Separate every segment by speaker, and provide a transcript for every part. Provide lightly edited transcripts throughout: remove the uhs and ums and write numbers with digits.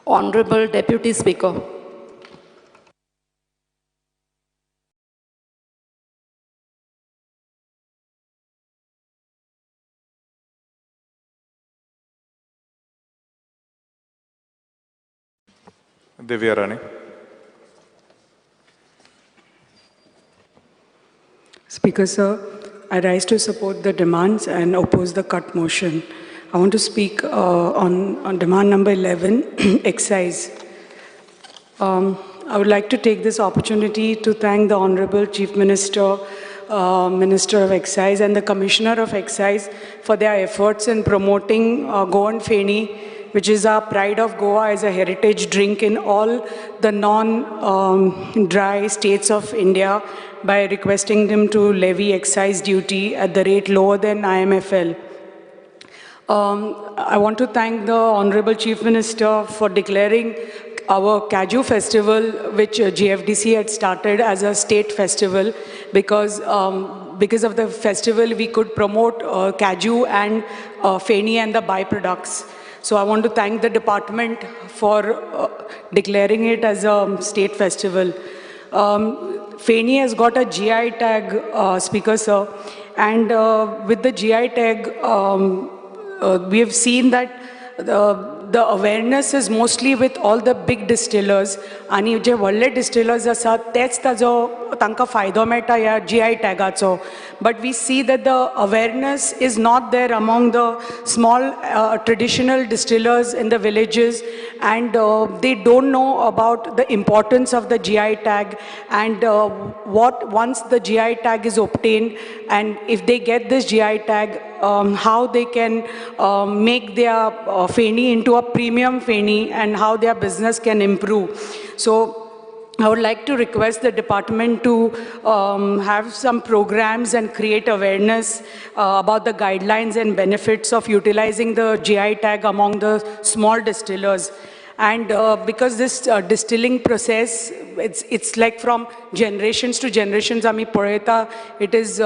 Speaker 1: Honorable Deputy Speaker.
Speaker 2: Divya Rani.
Speaker 3: Speaker, sir, I rise to support the demands and oppose the cut motion. I want to speak on demand number 11, excise. I would like to take this opportunity to thank the Honorable Chief Minister, Minister of Excise and the Commissioner of Excise for their efforts in promoting Goan Feni, which is our pride of Goa as a heritage drink in all the non-dry states of India, by requesting them to levy excise duty at the rate lower than IMFL. I want to thank the Honorable Chief Minister for declaring our Kaju Festival, which GFDC had started as a state festival, because of the festival we could promote Kaju and Feni and the byproducts. So I want to thank the department for declaring it as a state festival. Feni has got a GI tag, Speaker sir, and with the GI tag, we have seen that the awareness is mostly with all the big distillers. आणि जे व्हडले distillers आसा तेच ताजो तांकां फायदो मेळटा ह्या GI टॅगाचो. But we see that the awareness is not there among the small traditional distillers in the villages, and they don't know about the importance of the GI tag and what once the GI tag is obtained, and if they get this GI tag, how they can make their Feni into a premium Feni and how their business can improve. So I would like to request the department to have some programs and create awareness about the guidelines and benefits of utilizing the GI tag among the small distillers. And because this distilling process, it's like from generations to generations, आमी पळयता, it is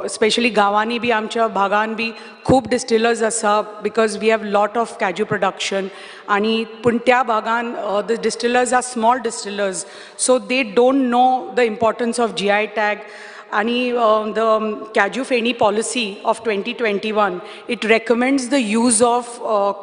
Speaker 3: especially गांवांनी बी आमच्या भागान बी खूब distillers आसा, because we have lot of cashew production. आनी पूण त्या भागान the distillers are small distillers, so they don't know the importance of GI tag. आणि the Kaju Feni policy of 2021, it recommends the use of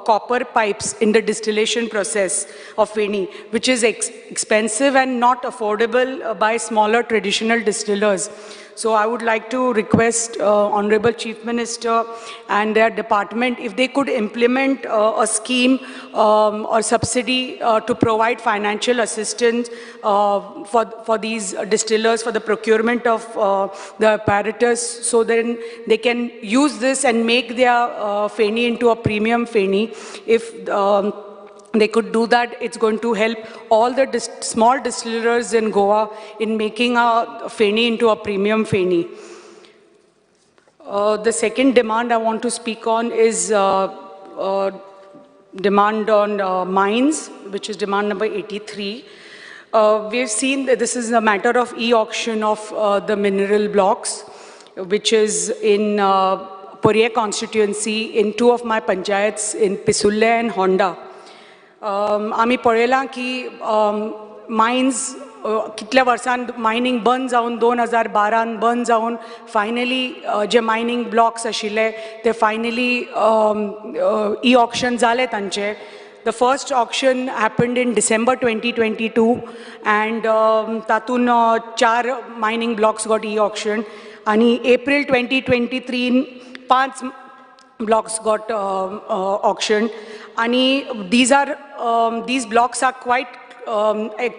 Speaker 3: copper pipes in the distillation process of Feni, which is expensive and not affordable by smaller traditional distillers. So I would like to request Honorable Chief Minister and their department if they could implement a scheme or subsidy to provide financial assistance for these distillers for the procurement of the apparatus, so then they can use this and make their Feni into a premium Feni. If they could do that, it's going to help all the small distillers in Goa in making a Feni into a premium Feni. The second demand I want to speak on is demand on mines, which is demand number 83. We have seen that this is a matter of e-auction of the mineral blocks, which is in Poriem constituency in two of my panchayats in Pisulle and Honda. आमी पळयलां की mines कितल्या वर्सान mining बंद जावन 2012 बंद जावन finally जे mining blocks आशिल्ले ते फायनली ई ऑक्शन जाले तांचे. The first auction happened in December 2022 and तातून 4 mining blocks got e auction आनी April 2023 5 blocks got auctioned. And these are these blocks are quite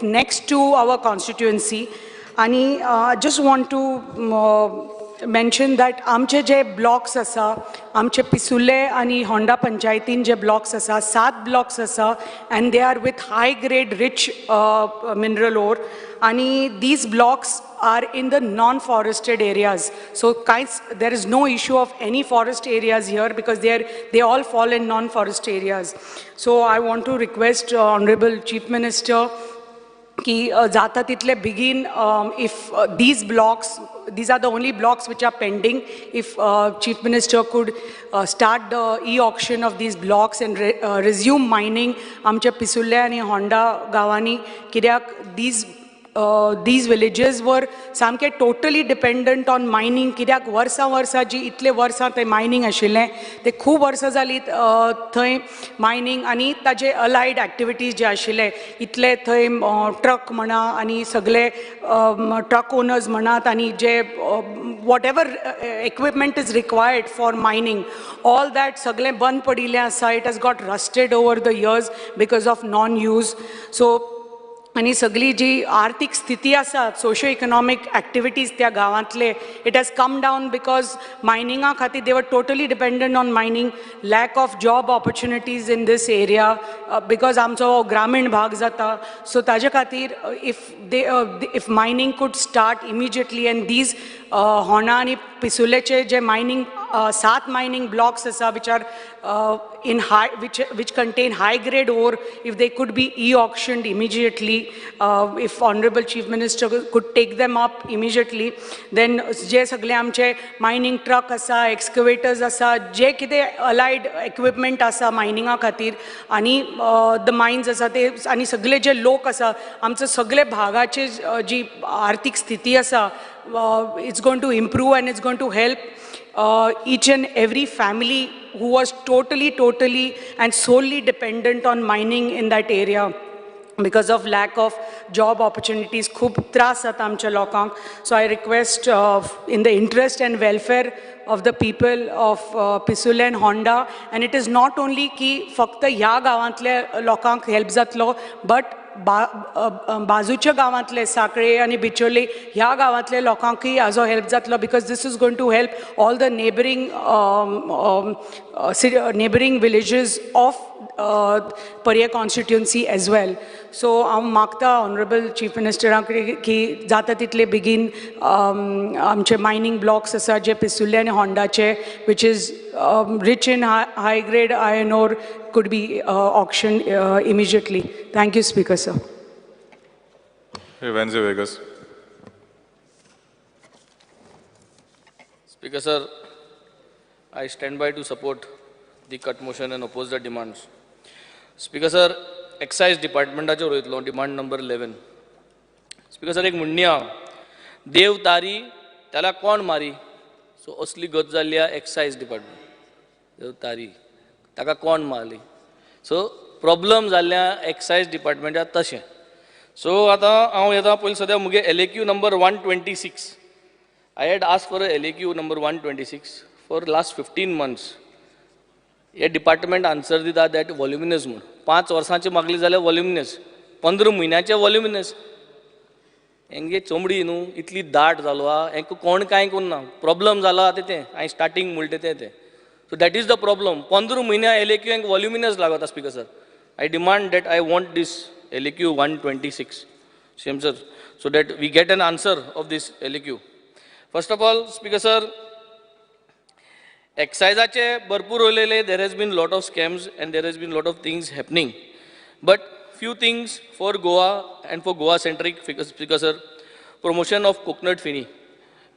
Speaker 3: next to our constituency. And I just want to mention that आमचे जे blocks आसा, आमचे पिसुले आनी Honda पंचायतीन जे blocks आसा, 7 blocks आसा, and they are with high grade rich mineral ore. And these blocks are in the non-forested areas. So there is no issue of any forest areas here because they all fall in non-forest areas. So I want to request Honorable Chief Minister की जाता तितले बेगीन, if these blocks, these are the only blocks which are pending, if Chief Minister could start the e auction of these blocks and resume mining आमच्या पिसुर्ले आनी Honda गांवांनी, कित्याक these villages were सामके totally dependent on mining, कित्याक वर्सां वर्सां जी इतले वर्सां थंय मायनींग आशिल्लें, ते खूब वर्सां जालीं थंय मायनींग आनी ताजे अलायड एक्टिविटीज जे आशिल्ले, इतले थंय ट्रक म्हणा आनी सगळे ट्रक ओनर्स म्हणात आनी जे whatever equipment is required for mining, all that सगळें बंद पडिल्लें आसा. It has got rusted over the years because of non use. So आनी सगळी जी आर्थीक स्थिती आसा, सोशो इकनॉमीक एक्टिविटीज त्या गांवांतले, it has come down because मायनिंगा खातीर they were totally dependent on mining, lack of job opportunities in this area, because आमचो हो ग्रामीण भाग जाता. सो ताजे खातीर if mining could start immediately and these Honda आनी पिसुर्लेचे जे मायनींग, सात मायनींग ब्लॉक्स आसा which are in high which contain high grade ore, if they could be e-auctioned immediately, if Honorable Chief Minister could take them up immediately, then जे सगळे आमचे mining truck आसा, एक्सकवेटर्स आसा, जे कितें allied equipment आसा मायनिंगा खातीर आनी the mines आसा ते आनी सगळे जे लोक आसा, आमचे सगळे भागाचे जी आर्थीक स्थिती आसा, it's going to improve and it's going to help each and every family who was totally, totally and solely dependent on mining in that area because of lack of job opportunities. खूब त्रास जाता आमच्या लोकांक. So I request, in the interest and welfare of the people of Pissurlem and Honda, and it is not only की फक्त ह्या गांवांतल्या लोकांक हेल्प जातलो, बट बा अ, अ, बाजूच्या गांवांतले साखळे आनी बिचोले ह्या गांवांतले लोकांकूय हाजो हेल्प जातलो, because this is going to help all the neighbouring villages of Parye constituency as well. So हांव मागता ऑनरेबल चीफ मिनिस्टरा कडेन की जाता तितले बेगीन आमचे मायनींग ब्लॉक्स आसा जे पिसुर्ले आनी होंडाचे, which is rich in high grade iron ore, could be auctioned immediately. Thank you, Speaker sir.
Speaker 2: Venzy Viegas.
Speaker 4: Speaker sir, I stand by to support the cut motion and oppose the demands. Speaker sir, Excise Departmentाचेर वयतलो, demand number 11. Speaker sir, एक म्हणणी आहा, देव तारी त्याला कोण मारी. So असली गत जाल्ली आहा एक्सायज डिपार्टमेंट, देव तारी ताका कोण मारली. सो प्रॉब्लम जाल्ले आहा एक्सायज डिपार्टमेंटाक तशें. सो आतां हांव येता पयलीं सद्या मुगे LAQ number 126. I had asked for a LAQ number 126 for last 15 months. Hey department answer दिता that वॉल्युमिनस म्हूण. 5 वर्सांची मागली जाल्यार वॉल्युमिनस, 15 म्हयन्याचे वॉल्युमिनस. हेंगे चमडी न्हू इतली दाट जालो आहा, हेंका कोण कांय करिना. प्रॉब्लम जाला आतां तें हांवें स्टार्टींग म्हणलें तें तें. So that is the problem. 15 म्हयन्या एल ए क्यू हेंका वॉल्युमिनस लागता. Speaker sir, I demand that I want this LAQ 126, same sir, so that we get an answer of this LAQ. First of all, Speaker sir, एक्सायजाचे भरपूर उलयले. There has been lot of scams and there has been lot of things happening, but few things for Goa and for Goa centric. Speaker sir, promotion of coconut feni.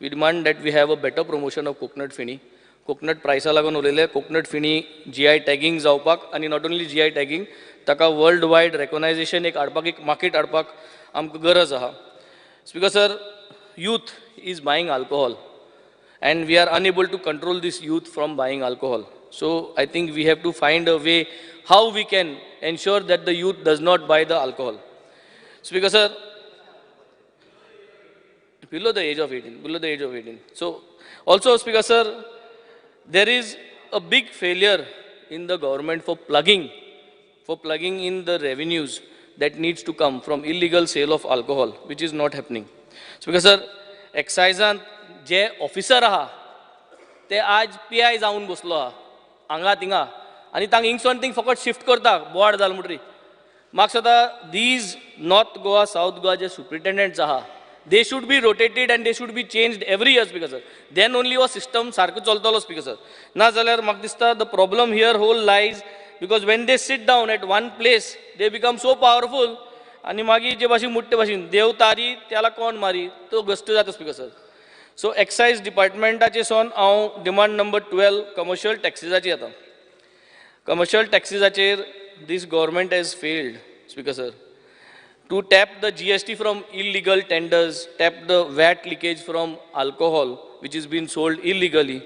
Speaker 4: We demand that we have a better promotion of coconut feni. Coconut प्रायसा लागून उलयले, coconut feni GI tagging जावपाक आनी not only GI tagging, ताका world wide रेकॉग्नायझेशन एक हाडपाक, एक market हाडपाक आमकां गरज आहा. Speaker sir, youth is buying alcohol and we are unable to control this youth from buying alcohol. So I think we have to find a way how we can ensure that the youth does not buy the alcohol. Speaker sir, below the age of 18, below the age of 18. So also, Speaker sir, there is a big failure in the government for plugging in the revenues that needs to come from illegal sale of alcohol, which is not happening. Speaker sir, एक्सायजान जे officer आहा ते आज P I जावन बसलो आहा हांगा थिंगा, आनी तांकां हिंगसून थिंग फकत शिफ्ट करता बोवाळ जाल म्हणटरी. म्हाका दिसता these north Goa, south Goa जे सुप्रिटेंडंट्स आहा, they should be rotated and they should be changed every year, Speaker sir. Then only हो सिस्टम सारको चलतलो, स्पीकर सर. ना जाल्यार म्हाका दिसता the problem here whole lies because when they sit down at one place, they become so powerful आनी मागीर जे भाशेन मोठे भाशेन देव तारी त्याला कोण मारी तो गस्त जाता स्पीकर सर. सो एक्सायज डिपार्टमेंटाचे सोन हांव डिमांड नंबर 12 कमर्शियल टॅक्सिजाची येता. कमर्शियल टॅक्सिजाचेर this government has failed speaker sir to tap the GST from illegal tenders, tap the VAT leakage from alcohol which is been sold illegally,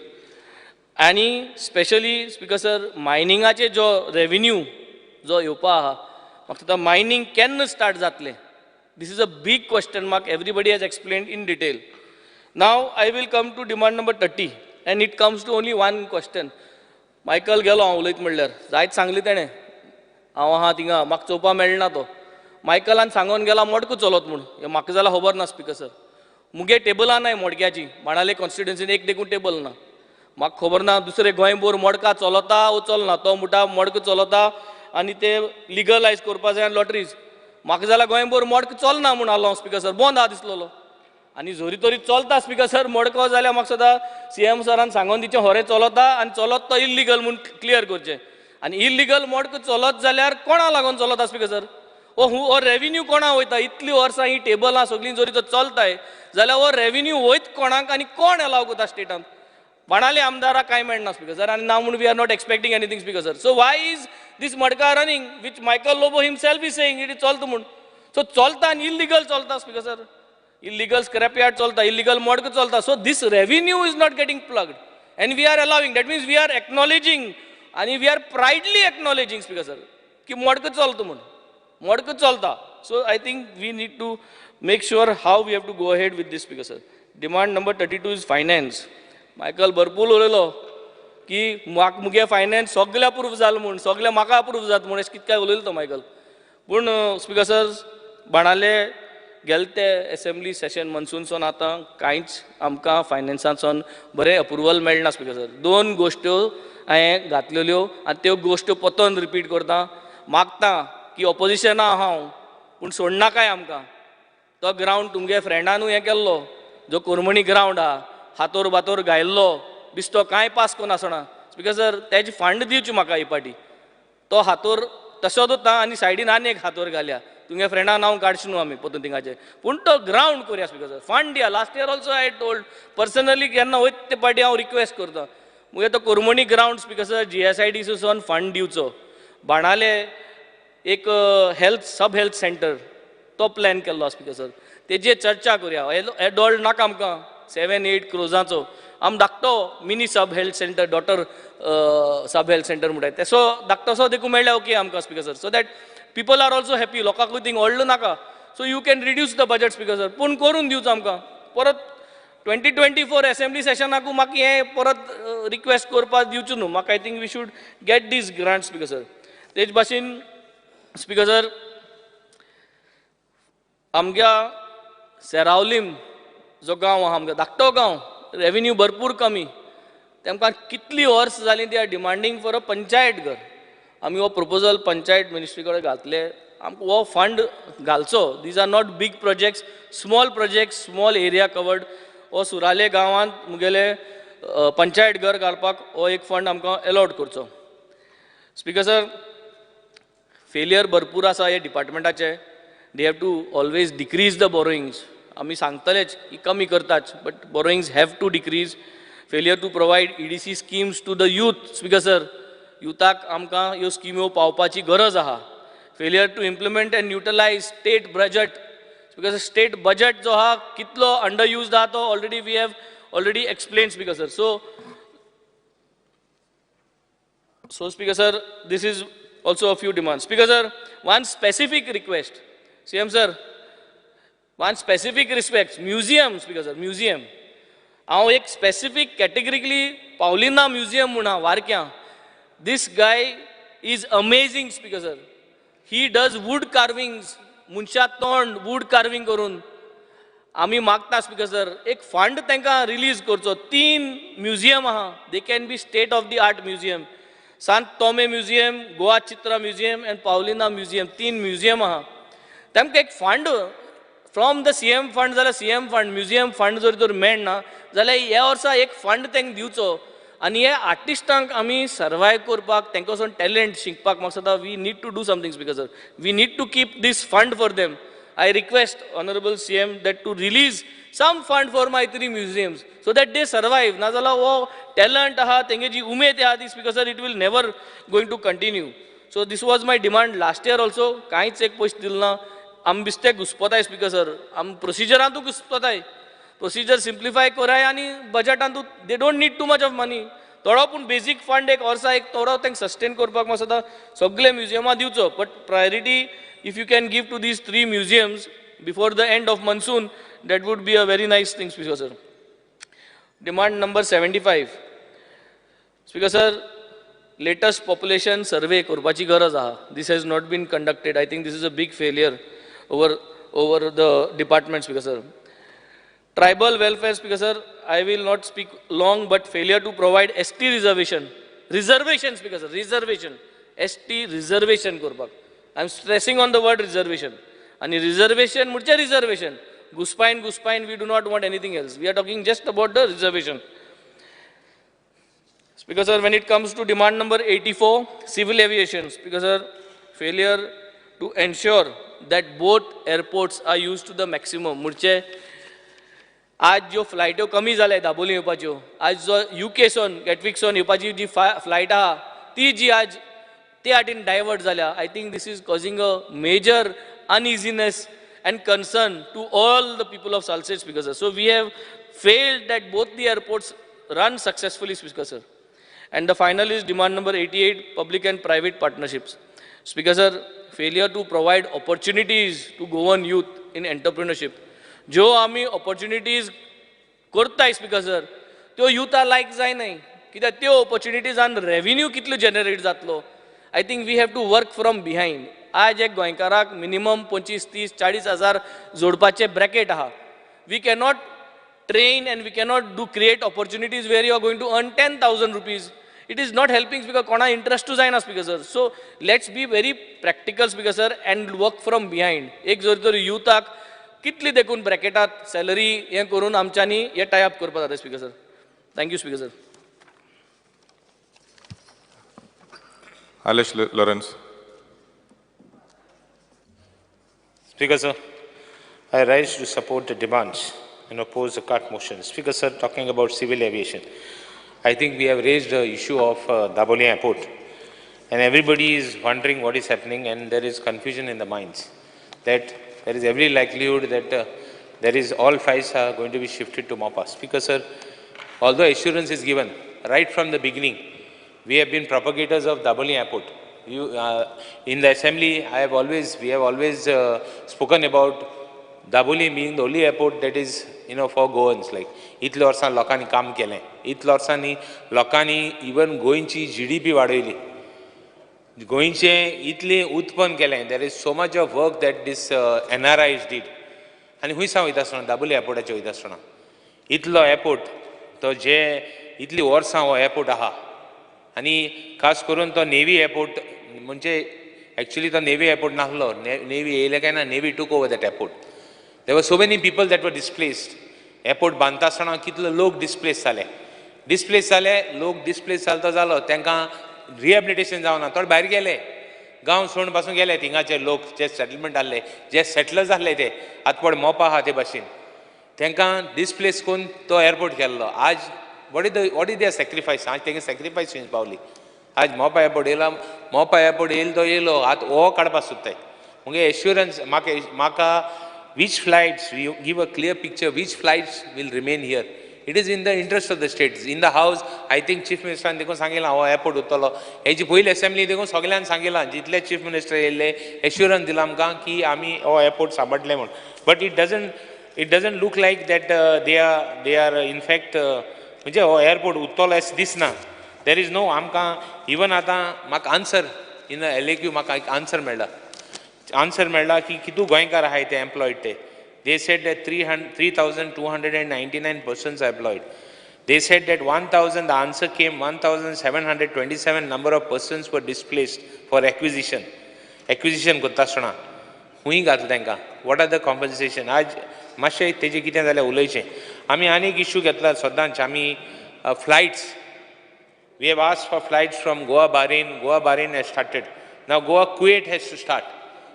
Speaker 4: आनी specially speaker sir मायनिंगाचे जो revenue जो येवपा आहा म्हाका दिसता मायनींग केन्ना स्टार्ट जातलें, this is a big question mark, everybody has explained in detail. Now I will come to demand number 30 and it comes to only one question. Michael गेलो हांव उलयत म्हणल्यार जायत सांगली तेणें हांव आहा थिंगा म्हाका चोवपा मेळना तो मायकलान सांगोन गेला मोडको चलत म्हूण, हें म्हाका जाल्यार खबर ना स्पीकर सर. मुगे टेबलां नाय मोडक्याची, बाणाले कॉन्स्टिट्युन्सीन एक देखून टेबल ना, म्हाका खबर ना दुसरे गोंयभर मोडका चलता वो चलना, तो म्हणटा मोडको चलता आनी ते लिगलायज करपा जाय आनी लॉटरीज, म्हाका जाल्यार गोंयभर मोडको चलना म्हूण आहलो स्पीकर सर, बंद आहा दिसलेलो. आनी जरी तरी चलता स्पीकर सर मोडको जाल्यार म्हाका सदां सीएम सरान सांगोन दिचें होरें चलता आनी चलत तो इल्लिगल म्हूण क्लियर करचें, आनी इल्लिगल मोडको चलत जाल्यार कोणा लागून चलता स्पीकर सर, ओ हो रेवेन्यू कोणा वयता, इतलीं वर्सां ही टेबलां सगळीं जरी तो चलताय जाल्यार हो रेवेन्यू वयत कोणाक आनी कोण एलाव करता स्टेटान. बाणाले आमदाराक कांय मेळना स्पीकर सर आनी ना म्हूण we are not expecting anything speaker sir. So why is this Madka running which Michael Lobo himself is saying it is चलता म्हूण. सो चलता आनी इल्लिगल चलता speaker sir, illegal scrap yard चलता, इल्लिगल मोडको चलता. So this revenue is not getting plugged and we are allowing, that means we are acknowledging आनी we are proudly acknowledging speaker sir की मोडको चलता म्हूण, मोडको चलता. So I think we need to make sure how we have to go ahead with this speaker sir. Demand number 32 is finance. Michael भरपूर उलयलो की म्हाका मुगे फायनान्स सगळे अप्रूव जाल म्हूण, सगळे म्हाका अप्रूव जाता म्हूण अशें कितें काय उलयलो तो मायकल. पूण स्पीकर सर बाणाले गेले ते एसेंब्ली सेशन मनसूनसून आतां कांयच आमकां फायनान्सांसून बरें अप्रुवल मेळना स्पीकर सर. दोन गोश्ट्यो हांवें घातलेल्यो आनी त्यो गोश्ट्यो परतून रिपीट करता, मागता की ऑपोजिशना हांव पूण सोडनाकाय आमकां. तो ग्रावंड तुमगे फ्रेंडानूय हें केल्लो जो कोरमणी ग्रावंड आहा हातोर बातोर घायल्लो बिस्तो कांय पास करून आसना स्पीकर सर, तेजी फंड दिवची म्हाका ही पाटी. तो हातोर तसोच उरता आनी सायडीन आनी एक हातोर घालया, तुमगे फ्रेंडा नांव काडचें न्हू आमी परतून थिंगाचें, पूण तो ग्रावंड करुया स्पीकर सर, फंड दिया. Last year also I told personally केन्ना वयता ते पाटी हांव रिक्वेस्ट करता मुगे तो Cormani ground speaker sir GSIDC सून फंड दिवचो. बाणाले एक हेल्थ सब हेल्थ सेंटर तो प्लॅन केल्लो स्पीकर सर, तेजेर चर्चा करुया. एडोल्ट नाका आमकां 7-8 क्रोजांचो, आम धाकटो mini sub health centre daughter sub health centre म्हणटाय तेसो धाकटोसो देखून मेळ्ळ्या ओके आमकां speaker sir, so that people are also happy, लोकांकूय थिंग व्हडलो नाका. So you can reduce the budget speaker sir, पूण करून दिवचो आमकां. परत 2024 एसेंब्ली सेशनाकू म्हाका हें परत रिक्वेस्ट करपाक दिवचो न्हू म्हाका. I think we should get these grant speaker sir. तेच भाशेन स्पीकर सर आमच्या सेरावलीम जो गांव आहा आमकां धाकटो गांव, रेवेन्यू भरपूर कमी, तेमकां कितली वर्स जालीं they are demanding for a panchayat घर. आमी हो प्रपोजल पंचायत मिनिस्ट्री कडेन घातले, आमकां हो फंड घालचो. These are not big projects, small projects, small area covered. हो सुराले गांवांत मुगेले पंचायत घर घालपाक हो एक फंड आमकां एलॉट करचो. स्पीकर सर फेलियर भरपूर आसा हे डिपार्टमेंटाचे, they have to always decrease the borrowings. आमी सांगतलेच की कमी करताच, but borrowings have to decrease. Failure to provide EDC schemes to the youth speaker sir, युथाक आमकां ह्यो स्किम्यो पावपाची गरज आहा. Failure to implement and utilise state budget speaker sir, state budget जो आहा कितलो अंडर यूज्ड आहा तो already we have already explain speaker sir. So so speaker sir this is also a few demand. Speaker sir one specific request CM sir, one specific respect museum speaker sir, museum हांव एक specific कॅटेगरिकली Paulina museum म्हूण आहा वारक्यां. This guy is amazing speaker sir, he does wood carvings, मनशा तोंड would carving करून. आमी मागता speaker sir एक फंड तांकां रिलीज करचो. 3 म्युझियम आहा, they can be state of the art museum, Sant Thome museum, Goa Chitra museum and Paulina museum, 3 museum आहा. तांकां एक fund from the CM fund जाल्यार सीएम फंड म्युझियम फंड जर तर मेळना जाल्यार ह्या वर्सा एक फंड तांकां दिवचो आनी हे आर्टिस्टांक आमी सर्वायव करपाक, तांकां टॅलंट शिकपाक म्हाका दिसता we need to do something, Speaker sir. We need to keep this fund for them. I request honourable CM that to release some fund for my three museums so that they survive. नाजाल्यार हो talent आहा, तेंगे जी उमेद आहा ती, Speaker sir, it will never going to continue. So this was my demand last year also. कांयच एक पयशे दिलो ना. आमी बेश्टे घुस्पताय, स्पीकर सर. आमी प्रोसिजरांतूय घुस्पताय. प्रोसिजर सिम्प्लिफाय कराय आनी बजटांतू they don't need too much of money. थोडो पूण बेजीक फंड एक वर्सा एक थोडो तांकां सस्टेन करपाक म्हाका दिसता सगळे म्युजियमां दिवचो. But priority if you can give to these three museums before the end of monsoon, that would be a very nice thing, Speaker sir. Demand number 75. Speaker sir, latest population survey करपाची गरज आहा. This has not been conducted. I think this is a big failure over the department, Speaker sir. Tribal welfare, Speaker sir, I will not speak long, but failure to provide ST reservation. Reservation, Speaker sir, reservation. ST reservation करपाक. I am stressing on the word reservation. आनी reservation म्हणजे reservation. घुसपायन घुसपायन we do not want anything else. We are talking just about the reservation. Speaker sir, when it comes to demand number 84, civil aviation, Speaker sir, failure to ensure that both airports are used to the maximum. म्हणजे आज ज्यो फ्लायट्यो कमी जाल्या दाबोली येवपाच्यो, आज जो युकेसून गॅटविकसून येवपाची जी flight आहा ती जी आज ते वाटेन डायवर्ट जाल्या. I think this is causing a major uneasiness and concern to all the people of Salcete, Speaker sir. So we have failed that both the airports run successfully, Speaker sir. And the final is demand number 88, public and private partnerships. Speaker sir, failure to provide opportunities to Goan youth in entrepreneurship. ज्यो आमी opportunities करताय, speaker sir, त्यो युथा लायक जायनाय, कित्याक त्यो ऑपॉर्च्युनिटीजान revenue कितलो generate जातलो. I think we have to work from behind. आज एक गोंयकाराक मिनिमम 25, 30, 40 हजार जोडपाचें ब्रॅकेट आहा. We cannot train and we cannot do create opportunities where you are going to earn 10,000 rupees. It is not helping, Speaker. कोणा इंट्रस्टूय जायना, Speaker sir. So let's be very practical, Speaker sir, and work from behind. एक जर तर युथाक कितली देखून ब्रॅकेटात salary हें करून आमच्यांनी हें टाय अप करपाक जाता, Speaker sir. Thank you, Speaker sir.
Speaker 2: Alesh Lawrence.
Speaker 5: Speaker sir, I rise to support the demands and oppose the cut motion. Speaker sir, talking about civil aviation, I think we have raised the issue of Dabolim Airport, and everybody is wondering what is happening, and there is confusion in the minds that there is every likelihood that there is all flights are going to be shifted to Mopa. Speaker sir, although assurance is given right from the beginning, we have been propagators of Dabolim Airport. In the assembly, we have always spoken about Dabolim being the only airport that is, you know, for Goans. Like, इतले वर्सां लोकांनी काम केलें, इतले वर्सांनी लोकांनी even गोंयची GDP वाडयली, गोंयचें इतलें उत्पन्न केलें. There is so much of work that this NRIs did. आनी खंय सावन वयता आसतना, दाबोली एअरपोर्टाचेर वयता आसतना इतलो एअरपोर्ट तो जे इतली वर्सां हो एअरपोर्ट आहा, आनी खास करून तो नेवी एअरपोर्ट, म्हणजे एक्चुली तो नेवी एअरपोर्ट नासलो. नेवी येयले काय ना, navy took over that airport. There were so many people that were displaced. Airport बांदता आसतना कितले लोक डिस्प्लेस जाले, डिस्प्लेस जाले लोक, डिस्प्लेस जालो तो जालो, तांकां रिहेबिलिटेशन जावना, थोडे भायर गेले, गांव सोडून पासून गेले. थिंगाचे लोक जे सेटलमेंट आहले, जे सेटलर्स आहले ते आतां पड मोपा आहा ते भाशेन, तांकां डिस्प्लेस करून तो एअरपोर्ट केल्लो. आज what is their sacrifice? आज तेंगे सॅक्रिफायस खंय पावली. आज मोपा एअरपोर्ट येयला, मोपा एअरपोर्ट येयलो तो येयलो, आतां हो काडपाक सोदताय. मुगे एश्युरन्स म्हाका which flights, you give a clear picture, which flights will remain here. It is in the interest of the states. In the house, I think Chief Minister देखून सांगिलां हो एअरपोर्ट उरतलो. हेजी पयली असेंब्ली देखून सगळ्यान सांगिलां, जितले चीफ मिनिस्टर येयल्ले assurance दिला आमकां की आमी हो एअरपोर्ट सांबाळटले म्हूण. But it doesn't look like that they are in fact, म्हणजे हो एअरपोर्ट उरतलो अशें दिसना. There is no आमकां इवन आतां म्हाका आन्सर इन LAQ म्हाका एक आन्सर मेळ्ळा, आन्सर मेळ्ळा की कितू गोंयकार आहाय ते एम्प्लॉयड ते. They said that 3,299 persons are employed. They said that 1,000, the answer came 1,727 number of persons were displaced for acquisition. Acquisition करता आसतना खूंय घातलें तांकां, what are the compensation. आज मातशें तेजें कितें जाल्यार उलयचें. आमी आनीक इश्यू घेतला सदांच, आमी flights We have asked for flights from Goa Bahrain. Goa Bahrain has started. Now Goa Kuwait has to start.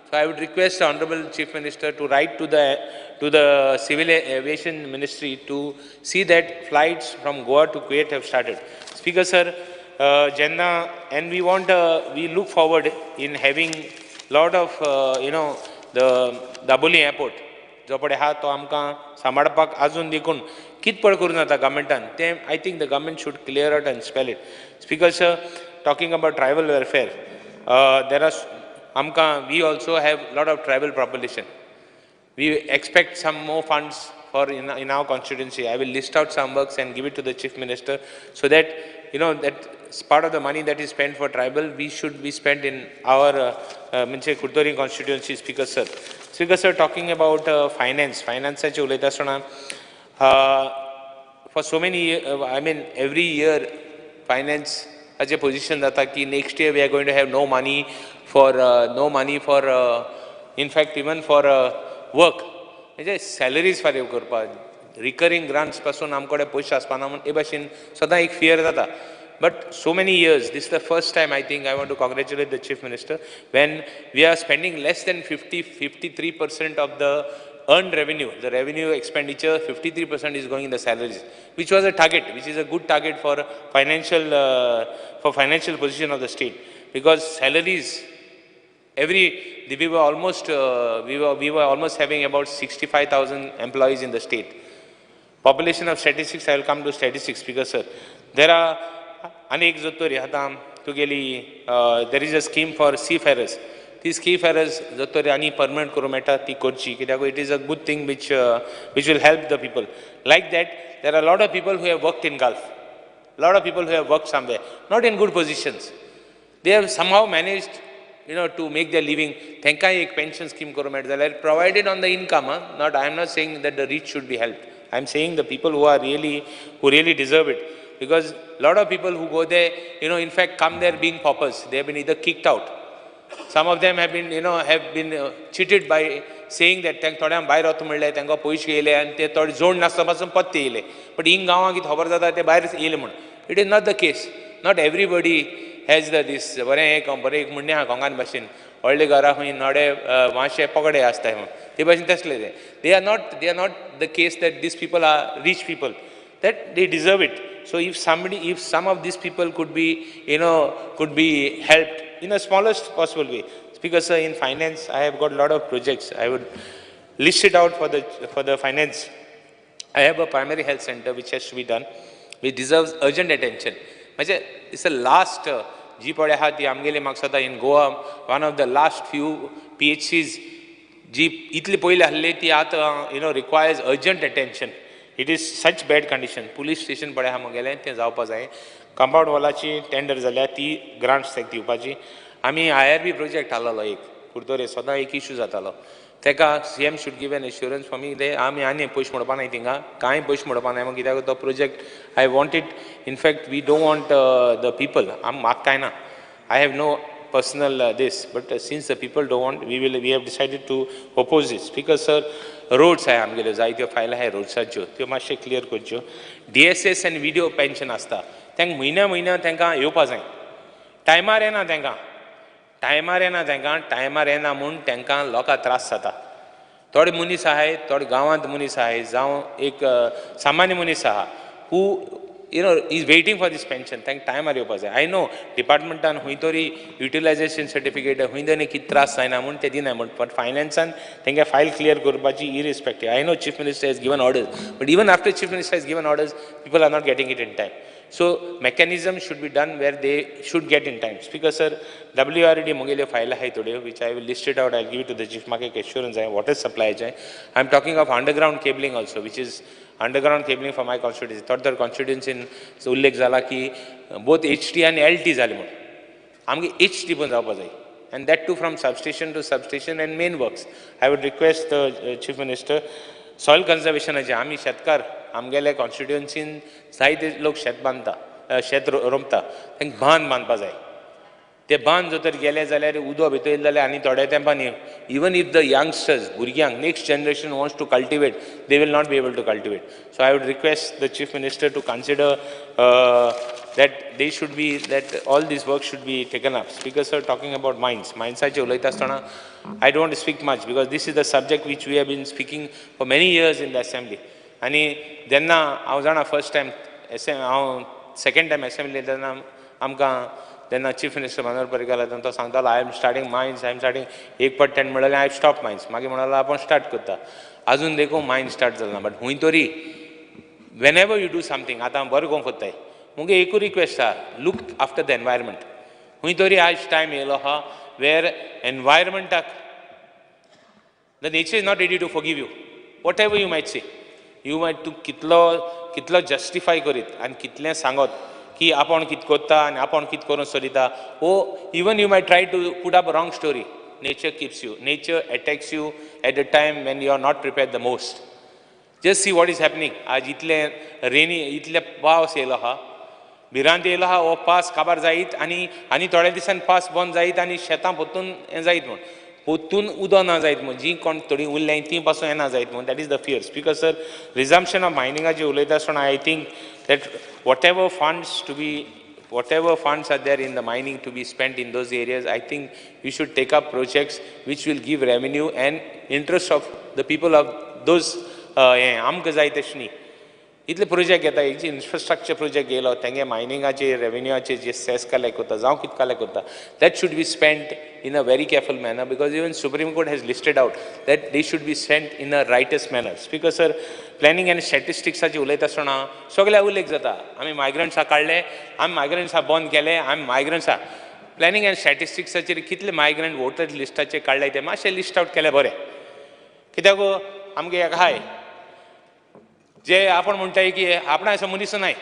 Speaker 5: So I would request the Honorable Chief Minister to write to the Civil Aviation Ministry to see that flights from Goa to Kuwait have started. Speaker sir, Jenna, and we want, we look forward in having lot of, you know, the Dabolim airport. जो पळय आहा तो आमकां सांबाळपाक आजून देखून कित पळ करूं जाता गव्हर्मेंटान तें I think the government should clear out and spell it. Speaker sir, talking about tribal welfare, there are आमकां we also have lot of tribal population. We expect some more funds for in our constituency. I will list out some works and give it to the Chief Minister so that, you know, that part of the money that is spent for tribal, we should be spent in our Curtorim constituency, Speaker sir. Speaker sir, talking about finance, finance उलयता आसतना for so many, I mean every year finance हाचे position जाता की next year we are going to have no money for, in fact even for work. म्हणजे salaries फारीक करपाक, recurring grants पासून आमचे कडेन पयशे आसपाना म्हूण हे भाशेन सदां एक फियर जाता. But so many years, this is the first time I think I want to congratulate the Chief Minister when we are spending less than 53% of the earned revenue, the revenue expenditure, 53% is going in the salaries, which was a target, which is a good target for financial position of the state, because salaries, we were almost we were almost having about 65,000 employees in the state. Population of statistics, I will come to statistics, because sir, there are अनेक जोतोरी आतां तुगेली there is a scheme for seafarers. ती seafarers जोतोरी आनी permanent करूं मेळटा ती करची, कित्याक it is a good thing which will help the people. Like that there are lot of people who have worked in Gulf, lot of people who have worked somewhere, not in good positions. They have somehow managed, you know, to make their living. तांकांय एक pension scheme करूं मेळटा जाल्यार provided on the income. Not, I am not saying that the rich should be helped. I am saying the people who are really, who really deserve it. Because a lot of people who go there, you know, in fact come there being paupers. They have been either kicked out. Some of them have been, you know, have been cheated by saying that थोड्यांक भायर वता म्हणलें, तांकां पयशे येयले आनी ते थोडे जोड नासतना पासून पत्ते येयले. बट हिंग गांवांक कितें खबर जाता ते भायर येयले म्हूण. It is not the case. Not everybody has the this. बरें एक बरें एक म्हणणें आहा कोंकणी भाशेन, व्हडले घरा खंय नडे मातशे पगडे आसता म्हूण, ते भाशेन तसले ते. They are not the case that these people are rich people, that they deserve it. So if somebody, if some of these people could be, you know, could be helped in a smallest possible way. Because sir, in finance, I have got a lot of projects. I would list it out for the finance. I have a primary health center which has to be done, which deserves urgent attention. It's the last जी पळय आहा ती आमगेली म्हाका दिसता in Goa one of the last few PHCs जी इतली पयली आसली ती आतां, you know, requires urgent attention. It is such bad condition. Police station पळय आहा म्हगेलें तें जावपा जाय. कंपावंड वॉलाची टेंडर जाल्या ती ग्रांट्स ताका दिवपाची. आमी IRB project हाडलेलो एक कुर्तोरे, सदां एक इशू जातालो ताका CM should give an assurance for me. ते आमी आनी पयशे म्हणपा नाय थिंगा, कांय पयशे म्हणपा नाय मागीर कित्याक तो project I want it. In fact we don't want the people, आम म्हाका कांय ना, I have no personal this, but since the people don't want, we have decided to oppose this. Because sir, roads आहाय आमगेल्यो जायत्यो फायली आहाय रोड्साच्यो, त्यो मातशें क्लियर करच्यो. DSS आनी विडियो पेन्शन आसता तांकां म्हयन्या म्हयन्या तांकां येवपा जाय, टायमार येना तांकां, टायमार येना तांकां, टायमार येना म्हूण तांकां लोकांक त्रास जाता. थोडे मनीस आहाय, थोडे गांवांत मनीस आहाय, जावं एक सामान्य मनीस आहा who, you know, is waiting for this pension, तांकां टायमार येवपा जाय. I know डिपार्टमेंटान खंय तरी युटिलायझेशन सर्टिफिकेट खंय तरी कितें त्रास जायना म्हूण ते दिना, बट फायनान्सान तांकां फायल क्लियर करपाची irrespective. I know Chief Minister has given orders, but even after Chief Minister has given orders, people are not getting it in time. So mechanism should be done where they should get in time. Speaker sir, WRD म्हगेल्यो फायली आहाय थोड्यो, which I will list it out, I will give it to the chief. म्हाका एक एश्योरन्स जाय water सप्लायचें. I am talking of underground cabling also, which is underground cabling for my constituency. थोडे थोडे कॉन्स्टिट्युएन्सीन उल्लेख जाला की बोथ HT आनी LT जाले म्हूण, आमगे HT पण जावपा जाय, and that too from substation to substation and main works. I would request the Chief Minister soil कन्जर्वेशनाचे. आमी शेतकार, आमगेले कॉन्स्टिट्युएन्सीन जायते लोक शेत बांदता, शेत रोमता, तांकां बांद बांदपा जाय. ते बांद जर तर गेले जाल्यार उदक भितर येयलें जाल्यार आनी थोड्या तेंपान इवन if the youngsters भुरग्यांक next generation wants to cultivate they will not be able to cultivate. So I would request the chief minister to consider that they should be that all this work should be taken up. Speaker sir, talking about mines, मायन्साचेर उलयता आसतना I don't speak much because this is the subject which we have been speaking for many years in the assembly. आनी जेन्ना हांव जाणा first time हांव second time assembly तेन्ना आमकां तेन्ना चीफ मिनिस्टर मनोहर पर्रीकार तेन्ना तो सांगतालो I am starting mines, I am starting. एक फावट तेणें म्हणलें I stop mines, मागीर म्हणलो आपूण स्टार्ट करता. आजून देखून मायन्स स्टार्ट जालें ना. बट खूंय तरी whenever you do something, आतां हांव बरें करूंक कोत्ताय, मुगे एकूय रिक्वेस्ट आहा, लूक आफ्टर the environment. खूंय तरी आयज टायम येयलो आहा वेर एनवायरमेंटाक the nature is not ready to forgive you whatever you might say. You might तूं कितलो कितलो जस्टिफाय करीत आनी कितलें सांगत की आपूण कितें करता आनी आपूण कितें करूंक सोदिता, ओ even you might try to put up a wrong story. Nature keeps you, nature attacks you at a time when you are not prepared the most. Just see what is happening. आज इतले रेनी इतले पावस येयलो आहा, भिरांत येयलो आहा, हो पावस काबार जायत आनी आनी थोड्या दिसान पावस बंद जायत आनी शेतां परतून हें जायत म्हूण, परतून उदक ना जायत म्हूण, जीं कोण थोडीं उरल्यां तीं पासून येना जायत म्हूण. That is the fear. Speaker sir, resumption of मायनिंगाचेर उलयता आसतना I think that whatever funds to be, whatever funds are there in the mining to be spent in those areas, I think we should take up projects which will give revenue and interest of the people of those. हें आमकां जाय तशें न्ही. इतले project येता, एक infrastructure project येयलो तेंगे मायनिंगाचे रेवेन्यूआचे जे सेस कलेक्ट करता जावं कितें कलेक्ट करता, that should be spent in a very careful manner because even Supreme Court has listed out that they should be spent in a righteous manner. Speaker sir, planning and स्टॅटिस्टिक्साचेर उलयता आसतना सगळ्या उल्लेख जाता, आमी मायग्रंट्सां काडले, आमी मायग्रंट्सां बंद केले, आमी मायग्रंट्सां. प्लॅनिंग एंड स्टॅटिस्टिक्साचेर कितले मायग्रंट वोटर लिस्टाचेर काडले ते मातशें लिस्ट आवट केलें बरें. कित्याक आमगे एक आहाय जे आपण म्हणटाय की आपणा असो मनीस नाय,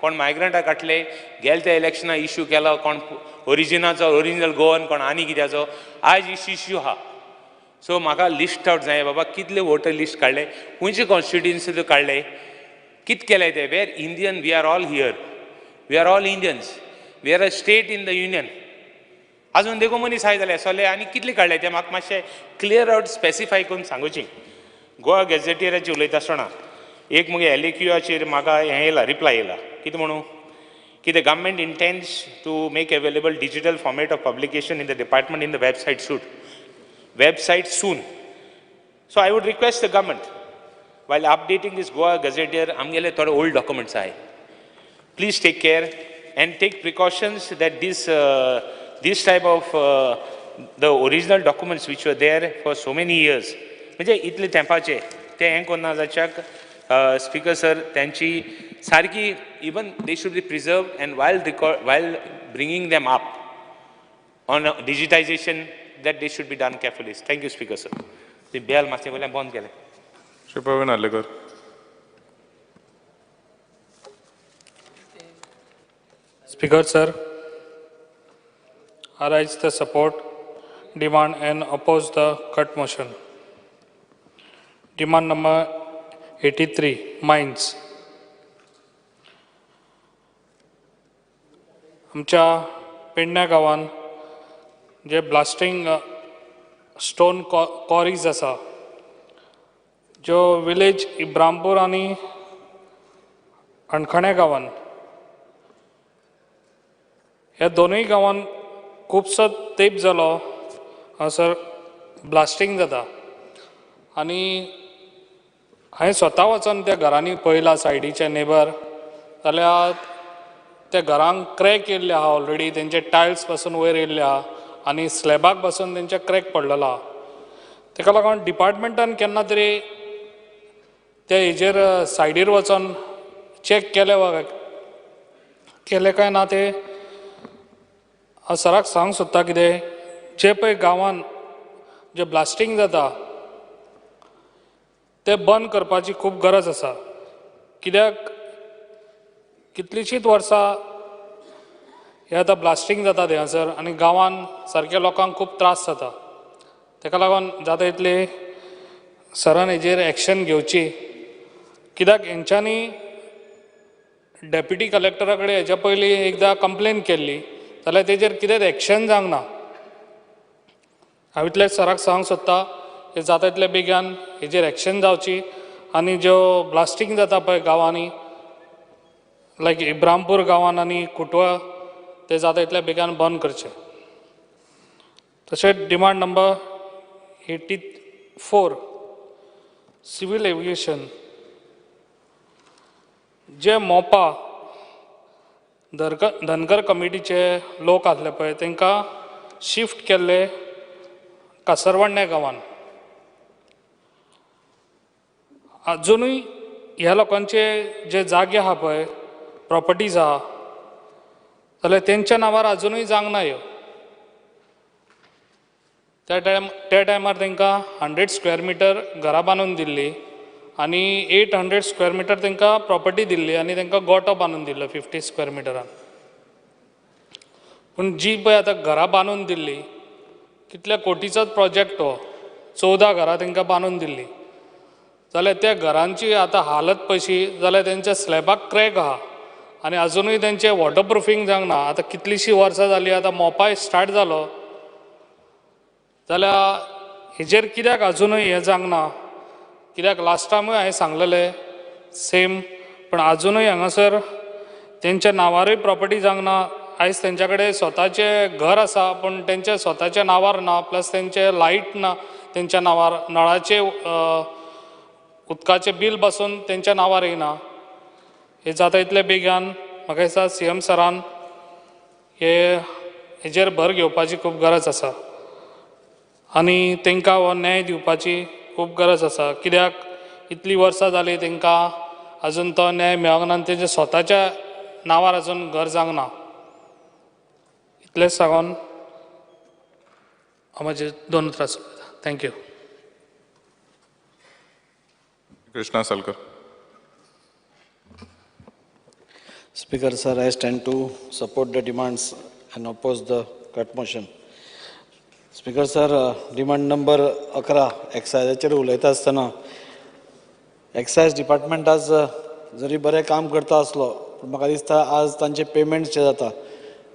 Speaker 5: कोण मायग्रंटाक काडले गेले त्या इलेक्शना इश्यू केलो, कोण ओरिजिनाचो ओरिजिनल गोवन, कोण आनी कित्याचो, आयज इश्यू आहा. सो म्हाका लिस्ट आवट जाय बाबा कितले वोटर लिस्ट काडले, खंयचे कॉन्स्टिट्युएन्सी काडले, कित केले ते. Where Indian, we are all here, we are all Indians, we are a state in the union. आजून देखून मनीस आहाय जाल्यार सगळे आनी कितले काडले ते म्हाका मातशें क्लियर आवट स्पेसिफाय करून सांगुची. गोवा गॅझेटियराचेर उलयता आसतना एक मुगे LAQाचेर म्हाका हें येयला, रिप्लाय येयला, कितें म्हणू की the government intends to make available digital format of publication in the department in the website soon, website soon. So I would request the government while updating this Goa gazetteer, आमगेले थोडे old documents आहाय, please take care and take precautions that this this type of the original documents which were there for so many years, म्हणजे इतले तेंपाचे ते हें करना जाच्याक. Speaker sir, त्यांची सारकी even they should be preserve and while record while bringing them up on digitization that they should be done carefully. Thank you speaker sir. ते बेल मातशें वयल्यान बंद केलें.
Speaker 2: Shri Praveen Arlekar.
Speaker 6: Speaker sir, I raise the support, demand and oppose the cut motion. Demand number 83, mines. आमच्या पेडण्या गांवान जे ब्लास्टींग stone क्वॉरीज आसा, ज्यो विलेज इब्रामपूर आनी अणखण्या गांवान, ह्या दोनूय गांवान खुबसो तेंप जालो हांगासर ब्लास्टींग जाता. आनी हांवें स्वता वचोन त्या घरांनी पळयलां सायडीचे नेबर, जाल्यार त्या घरांक क्रॅक येयल्ले आहा ऑलरेडी, तेंचे टायल्स पासून वयर येयल्ले आहा आनी स्लॅबाक पासून तेंचे क्रॅक पडलेलो आहा. तेका लागून डिपार्टमेंटान केन्ना तरी त्या हेजेर सायडीर वचोन चॅक केलें वा केलें काय ना ते हांव सराक सांगूंक सोदता. कितें जे पळय गांवान जे ब्लास्टींग जाता तें बंद करपाची खूब गरज आसा. कित्याक कितलींशींच वर्सां हें आतां ब्लास्टींग जाता थंयसर आनी गांवान सारके लोकांक खूब त्रास जाता. तेका लागून जाता इतली सरान हेजेर एक्शन घेवची. कित्याक हेंच्यांनी डेप्युटी कलेक्टरा कडेन हेच्या पयलीं एकदां कंप्लेन केल्ली, जाल्यार तेजेर कितेंच एक्शन जावंक ना. हांव इतलेंच सराक सांगूंक सोदता, हे जाता तितले बेगीन हेजेर एक्शन जावची आनी ज्यो ब्लास्टींग जाता पळय गांवांनी, लायक इब्रामपूर गांवान आनी कुटवा, ते जाता तितले बेगीन बंद करचे. तशेंच demand number 84, civil aviation, जे मोपा धनगर कमिटीचे लोक आसले पळय तांकां शिफ्ट केल्ले कासरवाडणे गांवान. आजुनूय ह्या लोकांचे जे जागे आहा पळय, प्रॉपर्टीज आहा, जाल्यार तेंच्या नांवार आजुनूय जावंक ना ह्यो. त्या टायमार तांकां 100 स्क्वेअर मिटर घरां बांदून दिल्ली आनी 800 स्क्वेअर मिटर तांकां प्रॉपर्टी दिल्ली आनी तांकां गोटो बांदून दिल्लो 50 स्क्वेअर मिटरान. पूण जी पळय आतां घरां बांदून दिल्ली, कितल्या कोटीचोच प्रोजेक्ट हो, 14 घरां तांकां बांदून दिल्ली, जाल्यार त्या घरांची आतां हालत पळयशी जाल्यार तेंच्या स्लॅबाक क्रॅक आहा आनी आजुनूय तेंचें वॉटरप्रुफींग जावंक ना. आतां कितलींशीं वर्सां जालीं, आतां मोपाय स्टार्ट जालो, जाल्यार हेजेर कित्याक आजुनूय हें जावंक ना? कित्याक लास्ट टायमूय हांवें सांगलेलें सेम, पूण आजुनूय हांगासर तेंच्या नांवारूय प्रॉपर्टी जावंक ना. आयज तेंच्या कडेन स्वताचें घर आसा पूण तेंच्या स्वताच्या नांवार ना, प्लस तेंचें लायट ना तेंच्या नांवार, नळाचें उदकाचें बील बसून तेंच्या नांवार येयना. हें जाता इतले बेगीन म्हाका दिसता सी एम सरान हे हेजेर भर घेवपाची खूब गरज आसा आनी तांकां हो न्याय दिवपाची खूब गरज आसा. कित्याक इतलीं वर्सां जालीं तांकां आजून तो न्याय मेळोंक ना आनी तेंच्या स्वताच्या नांवार आजून घर जावंक ना. इतलेंच सांगून हांव म्हाजी दोन उतरां सोंपयतां. Thank you.
Speaker 2: Krishna Salkar.
Speaker 7: Speaker sir, I stand to support the demands and oppose the cut motion. Speaker sir, demand number 11 एक्सायजाचेर उलयता आसतना एक्सायज डिपार्टमेंट आज जरी बरें काम करता आसलो पूण म्हाका दिसता आज तांचे पेमेंट्स जे जाता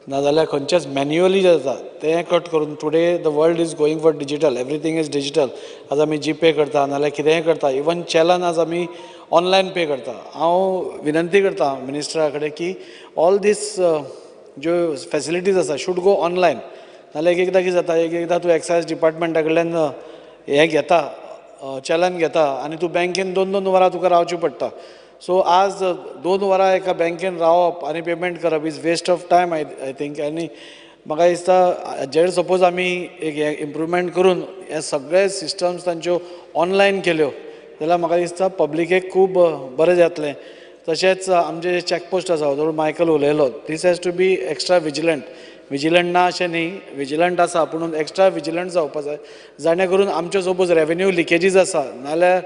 Speaker 7: नाजाल्यार खंयचेच मॅन्युअली जे जाता तें कट करून today the world is going for digital, everything is digital. आज आमी जीपे करता नाजाल्यार कितेंय करता, इवन चॅलन आज आमी ऑनलायन पे करता. हांव विनंती करता मिनिस्टरा कडेन की ऑल दीस ज्यो फॅसिलिटीज आसा should go online. नाजाल्यार एक एकदां कितें जाता, एक एकदां तूं एक्सायज डिपार्टमेंटा कडल्यान हें घेता, चलन घेता आनी तूं बँकेन 2-2 वरां तुका रावचें पडटा. सो आज 2 वरां एका बँकेन रावप आनी पेमेंट करप is waste of time I think. आनी म्हाका दिसता हाजेर सपोज आमी एक हें इम्प्रूवमेंट करून हे सगळे सिस्टम्स तांच्यो ऑनलायन केल्यो जाल्यार म्हाका दिसता पब्लिकेक खूब बरें जातलें. तशेंच आमचे जे चॅकपोस्ट आसा, जो मायकल उलयलो, this has to be extra vigilant. Vigilant ना अशें न्ही, विजिलंट आसा पूण एक्स्ट्रा विजिलंट जावपा जाय, जाणे करून आमच्यो सपोज रेवेन्यू लिकेजीस आसा नाजाल्यार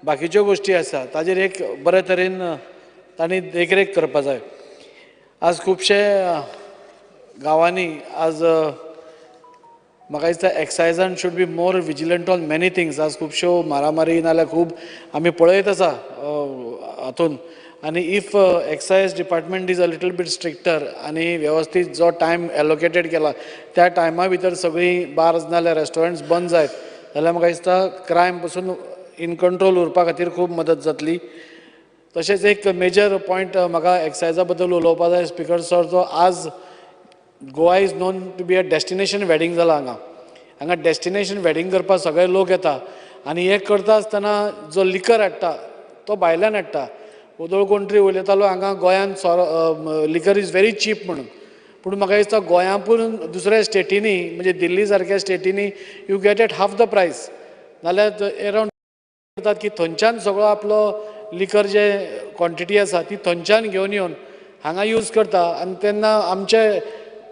Speaker 7: बाकीच्यो गोश्टी आसा ताजेर एक बरे तरेन तांणी देखरेख करपा जाय. आज खुबशे गांवांनी आज म्हाका दिसता एक्सायजान should be more vigilant on many things. आज खुबश्यो मारामारी नाजाल्यार खूब आमी पळयत आसा हातून. आनी if excise department is a little bit stricter आनी वेवस्थीत जो टायम एलोकेटेड केला त्या टायमा भितर सगळीं बार्स नाजाल्यार रेस्टॉरंट्स बंद जायत जाल्यार म्हाका दिसता क्रायम पसून इन कंट्रोल उरपा खातीर खूब मदत जातली. तशेंच एक मेजर पॉयंट म्हाका एक्सायजा बद्दल उलोवपा जाय स्पिकर सर, जो आज Goa is known to be a destination wedding जाला. हांगा हांगा डेस्टिनेशन वेडींग करपाक सगळे लोक येता आनी हें करता आसतना जो लिकर हाडटा तो भायल्यान हाडटा. ओदोळ कोण तरी उलयतालो हांगा गोंयांत सोरो लिकर is very cheap म्हणून, पूण म्हाका दिसता गोंयांपून दुसऱ्या स्टेटींनी म्हणजे दिल्ली सारक्या स्टेटींनी you get at half the price. नाल्यार एरावंड करतात की थंयच्यान सगळो आपलो लिकर जे क्वॉन्टिटी आसा ती थंयच्यान घेवन येवन हांगा यूज करता. आनी तेन्ना आमचे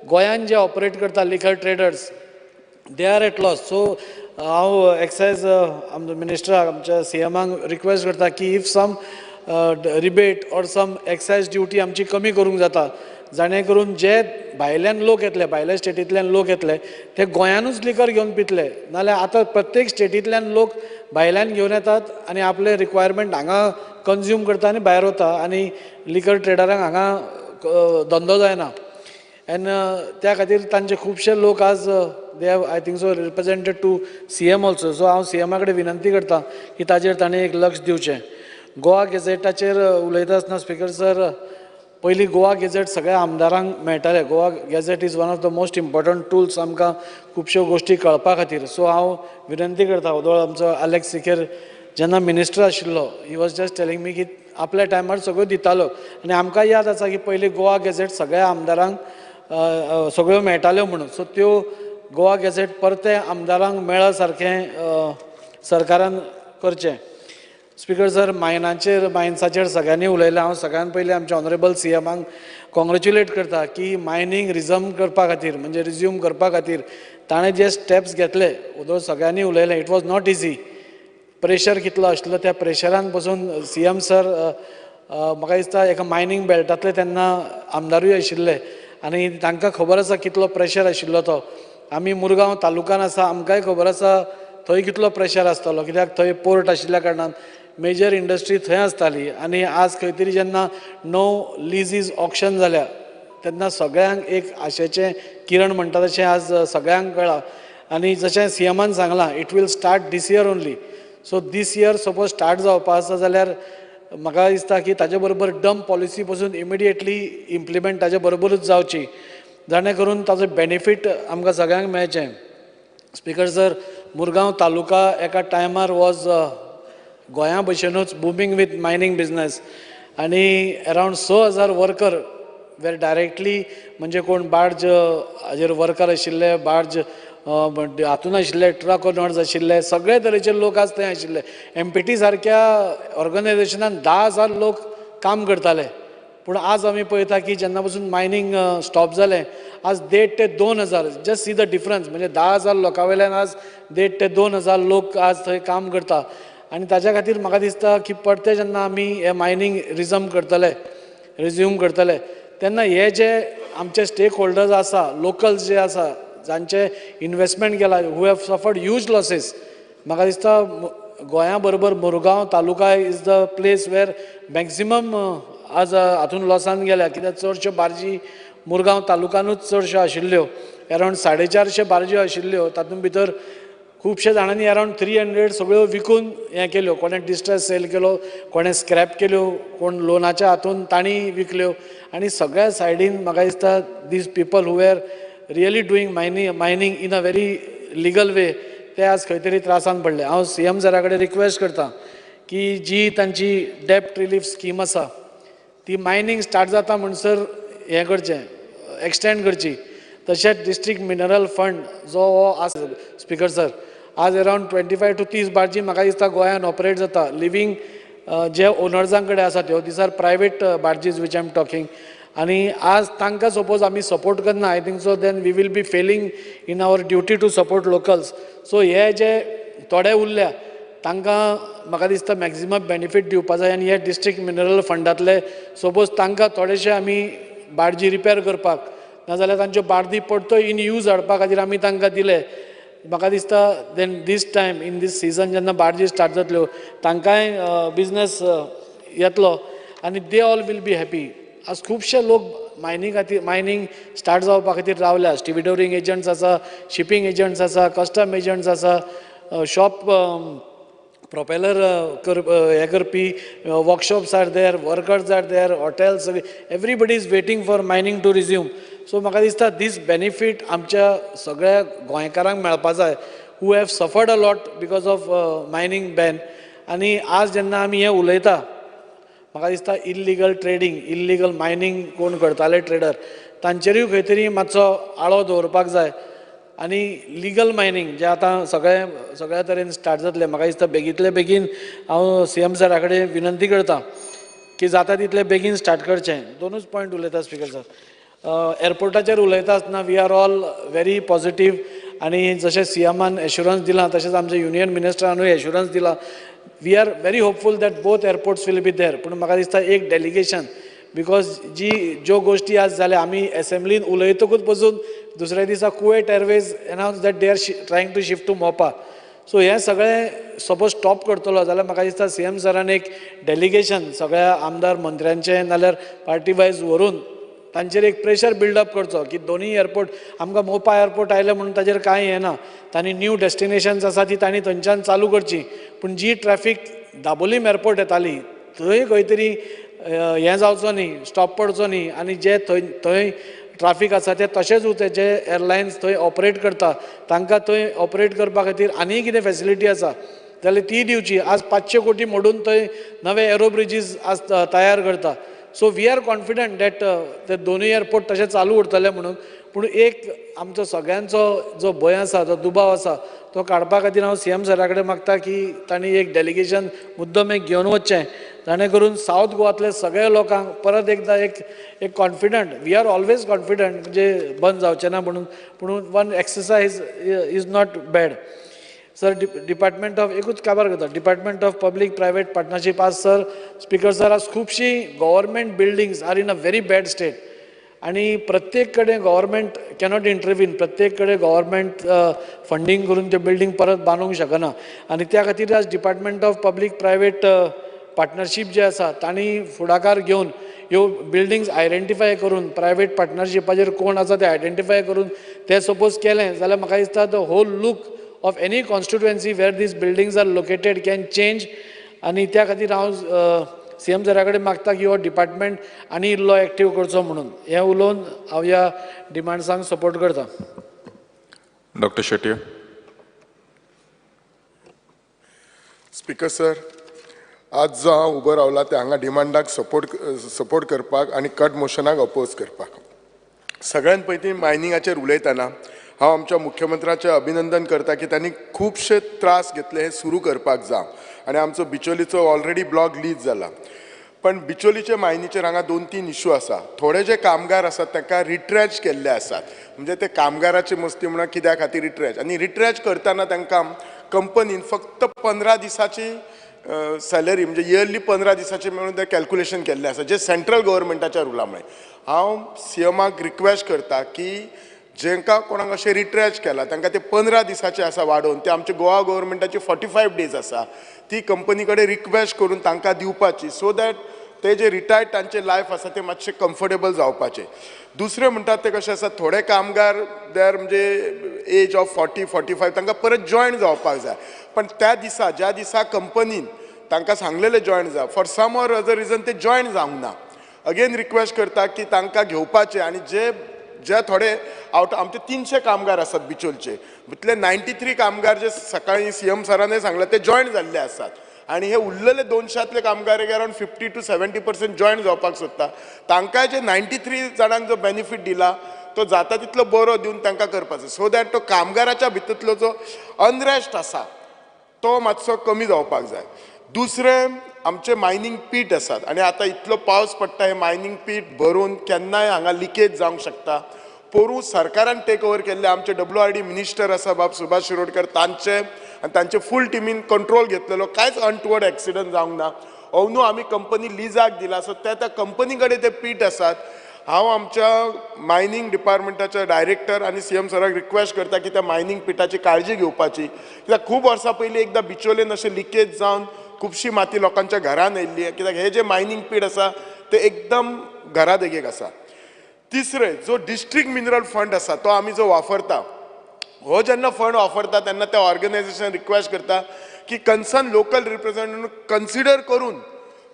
Speaker 7: गोंयान जे ऑपरेट करता liquor traders they are at loss. So हांव एक्सायज आमच्या मिनिस्टराक आमच्या सी एमाक रिक्वेस्ट करता की if some rebate or some excise duty आमची कमी करूंक जाता, जाणे करून जे भायल्यान लोक येतले, भायल्या स्टेटींतल्यान लोक येतले ते गोंयानूच लिकर घेवन पितले. नाजाल्यार आतां प्रत्येक स्टेटींतल्यान लोक भायल्यान घेवन येतात आनी आपले रिक्वायरमेंट हांगा कंज्यूम करता आनी भायर वता आनी लिकर ट्रेडरांक हांगा धंदो जायना. एंड त्या खातीर तांचे खुबशे लोक आज they have I think so represented to CM also. So हांव सी एमा कडेन विनंती करता की ताजेर ताणें एक लक्ष दिवचें. गोवा गॅझेटाचेर उलयता आसतना स्पीकर सर, पयलीं गोवा गॅझेट सगळ्या आमदारांक मेळटालें. Goa Gazette is one of the most important tools आमकां खुबश्यो गोश्टी कळपा खातीर. सो हांव विनंती करता, ओदोळ आमचो आलेक्स सिकेर जेन्ना मिनिस्टर आशिल्लो, he was just telling me की आपल्या टायमार सगळ्यो दितालो आनी आमकां याद आसा की पयलीं गोवा गॅझेट सगळ्या आमदारांक सगळ्यो मेळटाल्यो म्हणून. सो त्यो गोवा गॅझेट परते आमदारांक मेळ सारकें सरकारान करचें. स्पीकर सर, मायनाचेर मायन्साचेर सगळ्यांनी उलयलें. हांव सगळ्यान पयलीं आमच्या ऑनरेबल सी एमाक कॉंग्रेच्युलेट करता की मायनींग रिजम करपा खातीर, म्हणजे रिज्यूम करपा खातीर ताणें जे स्टेप्स घेतले, ओदोळ सगळ्यांनी उलयलें, it was not easy. Pressure कितलो आशिल्लो, त्या प्रेशरान पसून सी एम सर म्हाका दिसता एका मायनींग बेल्टांतले तेन्ना आमदारूय आशिल्ले आनी तांकां खबर आसा कितलो प्रेशर आशिल्लो तो. आमी मुरगांव तालुक्यान आसा, आमकांय खबर आसा थंय कितलो प्रेशर आसतलो, कित्याक थंय पोर्ट आशिल्ल्या कारणान मेजर इंडस्ट्री थंय आसताली. आनी आज खंय तरी जेन्ना 9 लिजीज ऑक्शन जाल्या तेन्ना सगळ्यांक एक आशेचें किरण म्हणटा तशें आज सगळ्यांक कळ्ळां. आनी जशें सी एमान सांगलां, it will start this year only. So this year suppose start जावपा आसा जाल्यार म्हाका दिसता की ताजे बरोबर डंप पॉलिसी पसून इमिडिएटली इम्प्लिमेंट ताजे बरोबरूच जावची, जाणे करून ताजो बेनिफीट आमकां सगळ्यांक मेळचें. स्पीकर सर, मुरगांव तालुका एका टायमार वॉज गोंया भशेनूच बुमींग विथ मायनींग बिजनस आनी अरावंड 6,000 वर्कर वेर डायरेक्टली, म्हणजे कोण बार्ज हाजेर वर्कर आशिल्ले, बार्ज हातून आशिल्ले, ट्रक ओनर्स आशिल्ले, सगळे तरेचे लोक आज थंय आशिल्ले. एम पी टी सारक्या ऑर्गनायझेशनान 10,000 लोक काम करताले. पूण आज आमी पळयता की जेन्ना पसून मायनींग स्टॉप जालें, आज 1,500 ते 2,000, जस्ट सी the difference, म्हणजे 10,000 लोकां वयल्यान आज 1,500 ते 2,000 लोक आज थंय काम करता. आनी ताज्या खातीर म्हाका दिसता की परते जेन्ना आमी हे मायनींग रिज्यूम करतले तेन्ना हे जे आमचे स्टेक होल्डर्स आसा, लोकल्स जे आसा, जांचे इन्वेस्टमेंट केला, who have suffered huge losses, म्हाका दिसता गोंया बरोबर Murgaon taluka is the place where maximum आज हातून लॉसान गेल्या, कित्याक चडश्यो बार्जी मुरगांव तालुकानूच चडश्यो आशिल्ल्यो. अरावंड 450 बार्ज्यो आशिल्ल्यो, तातूंत भितर खुबशे जाणांनी अरावंड 300 सगळ्यो विकून हें केल्यो. कोणें डिस्ट्रेस सेल केलो, कोणें स्क्रॅप केल्यो, कोण लोनाच्या हातून तांणी विकल्यो. आनी सगळ्या सायडीन म्हाका दिसता these people who are really doing mining in a very legal way ते आज खंय तरी त्रासान पडले. हांव सी एम सरा कडेन रिक्वेस्ट करता की जी तांची डेप्ट रिलीफ स्कीम आसा ती मायनींग स्टार्ट जाता म्हणसर हें करचें, एक्सटेंड करची. तशेंच डिस्ट्रिक्ट मिनरल फंड जो हो आसा स्पीकर सर, आज अरावंड 25 to 30 बार्जी म्हाका दिसता गोंयान ऑपरेट जाता, लिवींग जे ओनर्सां कडेन आसा त्यो, these are private barges which I am talking. आनी आज तांकां सपोज आमी सपोर्ट करना, I think so then we will be failing in our duty to support locals. So हे जे थोडे उरल्या तांकां म्हाका दिसता मॅक्सिमम बेनिफीट दिवपा जाय. आनी हे डिस्ट्रिक्ट मिनरल फंडांतले सपोज तांकां थोडेशे आमी बार्जी रिपेर करपाक, नाजाल्यार तांच्यो बार्दी परतो इन यूज हाडपा खातीर आमी तांकां दिले, म्हाका दिसता then this time in this season जेन्ना बार्जी स्टार्ट जातल्यो तांकांय बिजनस येतलो आनी they all will be happy. आज खुबशे लोक मायनींग खातीर, मायनींग स्टार्ट जावपा खातीर रावल्या. स्टिविडोरींग एजंट्स आसा, शिपींग एजंट्स आसा, कस्टम एजंट्स आसा, शॉप प्रोपेलर हें करपी workshops are there, workers are there, hotels, everybody is waiting for mining to resume. So म्हाका दिसता दीस बेनिफीट आमच्या सगळ्या गोंयकारांक मेळपा जाय who have suffered a lot because of mining ban. आनी आज जेन्ना आमी हें उलयता म्हाका दिसता इल्लिगल ट्रेडींग, इल्लिगल मायनींग कोण करताले ट्रेडर तांचेरूय खंय तरी मातसो आळो दवरपाक जाय. आनी लिगल मायनींग जें आतां सगळें सगळ्या तरेन स्टार्ट जातलें, म्हाका दिसता बेगींतले बेगीन हांव सी एम सरा कडेन विनंती करता की जाता तितले बेगीन स्टार्ट करचें. दोनूच पॉयंट उलयता स्पीकर सर. एअरपोर्टाचेर उलयता आसतना we are all very positive आनी जशें सी एमान एश्युरन्स दिलां तशेंच आमच्या युनियन मिनिस्टरानूय एश्युरन्स दिलां. We are very hopeful that both airports will be there. पूण म्हाका दिसता एक डेलिगेशन, because जी ज्यो गोश्टी आज जाल्या आमी एसेंब्लीन उलयतकूच पसून दुसऱ्या दिसा Kuwait Airways announce that they are trying to shift to Mopa. So हें सगळें सपोज स्टॉप करतलो जाल्यार म्हाका दिसता सी एम सरान एक डेलिगेशन सगळ्या आमदार मंत्र्यांचें नाल्यार पार्टी वायज व्हरून तांचेर एक प्रेशर बिल्डअप करचो की दोनूय एअरपोर्ट आमकां मोपा एअरपोर्ट आयले म्हणून ताजेर कांय येना, तांणी न्यू डेस्टिनेशन्स आसा ती तांणी थंयच्यान चालू करची. पूण जी ट्रॅफिक दाबोलीम एअरपोर्ट येताली थंय खंय तरी हें जावचो न्ही, स्टॉप पडचो न्ही आनी जे थंय थंय ट्राफीक आसा ते तशेंच उरता. जे एअरलायन्स थंय ऑपरेट करता तांकां थंय ऑपरेट करपा खातीर आनी कितें फॅसिलिटी आसा जाल्यार ती दिवची. आज 500 कोटी मोडून थंय नवे एरो ब्रिजीस आज तयार करता. So we are confident that ते दोनूय एअरपोर्ट तशें चालू उरतले म्हणून. पूण एक आमचो सगळ्यांचो जो भंय आसा, जो दुबाव आसा तो काडपा खातीर हांव सीएम सरा कडेन मागता की तांणी एक डेलिगेशन मुद्दम एक घेवन वचचें, जाणें करून सावथ गोवांतले सगळे लोकांक परत एकदां एक एक confident, we are always confident म्हणजे बंद जावचें ना म्हणून. पूण one exercise is not bad. Sir department of एकूच काबार करता, department of public private partnership. आज सर स्पीकर सर आज खुबशीं government buildings are in a very bad state आनी प्रत्येक कडेन गव्हर्मेंट कॅनॉट इंटरवीन, प्रत्येक कडेन गव्हर्मेंट फंडींग करून त्यो बिल्डींग परत बांदूंक शकना आनी त्या खातीर आज department of public private partnership जे आसा तांणी फुडाकार घेवन ह्यो बिल्डींग्स आयडेंटिफाय करून प्रायवेट पार्टनरशिपाचेर कोण आसा ते आयडेंटिफाय करून ते सपोज केलें जाल्यार म्हाका दिसता the whole look of any constituency where these buildings are located can change. आनी त्या खातीर हांव सीएम सरा कडेन मागता की हो डिपार्टमेंट आनी इल्लो एक्टीव करचो म्हणून. हें उलोवन हांव ह्या डिमांड्सांक सपोर्ट करता.
Speaker 2: डॉक्टर शेट्टी.
Speaker 8: स्पीकर सर, आज जो हांव उबो रावला ते हांगा डिमांडाक सपोर्ट करपाक आनी कट मोशनाक अपोज करपाक. सगळ्यान पयलीं मायनिंगाचेर उलयतना हांव आमच्या मुख्यमंत्र्याचें अभिनंदन करता की तांणी खुबशे त्रास घेतले हे सुरू करपाक जावं आनी आमचो बिचोलीचो ऑलरेडी ब्लॉक लीज जाला. पण बिचोलीचे मायनीचेर हांगा 2-3 इशू आसा. थोडे जे कामगार आसात तांकां रिट्रॅच केल्ले आसात, म्हणजे ते कामगाराची मस्ती म्हणून कित्या खातीर रिट्रॅच, आनी रिट्रॅच करतना तांकां कंपनीन फक्त 15 दिसाची सॅलरी म्हणजे इयरली 15 दिसाची म्हणून ते कॅल्कुलेशन केल्लें आसा, जे सेंट्रल गव्हर्मेंटाच्या रुला मुळे. हांव सीएमाक रिक्वेस्ट करता की जेंका कोणाक अशें रिट्रॅच केला तांकां ते 15 दिसाचे आसा वाडोवन ते आमचे गोवा गव्हर्मेंटाची 45 डेज आसा ती कंपनी कडेन रिक्वेस्ट करून तांकां दिवपाची, सो that ते जे रिटायर्ड तांचे लायफ आसा ते मातशें कम्फर्टेबल जावपाचें. दुसरें म्हणटात ते कशें आसा, थोडे कामगार they are म्हणजे एज ऑफ 40-45 तांकां परत जॉयन जावपाक जाय, पण त्या दिसा ज्या दिसा कंपनीन तांकां सांगलेलें जॉयन जा, for some or other reason ते जॉयन जावंक ना. अगेन रिक्वेस्ट करता की तांकां घेवपाचें आनी जे जे थोडे आवट आमचे 300 कामगार आसात बिचोलचे, भितरले 93 कामगार जे सकाळी सीएम सरानय सांगले ते जॉयन जाल्ले आसात आनी हे उरलेले 200 कामगार अरावंड 50 to 70% join जावपाक सोदता. तांकां जे 93 जाणांक जो बेनिफीट दिला तो जाता तितलो बरो दिवन तांकां करपाचो, सो that तो कामगाराच्या भितरलो जो अनरेस्ट आसा तो मातसो कमी जावपाक जाय. दुसरें आमचे मायनींग पीट आसात आनी आतां इतलो पावस पडटा, हे मायनींग पीट भरून केन्नाय हांगा लिकेज जावंक शकता. पोरूं सरकारान टेक ओवर केल्ले आमचे WRD minister आसा बाब सुभाष शिरोडकर, तांचे आनी तांचे फूल टिमीन कंट्रोल घेतलेलो, कांयच अनटुवर्ड एक्सिडंट जावंक ना. अंदू आमी कंपनी लिजाक दिला, सो त्या त्या कंपनी कडेन ते पीट आसात. हांव आमच्या मायनींग डिपार्टमेंटाच्या डायरेक्टर आनी सीएम सराक रिक्वेस्ट करता की त्या मायनींग पिटाची काळजी घेवपाची, कित्याक खूब वर्सां पयलीं एकदां बिचोलेन अशें लिकेज जावन खुबशी माती लोकांच्या घरान येयल्ली, कित्याक हे जे मायनींग पीट आसा ते एकदम घरा देगेक आसा. तिसरें, जो डिस्ट्रिक्ट मिनरल फंड आसा तो आमी जो वापरता, हो जेन्ना फंड वापरता तेन्ना त्या ऑर्गनायझेशन रिक्वेस्ट करता की कन्सर्न लोकल रिप्रेझेंटेटिव्ह कन्सिडर करून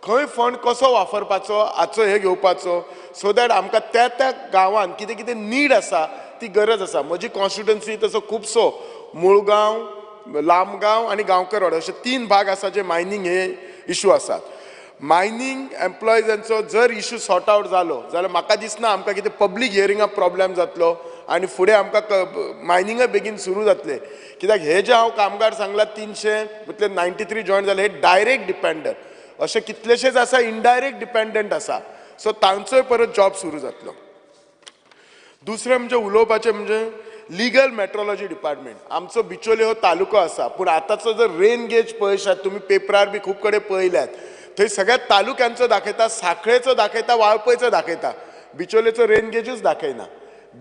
Speaker 8: खंय फंड कसो वापरपाचो हाचो हे घेवपाचो, सो that आमकां त्या त्या गांवान कितें कितें नीड आसा ती गरज आसा. म्हजी कॉन्स्टिट्युएन्सी तसो खुबसो मुळगांव, लामगांव आनी गांवकरवाडो अशे 3 भाग आसा जे मायनींग हे इशू आसात. मायनींग एम्प्लॉइजांचो जर इशू सॉर्ट आवट जालो जाल्यार म्हाका दिसना आमकां कितें पब्लीक हियरिंगा प्रॉब्लेम जातलो आनी फुडें आमकां मायनिंगय बेगीन सुरू जातलें. कित्याक हे जे हांव कामगार सांगला 300 भितरले 93 जॉयन जाले हे डायरेक्ट डिपेंडंट, अशे कितलेशेच आसा इनडायरेक्ट डिपेंडंट आसा, सो तांचोय परत जॉब सुरू जातलो. दुसरें म्हणजे उलोवपाचें म्हणजे लिगल मेट्रोलॉजी डिपार्टमेंट. आमचो बिचोले हो तालुको आसा, पूण आतांचो जर रेन गेज पळयशात तुमी पेपरार बी खूब कडेन पळयल्यात, थंय सगळ्या तालुक्यांचो दाखयता, साखळेचो दाखयता, वाळपयचो दाखयता, बिचोलेचो रेन गेजूच दाखयना.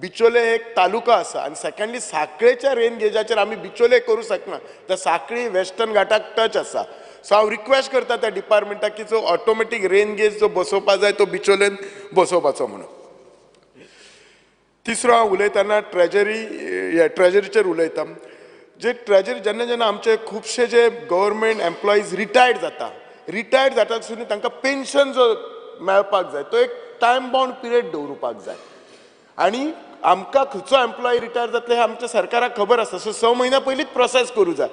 Speaker 8: बिचोले एक तालुको आसा आनी सेकंडली साखळेच्या रेन गेजाचेर आमी बिचोले करूं शकना, तर साखळी वेस्टर्न घाटाक टच आसा. सो हांव रिक्वेस्ट करता त्या डिपार्टमेंटाक की जो ऑटोमॅटीक रेन गेज जो बसोवपा जाय तो बिचोलेन बसोवपाचो म्हणून. तिसरो हांव उलयतना ट्रेजरी, हे ट्रेजरीचेर उलयता. जे ट्रेजरी जेन्ना जेन्ना आमचे खुबशे जे गव्हर्मेंट एम्प्लॉईज रिटायर्ड जाता, रिटायर्ड जाता आसतना तांकां पेन्शन जो मेळपाक जाय तो एक टायम बाउंड पिरियड दवरुपाक जाय. आनी आमकां खंयचो एम्प्लॉई रिटायर जातले हें आमच्या सरकाराक खबर आसा. सो 6 म्हयन्या पयलींच प्रोसेस करूं जाय.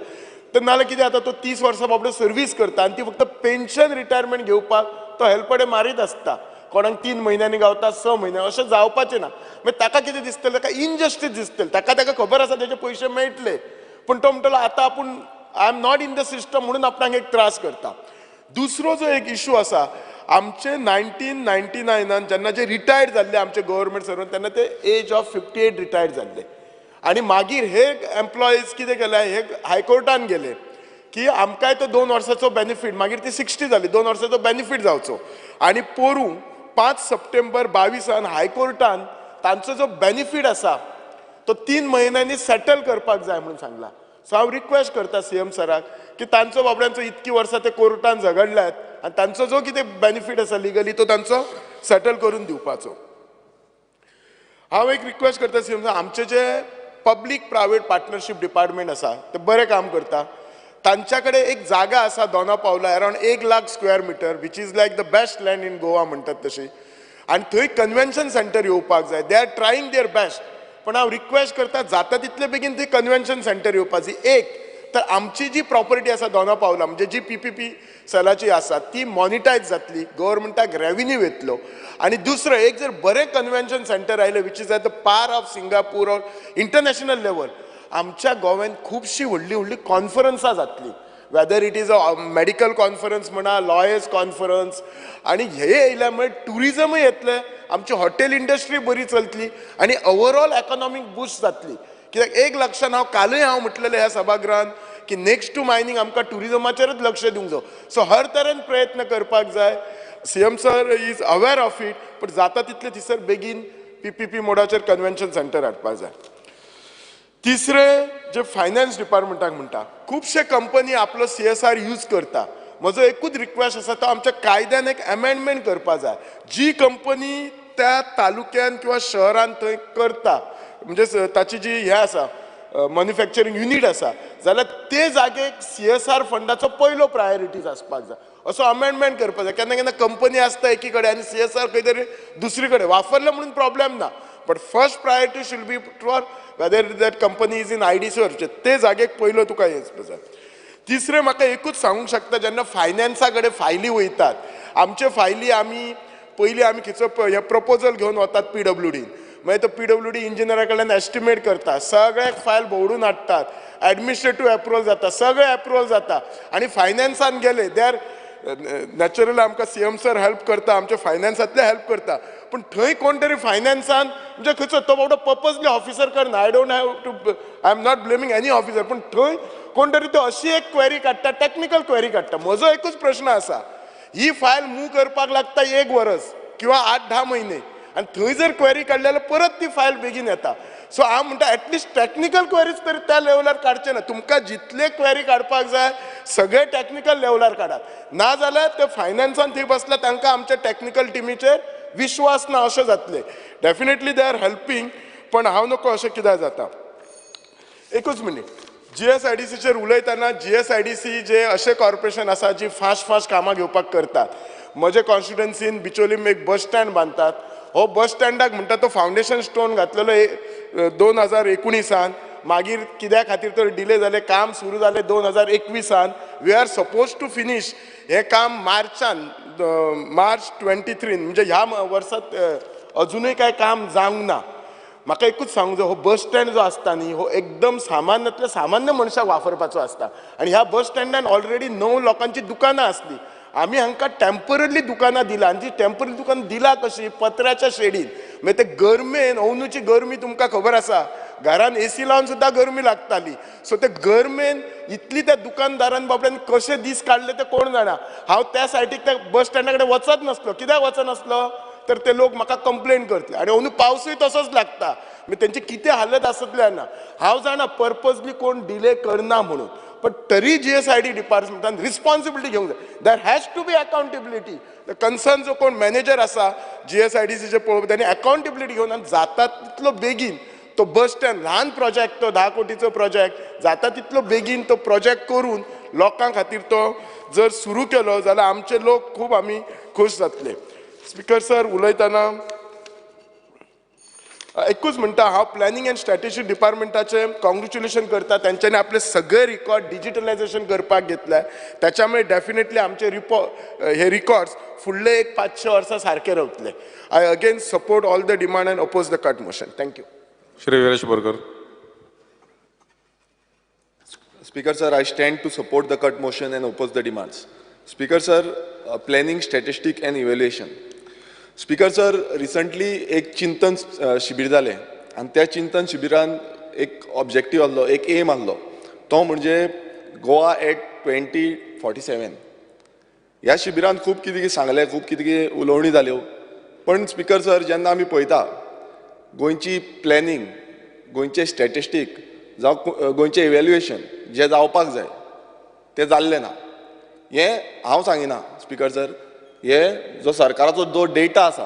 Speaker 8: तर नाजाल्यार कितें जाता, तो 30 वर्सां बाबडो सर्वीस करता आनी ती फक्त पेन्शन रिटायरमेंट घेवपाक तो हेल्पडे मारीत आसता. कोणाक 3 म्हयन्यांनी गावता, 6 म्हयने, अशें जावपाचें ना. मागीर ताका कितें दिसतलें, ताका इनजस्टीस दिसतलें. ताका ताका खबर आसा तेजे पयशे मेळटले, पूण तो म्हणटलो आतां आपूण I am not in the system म्हणून आपणाक एक त्रास करता. दुसरो जो एक इशू आसा, आमचे 1999 जेन्ना जे रिटायर्ड जाल्ले आमचे गव्हर्मेंट सर्वंट तेन्ना ते एज ऑफ 58 रिटायर्ड जाल्ले. आनी मागीर हे एम्प्लॉईज कितें केलें, हे हायकोर्टान गेले की आमकांय तो 2 वर्साचो बेनिफीट, मागीर ती 60 जाली, 2 वर्साचो बेनिफीट जावचो. आनी पोरूं 5 सप्टेंबर 22 हायकोर्टान तांचो जो बेनिफीट आसा तो 3 म्हयन्यांनी सेटल करपाक जाय म्हणून सांगला. सो हांव रिक्वेस्ट करता सीएम सराक की तांचो बाबड्यांचो इतकी वर्सां ते कोर्टान झगडल्यात आनी तांचो जो कितें बेनिफीट आसा लिगली तो तांचो सेटल करून दिवपाचो. हांव एक रिक्वेस्ट करता सीएम सर, आमचे जे पब्लीक प्रायवेट पार्टनरशीप डिपार्टमेंट आसा ते बरें काम करता. तांच्या कडेन एक जागा आसा Dona Paula, around 1 lakh square metre, which is like the best land in Goa म्हणटात तशी. आनी थंय कन्व्हेन्शन सेंटर येवपाक जाय. They are trying their best, पण हांव रिक्वेस्ट करता जाता तितले बेगीन थंय कन्व्हेन्शन सेंटर येवपाची. एक तर आमची जी प्रॉपर्टी आसा दोना पावला, म्हणजे जी PPP सेलाची आसा ती मॉनिटायज जातली, गव्हर्मेंटाक रेविन्यू येतलो. आनी दुसरें एक जर बरें कन्व्हेन्शन सेंटर आयलें which is at the par of Singapore or international level, आमच्या गोव्यान खुबशीं व्हडलीं व्हडलीं कॉन्फरन्सां जातलीं, whether it is a medical conference म्हणा, लॉयर्स कॉन्फरन्स. आनी हे येयल्या मुळे ट्युरिजमूय येतलें, आमची हॉटेल इंडस्ट्री बरी चलतली आनी ओवरऑल इकॉनॉमीक बूस्ट जातली. कित्याक एक लक्षान हांव कालूय हांव म्हटलेलें ह्या सभागृहान की नेक्स्ट टू मायनींग आमकां ट्युरिजमाचेरच लक्ष दिवंक जाय. सो हर तरेन प्रयत्न करपाक जाय. CM sir is aware of it, पण जाता तितले थंयसर बेगीन PPP मोडाचेर कन्व्हेन्शन सेंटर हाडपाक जाय. तिसरें जे फायनान्स डिपार्टमेंटाक म्हणटा, खुबशे कंपनी आपलो CSR use करता. म्हजो एकूच रिक्वेस्ट आसा, तो आमच्या कायद्यान एक अमेंडमेंट करपाक जाय. जी कंपनी त्या तालुक्यान किंवा शहरान थंय करता, म्हणजे ताची जी हें आसा मॅन्युफॅक्चरींग युनीट आसा, जाल्यार ते जागेक CSR फंडाचो पयलो प्रायोरिटीज आसपाक जाय, असो अमेंडमेंट करपाक जाय. केन्ना केन्ना कंपनी आसता एकी कडेन आनी CSR खंय तरी दुसरी कडेन वापरलो म्हणून प्रॉब्लेम ना, but first priority should be for whether that company is in IDC or ते जागेक पयलो तुका येवपाक जाय. तिसरें म्हाका एकूच सांगूंक शकता, जेन्ना फायनान्सा कडेन फायली वयतात, आमच्यो फायली आमी पयलीं आमी खंयचो हे प्रपोजल घेवन वतात PWD, मागीर तो PWD इंजिनियरा कडल्यान एस्टिमेट करता, सगळ्याक फायल भोंवडून हाडटात, एडमिनिस्ट्रेटीव एप्रुवल जाता, सगळें एप्रुवल जाता आनी फायनान्सान गेले they are naturally आमकां CM sir help करता, आमच्या फायनान्सांतले हेल्प करता, पूण थंय कोण तरी फायनान्सान म्हणजे खंयचो तो बाबडो पर्पजली ऑफिसर करना, I don't have to, I am not blaming any officer, पूण थंय कोण तरी तो अशी एक क्वेरी काडटा, टॅक्निकल क्वेरी काडटा. म्हजो एकूच प्रश्न आसा, ही फायल मूव करपाक लागता 1 वरस किंवा 8-10 म्हयने आनी थंय जर क्वेरी काडली जाल्यार परत ती फायल बेगीन येता. सो हांव म्हणटा एटलिस्ट टॅक्निकल क्वेरीज तरी त्या लेवलार काडचे ना. तुमकां जितले क्वेरी काडपाक जाय सगळे टॅक्निकल लेवलार काडात, ना जाल्यार ते फायनान्सान थंय बसल्या तांकां आमच्या टॅक्निकल टिमीचेर विश्वास ना अशें जातलें. डेफिनेटली they are helping, पण हांव नको अशें कित्याक जाता. एकूच मिनीट, GSIDCचेर उलयतना GSIDC जे अशें कॉर्पोरेशन आसा जी फास्ट फास्ट कामां घेवपाक करतात. म्हजे कॉन्स्टिट्युएन्सीन बिचोलीम एक बस स्टँड बांदतात, हो बस स्टँडाक म्हणटा तो फावंडेशन स्टोन घातलेलो 2019 मागीर कित्या खातीर तर डिले जालें, काम सुरू जालें 2021. We are suppose to finish हें काम मार्चान, मार्च 23, म्हणजे ह्या वर्सात अजुनूय कांय काम जावंक ना. म्हाका एकूच सांगूंक जाय, हो बस स्टँड जो आसता न्ही हो एकदम सामान्यांतल्या सामान्य मनशाक वापरपाचो आसता आनी ह्या बस स्टँडान ऑलरेडी 9 लोकांची दुकानां आसली. आमी हांकां टेम्पररी दुकानां दिलां आनी ती टेम्पररी दुकानां दिलां कशीं, पत्र्याच्या शेडीन. मागीर ते गरमेन, अंदूची गरमी तुमकां खबर आसा, घरान एसी लावन सुद्दां गरमी लागताली. सो ते गरमेन इतली त्या दुकानदारान बाबड्यान कशे दीस काडले ते कोण जाणा. हांव त्या सायडीक त्या बस स्टँडा कडेन वचत नासलो. कित्याक वचनासलो तर ते लोक म्हाका कंप्लेन करतले आनी अंदू पावसूय तसोच लागता, मागीर तेंची कितें हालत आसतले ना हांव जाणा, पर्पजली कोण डिले करना म्हणून. पण तरी जीएसआयडी डिपार्टमेंटान रिस्पॉन्सिबिलिटी घेवंक जाय. There has to be accountability. The concern जो कोण मॅनेजर आसा जीएसआयडीसीचे पळोवप, तांणी अकाउंटेबिलिटी घेवन आनी जाता तितलो बेगीन तो बस स्टँड, ल्हान प्रोजेक्ट तो 10 कोटीचो प्रोजेक्ट, जाता तितलो बेगीन तो प्रोजेक्ट करून लोकां खातीर तो जर सुरू केलो जाल्यार आमचे लोक खूब आमी खूश जातले. स्पीकर सर, उलयतना एकूच म्हणटा, हांव प्लॅनिंग अँड स्ट्रॅटेजी डिपार्टमेंटाचें कॉंग्रेच्युलेशन करता. तेंच्यांनी आपले सगळे रिकॉर्ड डिजिटलायजेशन करपाक घेतले, त्याच्यामुळे डेफिनेटली आमचे हे रिकॉर्ड्स फुडले एक 5-6 वर्सां सारके रावतले. I again support all the demand and oppose the cut motion. Thank you.
Speaker 2: Shri Viresh Borkar.
Speaker 9: Speaker sir, I stand to support the cut motion and oppose the demands. Speaker sir, planning, statistic and evaluation. Speaker sir, recently एक चिंतन शिबीर जालें आनी त्या चिंतन शिबिरान एक objective आहलो, एक एम आहलो, तो म्हणजे गोवा एट 2047. ह्या शिबिरान खूब कितें कितें सांगलें, खूब कितें कितें उलोवणी जाल्यो, पण स्पीकर सर जेन्ना आमी पळयता गोंयची प्लॅनिंग, गोंयचें स्टॅटिस्टीक जावं गोंयचें इव्हॅल्युएशन जें जावपाक जाय तें जाल्लें ना. हें हांव सांगिना स्पीकर सर, हे जो सरकाराचो जो डेटा आसा,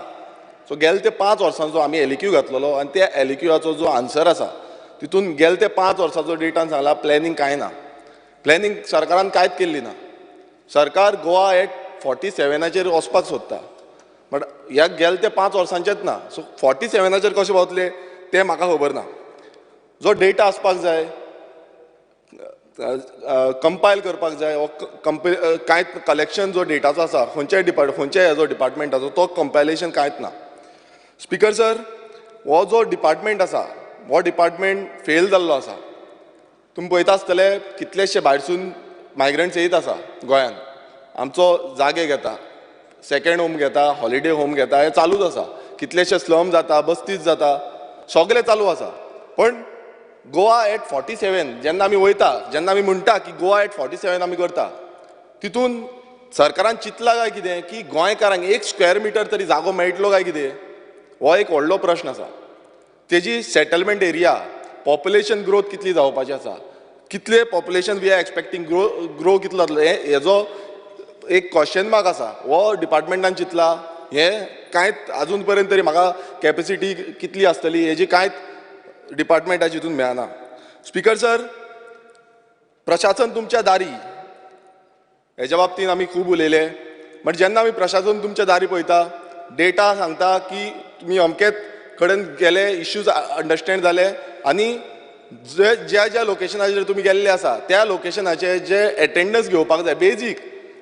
Speaker 9: सो गेले ते 5 वर्सांचो आमी एलइक्यू घातलेलो आनी त्या एलइक्यूचो जो आन्सर आसा तितून गेले ते 5 वर्सांचो डेटान सांगला प्लॅनिंग कांय ना, प्लॅनिंग सरकारान कांयच केल्ली ना. सरकार गोवा एट 47 वचपाक सोदता, बट ह्या गेले ते 5 वर्सांचेच ना, सो 47 कशें पावतले तें म्हाका खबर ना. जो डेटा आसपाक जाय, कंपायल करपाक जाय, हो कांय कलेक्शन जो डेटाचो आसा खंयच्याय खंयच्याय हेजो डिपार्टमेंटाचो तो कंपायलेशन कांयच ना. स्पीकर सर, हो जो डिपार्टमेंट आसा हो डिपार्टमेंट फेल जाल्लो आसा. तुमी पळयता आसतले कितलेशे भायरसून मायग्रंट्स येयत आसा गोंयांत, आमचो जागे घेता, सेकेंड होम घेता, हॉलिडे होम घेता, हें चालूच आसा. कितलेशे स्लम जाता, बस्तीच जाता, सगळें चालू आसा. पण गोवा एट 47 जेन्ना आमी वयता, जेन्ना आमी म्हणटा की गोवा एट 47 आमी करता, तितून सरकारान चिंतलां काय कितें की गोंयकारांक 1 स्क्वेअर मिटर तरी जागो मेळटलो काय कितें, हो एक व्हडलो प्रश्न आसा. तेजी सेटलमेंट एरिया, पॉप्युलेशन ग्रोथ कितली जावपाची आसा, कितले population we are expecting, grow कितलो जातलो, हेजो एक क्वेश्चन मार्क आसा. हो डिपार्टमेंटान चिंतला हें कांयच आजून पर्यंत तरी म्हाका कॅपेसिटी कितली आसतली हेजी कांयच डिपार्टमेंटाची हितून मेळना. स्पीकर सर, प्रशासन तुमच्या दारी हेज्या बाबतीन आमी खूब उलयले, बट जेन्ना आमी प्रशासन तुमच्या दारी पळयता, डेटा सांगता की तुमी अमकेच कडेन गेले, इश्यूज अंडरस्टँड जाले आनी जे ज्या ज्या लोकेशनाचेर तुमी गेल्ले आसा त्या लोकेशनाचे जे एटेंडन्स घेवपाक जाय,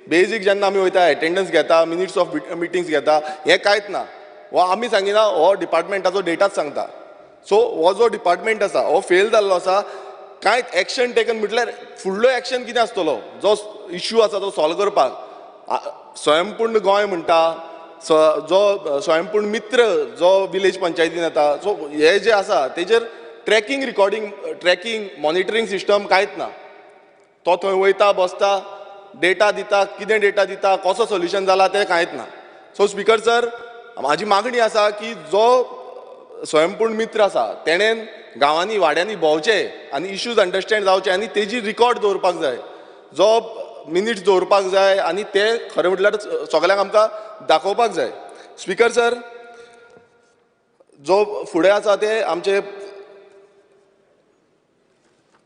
Speaker 9: बेजीक जेन्ना आमी वयता एटेंडन्स घेता, मिनिट्स ऑफ मिटिंग्स घेता, हें कांयच ना. हो आमी सांगिना, हो डिपार्टमेंटाचो डेटाच सांगता. सो हो जो डिपार्टमेंट आसा हो फेल जाल्लो आसा. कांयच एक्शन टेकन म्हटल्यार फुडलो एक्शन कितें आसतलो जो इश्यू आसा तो सॉल्व करपाक. स्वयंपूर्ण गोंय म्हणटा, जो स्वयंपूर्ण मित्र जो विलेज पंचायतीन येता, सो हे जे आसा तेजेर tracking, recording, tracking monitoring system कांयच ना. तो थंय वयता, बसता, डेटा दिता, कितें डेटा दिता, कसो सोल्युशन जाला तें कांयच ना. सो स्पीकर सर, म्हाजी मागणी आसा की जो स्वयंपूर्ण मित्र आसा तेणेन गांवांनी वाड्यांनी भोंवचें आनी इश्यूज अंडरस्टँड जावचे आनी तेजी रिकॉर्ड दवरपाक जाय, जो मिनिट्स दवरपाक जाय आनी ते खरें म्हटल्यार सगळ्यांक आमकां दाखोवपाक जाय. स्पीकर सर, जो फुडें आसा ते आमचे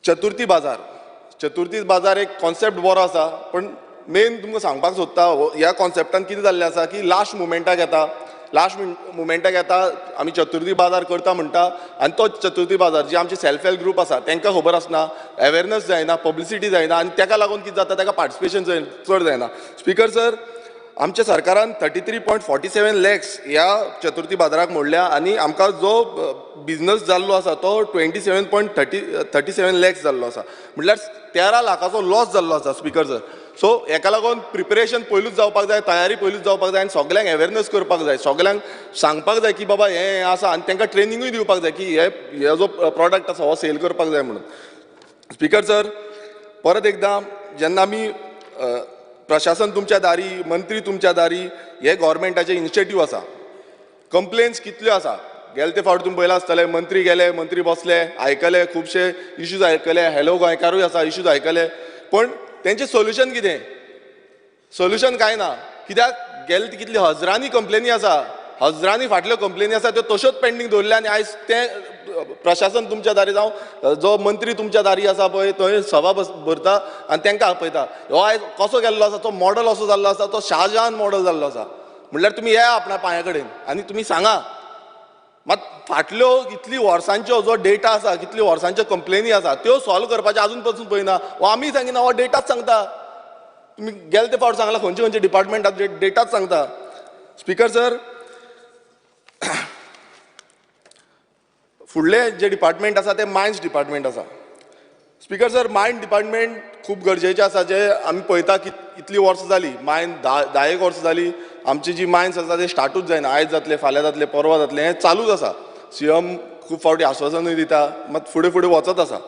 Speaker 9: चतुर्थी बाजार. चतुर्थी बाजार एक कॉन्सेप्ट बरो आसा, पण मेन तुमकां सांगपाक सोदता ह्या कॉन्सेप्टान कितें जाल्लें आसा की लास्ट मुमेंटाक येता, लास्ट मुमेंटाक येता आमी चतुर्थी बाजार करता म्हणटा आनी तो चतुर्थी बाजार जी आमची सेल्फ हेल्प ग्रूप आसा तांकां खबर आसना, अवेरनस जायना, पब्लिसिटी जायना आनी ताका लागून कितें जाता, ताका पार्टिसिपेशन चड जायना. स्पीकर सर, आमच्या सरकारान 33.47 लॅक्स ह्या चतुर्थी बाजाराक मोडल्या आनी आमकां जो बिजनस जाल्लो आसा तो 27.37 लॅक्स जाल्लो आसा, म्हटल्यार 13 लाखाचो लॉस जाल्लो आसा स्पीकर सर. सो हेका लागून प्रिपरेशन पयलूच जावपाक जाय, तयारी पयलूच जावपाक जाय आनी सगल्यांक अवेरनस करपाक जाय, सगल्यांक सांगपाक जाय की बाबा हें आसा आनी तांकां ट्रेनिंगूय दिवपाक जाय की हे जो प्रोडक्ट आसा हो सेल करपाक जाय म्हणून. स्पीकर सर, परत एकदां जेन्ना आमी प्रशासन तुमच्या दारी, मंत्री तुमच्या दारी, हे गव्हर्मेंटाचे इनिशिएटीव आसा. कंप्लेन्स कितल्यो आसा, गेले ते फावट तुमी पळयलां आसतलें, मंत्री गेले, मंत्री बसले, आयकले, खुबशे इश्यूज आयकले, हॅलो गोंयकारूय आसा, इश्यूज आयकले, पण तेंचें सोल्युशन कितें? सोल्युशन कांय ना. कित्याक गेले कितली हजरांनी कंप्लेनी आसा, हजरांनी फाटल्यो कंप्लेनी आसा, त्यो तश्योच पेंडींग दवरल्या आनी आयज तें प्रशासन तुमच्या दारी जावं जो मंत्री तुमच्या दारी आसा पळय थंय सभा भरता आनी तांकां आपयता. हो आयज कसो गेल्लो आसा तो मॉडल असो जाल्लो आसा, तो शाहजहान मॉडल जाल्लो आसा. म्हणल्यार तुमी येया आपणा पांया कडेन आनी तुमी सांगा. मात फाटल्यो कितली वर्सांच्यो जो डेटा आसा, कितली वर्सांच्यो कंप्लेनी आसा त्यो सॉल्व करपाच्यो आजून पसून पळयना. हो आमी सांगिना, हो डेटाच सांगता. तुमी गेले ते फावट सांगला खंयचे खंयचे डिपार्टमेंटात डेटाच सांगता. स्पीकर सर, फुडले जे डिपार्टमेंट आसा ते मायन्स डिपार्टमेंट आसा. स्पीकर सर, मायन डिपार्टमेंट खूब गरजेचें आसा. जे आमी पळयता की इतली वर्सां जाली मायन, 10 वर्सां जाली आमची जी मायन्स आसा ते स्टार्टूच जायना. आयज जातले, फाल्यां जातले, परवां जातले, हें चालूच आसा. सीएम खूब फावटी आश्वासनूय दिता, मात फुडें फुडें वचत आसा.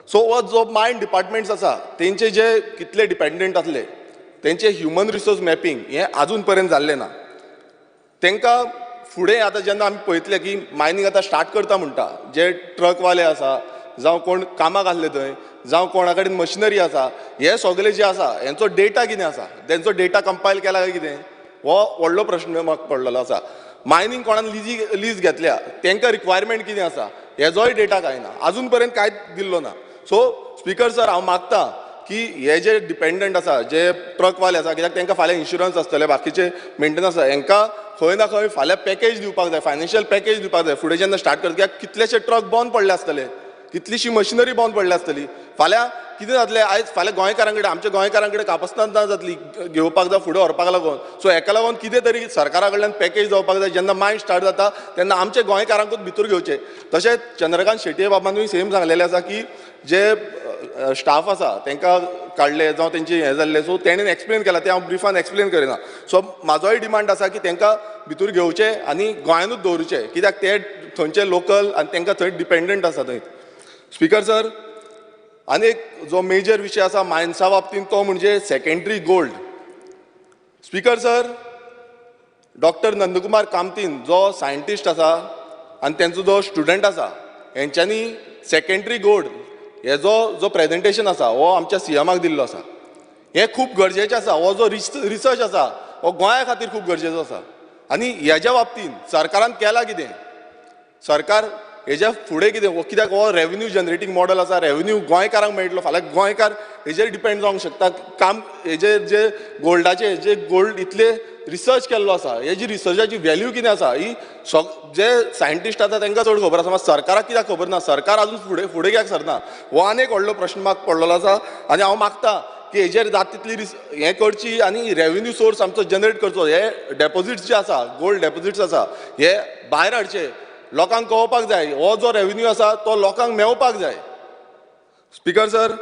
Speaker 9: सो हो जो मायन डिपार्टमेंट्स आसा तेंचे जे कितले डिपेंडंट आसले तेंचे ह्युमन रिसोर्स मॅपिंग हें आजून पर्यंत जाल्लें ना. तांकां फुडें आतां जेन्ना आमी पळयतले की मायनींग आतां स्टार्ट करता म्हणटा, जे ट्रकवाले आसा जावं कोण कामाक आसले थंय जावं कोणा कडेन मशिनरी आसा, हे सगळे जे आसा हेंचो डेटा कितें आसा, तेंचो डेटा कंपायल केला काय कितें, हो व्हडलो प्रश्न म्हाका पडलेलो आसा. मायनींग कोणान लीज घेतल्या तांकां रिक्वायरमेंट कितें आसा हेजोय डेटा कांय ना, आजून पर्यंत कांयच दिल्लो ना. सो स्पीकर सर, हांव मागता की हे जे डिपेंडंट आसा, जे ट्रकवाले आसा, कित्याक तांकां फाल्यां इन्शुरन्स आसतले, बाकीचे मेंटेनन्स आसा, हेंकां खंय ना खंय फाल्यां पॅकेज दिवपाक जाय, फायनान्शियल पॅकेज दिवपाक जाय. फुडें जेन्ना स्टार्ट करता, कित्याक कितलेशे ट्रक बंद पडले आसतले, कितलीशी मशिनरी बंद पडल्या आसतली. फाल्यां कितें जातलें? आयज फाल्यां गोंयकारां कडेन, आमच्या गोंयकारां कडेन कापस्तान ना जातली घेवपाक जावं फुडें व्हरपाक लागून. सो हेका लागून कितें तरी सरकारा कडल्यान पॅकेज जावपाक जाय. जेन्ना मायंड स्टार्ट जाता तेन्ना आमच्या गोंयकारांकूच भितर घेवचें. तशेंच चंद्रकांत शेटये बाबानूय सेम सांगलेलें आसा की जे स्टाफ आसा तांकां काडले जावं तेंचे हें जाल्लें, सो तेणेन एक्सप्लेन केलां, तें हांव ब्रिफान एक्सप्लेन करिना. सो म्हाजोय डिमांड आसा की तांकां भितर घेवचें आनी गोंयानूच दवरचें, कित्याक ते थंयचे लोकल आनी तांकां थंय डिपेंडंट आसा थंय. स्पीकर सर, आनी एक जो मेजर विशय आसा मायन्सा बाबतींत तो म्हणजे secondary gold. Speaker sir, doctor Nandkumar कामतीन जो सायंटिस्ट आसा आनी तेंचो जो स्टुडंट आसा हेंच्यांनी सेकेंडरी गोल्ड हेजो जो प्रेजेंटेशन आसा हो आमच्या सीएमाक दिल्लो आसा. हें खूब गरजेचें आसा. हो जो रिसर्च आसा हो गोंया खातीर खूब गरजेचो आसा. आनी हेज्या बाबतींत सरकारान केलां कितें, सरकार हेज्या फुडें कितें, कित्याक हो रेवेन्यू जनरेटींग मॉडल आसा, रेवेन्यू गोंयकारांक मेळटलो. फाल्यां गोंयकार हेजेर डिपेंड जावंक शकता. काम हेजेर जे गोल्डाचे जे गोल्ड इतले रिसर्च केल्लो आसा, हेजी रिसर्चाची व्हॅल्यू कितें आसा ही जे सायंटिस्ट आसा तांकां चड खबर आसा, मात सरकाराक कित्याक खबर ना, सरकार आजून फुडें फुडें कित्याक सरना, हो आनी एक व्हडलो प्रश्न म्हाका पडलेलो आसा. आनी हांव मागता की हेजेर जाता तितली हें करची आनी रेवेन्यू सोर्स आमचो जनरेट करचो. हे डेपोजिट्स जे आसा, गोल्ड डेपोजिट्स आसा, हे भायर हाडचे, लोकांक कळोवपाक जाय. हो जो रेवेन्यू आसा तो लोकांक मेळपाक जाय. स्पीकर सर,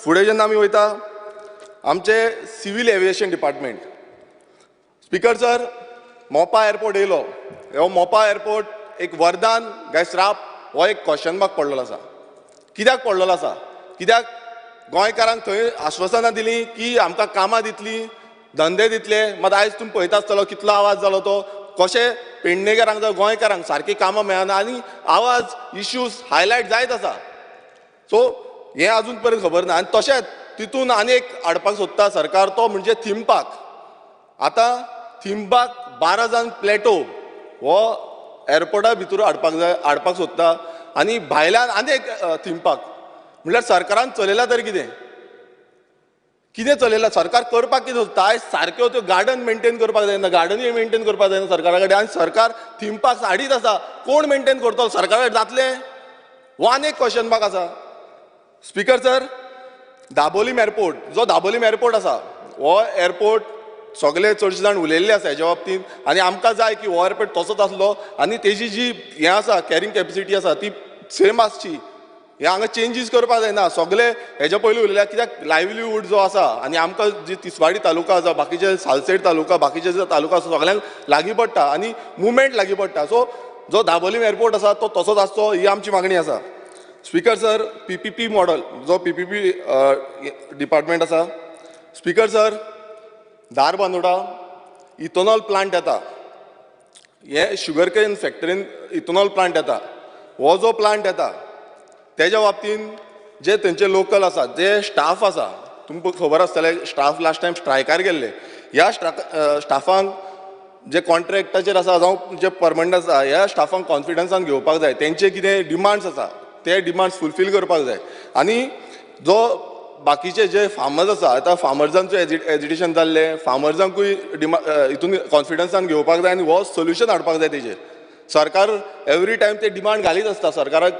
Speaker 9: फुडें जेन्ना आमी वयता आमचे civil aviation department. Speaker sir, Mopa airport येयलो. हो मोपा एअरपोर्ट एक वरदान काय श्राप हो एक क्वेश्चन मार्क पडलेलो आसा. कित्याक पडलेलो आसा? कित्याक गोंयकारांक थंय आश्वासनां दिलीं की आमकां कामां दितलीं, धंदे दितले, मात आयज तुमी पळयता आसतलो कितलो आवाज जालो तो, कशें पेडणेकारांक जावं गोंयकारांक सारकी कामां मेळना आनी आवाज इश्यूज हायलायट जायत आसा. सो हें आजून पर्यंत खबर ना. आनी तशेंच तितून आनी एक हाडपाक सोदता सरकार, तो म्हणजे थीम पार्क. आतां थीम पार्क 12 जाण प्लेटो हो एअरपोर्टा भितर हाडपाक जाय, हाडपाक सोदता आनी भायल्यान आनी एक थीम पार्क. म्हणल्यार सरकारान चलयलां तरी कितें, कितें चलयलां सरकार, करपाक कितें सोदता? आयज सारक्यो त्यो गार्डन मेंटेन करपाक जायना, गार्डनूय मेंटेन करपाक जायना सरकारा कडेन. आनी सरकार थीम पार्क हाडीत आसा, कोण मेंटेन करतलो? सरकारा कडेन जातलें? हो आनी एक क्वेश्चन मार्क आसा. स्पीकर सर, दाबोलीम एअरपोर्ट, जो दाबोलीम एअरपोर्ट आसा हो एअरपोर्ट सगळे चडशे जाण उलयल्ले आसा हेज्या बाबतींत आनी आमकां जाय की हो एअरपोर्ट तसोच आसलो आनी तेजी जी हें आसा कॅरिंग कॅपेसिटी आसा ती सेम आसची. हे हांगा चेंजीस करपाक जायना. सगळे हेज्या पयलीं उलयल्या, कित्याक लायवलीहूड जो आसा आनी आमकां जी तिसवाडी तालुका आसा, बाकीचे सालसेट तालुका, बाकीचे जे तालुका आसा सगळ्यांक लागीं पडटा आनी मुवमेंट लागीं पडटा. सो जो दाबोलीम एअरपोर्ट आसा तो तसोच आसचो ही आमची मागणी आसा. स्पीकर सर, PPP model जो PPP department आसा. Speaker sir, Dharbandora ethanol plant येता, हे शुगर केन फॅक्टरीन इथेनॉल प्लांट येता. हो जो प्लांट येता तेज्या बाबतीन जे थंयचे लोकल आसा, जे स्टाफ आसा तुमकां खबर आसतलें स्टाफ लास्ट टायम स्ट्रायकार गेल्ले. ह्या स्टाफांक जे कॉन्ट्रॅक्टाचेर आसा जावं जे परमनंट आसा ह्या स्टाफांक कॉन्फिडन्सान घेवपाक जाय. तेंचे कितें डिमांड्स आसा ते डिमांड्स फुलफील करपाक जाय. आनी जो बाकीचे जे फार्मर्स आसा आतां फार्मर्सांचो एजिटेशन जाल्लें, फार्मर्सांकूय हितून कॉन्फिडन्सान घेवपाक जाय आनी हो सोल्युशन हाडपाक जाय तेजेर. सरकार एवरी टायम ते डिमांड घालीत आसता सरकाराक,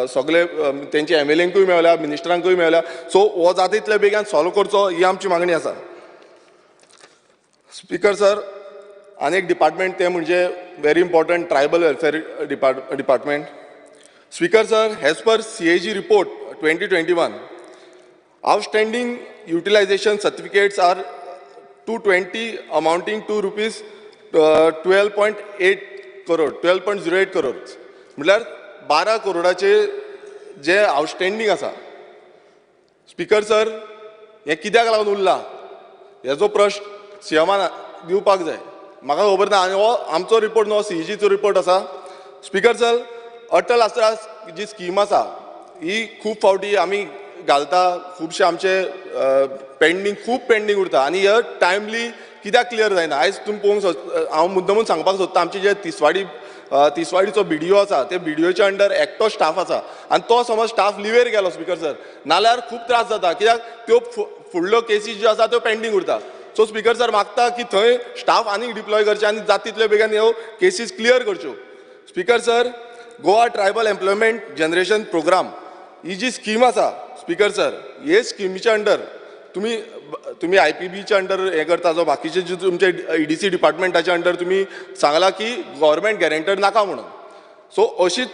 Speaker 9: सगळे तेंचे एमएलएंकूय मेवल्या, मिनिस्टरांकूय मेवल्या. सो हो जाता तितल्या बेगान सॉल्व करचो ही आमची मागणी आसा. स्पीकर सर, आनी एक डिपार्टमेंट तें म्हणजे very important, tribal welfare department. Speaker sir, as per CAG report 2021 outstanding utilisation certificates are 220 amounting to rupees 12.8 crore, 12.08 crore, म्हळ्यार 12 करोडाचे जे आउटस्टँडींग आसा. स्पीकर सर, हें कित्याक लागून उरलां हेजो प्रश्न सीएमान दिवपाक जाय. म्हाका खबर ना आनी हो आमचो रिपोर्ट न्हू, सीएजीचो रिपोर्ट आसा. स्पीकर सर, अटल आसरा जी स्कीम आसा ही खूब फावटी आमी घालता, खुबशे आमचे पेंडींग, खूब पेंडींग उरता आनी हे टायमली कित्याक क्लियर जायना. आयज तुमी पळोवंक, हांव मुद्दमून सांगपाक सोदता, आमचे जे तिसवाडीचो बीडीओ आसा ते बीडीओच्या अंडर एकटो स्टाफ आसा आनी तो समज स्टाफ लिवेर गेलो स्पीकर सर, नाल्यार खूब त्रास जाता कित्याक त्यो फुडल्यो केसी ज्यो आसा त्यो पेंडींग उरता. सो स्पीकर सर, मागता की थंय स्टाफ आनीक डिप्लॉय करचे आनी जाता तितले बेगीन ह्यो केसीस क्लियर करच्यो. Speaker sir, Goa tribal employment generation programme ही जी स्कीम आसा स्पीकर सर, हे स्किमीच्या अंडर तुमी तुमी आयपीबीच्या अंडर हें करता, जो बाकीचे जे तुमचे ईडीसी डिपार्टमेंटाच्या अंडर तुमी सांगला की गव्हर्मेंट गॅरंटर नाका म्हणून. सो अशीच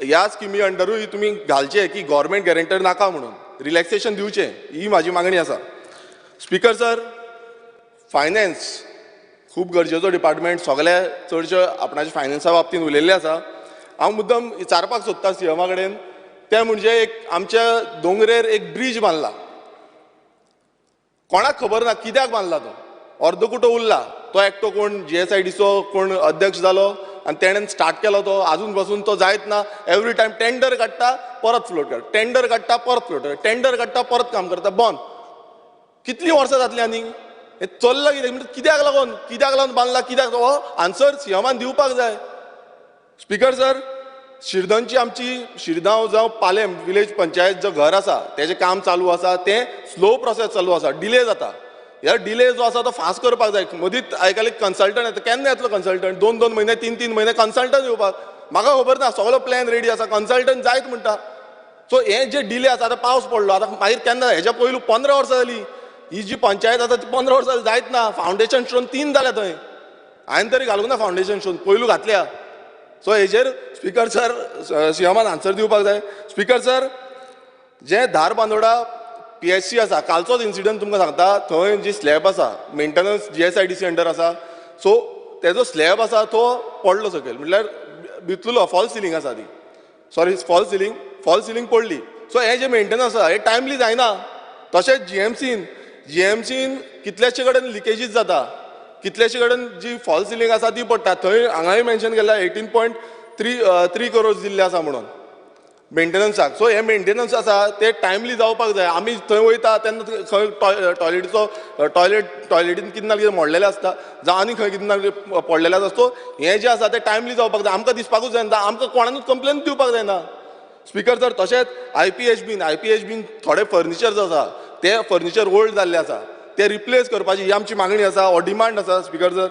Speaker 9: ह्या स्किमी अंडरूय तुमी घालचे की गव्हर्मेंट गॅरंटर नाका म्हणून रिलॅक्सेशन दिवचें, ही म्हाजी मागणी आसा. स्पीकर सर, फायनान्स खूब गरजेचो डिपार्टमेंट, सगळे चडशे आपणाच्या फायनान्सा बाबतींत उलयल्ले आसा. हांव मुद्दम विचारपाक सोदता सीएमा कडेन, तें म्हणजे एक आमच्या दोंगरेर एक ब्रीज बांदला, कोणाक खबर ना कित्याक बांदला तो, अर्दकुटो उरला तो, एकटो कोण जीएसआयडीचो कोण अध्यक्ष जालो आनी तेणेन स्टार्ट केलो तो, आजून पासून तो जायत ना. एवरी टायम टेंडर काडटा परत फ्लोट करता, टेंडर काडटा परत फ्लोट करता, टेंडर काडटा परत काम करता, बंद. कितलीं वर्सां जातलीं आनी हें चल्लां कितें, म्हणजे कित्याक लागून, कित्याक लागून बांदला, कित्याक, हो आन्सर सीएमान दिवपाक जाय. स्पीकर सर, शिरदनची आमची शिरदांव जावं पालेम विलेज पंचायत जो घर आसा तेजें काम चालू आसा, तें स्लो प्रोसेस चालू आसा, डिले जाता. ह्या डिले जो आसा तो फास्ट करपाक जाय. मदींच आयकले कन्सल्टंट येता, केन्ना येतलो कन्सल्टंट, 2-2 म्हयने 3-3 म्हयने कन्सल्टंट येवपाक, म्हाका खबर ना, सगळो प्लॅन रेडी आसा, कन्सल्टंट जायत म्हणटा. सो हें जे डिले आसा, आतां पावस पडलो, आतां मागीर केन्ना, हेज्या पयलू 15 वर्सां जाली ही जी पंचायत आसा ती 15 वर्सां जायत ना. फावंडेशन स्टोन 3 जाल्या थंय, हांवें तरी घालूंक ना फावंडेशन स्टोन, पयलू घातल्या. सो हेजेर स्पीकर सर सीएमान आन्सर दिवपाक जाय. स्पीकर सर, जें धारबांदोडा पीएचसी आसा, कालचोच इन्सिडंट तुमकां सांगता, थंय जी स्लॅब आसा मेंटेनन्स जीएसआयडीसी अंडर आसा, सो तेजो स्लॅब आसा तो पडलो सकयल, म्हटल्यार भितरलो फॉल्स सिलींग आसा ती, सॉरी फॉल्स सिलींग पडली. सो हें जें मेंटेनन्स आसा हें टायमली जायना. तशेंच जीएमसीन कितल्याशे कडेन लिकेजीस जाता, कितल्याशे कडेन जी फॉल्स सिलींग आसा ती पडटा. थंय हांगाय मेन्शन केला 18.33 करोड दिल्ले आसा म्हणून मेंटेनन्साक. सो हे मेंटेनन्स आसा ते टायमली जावपाक जाय. आमी थंय वयता तेन्ना खंय टॉयलेटीचो टॉयलेटीन कितें ना कितें मोडलेलें आसता, जावं आनी खंय कितें ना कितें पडलेलें आसता. सो हें जें आसा तें टायमली जावपाक जाय, आमकां दिसपाकूच जायना, आमकां कोणानूच कंप्लेन दिवपाक जायना. स्पीकर सर, तशेंच आयपीएचबीन थोडे फर्निचर्स आसा ते फर्निचर ओल्ड जाल्ले आसा, ते रिप्लेस करपाची ही आमची मागणी आसा, हो डिमांड आसा. स्पीकर सर,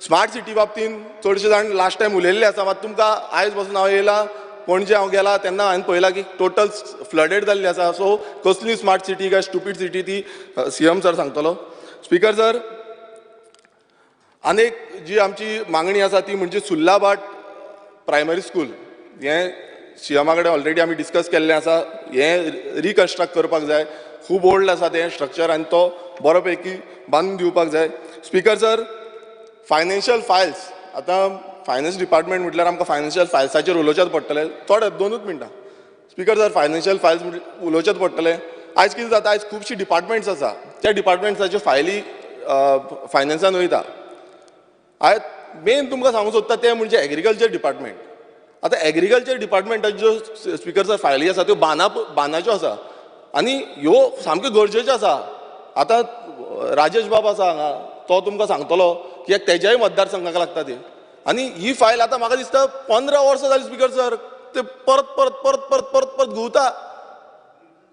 Speaker 9: स्मार्ट सिटी बाबतींत चडशे जाण लास्ट टायम उलयल्ले आसा, मात तुमकां आयज पासून हांव येयला पणजे, हांव गेला तेन्ना हांवें पळयलां की टोटल फ्लडेड जाल्ली आसा. सो कसली स्मार्ट सिटी काय स्टुपीड सिटी ती सीएम सर सांगतलो. स्पीकर सर, आनी एक जी आमची मागणी आसा ती म्हणजे सुर्लाभाट प्रायमरी स्कूल, हें सीएमा कडेन ऑलरेडी आमी डिस्कस केल्लें आसा, हें रिकन्स्ट्रक्ट करपाक जाय, खूब ओल्ड आसा तें स्ट्रक्चर आनी तो बरो पैकी बांदून दिवपाक जाय. स्पीकर सर, फायनान्शियल फायल्स, आतां फायनान्स डिपार्टमेंट म्हटल्यार आमकां फायनान्शियल फायल्साचेर उलोवचेंच पडटलें, थोडे 2 मिनटां. स्पीकर सर, फायनान्शियल फायल्स उलोवचेंच पडटलें. आयज कितें जाता, आयज खुबशीं डिपार्टमेंट्स आसा, त्या डिपार्टमेंट्साच्यो फायली फायनान्सान वयता. आयज मेन तुमकां सांगूंक सोदता तें म्हणजे एग्रीकल्चर डिपार्टमेंट. आतां एग्रीकल्चर डिपार्टमेंटाच्यो स्पीकर सर फायली आसा त्यो बानाच्यो आसा आनी ह्यो सामक्यो गरजेच्यो आसा. आतां राजेश बाब आसा हांगा, तो तुमकां सांगतलो की तेज्याय मतदारसंघाक लागता ती. आनी ही फायल आतां म्हाका दिसता 15 वर्सां जाली स्पीकर सर, ते परत परत परत परत परत परत घुंवता.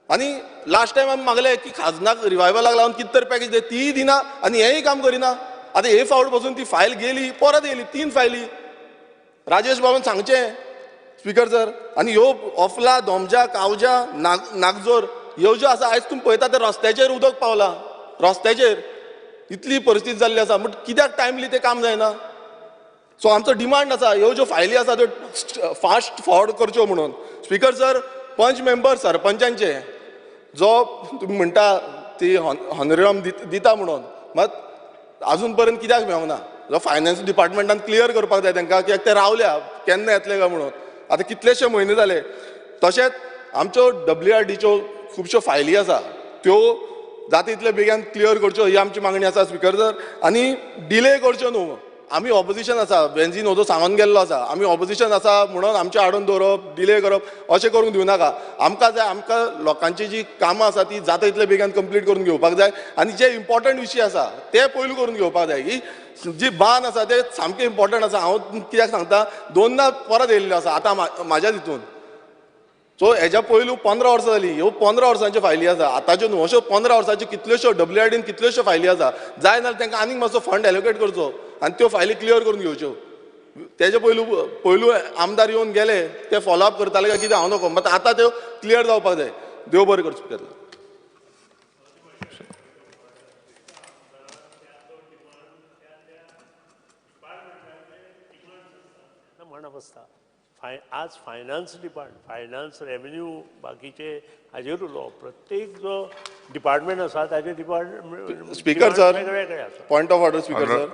Speaker 9: आनी लास्ट टायम आमी मागले की खाजनाक रिवायवलाक लागून कितें तरी पॅकेज दी, तीय दिना आनी हेंय काम करिना. आतां हे फावट बसून ती फायल गेली, परत येयली 3 फायली. राजेश बाबान सांगचें स्पीकर सर. आनी ह्यो ऑफला, दोमजा, कावजा, नागजोर ह्यो ज्यो आसा, आयज तुमी पळयता ते रस्त्याचेर उदक पावलां, रस्त्याचेर इतली परिस्थिती जाल्ली आसा. बट कित्याक टायमली तें काम जायना? सो आमचो डिमांड आसा ह्यो ज्यो फायली आसा त्यो फास्ट फॉरवर्ड करच्यो म्हणून. स्पीकर सर, पंच मेंबर सरपंचांचे जो तुमी म्हणटा ती हॉनरियम दिता म्हणून, मात आजून पर्यंत कित्याक मेळोंक ना? जो फायनान्स डिपार्टमेंटान क्लियर करपाक जाय तांकां, कित्याक ते रावल्या केन्ना येतले काय म्हणून. आतां कितलेशे म्हयने जाले. तशेंच आमच्यो WRDच्यो खुबश्यो फायली आसा, त्यो जाता तितले बेगीन क्लियर करच्यो ही आमची मागणी आसा स्पीकर सर. आनी डिले करच्यो न्हू. आमी ऑपोजिशन आसा, बेंजीन हो जो सांगून गेल्लो आसा, आमी ऑपोजिशन आसा म्हणून आमचें हाडून दवरप, डिले करप अशें करूंक दिवं नाका. आमकां जाय, आमकां लोकांची जी कामां आसा ती जाता तितले बेगीन कंप्लीट करून घेवपाक जाय. आनी जे इम्पॉर्टंट विशय आसा ते पयलू करून घेवपाक जाय. ही जी बांद आसा ते सामकें इम्पॉर्टंट आसा. हांव कित्याक सांगता, 2दा परत येयल्लो आसा आतां म्हाज्या हितून. सो हेज्या पयलू 15 वर्सां जाली, ह्यो 15 वर्सांच्यो फायली आसा आतांच्यो न्हू, अश्यो 15 वर्सांच्यो कितल्योश्यो WRDन कितल्योश्यो फायली आसा. जाय नाल्यार तांकां आनीक मातसो फंड एलोकेट करचो आनी त्यो फायली क्लियर करून घेवच्यो. तेजे पयलू पयलू आमदार येवन गेले ते फॉलोअप करताले काय कितें हांव नको, मात आतां त्यो क्लियर जावपाक जाय. देव बरें करचें स्पीकर.
Speaker 10: म्हणप आसता आज फायनान्स डिपार्ट, फायनान्स रेवेन्यू बाकीचे हाजेर उलोवप, प्रत्येक जो डिपार्टमेंट आसा ताजे डिपार्टमेंट
Speaker 9: स्पीकर सर,
Speaker 10: वेगवेगळे आसा.
Speaker 9: Point of order speaker sir,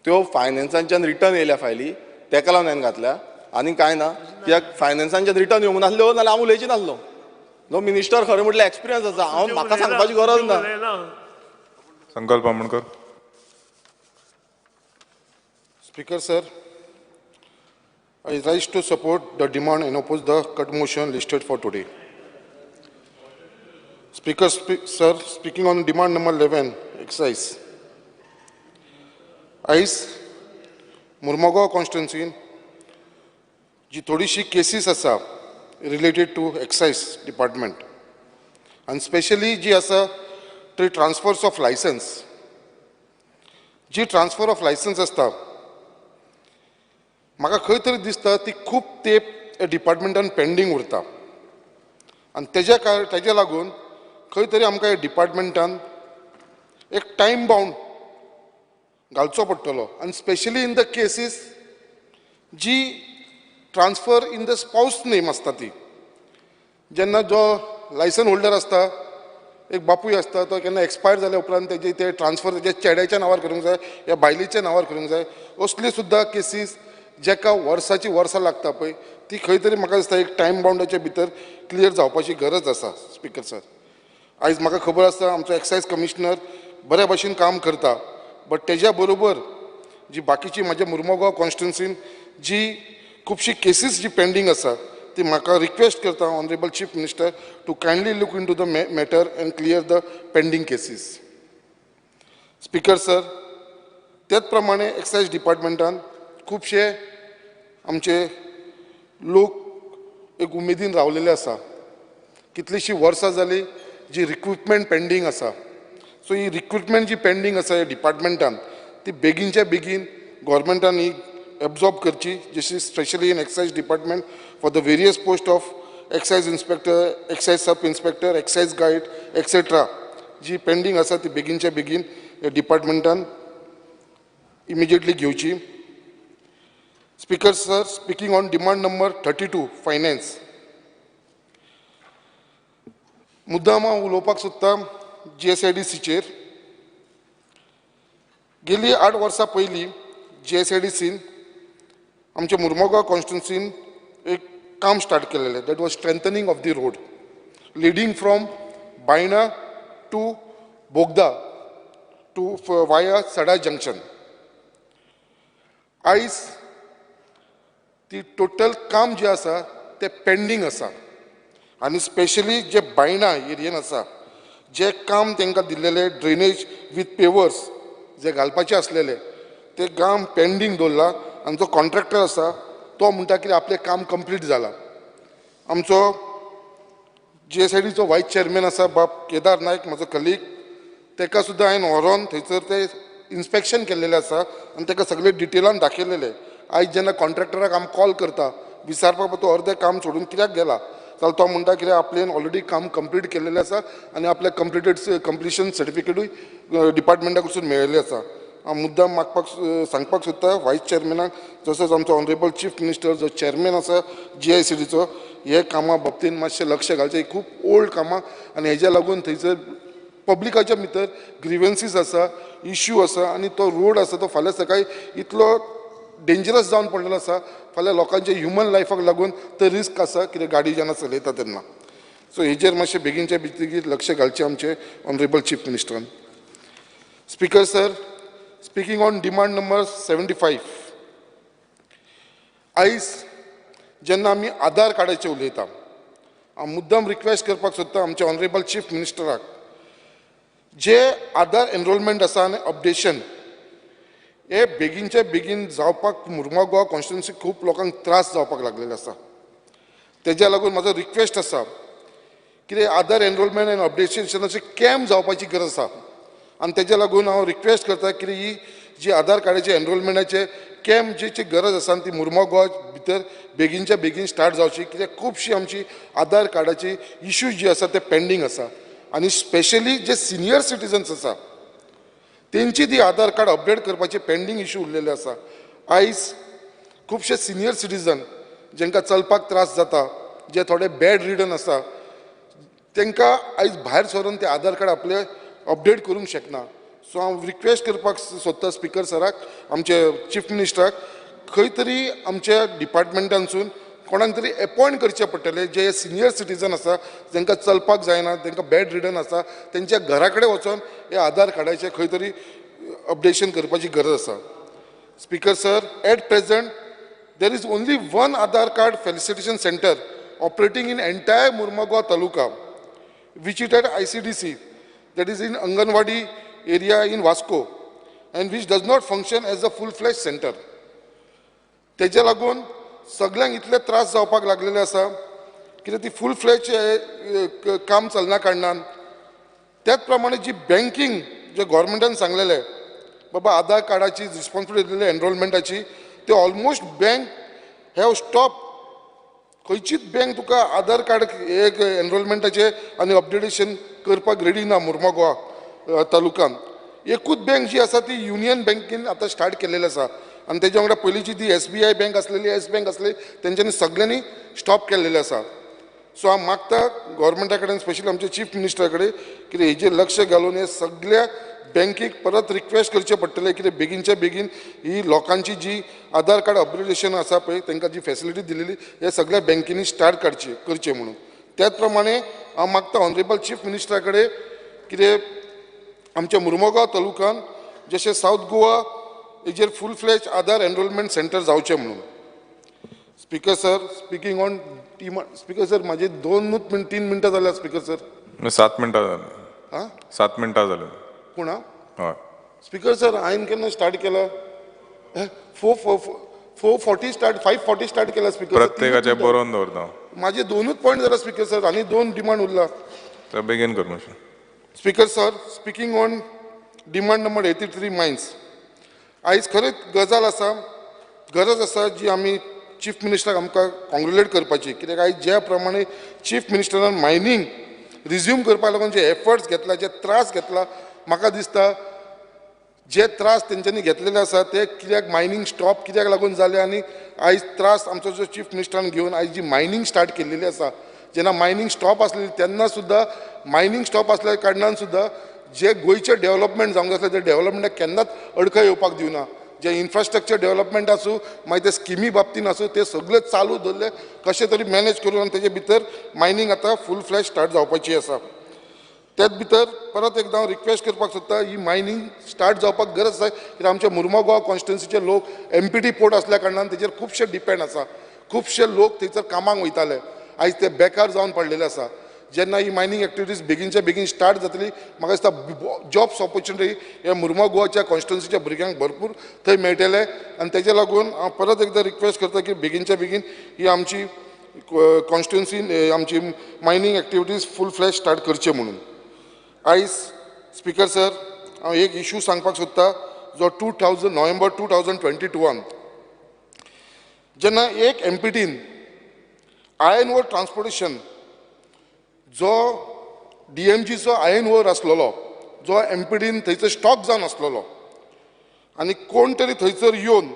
Speaker 9: त्यो फायनान्सांच्यान रिटर्न येयल्या फायली, तेका लागून हांवें घातल्या आनी कांय ना. कित्याक फायनान्सांच्यान रिटर्न येवंक नासल्यो नाल्यार हांव उलयची नासलो. नो मिनिस्टर खरें म्हटल्यार एक्सपिरियन्स आसा, हांव म्हाका सांगपाची गरज ना.
Speaker 2: Sankalp Amonkar.
Speaker 11: Speaker sir, I rise to support the demand and oppose the cut motion listed for today. Speaker sir, speaking on demand number 11, excise. आयज मुर्मगांव कॉन्स्टिट्युन्सीन जी थोडीशी केसीस आसा रिलेटेड टू एक्सायज डिपार्टमेंट आनी स्पेशली जी आसा ती transfers of licence. जी transfer of licence आसता, म्हाका खंय तरी दिसता ती खूब तेंप डिपार्टमेंटान पेंडींग उरता आनी तेज्या लागून खंय तरी आमकां ह्या डिपार्टमेंटान एक टायम बावंड घालचो पडटलो. आनी specially in the cases ji transfer in the spouse name आसता ती, जेन्ना जो लायसन होल्डर आसता, एक बापूय आसता, तो केन्ना एक्सपायर जाल्या उपरांत तेजे ते ट्रान्सफर तेज्या चेड्याच्या नांवार करूंक जाय या बायलेच्या नांवार करूंक जाय, असली सुद्दां केसीस जेका वर्साची वर्सां लागता पळय, ती खंय तरी म्हाका दिसता एक टायम बावंडाच्या भितर क्लियर जावपाची गरज आसा. स्पीकर सर, आयज म्हाका खबर आसा आमचो एक्सायज कमिशनर बऱ्या भशेन काम करता, बट तेज्या बरोबर जी बाकीची म्हाज्या मुर्मगांव कॉन्स्टिट्युन्सीन जी खुबशी केसीस जी पेंडींग आसा ती म्हाका रिक्वेस्ट करता honourable chief minister to kindly look into the matter and clear the pending cases. Speaker sir, त्याच प्रमाणे एक्सायज डिपार्टमेंटान खुबशे आमचे लोक एक उमेदीन रावलेले आसा. कितलीशीं वर्सां जालीं जी रिक्रुटमेंट पेंडींग आसा. सो ही रिक्रुटमेंट जी पेंडींग आसा ह्या डिपार्टमेंटान ती बेगीनच्या बेगीन गोवोरमेंटान ही एब्जॉर्ब करची, जशी specially in excise department for the various post of excise inspector, excise sub inspector, excise guide etcetera ji pending आसा ती बेगीनच्या बेगीन ह्या डिपार्टमेंटान इमिजिएटली घेवची. Speaker sir, speaking on demand number 32, finance. मुद्दाम हांव उलोवपाक सोदता GSIDCचेर. गेली 8 वर्सां पयलीं GSIDCन आमच्या मुर्मगांव कॉन्स्टिट्युन्सीन एक काम स्टार्ट केलेलें, that was strengthening of the road leading from Baina to Bogda to via Sada junction. आयज ती टोटल काम जें आसा तें पेंडींग आसा आनी स्पेशली जे बायणा एरियेन आसा जे काम तांकां दिल्लेले ड्रेनेज विथ पेवर्स जे घालपाचे आसलेले ते काम पेंडींग दवरला आनी जो कॉन्ट्रॅक्टर आसा तो म्हणटा की आपलें काम कंप्लीट जाला. आमचो जीएसआयडीचो वायस चेअरमॅन आसा बाब केदार नायक, म्हजो कलीग, ताका सुद्दां हांवें व्हरोन थंयसर ते इन्स्पेक्शन केल्लेलें आसा आनी ताका सगळें डिटेलान दाखयलेलें. आयज जेन्ना कॉन्ट्रॅक्टराक आमी कॉल करता विचारपाक तो अर्दें काम सोडून कित्याक गेला, जाल्यार तो म्हणटा कितें आपल्यान ऑलरेडी काम कंप्लीट केल्लेलें आसा आनी आपल्या कंप्लिटेड कंप्लिशन सर्टिफिकेटूय डिपार्टमेंटा कडसून मेळिल्लें आसा. हांव मुद्दाम मागपाक सांगपाक सोदता वायस चेअरमॅनाक, तसोच आमचो ऑनरेबल चीफ मिनिस्टर जो चेअरमॅन आसा जीआयसीडीचो, हे कामा बाबतीन मातशें लक्ष घालचें. खूब ओल्ड कामां आनी हेज्या लागून थंयसर पब्लिकाच्या भितर ग्रिवन्सीस आसा, इश्यू आसा आनी तो रोड आसा तो फाल्यां सकाळी इतलो डेंजरस जावन पडलेलो आसा, फाल्यां लोकांच्या ह्युमन लायफाक लागून तो रिस्क आसा कितें गाडी जेन्ना चलयता तेन्ना. सो हेजेर मातशें बेगीनच्या बेगीन लक्ष घालचें आमचे ऑनरेबल चीफ मिनिस्टरान. Speaker sir, speaking on demand number 75, आयज जेन्ना आमी आधार कार्डाचेर उलयता, हांव मुद्दाम रिक्वेस्ट करपाक सोदता आमच्या ऑनरेबल चीफ मिनिस्टराक, जे आधार एनरोलमेंट आसा आनी अपडेशन हे बेगीनच्या बेगीन जावपाक मुरगांव गोवा कॉन्स्टिट्युन्सी खूब लोकांक त्रास जावपाक लागलेले आसा. तेज्या लागून म्हाजो रिक्वेस्ट आसा कितें आधार एनरोलमेंट आनी अपडेशनाचे कॅम्प जावपाची गरज आसा आनी तेज्या लागून हांव रिक्वेस्ट करता की ही जी आधार कार्डाचे एनरोलमेंटाचे कॅम्प जी गरज आसा ती मुरगांव गोवा भितर बेगीनच्या बेगीन स्टार्ट जावची, कित्याक खुबशी आमची आधार कार्डाची इश्यू जी आसा ते पेंडींग आसा आनी स्पेशली जे सिनियर सिटीजन्स आसा तेंची ती आधार कार्ड अपडेट करपाची पेंडींग इश्यू उरलेले आसा. आयज खुबशे सिनियर सिटीजन जेंकां चलपाक त्रास जाता, जे थोडे बॅड रिडन आसा, तेंकां आयज भायर सरून ते आधार कार्ड आपले अपडेट करूंक शकना. सो हांव रिक्वेस्ट करपाक सोदता स्पिकर सराक, आमचे चीफ मिनिस्टराक, खंय तरी आमच्या डिपार्टमेंटानसून कोणाक तरी एपॉयंट करचें पडटलें जे सिनियर सिटीजन आसा जेंकां चलपाक जायना, तेंकां बॅड रिडन आसा, तेंच्या घरा कडेन वचोन हे आधार कार्डाचें खंय तरी अपडेशन करपाची गरज आसा. Speaker sir, at present there is only one Aadhaar card facilitation centre operating in entire Mormugao taluka, which is at ICDC, that is in Anganwadi area in Vasco, and which does not function as a full-fledged center. तेज्या लागून सगळ्यांक इतले त्रास जावपाक लागलेले आसा कित्याक ती फूल फ्लॅज काम चलना कारणान. त्याच प्रमाणे जी बँकींग जे गव्हर्मेंटान सांगलेलें बाबा आधार कार्डाची रिस्पॉन्सिबिलिटी दिल्ली एनरोलमेंटाची, ते ऑलमोस्ट बँक have stop. खंयचीच बँक तुका आधार कार्ड एक एनरोलमेंटाचें आनी अपडेटेशन करपाक रेडी ना मुरगांव गोवा तालुक्यान. एकूच बँक जी आसा ती युनियन बँकेन आतां स्टार्ट केलेली आसा आनी तेज्या वांगडा पयलींची ती SBI bank आसलेली, एस बँक आसलेली, तेंच्यांनी सगळ्यांनी स्टॉप केल्लेलें आसा. सो हांव मागता गव्हर्मेंटा कडेन, स्पेशली आमच्या चीफ मिनिस्टरा कडेन, कितें हेजेर लक्ष घालून हे सगळ्या बँकेक परत रिक्वेस्ट करचें पडटलें कितें बेगीनच्या बेगीन ही लोकांची जी आधार कार्ड अपग्रेडेशन आसा पळय तेंकां जी फेसिलिटी दिलेली हे सगळ्या बँकेनी स्टार्ट करचें म्हणून. त्याच प्रमाणे हांव मागता ऑनरेबल चीफ मिनिस्टरा कडेन कितें आमच्या मुरमुगांव तालुक्यान जशें सावथ गोवा हेजेर full fledge Aadhaar enrolment centre जावचें म्हणून. Speaker sir, speaking on speaker sir, म्हाजे 2 3 मिनटां जाल्या स्पीकर सर.
Speaker 2: 7 मिनटां जालीं.
Speaker 11: आं,
Speaker 2: 7 मिनटां जालीं.
Speaker 11: कोण?
Speaker 2: हय
Speaker 11: स्पीकर सर, हांवें केन्ना स्टार्ट केला? 4:40 स्टार्ट, 5:40 स्टार्ट केला स्पीकर.
Speaker 2: प्रत्येकाचे बरोवन दवरता.
Speaker 11: म्हाजे 2 पॉयंट जाला स्पीकर सर, आनी 2 डिमांड उरला.
Speaker 2: तर बेगीन कर मातशें.
Speaker 11: Speaker sir, speaking on demand number 83 mines, आयज खरेंच गजाल आसा, गरज आसा जी आमी चीफ मिनिस्टराक आमकां कॉंग्रेलेट करपाची, कित्याक आयज ज्या प्रमाणे चीफ मिनिस्टरान मायनींग रिज्यूम करपाक लागून जे एफर्ट्स घेतला, जे त्रास घेतला, म्हाका दिसता जे त्रास तेंच्यांनी घेतलेले आसा ते कित्याक मायनींग स्टॉप कित्याक लागून जाले आनी आयज त्रास आमचो जो चीफ मिनिस्टरान घेवन आयज जी मायनींग स्टार्ट केल्लेली आसा, जेन्ना मायनींग स्टॉप आसलेली तेन्ना सुद्दां मायनींग स्टॉप आसल्या कारणान सुद्दां जे गोंयचें डेवलपमेंट जावंक जाय आसलें ते डेवलपमेंटाक केन्नाच अडखळ येवपाक दिवना. जे इन्फ्रास्ट्रक्चर डेवलपमेंट आसूं, मागीर ते स्किमी बाबतीन आसूं, ते सगळे चालू दवरले कशें तरी मॅनेज करून आनी तेजे भितर मायनींग आतां फूल फ्लॅश स्टार्ट जावपाची आसा. त्याच भितर परत एकदां हांव रिक्वेस्ट करपाक सोदता, ही मायनींग स्टार्ट जावपाक गरज आसा, कित्याक आमच्या मुरमुगांव गोवा कॉन्स्टिट्युन्सीचे लोक MPT port आसल्या कारणान तेजेर खुबशे डिपेंड आसा, खुबशे लोक थंयसर कामाक वयताले, आयज ते बेकार जावन पडलेले आसा. जेन्ना ही मायनींग एक्टिविटीज बेगीनच्या बेगीन स्टार्ट जातली, म्हाका दिसता जॉब्स ऑपॉर्च्युनिटी हे मुर्मो गोवाच्या कॉन्स्टिट्युन्सीच्या भुरग्यांक भरपूर थंय मेळटले. आनी तेजे लागून हांव परत एकदां रिक्वेस्ट करता की बेगीनच्या बेगीन ही आमची कॉन्स्टिट्युन्सी, आमची mining activities full flash start करचे म्हणून. आयज स्पीकर सर, हांव एक इशू सांगपाक सोदता जो 2000 नोव्हेंबर 2022 जेन्ना एक एमपीटीन आयर्न ओर ट्रान्सपोर्टेशन जो डीएमजीचो आयर्न ओर आसलेलो, जो एमपीटीन थंयसर स्टॉक जावन आसलेलो, आनी कोण तरी थंयसर येवन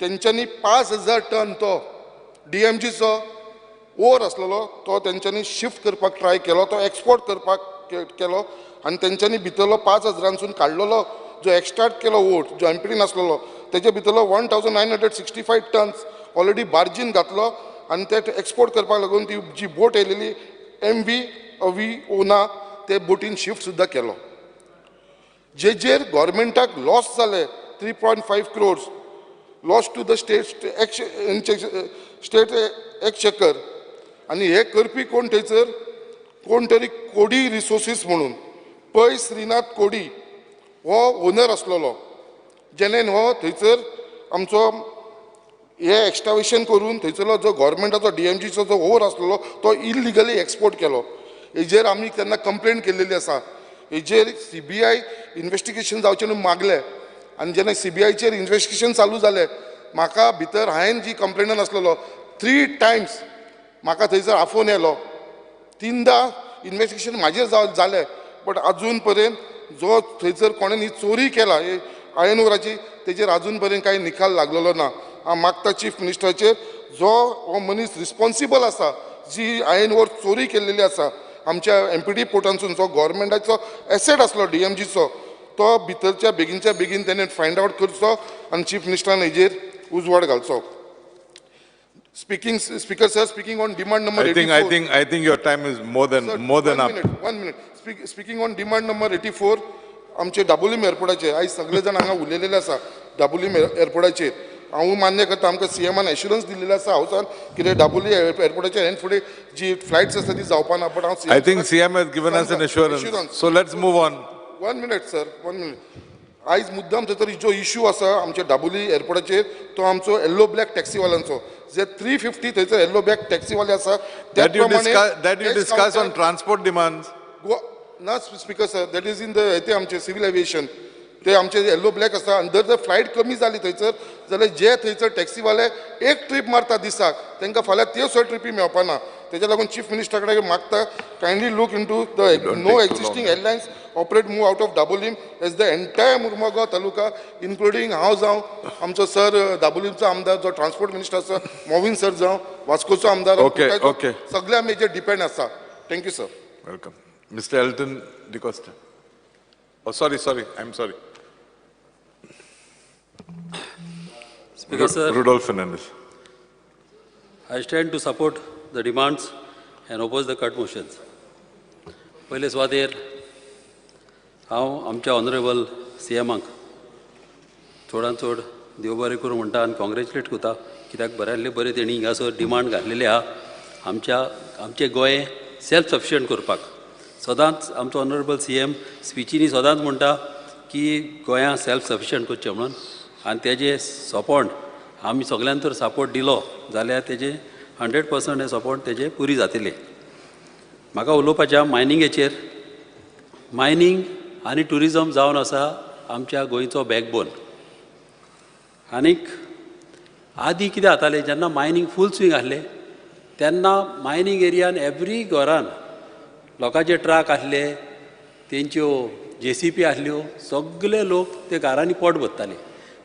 Speaker 11: तेंच्यांनी 5000 टन तो डीएमजीचो ओर आसलेलो तो तेंच्यांनी शिफ्ट करपाक ट्राय केलो, तो एक्सपोर्ट करपाक केलो. आनी तेंच्यांनी भितरलो 5000सून काडलेलो जो एक्स्ट्राक्ट केलो ओर जो एमपीटीन आसलेलो तेजे भितरलो 1965 टन्स ऑलरेडी बार्जीन घातलो आनी ते एक्सपोर्ट करपाक लागून ती जी बोट येयलेली MV अवी ओना ते बोटीन शिफ्ट सुद्दां केलो. जेजेर गव्हर्मेंटाक लॉस जाले 3.5 crores loss to the state exchequer. आनी हे करपी कोण थंयसर कोण तरी कोडी रिसोर्सीस म्हणून पै श्रीनाथ कोडी हो ओनर आसलेलो, जेणेन हो थंयसर आमचो हे एक्स्ट्रावेशन करून थंयसरलो जो गव्हर्मेंटाचो डीएमजीचो जो ओर आसलेलो तो इलिगली एक्सपोर्ट केलो. हेजेर आमी तेन्ना कंप्लेन केल्लेली आसा. हेजेर CBI investigation जावचें म्हणून मागलें आनी जेन्ना CBIचेर इन्वेस्टिगेशन चालू जालें, म्हाका भितर हांवें जी कंप्लेनन आसलेलो 3 टायम्स म्हाका थंयसर आफोवन येयलो, 3दा इन्वेस्टिगेशन म्हाजेर जालें, बट आजून पर्यंत जो थंयसर कोणें ही चोरी केला आयर्न ओराची तेजेर आजून पर्यंत कांय निकाल लागलेलो ना. हांव मागता चीफ मिनिस्टराचेर जो हो मनीस रिस्पोन्सिबल आसा, जी आयर्न ओर चोरी केल्लेली आसा आमच्या एमपीटी पोर्टांसून, जो गव्हर्मेंटाचो एसेट आसलो डीएमजीचो, तो भितरच्या बेगीनच्या बेगीन तेणें फायंड आवट करचो आनी चीफ मिनिस्टरान हेजेर उजवाड घालचो. Speaker sir, speaking on demand number 84.
Speaker 2: I think your time is more than up.
Speaker 11: 1 minute. Speaking on demand number 84, आमचे दाबोलीम एअरपोर्टाचेर आयज सगळे जाण हांगा उलयलेले आसा. दाबोलीम एअरपोर्टाचेर हांव मान्य करता, आमकां सीएमान एश्युरन्स दिल्लेले आसा हावसान कितें दाबोली एअरपोर्टाचेर हेन फुडें जी फ्लायट्स आसा ती जावपा ना. बट हांव
Speaker 2: I think CM has given us an assurance. So let's move on.
Speaker 11: 1 minute sir, 1 minute. आयज मुद्दाम थंयसर जो इशू आसा आमच्या दाबोली एअरपोर्टाचेर तो आमचो येल्लो ब्लॅक टॅक्सीवाल्यांचो, जे 350 थंयसर येल्लो ब्लॅक टॅक्सीवाले आसा.
Speaker 2: That you discuss on transport demands.
Speaker 11: ना speaker sir, that is in the ते आमचे सिव्हील एविएशन ते आमचे येल्लो ब्लॅक आसा. आनी जर फ्लायट कमी जाली थंयसर जाल्यार जे थंयसर टॅक्सीवाले एक ट्रीप मारता दिसाक तांकां फाल्यां त्यो सुद्दां ट्रिपी मेळपा ना. तेज्या लागून चीफ मिनिस्टरा कडेन मागता, kindly look into the no existing airlines operate move out of Dabolim as the entire Mormugao taluka including हांव जावं, आमचो सर दाबोलीमचो आमदार जो ट्रान्सपोर्ट मिनिस्टर आसा मोविन सर जावं, वास्कोचो आमदार, सगळे आमी हेजेर डिपेंड आसा. Thank you sir.
Speaker 2: Welcome Mister Elton D'Costa. Oh sorry, I am sorry.
Speaker 12: Speaker sir,
Speaker 2: Rudolph Fernandes.
Speaker 12: I stand to support the demands and oppose the cut motions. पयले सुवातेर हांव आमच्या ऑनरेबल सीएमाक चडांत चड देव बरें करूं म्हणटा आनी कॉंग्रेच्युलेट करता, कित्याक बऱ्यांतले बरें तेणी हिंगासर डिमांड घातलेले आहा आमचें गोंय सेल्फ सफिशियंट करपाक. सदांच आमचो ऑनरेबल सीएम स्पिचीनी सदांच म्हणटा की गोंया सेल्फ सफिशियंट करचें म्हणून, आनी तेजें सपोर्ट आमी सगळ्यान तर सपोर्ट दिलो जाल्यार तेजें 100% हें सपोर्ट तेजें पुरी जातलें. म्हाका उलोवपाचें मायनिंगेचेर. मायनींग आनी ट्युरिजम जावन आसा आमच्या गोंयचो बॅकबोन. आनीक आदी कितें जातालें, जेन्ना मायनींग फूल स्विंग आसलें तेन्ना मायनींग एरियान एवरी घरान लोकांचे ट्रक आसले, तेंच्यो JCP आसल्यो, सगळे लोक ते घरांनी पोट भरताले.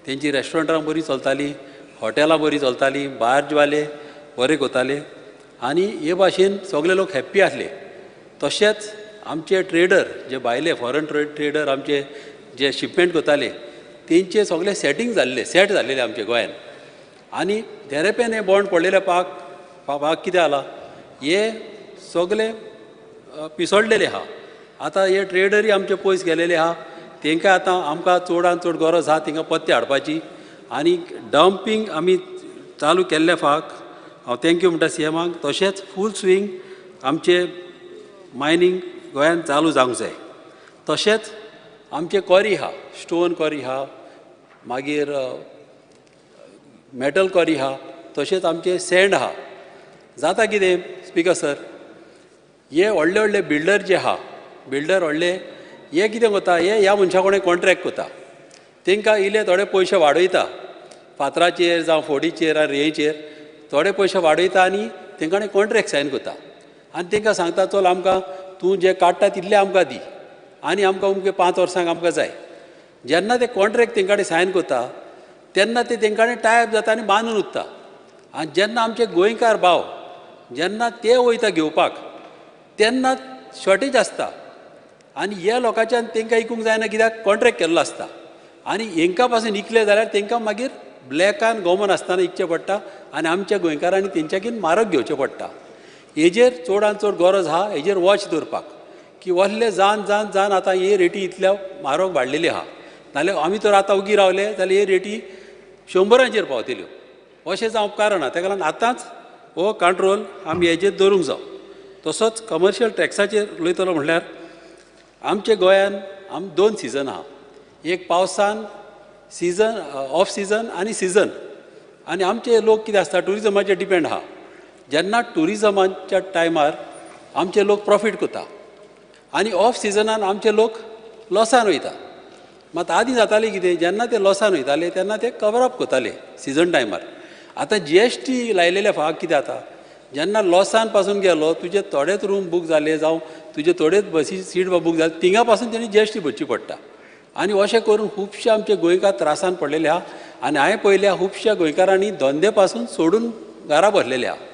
Speaker 12: तेंची रेस्टॉरंटां बरीं चलतालीं, हॉटेलां बरीं चलतालीं, बार्जवाले बरे करताले आनी हे भाशेन सगळे लोक हॅप्पी आसले. तशेंच आमचे ट्रेडर जे भायले फॉरन ट्रेडर आमचे जे शिपमेंट करताले तेंचे सगळे सेटींग जाल्ले, सेट जाल्लेले आमचे गोंयान. आनी धेरेपेन हे बॉन्ड पडलेले पाक कितें जाला, हे सगळे पिसडलेले आहा. आतां हे ट्रेडरूय आमचे पयस गेलेले आहा, तांकां आतां आमकां चडान चड गरज आहा तांकां पत्ते हाडपाची. आनी डंपींग आमी चालू केल्ले फाक हांव thank you म्हणटा सीएमाक. तशेंच फूल स्विंग आमचे मायनींग गोंयांत चालू जावंक जाय. तशेंच आमचे क्वॉरी आहा, स्टोन क्वॉरी आहा, मागीर मेटल क्वॉरी आहा, तशेंच आमचे सँड आहा. जाता कितें स्पीकर सर, हे व्हडले व्हडले बिल्डर जे आहा, बिल्डर व्हडले हे कितें करता, हे ह्या मनशा कडेन कॉन्ट्रॅक्ट करता, तांकां इल्ले थोडे पयशे वाडयता, फातराचेर जावं फोडीचेर आनी रेंचेर थोडे पयशे वाडयता आनी तांकां कॉन्ट्रॅक्ट सायन करता आनी तांकां सांगता चल आमकां तूं जे काडटा तितले आमकां दी आनी आमकां अमके 5 वर्सांक आमकां जाय. जेन्ना ते कॉन्ट्रॅक्ट तांकां कडेन सायन करता तेन्ना ते तांकां कडेन टायप जाता आनी बांदून उरता. आनी जेन्ना आमचे गोंयकार भाव जेन्ना ते वयता घेवपाक तेन्ना शॉर्टेज आसता आनी ह्या लोकांच्यान तांकां इकूंक जायना कित्याक कॉन्ट्रॅक्ट केल्लो आसता आनी हेंकां पासून इकले जाल्यार तांकां मागीर ब्लॅकान गोमन आसतना इकचें पडटा आनी आमच्या गोंयकारांनी तेंच्याकीन म्हारग घेवचें पडटा. हेजेर चडान चड गरज आहा हेजेर वॉच दवरपाक की वसले जान जान जान आतां ही रेटी इतल्या म्हारग वाडलेली आहा, नाल्यार आमी तर आतां उगी रावले जाल्यार ही रेटी 100 पावतल्यो, अशें जावंक कारण ना. ताका लागून आतांच हो कंट्रोल आमी हेजेर दवरूंक जाय. तसोच कमर्शियल टॅक्साचेर उलयतलो म्हणल्यार आमच्या गोंयान आम 2 सिजन आहा, एक पावसान सिजन, ऑफ सिजन आनी सिजन. आनी आमचे लोक कितें आसता ट्युरिजमाचेर डिपेंड आहा. जेन्ना ट्युरिजमाच्या टायमार आमचे लोक प्रॉफीट करता आनी ऑफ सिजनान आमचे लोक लॉसान वयता. मात आदीं जातालें कितें, जेन्ना ते लॉसान वयताले तेन्ना ते कवर अप करताले सिजन टायमार. आतां GST लायलेल्या फाक कितें जाता, जेन्ना लॉसान पासून गेलो तुजे थोडेच रूम बूक जाले जावं तुजे थोडेच बसी सीट बूक जाले थिंगा पासून तेणी GST भरची पडटा. आनी अशें करून खुबशे आमचे गोंयकार त्रासान पडलेले आहा आनी हांवें पळयल्या खुबश्या गोंयकारांनी धंदे पासून सोडून घरा बसलेले आहा.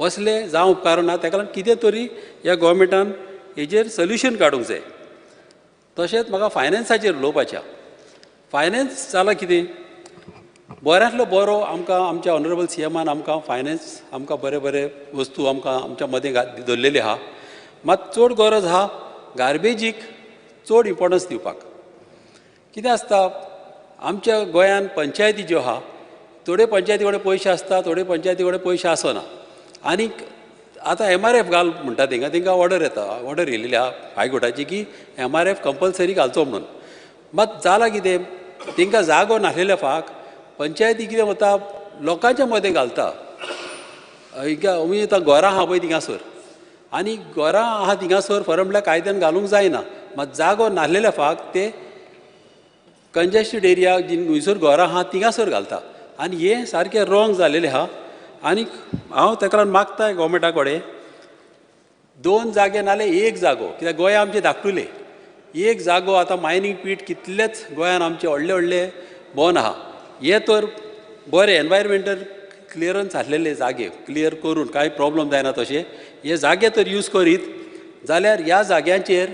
Speaker 12: असले जावं उपकारना, ताका लागून कितें तरी ह्या गोवोरमेंटान हेजेर सोल्युशन काडूंक जाय. तशेंच म्हाका फायनान्साचेर उलोवपाचें. फायनान्स जालां कितें, बऱ्यांतलो बरो आमकां आमच्या ऑनरेबल CMान आमकां फायनान्स आमकां बरे बरे वस्तू आमकां आमच्या मदें दवरलेली आहा. मात चड गरज आहा गार्बेजीक चड इम्पोर्टन्स दिवपाक. कितें आसता आमच्या गोंयान पंचायती ज्यो आहा थोड्यो पंचायती कडेन पयशे आसता, थोड्यो पंचायती कडेन पयशे आसना. आनी आतां MRF घाल म्हणटा तांकां, तांकां ऑर्डर येता, ऑर्डर येयलेली आहा हायकोर्टाची की MRF compulsory घालचो म्हणून. मात जालां कितें, तांकां जागो नासलेल्या फाक पंचायती कितें वता लोकांच्या मदें घालता. आतां घरां आहा पळय थिंगासर आनी घरां आहा थिंगासर फरक म्हणल्यार कायद्यान घालूंक जायना. मात जागो नासलेल्या फाक ते कंजेस्टेड एरिया जी खंयसर घरां आहा थिंगासर घालता आनी हें सारकें रोंग जालेलें आहा. आनी हांव ताका लागून मागता गोवोरमेंटा कडेन 2 जागे नाल्यार 1 जागो, कित्याक गोंय आमचें धाकटुलें, एक जागो आतां मायनींग पीट कितलेच गोंयान आमचे व्हडले व्हडले बोन आहा, हे तर बरें एनवायरमेंटल क्लियरन्स आसलेले जागे क्लियर करून कांय प्रॉब्लम जायना तशें हे जागे तर यूज करीत जाल्यार ह्या जाग्यांचेर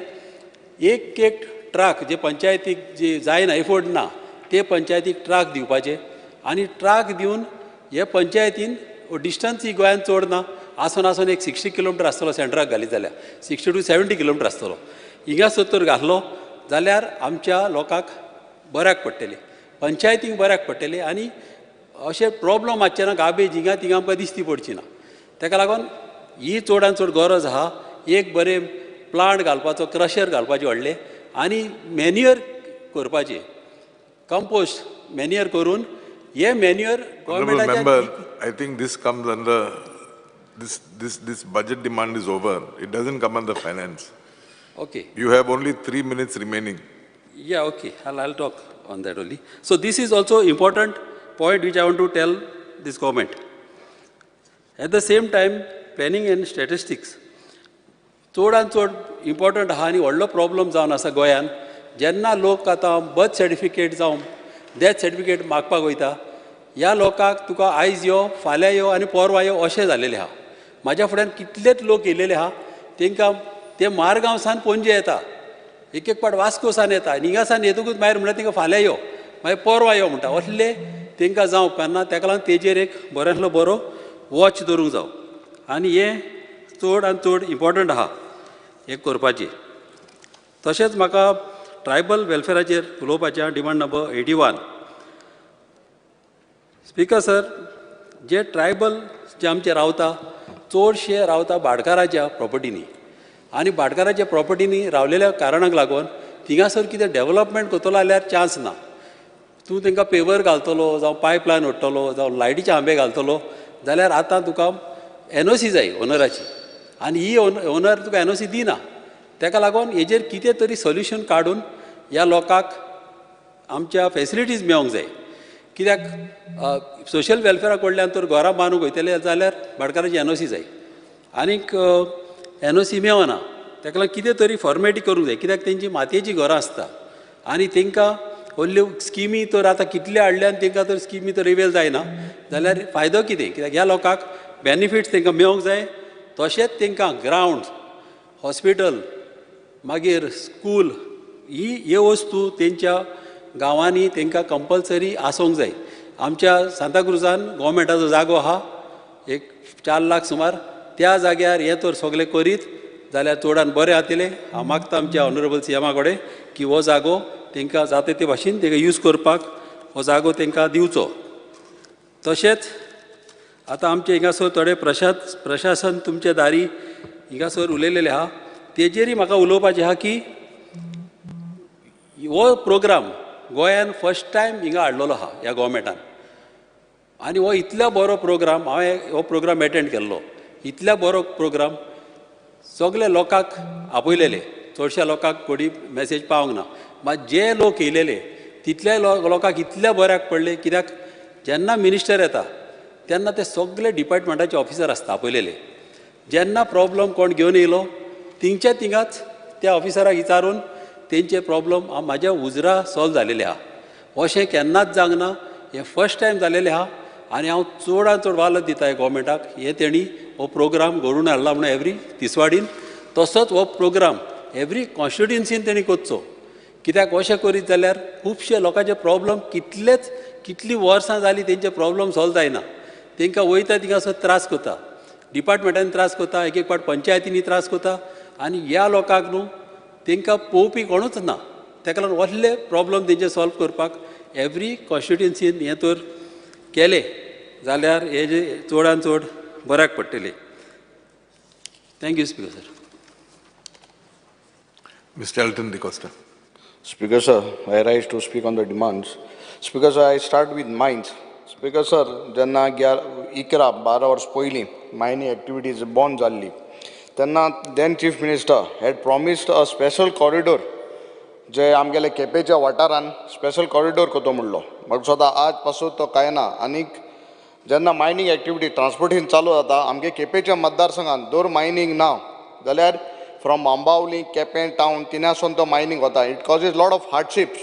Speaker 12: एक एक ट्रक जे पंचायतीक जे जायना एफोर्ड ना ते पंचायतीक ट्रक दिवपाचे आनी ट्रक दिवन हे पंचायतीन डिस्टन्स ही गोंयान चड ना, आसून आसून एक 60 किलोमिटर आसतलो सेंटराक घालीत जाल्यार 60 to 70 kilometre आसतलो. हिंगासर तर घातलो जाल्यार आमच्या लोकांक बऱ्याक पडटलें, पंचायतींक बऱ्याक पडटलें आनी अशें प्रॉब्लम आसचे ना, गार्बेज हिंगा थिंगा आमकां दिसती पडची ना. ताका लागून ही चडान चड गरज आहा एक बरें प्लांट घालपाचो, क्रशर घालपाचें व्हडलें आनी मॅन्युअर करपाचें, कंपोस्ट मॅन्युअर करून हे manure गव्हर्मेंटाच्या.
Speaker 2: I think this comes under this budget demand is over. It doesn't come under finance.
Speaker 12: Okay.
Speaker 2: You have only 3 minutes remaining.
Speaker 12: Yeah, okay. I'll talk on that only. So this is also important point which I want to tell this government. At the same time, planning and statistics. चड आनी चड important आहा आनी व्हडलो problem जावन आसा गोंयान. जेन्ना लोक आतां बर्थ सर्टिफिकेट जावं डेथ सर्टिफिकेट मागपाक वयता, ह्या लोकांक तुका आयज यो, फाल्यां यो आनी पोरवां यो अशें जालेलें आहा. म्हाज्या फुड्यान कितलेच लोक येयलेले आहा, तांकां ते मारगांव सान पणजे येता, एक एक पाट वास्को सान येता आनी हिंगा सान येतकूच मागीर म्हणल्यार तांकां फाल्यां यो, मागीर पोरवां यो म्हणटा. असले तांकां जावं उपकारना. ताका लागून तेजेर एक बऱ्यांतलो बरो वॉच दवरूंक जावो आनी हें चड आनी चड इम्पॉर्टंट आहा हें करपाचें. तशेंच म्हाका ट्रायबल वेलफेराचेर उलोवपाचें, डिमांड नंबर 81. स्पीकर सर, जे ट्रायबल जे आमचे रावता चडशे रावता भाटकाराच्या प्रॉपर्टीनी आनी भाटकाराच्या प्रॉपर्टीनी रावलेल्या कारणाक लागून थिंगासर कितें डेवलपमेंट करतलो जाल्यार चान्स ना. तूं तांकां पेवर घालतलो जावं पायपलायन ओडटलो जावं लायटीचे आंबे घालतलो जाल्यार आतां तुका एनओसी जाय ओनराची आनी ही ओनर तुका एनओसी दिना. ताका लागून हेजेर कितें तरी सोल्युशन काडून ह्या लोकांक आमच्या फेसिलिटीज मेळोंक जाय. कित्याक सोशल वेलफेरा कडल्यान तर घरां बांदूंक वयतले जाल्यार भाटकाराची एनओसी जाय आनीक एनओसी मेळना. ताका लागून कितें तरी फॉर्मेलिटी करूंक जाय कित्याक तेंची मातयेचीं घरां आसता आनी तांकां व्हडल्यो स्किमी तर आतां कितल्यो हाडल्या आनी तांकां तर स्किमी तर अवेल जायना जाल्यार फायदो कितें? कित्याक ह्या लोकांक बेनिफिट्स तांकां मेळोंक जाय. तशेंच तांकां ग्रावंड, हॉस्पिटल, मागीर स्कूल ही ह्यो वस्तू तेंच्या गांवांनी तांकां कंपल्सरी आसूंक जाय. आमच्या सांताक्रुजान गोवोरमेंटाचो जागो आहा एक 4 लाख सुमार, त्या जाग्यार हें तर सगळें करीत जाल्यार चोडान बरें जातलें. हांव मागता आमच्या ऑनरेबल सीएमा कडेन की हो जागो तांकां जाता ते भाशेन तांकां यूज करपाक हो जागो तांकां दिवचो. तशेंच आतां आमचे हिंगासर थोडे प्रशासन तुमच्या दारी हिंगासर उलयलेलें आहा तेजेरय म्हाका उलोवपाचें आहा की हो प्रोग्राम गोंयान फर्स्ट टायम हिंगा हाडलेलो आहा ह्या गोवोरमेंटान आनी हो इतलो बरो प्रोग्राम, हांवें हो प्रोग्राम एटेंड केल्लो, इतलो बरो प्रोग्राम सगळे लोकांक आपयलेले, चडश्या लोकांक कोणी मॅसेज पावंक ना, मात जे लोक येयलेले तितले लोकांक इतले बऱ्याक पडले. कित्याक जेन्ना मिनिस्टर येता तेन्ना ते सगळे डिपार्टमेंटाचे ऑफिसर आसता आपयलेले, जेन्ना प्रॉब्लम कोण घेवन येयलो थिंगच्या थिंगाच त्या ऑफिसराक विचारून तेंचे प्रॉब्लम म्हाज्या उजरा सॉल्व जालेले आहा. अशें केन्नाच जावंक ना, हें फर्स्ट टायम जालेलें आहा आनी हांव चडान चड वालोर दिता गोवोरमेंटाक हें तेणी हो प्रोग्राम घडोवन हाडला म्हणून एवरी तिसवाडीन. तसोच हो प्रोग्राम एवरी कॉन्स्टिट्युएन्सीन तेणी करचो, कित्याक अशें करीत जाल्यार खुबशे लोकांचे प्रॉब्लम कितलेच कितलीं वर्सां जालीं तेंचे प्रॉब्लम सॉल्व जायना. तांकां वयता थिंगासर त्रास करता, डिपार्टमेंटान त्रास करता, एक एक फावट पंचायतींनी त्रास करता आनी ह्या लोकांक न्हू तांकां पळोवपी कोणूच ना. ताका लागून असले प्रॉब्लम तेंचे सॉल्व करपाक एवरी कॉन्स्टिट्युएन्सीन हें तर केलें जाल्यार हे जे चडान चड बऱ्याक पडटलें. Thank you speaker sir.
Speaker 2: Mr. Elton D'Costa.
Speaker 13: Speaker sir, I rise to speak on the demands. Speaker sir, I start with mines. Speaker sir, जेन्ना 11-12 वर्स पयलीं मायनींग एक्टिविटीज बंद जाल्ली तेन्ना then chief minister had promised a special corridor जे आमगेले केपेच्या वाठारान special corridor करतो म्हणलो, म्हाका दिसता आज पासून तो कांय ना. आनीक जेन्ना मायनींग एक्टिविटी ट्रान्सपोर्टेशन चालू जाता आमगे केपेच्या मतदारसंघान दर मायनींग ना जाल्यार फ्रॉम आंबावली केपें टावन तिन्यासून तो मायनींग वता, it causes lot of hardships.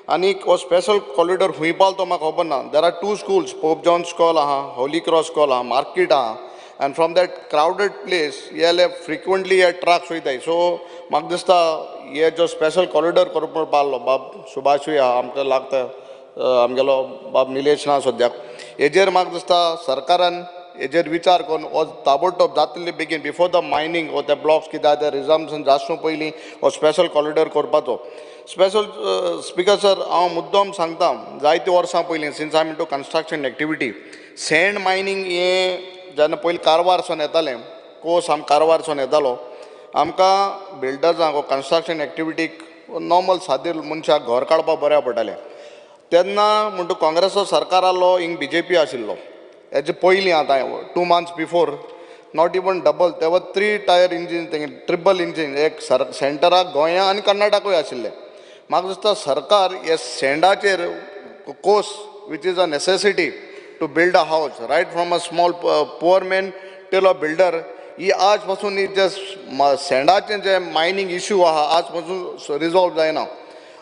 Speaker 13: आनीक हो स्पेशल कॉरिडोर खूंय पावलो तो म्हाका खबर ना. There are 2 schools, Pope John school आहा, होली क्रॉस स्कॉल आहा, मार्केट आहा, and from that crowded place हे फ्रिक्वंटली हे ट्रक्स वयताय. सो म्हाका दिसता हे जो स्पेशल कॉरिडोर करपाक पावलो बाब सुभाषूय आहा आमकां लागता, आमगेलो बाब निलेश ना सद्याक, हेजेर म्हाका दिसता सरकारान हेजेर विचार करून हो ताबडतोब जातले बेगीन बिफोर the mining हो ते ब्लॉक्स कितें आहा ते रिजम्पशन जावचे पयलीं हो स्पेशल कॉरिडोर करपाचो. स्पेशल स्पीकर सर, हांव मुद्दम सांगता जायते वर्सां पयलीं since I am into construction activity sand mining हें जेन्ना पयलीं कारवारसून येतालें, कोस आम कारवारसून येतालो, आमकां बिल्डर्सांक वो कन्स्ट्रक्शन एक्टिविटीक नॉर्मल सादे मनशाक घर काडपाक बऱ्याक पडटालें. तेन्ना म्हणटा काँग्रेसाचो सरकार आहलो, हिंग बीजेपी आशिल्लो, हेजे पयलीं आतां 2 months before not even double, तेवा 3 टायर इंजीन तेंगे ट्रिपल इंजीन एक सेंटराक गोंया आनी कर्नाटकूय आशिल्लें. म्हाका दिसता सरकार हे सँडाचेर कोस which is a necessity to build a house right from a small poor man till a builder, ही आज पासून ही जे सँडाचें जे मायनींग इशू आहा आज पासून रिजॉल्व जायना.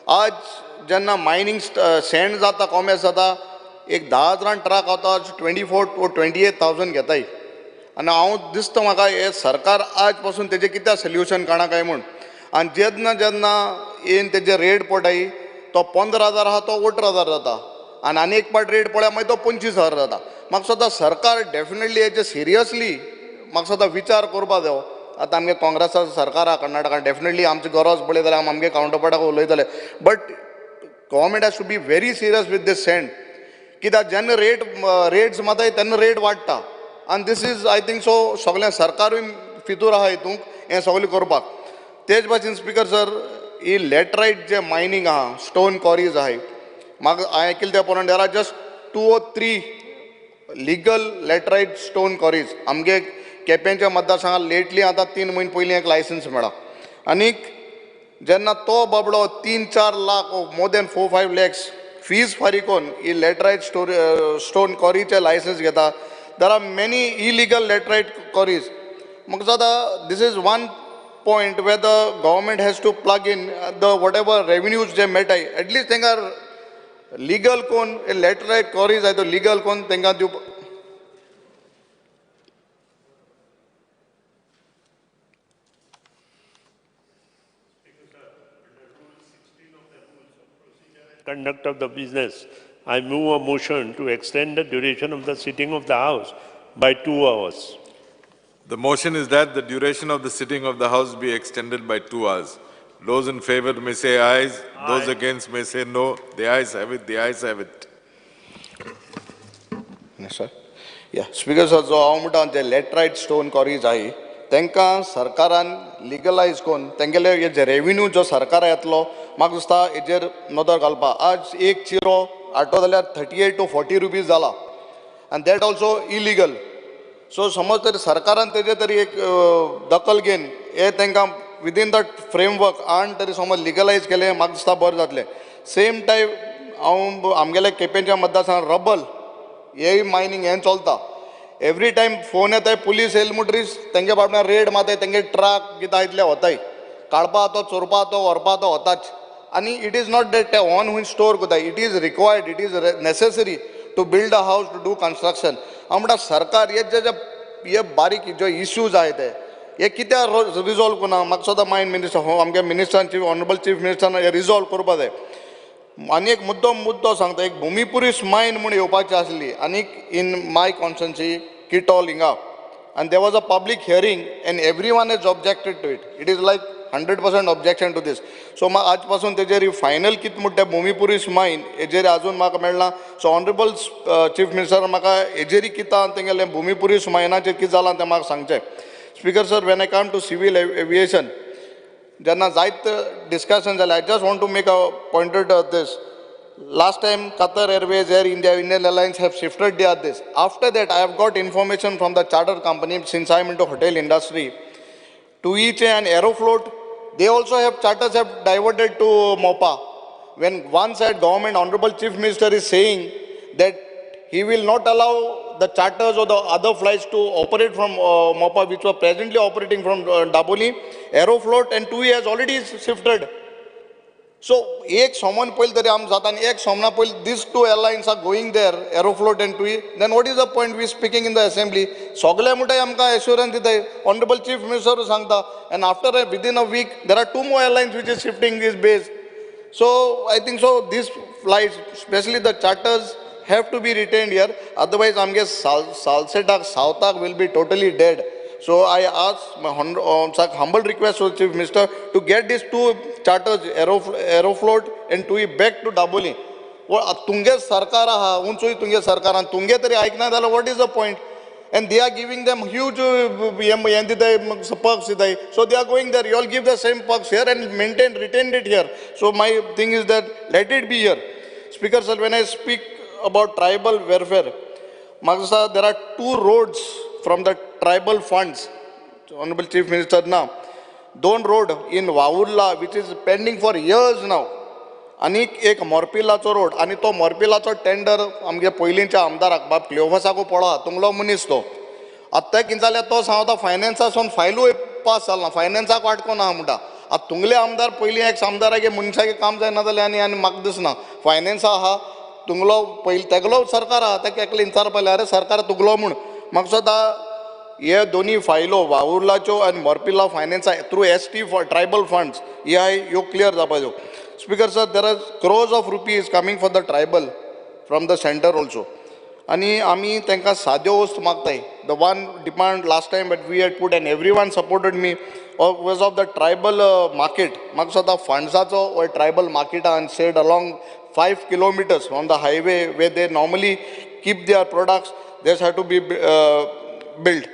Speaker 13: आज जेन्ना मायनींग सँड जाता, कॉमेस जाता, एक 10 हजारान ट्रक वता, 24 to 28,000 घेताय. आनी हांव दिसता म्हाका हे सरकार आज पासून तेजें कितें सोल्युशन काडा काय म्हूण. आनी जेन्ना जेन्ना येवन तेजे रेट पडटाय तो 15,000 आहा तो 18,000 जाता, आनी आनी एक पाट रेट पळया मागीर तो 25,000 जाता. म्हाका दिसता सरकार डेफिनेटली हेजे सिरियसली म्हाका दिसता विचार करपा जायो. आतां आमगे काँग्रेसाचो सरकार आहा कर्नाटकान, डेफिनेटली आमची गरज पडली जाल्यार आमी आमगे कावंटरपार्टाक उलयतले, but government has to be very serious with this sand. कित्याक जेन्ना रेट्स माताय तेन्ना रेट वाडटा, आनी this is I think so सगळें सरकारूय फितूर आहा हितूंक, हें सगळें करपाक. तेच भाशेन स्पीकर सर ही लॅटरायट जे मायनींग आहा, स्टोन क्वॉरीज आहाय, म्हाका हांवें केलें त्या प्रमाणे there are just 2 or 3 legal laterite stone quarries. आमगे केपेंच्या मतदारसंघात लेटली आतां 3 म्हयने पयलीं एक लायसन्स मेळ्ळा आनीक जेन्ना तो बाबडो 3-4 lakh more than 4-5 lakhs fees फारीक करून ही लॅटरायट स्टोन क्वॉरीचें लायसन्स घेता. There are many illegal laterite quarries. म्हाका जाता this is one point where the government has to plug in the whatever revenues जे मेळटाय एटलिस्ट तांकां लिगल कोण लॅटरायट क्वॉरीज आहाय तो लिगल कोण तांकां दिवपा.
Speaker 10: Conduct of the business, I move a motion to extend the duration of the sitting of the House by 2 hours.
Speaker 2: The motion is that the duration of the sitting of the House be extended by 2 hours. Those in favor may say ayes, aye. Those against may say no. The ayes have it, the ayes have it.
Speaker 13: Yes, sir. Yeah, Speaker sir, जो हांव म्हणटा जे लॅटरायट stone क्वॉरीज आहाय तांकां सरकारान legalise करून तेंगेले हे revenue जो सरकारा येतलो म्हाका दिसता हेजेर नदर घालपा. आज एक चिरो हाडटो जाल्यार 38 to 40 rupees जाला आनी that also illegal. सो समज तरी सरकारान तेजेर तरी एक दखल घेवन हे तांकां विदीन the framework आनी तरी समज लिगलायज केलें म्हाका दिसता बरें जातलें. सेम टायम हांव आमगेल्या केपेंच्या मतदारसंघात रबल हेय मायनींग हें चलता. एवरी टायम फोन येताय पुलीस येयले म्हणटरीर तेंगे बाबड्या रेड मारताय, तेंगे ट्रक कितें आहा इतले वताय काडपा तो चोरपा तो व्हरपा तो वताच. आनी it is not that ते ऑन हुंय स्टोर करताय, it is required, it is necessary to build a house, to do construction. हांव म्हणटा सरकार हे जे हे बारीक जे इश्यूज आहाय ते हे कित्याक रिजॉल्व करना. म्हाका सदां मायन मिनिस्टर हो आमगे मिनिस्टरान चीफ ऑनरेबल चीफ मिनिस्टरान हे रिजॉल्व करपा जाय. आनी एक मुद्दो सांगता, एक भुमीपुरीस मायन म्हूण येवपाची आसली आनीक इन my कॉन्स्टन्सी किटॉल हिंगा, आनी there was a public hearing and every one has objected to it. It is like 100% objection to this. So म्हाका आज पासून तेजेर फायनल कितें म्हणटा भुमीपुरीस मायन हेजेर आजून म्हाका मेळना. सो ऑनरेबल चीफ मिनिस्टर म्हाका हेजेर कितें तेंगेलें भुमीपुरीस मायनाचेर कितें जालां तें म्हाका सांगचें. Speaker sir, when I come to civil aviation जेन्ना जायत डिस्कशन जालें, I just want to make a pointed this. Last time Qatar Airways, Air India, Indian Airlines have shifted their this. After that I have got information from the charter company, since I am into hotel industry, to each and Aeroflot, they also have charters have diverted to Mopa. When one side government, Honorable Chief Minister is saying that he will not allow the charters or the other flights to operate from Mopa, which were presently operating from Dabolim, Aeroflot and TUI has already shifted. So, एक सामान पहिले तरी आम जाता आनी एक सामना पहिले these two airlines are going there, Aeroflot and TUI, then what is the point we speaking in the assembly? सगळे म्हणटाय आमकां एश्योरन्स दिताय, Honorable Chief Minister सांगता, and after within a week there are 2 more airlines which is shifting this base. So I think so these flights, especially the charters, have to be retained here, otherwise आमगे सालसेटाक सावथाक will be totally dead. So I ask my humble request to Chief Minister to get these 2 charters, Aeroflot and TUI, back to Dabolim. तुंगे सरकार आहा, उंचूय तुंगे सरकारान तुंगे तरी आयकना जाल्यार what is the point? And they are giving them huge हें दिताय, perks दिताय. So they are going there. You all give the same perks here and maintain, retain it here. So my thing is that let it be here. Speaker sir, when I speak about tribal welfare, म्हाका there are 2 roads from the tribal funds, Honorable Chief Minister now, 2 road in Vavurla which is pending for years now, आनी एक मोरपिलाचो road, आनी तो मोरपिलाचो tender आमगे पयलींच्या आमदाराक बाब क्लियोफासाकू पळोवा, तुमलो मनीस तो आत्तां कितें जाल्यार तो सांगता फायनान्सासून फायलूय पास जाला ना, फायनान्साक वाटको ना म्हणटा. आतां तुमले आमदार पयलीं एक आमदारागे मनशागे काम जायना जालें आनी आनी म्हाका दिसना फायनान्सा आहा तुमलो पयलीं तेगलो सरकार आहा ताका एकले विचारपा जाय, अरे सरकार तुगलो म्हूण. म्हाका सदां हे दोनी फायलो वावुर्लाच्यो आनी मोरपिला फायनान्सा through S T tribal funds हे आहा ह्यो clear जावपाच्यो. Speaker sir, there are crores of rupees coming for the tribal from the centre also, आनी आमी तांकां साद्यो वस्तू मागताय. The one demand last time but we had put and every one supported me was of the tribal market. म्हाका सदां फंड्साचो हो tribal मार्केटान said along 5 kilometers on the highway where they normally keep their products, this have to be built.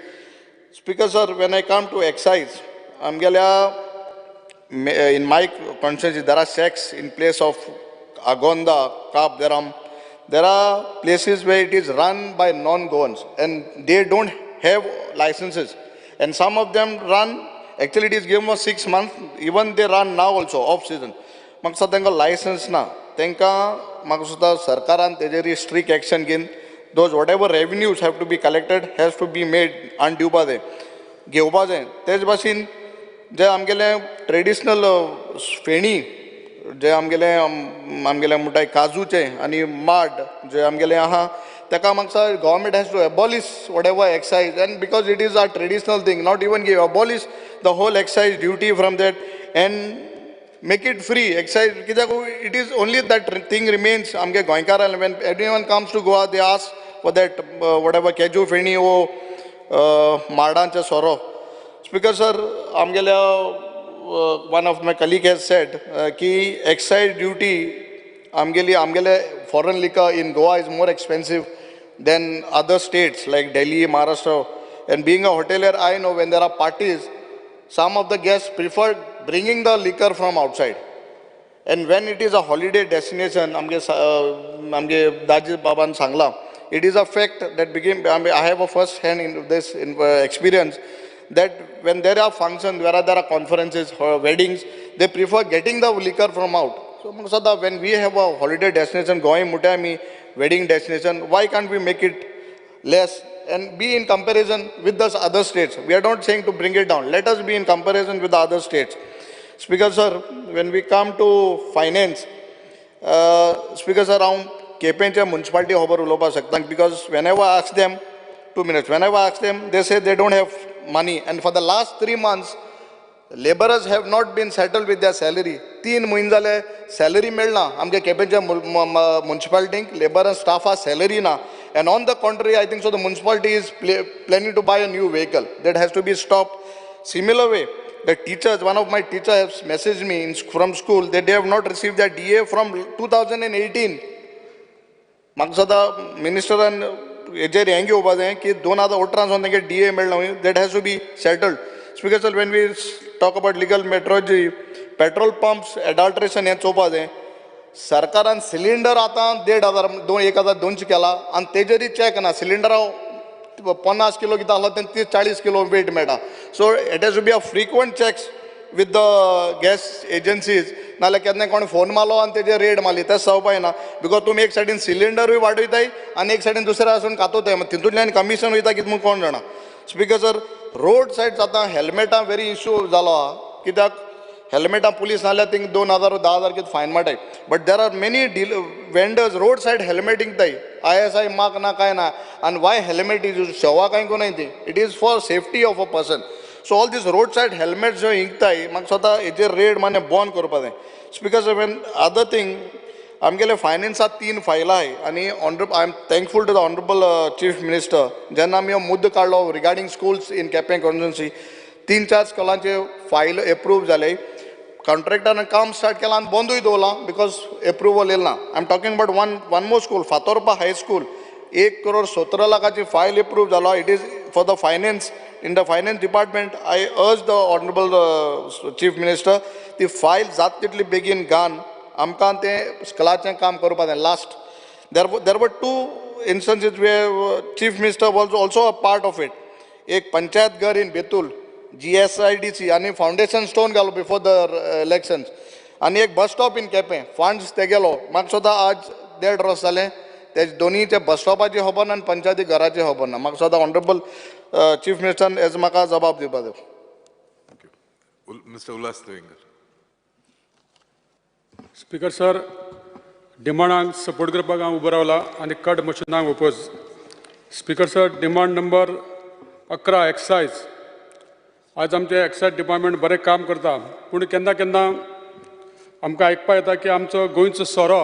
Speaker 13: Speaker sir, when I come to excise, आमगेल्या in my constituency there are shacks in place of Agonda, Cabo de Rama. There are places where it is run by non-Goans and they don't have licenses. And some of them run, actually it is given for 6 months, even they run now also, off season. म्हाका दिसता तांकां licence ना, तांकां म्हाका दिसता सरकारान तेजेर strict action घेवन those whatever revenues have to be collected has to be made आनी दिवपा जाय, घेवपा जाय. तेच भाशेन जे आमगेले ट्रेडिशनल फेणी जे आमगेले आमगेले म्हणटाय काजूचे आनी माड जे आमगेले आहा ताका म्हाका government has to abolish whatever excise, and because it is a traditional thing, not even give abolish the whole excise duty from that and make it free excise. कित्याक it is only that thing remains आमगे गोंयकारां. When anyone comes to Goa they ask for that whatever cashew feni वो माडांचे सोरो. Speaker sir, आमगेल्या one of my colleague has said की excise duty आमगेली आमगेले foreign liquor in Goa is more expensive than other states like Delhi, Maharashtra. And being a hotelier, I know when there are parties, some of the guests prefer bringing the liquor from outside. And when it is a holiday destination, amge Daji Baban sangla, it is a fact that became, I have a first hand in this experience, that when there are functions, where there are conferences or weddings, they prefer getting the liquor from out. So when we have a holiday destination, Goa Mutami, wedding destination, why can't we make it less and be in comparison with the other states? We are not saying to bring it down. Let us be in comparison with the other states. Speaker sir, when we come to finance, Speaker sir, हांव केपेंच्या municipality खबर उलोवपाक शकता, because whenever I ask them, 2 minutes, whenever I ask them, they say they don't have money. And for the last 3 months, laborers have not been settled with their salary. 3 म्हयने जाले salary मेळना आमच्या केपेंच्या मुन्सिपालिटीक labourer स्टाफा salary ना. And on the contrary, I think so the municipality is planning to buy a new vehicle. That has to be stopped. Similar way, the teachers, one of my teachers has messaged me from school that they have not received their DA from 2018. म्हाका सदां मिनिस्टरान हेजेर हें घेवपा जाय की 2018 सावन तांकां DA मेळना, that has to be settled. Speaker sir, when we talk about legal metrology, petrol pumps adulteration हें चोवपा जाय. सरकारान सिलिंडर आतां 1,500 1,200 केला आनी तेजेरय चॅक ना. सिलिंडरा 50 किलो कितें आसलो तें 30-40 किलो वेट मेळटा. So it has to be a frequent checks with the gas agencies. नाल्यार केन्ना कोण फोन मारलो आनी तेजेर रेड मारली तें जावपा ना, because तुमी एक सायडीन सिलिंडरूय वाडयताय आनी एक सायडीन दुसऱ्या आसून कातोताय, मागीर तितूंतल्यान कमिशन वयता कितें म्हूण कोण जाणा. स्पीकर सर, रोड सायड आतां हेल्मेटां वेरी इशू जालो आहा, कित्याक हेल्मेटां पुलीस नाल्यार थिंग 2,000 10,000 कितें fine मारताय. But there are many deal vendors road side helmet विकताय, ISI mark ना कांय ना. आनी वाय हेल्मेट is use शवा कांय कोणाय ती, it is for safety of a person. So all these road side helmets जो विकताय म्हाका स्वता हेजेर रेड माने बंद करपा जाय. Speaker sir, when other thing आमगेले फायनान्सात 3 फायलां आहाय आनी honourable, I am thankful to the honourable chief minister, जेन्ना आमी हो मुद्दो काडलो regarding schools in Quepem constituency, 3-4 स्कुलांचे file approve जाले, कॉन्ट्रॅक्टरान काम स्टार्ट केलां आनी बंदूय दवरलां because approval येयला ना. I am talking about one more school, Fatorpa high school, 1,17,00,000 file approve जालो. It is for the finance, in the finance department. I urge the honourable chief minister ती file जाता तितली बेगीन घान आमकां तें स्कुलाचें काम करपा जाय. Last there were 2 instances where chief minister was also a part of it. एक पंचायत घर इन बेतूल GSIDC आनी फावंडेशन स्टोन घालो बिफोर the elections, आनी एक bus stop in Quepem funds ते गेलो. म्हाका सुद्दां आज 1.5 वर्स जालें ते दोनीचे बस स्टॉपाची खबर ना आनी पंचायती घराची खबर ना. म्हाका सुद्दां ऑनरेबल चीफ मिनिस्टरान हेजो म्हाका जबाब दिवपा जाय.
Speaker 2: Mister Ulhas Tuyenkar.
Speaker 14: Speaker sir, डिमांडांक support करपाक हांव उबो रावला आनी cut मोशनाक oppose. Speaker sir, demand number 11 excise. आज आमचें एक्सायज डिपार्टमेंट बरें काम करता, पूण केन्ना केन्ना आमकां आयकपाक येता की आमचो गोंयचो सोरो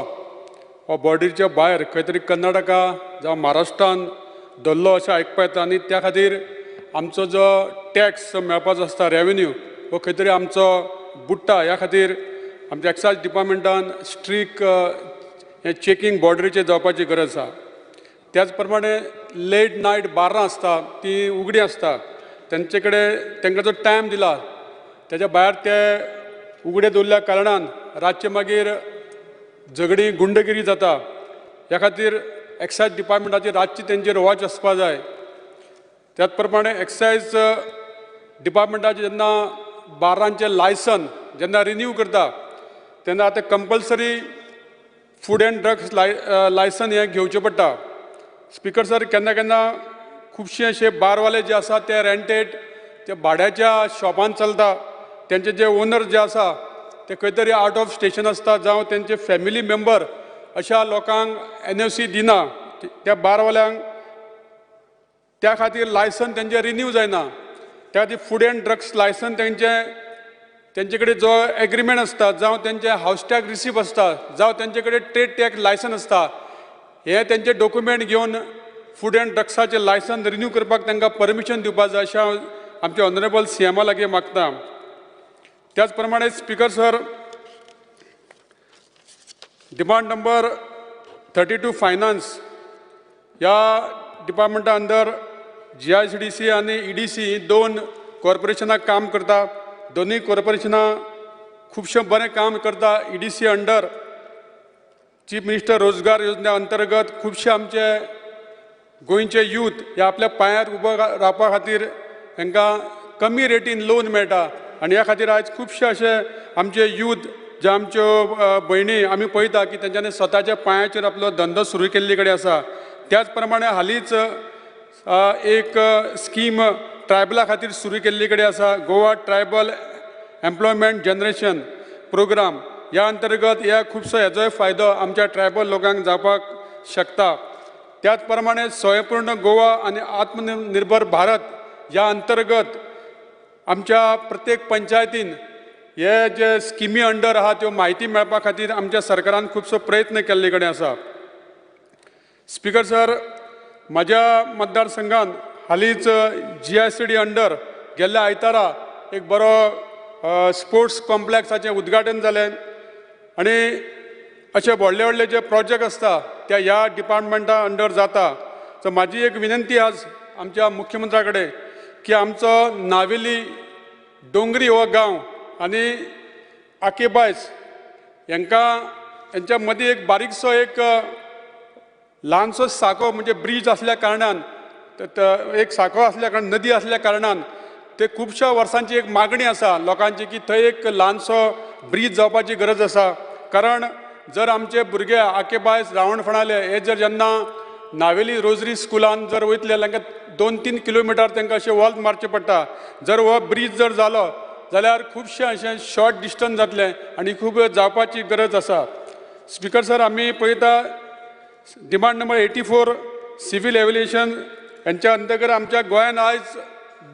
Speaker 14: हो बॉर्डरीच्या भायर खंय तरी कर्नाटका जावं महाराष्ट्रान धरलो अशें आयकपाक येता आनी त्या खातीर आमचो जो टॅक्स मेळपाचो आसता रेवेन्यू हो खंय तरी आमचो बुडटा. ह्या खातीर आमच्या एक्सायज डिपार्टमेंटान स्ट्रीक हें चॅकींग बॉर्डरीचेर जावपाची गरज आसा. त्याच प्रमाणे लेट नायट बारां आसता ती उगडी आसता, तेंचे कडेन तांकां जो टायम दिला तेज्या भायर ते उगडे दवरल्या कारणान रातचे मागीर झगडी गुंडगिरी जाता. ह्या खातीर एक्सायज डिपार्टमेंटाची रातची तेंचेर वॉच आसपा जाय. त्याच प्रमाणे एक्सायज डिपार्टमेंटाचे जेन्ना बार्रांचें लायसन जेन्ना रिन्यू करता तेन्ना आतां compulsory food and drugs licence हें घेवचें पडटा. स्पिकर सर, केन्ना केन्ना खुबशे अशे बारवाले जे आसा ते रेंटेड ते भाड्याच्या शॉपान चलता. तेंचे जे ओनर जे आसा ते खंय तरी आवट ऑफ स्टेशन आसता जावं तेंचे फॅमिली मेंबर अशा लोकांक NOC दिना. त्या बारवाल्यांक त्या खातीर लायसन तेंचें रिन्यू जायना. त्या खातीर फूड एंड ड्रग्स लायसन तेंचे कडेन जो एग्रीमेंट आसता जावं तेंचे हावस टॅक्स रिसीप आसता जावं तेंचे कडेन ट्रेड टॅक्स लायसन आसता, हे तेंचे डॉक्युमेंट घेवन फूड एंड ड्रग्साचें लायसन रिन्यू करपाक तांकां परमिशन दिवपाक जाय अशें हांव आमच्या ऑनरेबल CMA लागीं मागता. त्याच प्रमाणे speaker sir, demand number 32 finance ह्या डिपार्टमेंटा अंदर GICDC आनी EDC ही दोन कॉर्पोरेशनां काम करता. दोनूय कॉर्पोरेशनां खुबशें बरें काम करता. EDC under chief minister Rozgar Yojana अंतर्गत खुबशे आमचे गोंयचे यूथ हे आपल्या पांयार उबो रावपा खातीर तांकां कमी रेटीन लोन मेळटा आनी ह्या खातीर आयज खुबशे अशे आमचे यूथ जे आमच्यो भयणी आमी पळयता की तेंच्यांनी स्वताच्या पांयाचेर आपलो धंदो सुरू केल्ले कडेन आसा. त्याच प्रमाणे हालींच एक स्कीम ट्रायबला खातीर सुरू केल्ली कडेन आसा, Goa tribal employment generation programme. ह्या अंतर्गत ह्या खुबसो हेजोय फायदो आमच्या ट्रायबल लोकांक जावपाक शकता. त्याच प्रमाणे स्वयंपूर्ण गोवा आनी आत्मनिर्भर भारत ह्या अंतर्गत आमच्या प्रत्येक पंचायतीन हे जे स्किमी अंडर आहा त्यो म्हायती मेळपा खातीर आमच्या सरकारान खुबसो प्रयत्न केल्ले कडेन आसा. स्पिकर सर, म्हज्या मतदारसंघान हालींच GICD under गेल्ल्या आयतारा एक बरो स्पोर्ट्स कॉम्प्लेक्साचें उद्घाटन जालें आनी अशे व्हडले व्हडले जे प्रोजेक्ट आसता त्या ह्या डिपार्टमेंटा अंडर जाता. सो म्हाजी एक विनंती आज आमच्या मुख्यमंत्र्या कडेन की आमचो नावेली डोंगरी हो गांव आनी आकेबायस हांकां हेंच्या मदीं एक बारीकसो एक ल्हानसो साको म्हणजे ब्रीज आसल्या कारणान एक साको आसल्या कारणान नदी आसल्या कारणान ते खुबश्या वर्सांची एक मागणी आसा लोकांची की थंय एक ल्हानसो ब्रीज जावपाची गरज आसा. कारण जर आमचे भुरगे आकेबायस रावणफणाले हे जर जेन्ना नावेली रोजरी स्कुलान जर वयतले जाल्यार तांकां 2-3 किलोमिटर तांकां अशें वॉल्त मारचें पडटा. जर हो ब्रीज जर जालो जाल्यार खुबशें अशें शॉर्ट डिस्टन्स जातलें आनी खूब जावपाची गरज आसा. स्पिकर सर, आमी पळयता डिमांड नंबर 84 सिव्हील एव्हिएशन हेंच्या अंतर्गत आमच्या गोंयान आयज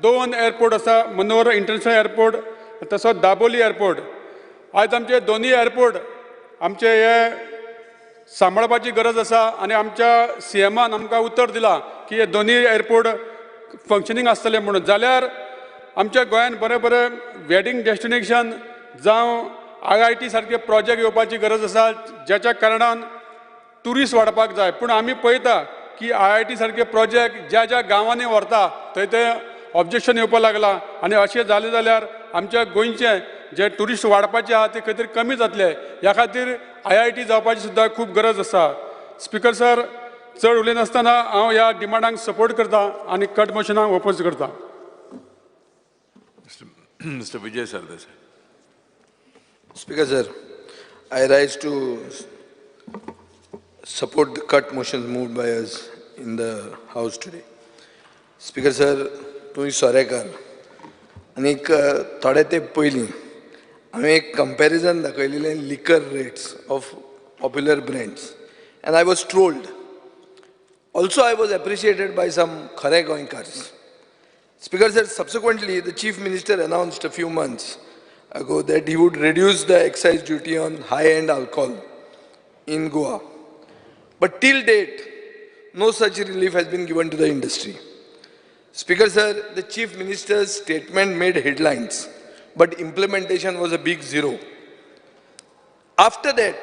Speaker 14: 2 एअरपोर्ट आसा, मनोहर इंटरनॅशनल एअरपोर्ट तसोच दाबोली एअरपोर्ट. आयज आमचे दोनूय एअरपोर्ट आमचे हे सांबाळपाची गरज आसा आनी आमच्या CMAन आमकां उतर दिलां की हे दोनूय एअरपोर्ट फंक्शनींग आसतले म्हणून. जाल्यार आमच्या गोंयान बरें बरें वेडींग डेस्टिनेशन जावं IIT सारके प्रोजेक्ट येवपाची गरज आसा ज्याच्या कारणान ट्युरिस्ट वाडपाक जाय. पूण आमी पळयता की IIT सारके प्रोजेक्ट ज्या ज्या गांवांनी व्हरता थंय ते ऑब्जेक्शन येवपाक लागलां आनी अशें जालें जाल्यार आमच्या गोंयचे जे ट्युरिस्ट वाडपाचे आहा ते खंय तरी कमी जातले. ह्या खातीर IIT जावपाची सुद्दां खूब गरज आसा. स्पिकर सर, चड उलयनासतना हांव ह्या डिमांडांक सपोर्ट करता आनी कट मोशनाक ओपोज करता.
Speaker 2: Mr. Vijay Sardesai.
Speaker 15: Speaker sir, I rise to support the cut motions moved by us in the house today. Speaker sir, तुमी सोरेकार आनीक थोडे तेंप पयलीं हांवें एक comparison दाखयलेलें liquor rates of popular brands and I was trolled. Also I was appreciated by some खरे गोंयकार्स. Speaker sir, subsequently the Chief Minister announced a few months ago that he would reduce the excise duty on high-end alcohol in Goa. But till date, no such relief has been given to the industry. Speaker sir, the Chief Minister's statement made headlines, but implementation was a big zero. After that,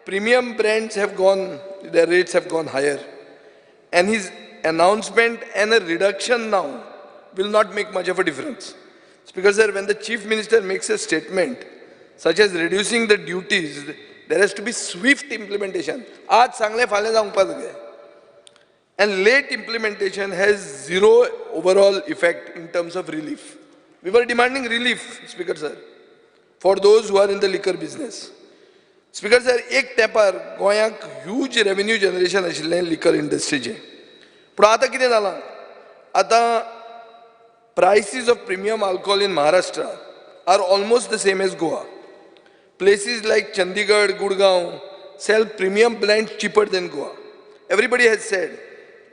Speaker 15: premium brands have gone, their rates have gone higher, and his announcement and a reduction now will not make much of a difference. Speaker sir, when the Chief Minister makes a statement such as reducing the duties, there has to be swift implementation. आज सांगलें फाल्यां जावंक जाय. And late implementation has zero overall effect in terms of relief. We were demanding relief, Speaker sir, for those who are in the liquor business. Speaker sir, एक तेंपार गोंयाक huge revenue generation आशिल्लें liquor industryचें. पूण आतां कितें जालां? आतां prices of premium alcohol in Maharashtra are almost the same as Goa. Places like Chandigarh, Gurgaon sell premium blends cheaper than Goa. Everybody has said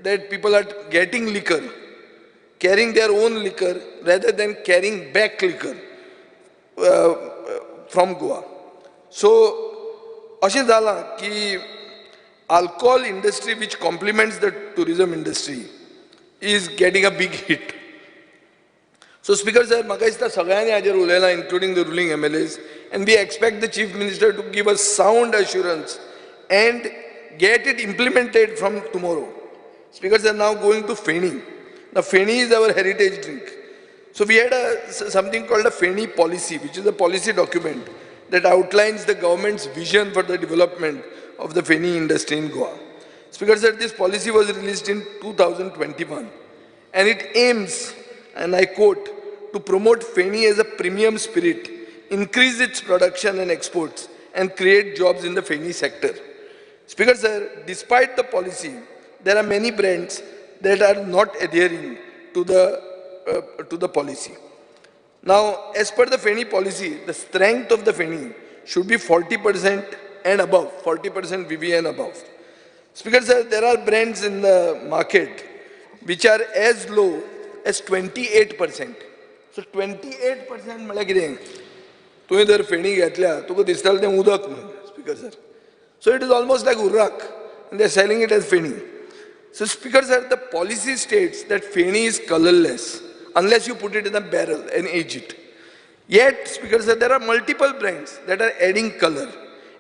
Speaker 15: that people are getting liquor, carrying their own liquor rather than carrying back liquor from Goa. So, अशें जालां की alcohol industry, which complements the tourism industry, is getting a big hit. So, Speaker sir, म्हाका दिसता सगळ्यांनी हाजेर उलयलां, including the ruling MLAs, and we expect the Chief Minister to give a sound assurance and get it implemented from tomorrow. Speaker sir, now going to Feni. Now, Feni is our heritage drink. So we had something called a Feni policy, which is a policy document that outlines the government's vision for the development of the Feni industry in Goa. Speaker sir, this policy was released in 2021, and it aims, and I quote, to promote Feni as a premium spirit, increase its production and exports, and create jobs in the Feni sector. Speaker sir, despite the policy, there are many brands that are not adhering to the policy. Now, as per the Feni policy, the strength of the Feni should be 40% and above, 40% VV and above. Speaker sir, there are brands in the market which are as low as 28%. So 28% म्हळ्यार कितें? तुवें जर फेणी घेतल्या तुका दिसतालें तें उदक म्हणून, Speaker sir. So it is almost like urrak, and they are selling it as feni. So Speaker sir, the policy states that feni is colorless unless you put it in a barrel and age it. Yet, Speaker sir, there are multiple brands that are adding color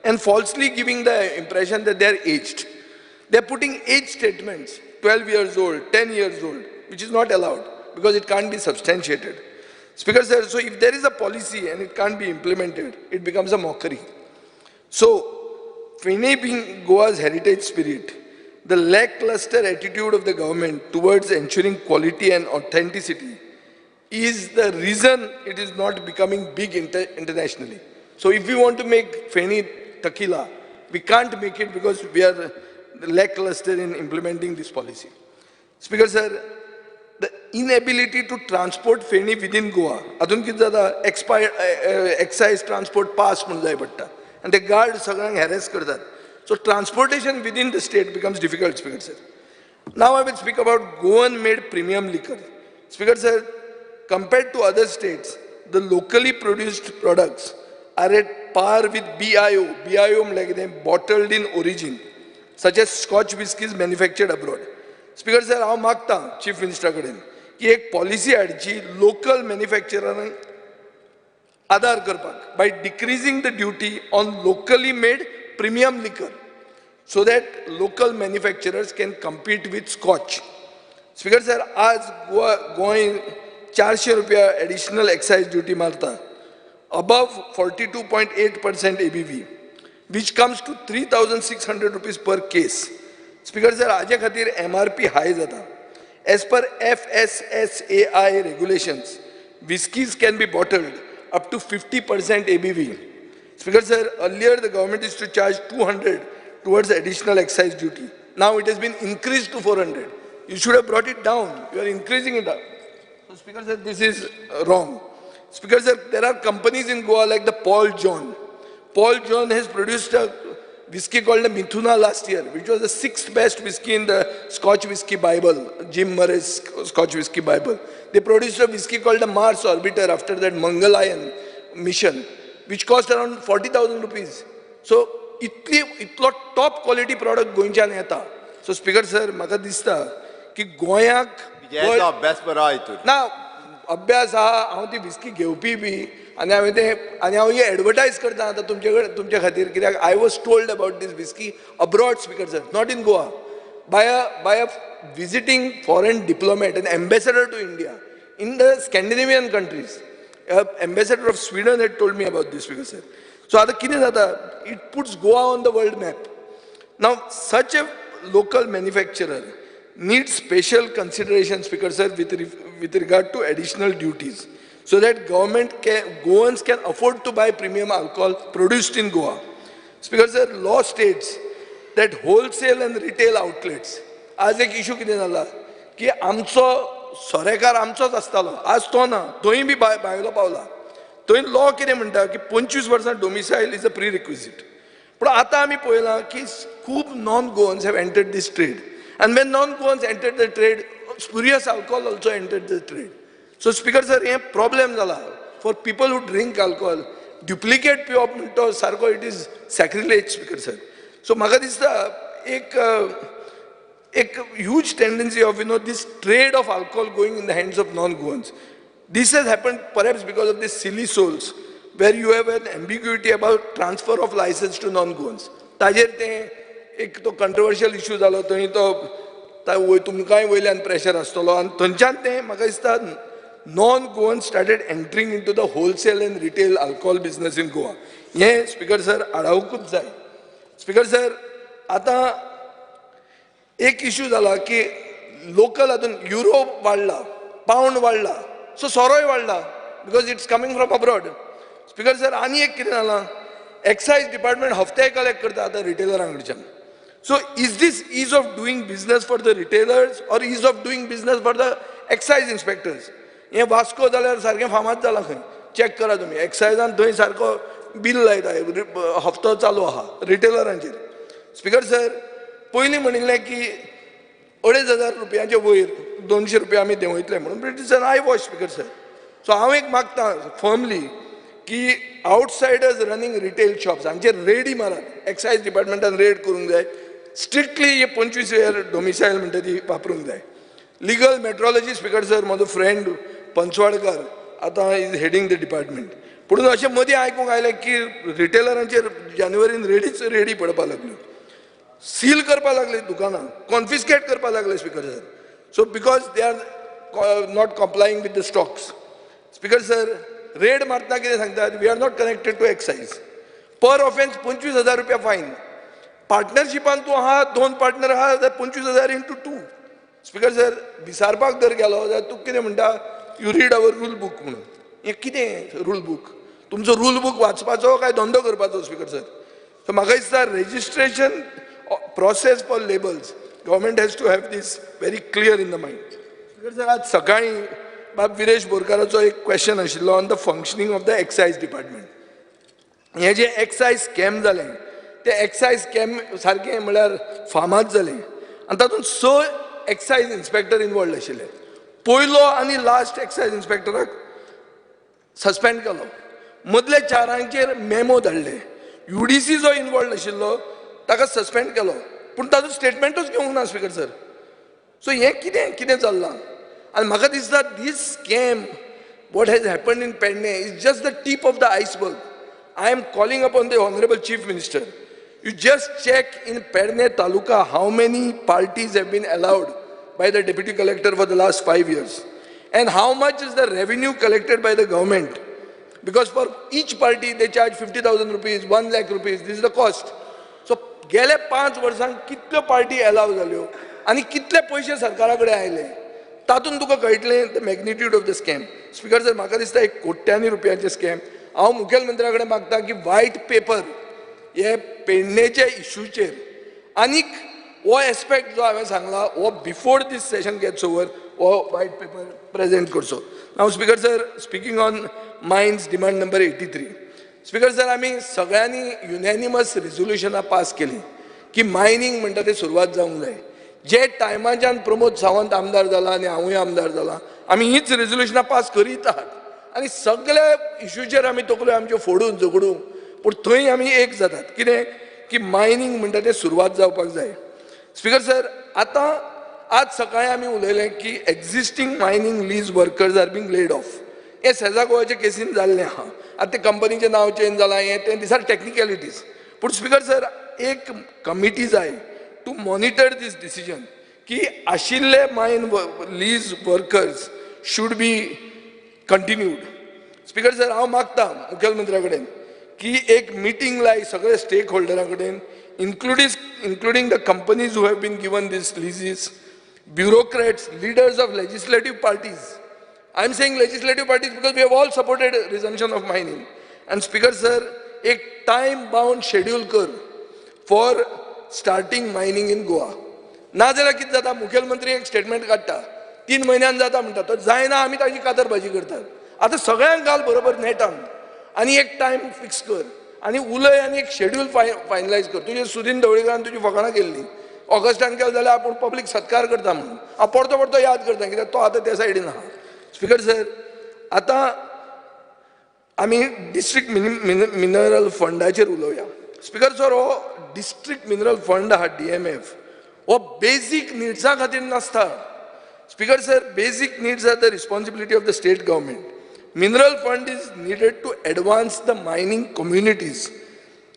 Speaker 15: and falsely giving the impression that they are aged. They are putting age statements, 12 years old, 10 years old, which is not allowed because it can't be substantiated. Speaker sir, so if there is a policy and it can't be implemented, it becomes a mockery. So, Feni being Goa's heritage spirit, the lackluster attitude of the government towards ensuring quality and authenticity is the reason it is not becoming big internationally. So if we want to make Feni tequila, we can't make it because we are lackluster in implementing this policy. Speaker sir, the inability to transport Feni within Goa, adun कितें जाता, excise transport pass म्हणून जाय पडटा and the guards सगळ्यांक harass करतात. So transportation within the state becomes difficult, Speaker sir. Now I will speak about Goan made premium liquor. Speaker sir, compared to other states, the locally produced products are at par with BIO. BIO like them, bottled in origin, such as Scotch whiskies manufactured abroad. Speaker sir, हांव मागता Chief Minister कडेन की एक policy हाडची local manufacturer आदार करपाक by decreasing the duty on locally made premium liquor so that local manufacturers can compete with Scotch. Speaker sir, आज गोवा गोंय 400 रुपया additional excise duty मारता above 42.8% ABV, which comes to 3,600 rupees per case. Speaker sir, हाजे खातीर MRP high जाता. As per FSSAI regulations, whiskies can be bottled up to 50% ABV. Speaker sir, earlier the government used to charge 200 towards additional excise duty. Now it has been increased to 400. You should have brought it down. You are increasing it up. So Speaker sir, this is wrong. Speaker sir, there are companies in Goa like the Paul John. Paul John has produced a whiskey called the Mithuna last year, which was the 6th best whiskey in the Scotch Whiskey Bible, Jim Murray's Scotch Whiskey Bible. They produced a whiskey called the Mars Orbiter after that Mangalyaan mission, which cost around 40,000 rupees. So, itlo top quality product गोंयच्यान येता. So, Speaker sir, म्हाका दिसता की गोंयाक
Speaker 16: अभ्यास बरो हितून
Speaker 15: ना अभ्यास आहा, हांव ती विस्की घेवपी बी आनी हांवें तें आनी हांव एडवर्टायज करता आतां तुमचे कडेन तुमच्या खातीर, कित्याक I was told about this whisky abroad, Speaker sir, not in Goa, by a visiting foreign diplomat and ambassador to India in the Scandinavian countries. Ambassador of Sweden had told me about this, Speaker sir. So आतां कितें जाता, it puts Goa on the world map. Now such a local manufacturer needs special consideration, Speaker sir, with regard to additional duties, so that Goans can afford to buy premium alcohol produced in Goa. Speaker sir, law states that wholesale and retail outlets. आज एक issue कितें जाला की आमचो सोरेकार आमचोच आसतालो, आज तो ना, थंय बी भायलो पावला. थंय लॉ कितें म्हणटा की 25 वर्सां domicile is a prerequisite. पूण आतां आमी पळयलां की खूब non Goans have entered this trade, and when non Goans entered the trade, spurious alcohol also entered the trade. So Speaker sir, हें प्रॉब्लेम जाला for people who drink alcohol. Duplicate पिवप म्हणटा तो सारको it is sacrilege, Speaker sir. So म्हाका दिसता एक एक huge tendency of this trade of alcohol going in the hands of non Goans. This has happened perhaps because of this silly souls, where you have an ambiguity about transfer of license to non Goans. ताजेर तें एक तो controversial issue जालो, थंय तो तुमकांय वयल्यान pressure आसतलो आनी थंयच्यान तें म्हाका दिसता non Goans started entering into the wholesale and retail alcohol business in Goa. हें स्पीकर सर आडावकूच जाय. स्पीकर सर, आतां एक इशू जाला की लोकल हातून युरो वाडला, पावंड वाडला, सो सोरोय वाडला because it's coming from abroad. Speaker sir, आनी एक कितें जालां, एक्सायज डिपार्टमेंट हफ्ते कलेक्ट करता आतां रिटेलरां कडच्यान. So is this ease of doing business for the retailers or ease of doing business for the excise inspectors? हें वास्को जाल्यार सारकें फामाद जालां खंय, चॅक करा तुमी. एक्सायजान थंय सारको बील लायता, हप्तो चालू आहा रिटेलरांचेर. स्पीकर सर, पयलीं म्हणिल्लें की 2500 रुपयांचे वयर 200 रुपया आमी देंवयतले म्हणून, but it's an eye wash, Speaker sir. So हांव एक मागता फर्मली की आउटसायडर्स रनिंग रिटेल शॉप्स हांचेर रेडी मारात, एक्सायज डिपार्टमेंटान रेड करूंक जाय स्ट्रिक्टली. हे 25 इयर डोमिसायल म्हणटा ती वापरूंक जाय. लिगल मेट्रोलॉजी, स्पीकर सर, म्हजो फ्रेंड पंचवाडकर आतां is heading the department. पूण अशें मदीं आयकूंक आयलें की रिटेलरांचेर जानेवारीन रेडीच रेडी पडपाक लागल्यो, सील करपाक लागले दुकानां, कॉन्फिस्केट करपाक लागले, Speaker sir. So because they are not complying with the stocks. Speaker sir, raid मारतना कितें सांगतात, we are not connected to excise. Per offence 25,000 रुपया फायन. पार्टनरशिपान तूं आहा, 2 पार्टनर आहा जाल्यार 25,000 इंटू 2. स्पीकर सर, विसारपाक जर गेलो जाल्यार तूं कितें म्हणटा, you read our rule book म्हणून. हें कितें रूल बूक? तुमचो रूल बूक वाचपाचो काय धंदो करपाचो, स्पीकर सर? सो म्हाका दिसता registration process for labels, government has to have this very clear in the mind. Speaker sir, आज सकाळीं बाब विरेश बोरकाराचो एक क्वेश्चन आशिल्लो on the functioning of the excise department. हें जें एक्सायज स्कॅम जालें तें एक्सायज स्कॅम सारकें म्हळ्यार फामाद जालें आनी तातूंत 6 एक्सायज इन्स्पेक्टर इनवॉल्ड आशिल्ले. पयलो आनी लास्ट एक्सायज इन्स्पेक्टराक सस्पेंड केलो, मदल्या 4 मेमो धाडले. युडीसी जो इनवॉल्ड आशिल्लो ताका सस्पेंड केलो, पूण ताजो स्टेटमेंटूच घेवंक ना, स्पीकर सर. सो हें कितें कितें चल्लां? आनी म्हाका दिसता this scam what has happened in Pernem is just the tip of the iceberg. I am calling upon the honourable chief minister, you just check in Pernem taluka how many parties have been allowed by the deputy collector for the last 5 years and how much is the revenue collected by the government, because for each party they charge 50,000 rupees, 1 lakh rupees, this is the cost. So गेले 5 वर्सांक कितल्यो party allow जाल्यो आनी कितले पयशे सरकारा कडेन आयले तातूंत तुका कळटलें the magnitude of the scam. Speaker sir, म्हाका दिसता एक कोट्यांनी रुपयांचे स्कॅम. हांव मुखेलमंत्र्या कडेन मागता की व्हायट पेपर हे पेडणेच्या इशूचेर आनीक हो एस्पेक्ट जो हांवें सांगला हो before this session gets over हो व्हायट पेपर प्रेजेंट करचो. Now Speaker sir, speaking on mines demand number 83. Speaker sir, आमी सगळ्यांनी युनॅनिमस रेजोल्युशनां पास केली की मायनींग म्हणटा तें सुरवात जावंक जाय. जे टायमाच्यान प्रमोद सावंत आमदार जाला आनी हांवूय आमदार जाला, आमी हीच रेजोल्युशनां पास करीत आहात आनी सगळ्या इशूचेर आमी तकल्यो आमच्यो फोडून झगडूं, पूण थंय आमी एक जातात कितें की मायनींग म्हणटा तें सुरवात जावपाक जाय. स्पीकर सर, आतां आज सकाळीं आमी उलयलें की existing mining lease workers are being laid off. हें सेजा गोवाचे केसीन जाल्लें आहा. आतां ते कंपनीचें नांव चेंज जालां, हें तें, these are technicalities. पूण स्पीकर सर, एक कमिटी जाय टू मॉनिटर these decision की आशिल्ले mine lease workers should be continued. Speaker sir, हांव मागता मुखेलमंत्र्या कडेन की एक मिटींग लाय सगळे स्टेक होल्डरां कडेन, including the companies who have been given these leases, bureaucrats, leaders of legislative parties. I am saying legislative parties because we have all supported resumption of mining. And speaker sir, एक time bound schedule कर for starting mining in Goa. नाजाल्यार कितें जाता, मुखेलमंत्री एक statement काडटा, 3 म्हयन्यान जाता म्हणटा, तो जायना, आमी ताजी कातरबाजी करतात. आतां सगळ्यांक घाल बरोबर नेटान आनी एक टायम फिक्स कर आनी उलय आनी एक शेड्यूल फायनलायज कर. तुजे सुदीन ढवळीकरान तुजी फकाणां केल्ली, ऑगस्टान केलें जाल्यार आपूण पब्लीक सत्कार करता म्हणून. हांव परतो परतो याद करता कित्याक तो आतां त्या सायडीन आहा. स्पीकर सर, आतां आमी डिस्ट्रिक्ट मिनरल फंडाचेर उलोवया. स्पीकर सर, हो डिस्ट्रिक्ट मिनरल फंड आहा DMF, हो बेजीक निड्सा खातीर नासता. Speaker sir, basic needs are the responsibility of the state government. Mineral fund is needed to advance the mining communities,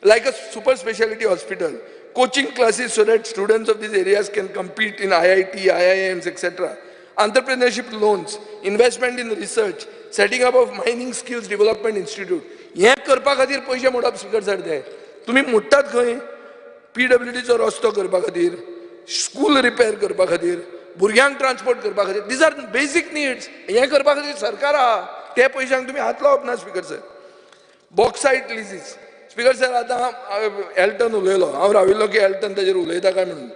Speaker 15: like a super speciality hospital, coaching classes so that students of these areas can compete in IIT, IIMs, etc. Entrepreneurship loans, investment in research, setting up of mining skills development institute. हें करपा खातीर पयशे मोडप speaker sir. ते तुमी मोडटात खंय? PWDचो रस्तो करपा खातीर, स्कूल रिपेर करपा खातीर, भुरग्यांक ट्रान्सपोर्ट करपा खातीर. These are basic needs. हें करपा खातीर सरकार आहा, ते पयशांक तुमी हात लावप ना speaker sir. Bauxite leases, speaker sir, आतां एल्टन उलयलो, हांव राविल्लो की एल्टन ताजेर उलयता काय म्हणून.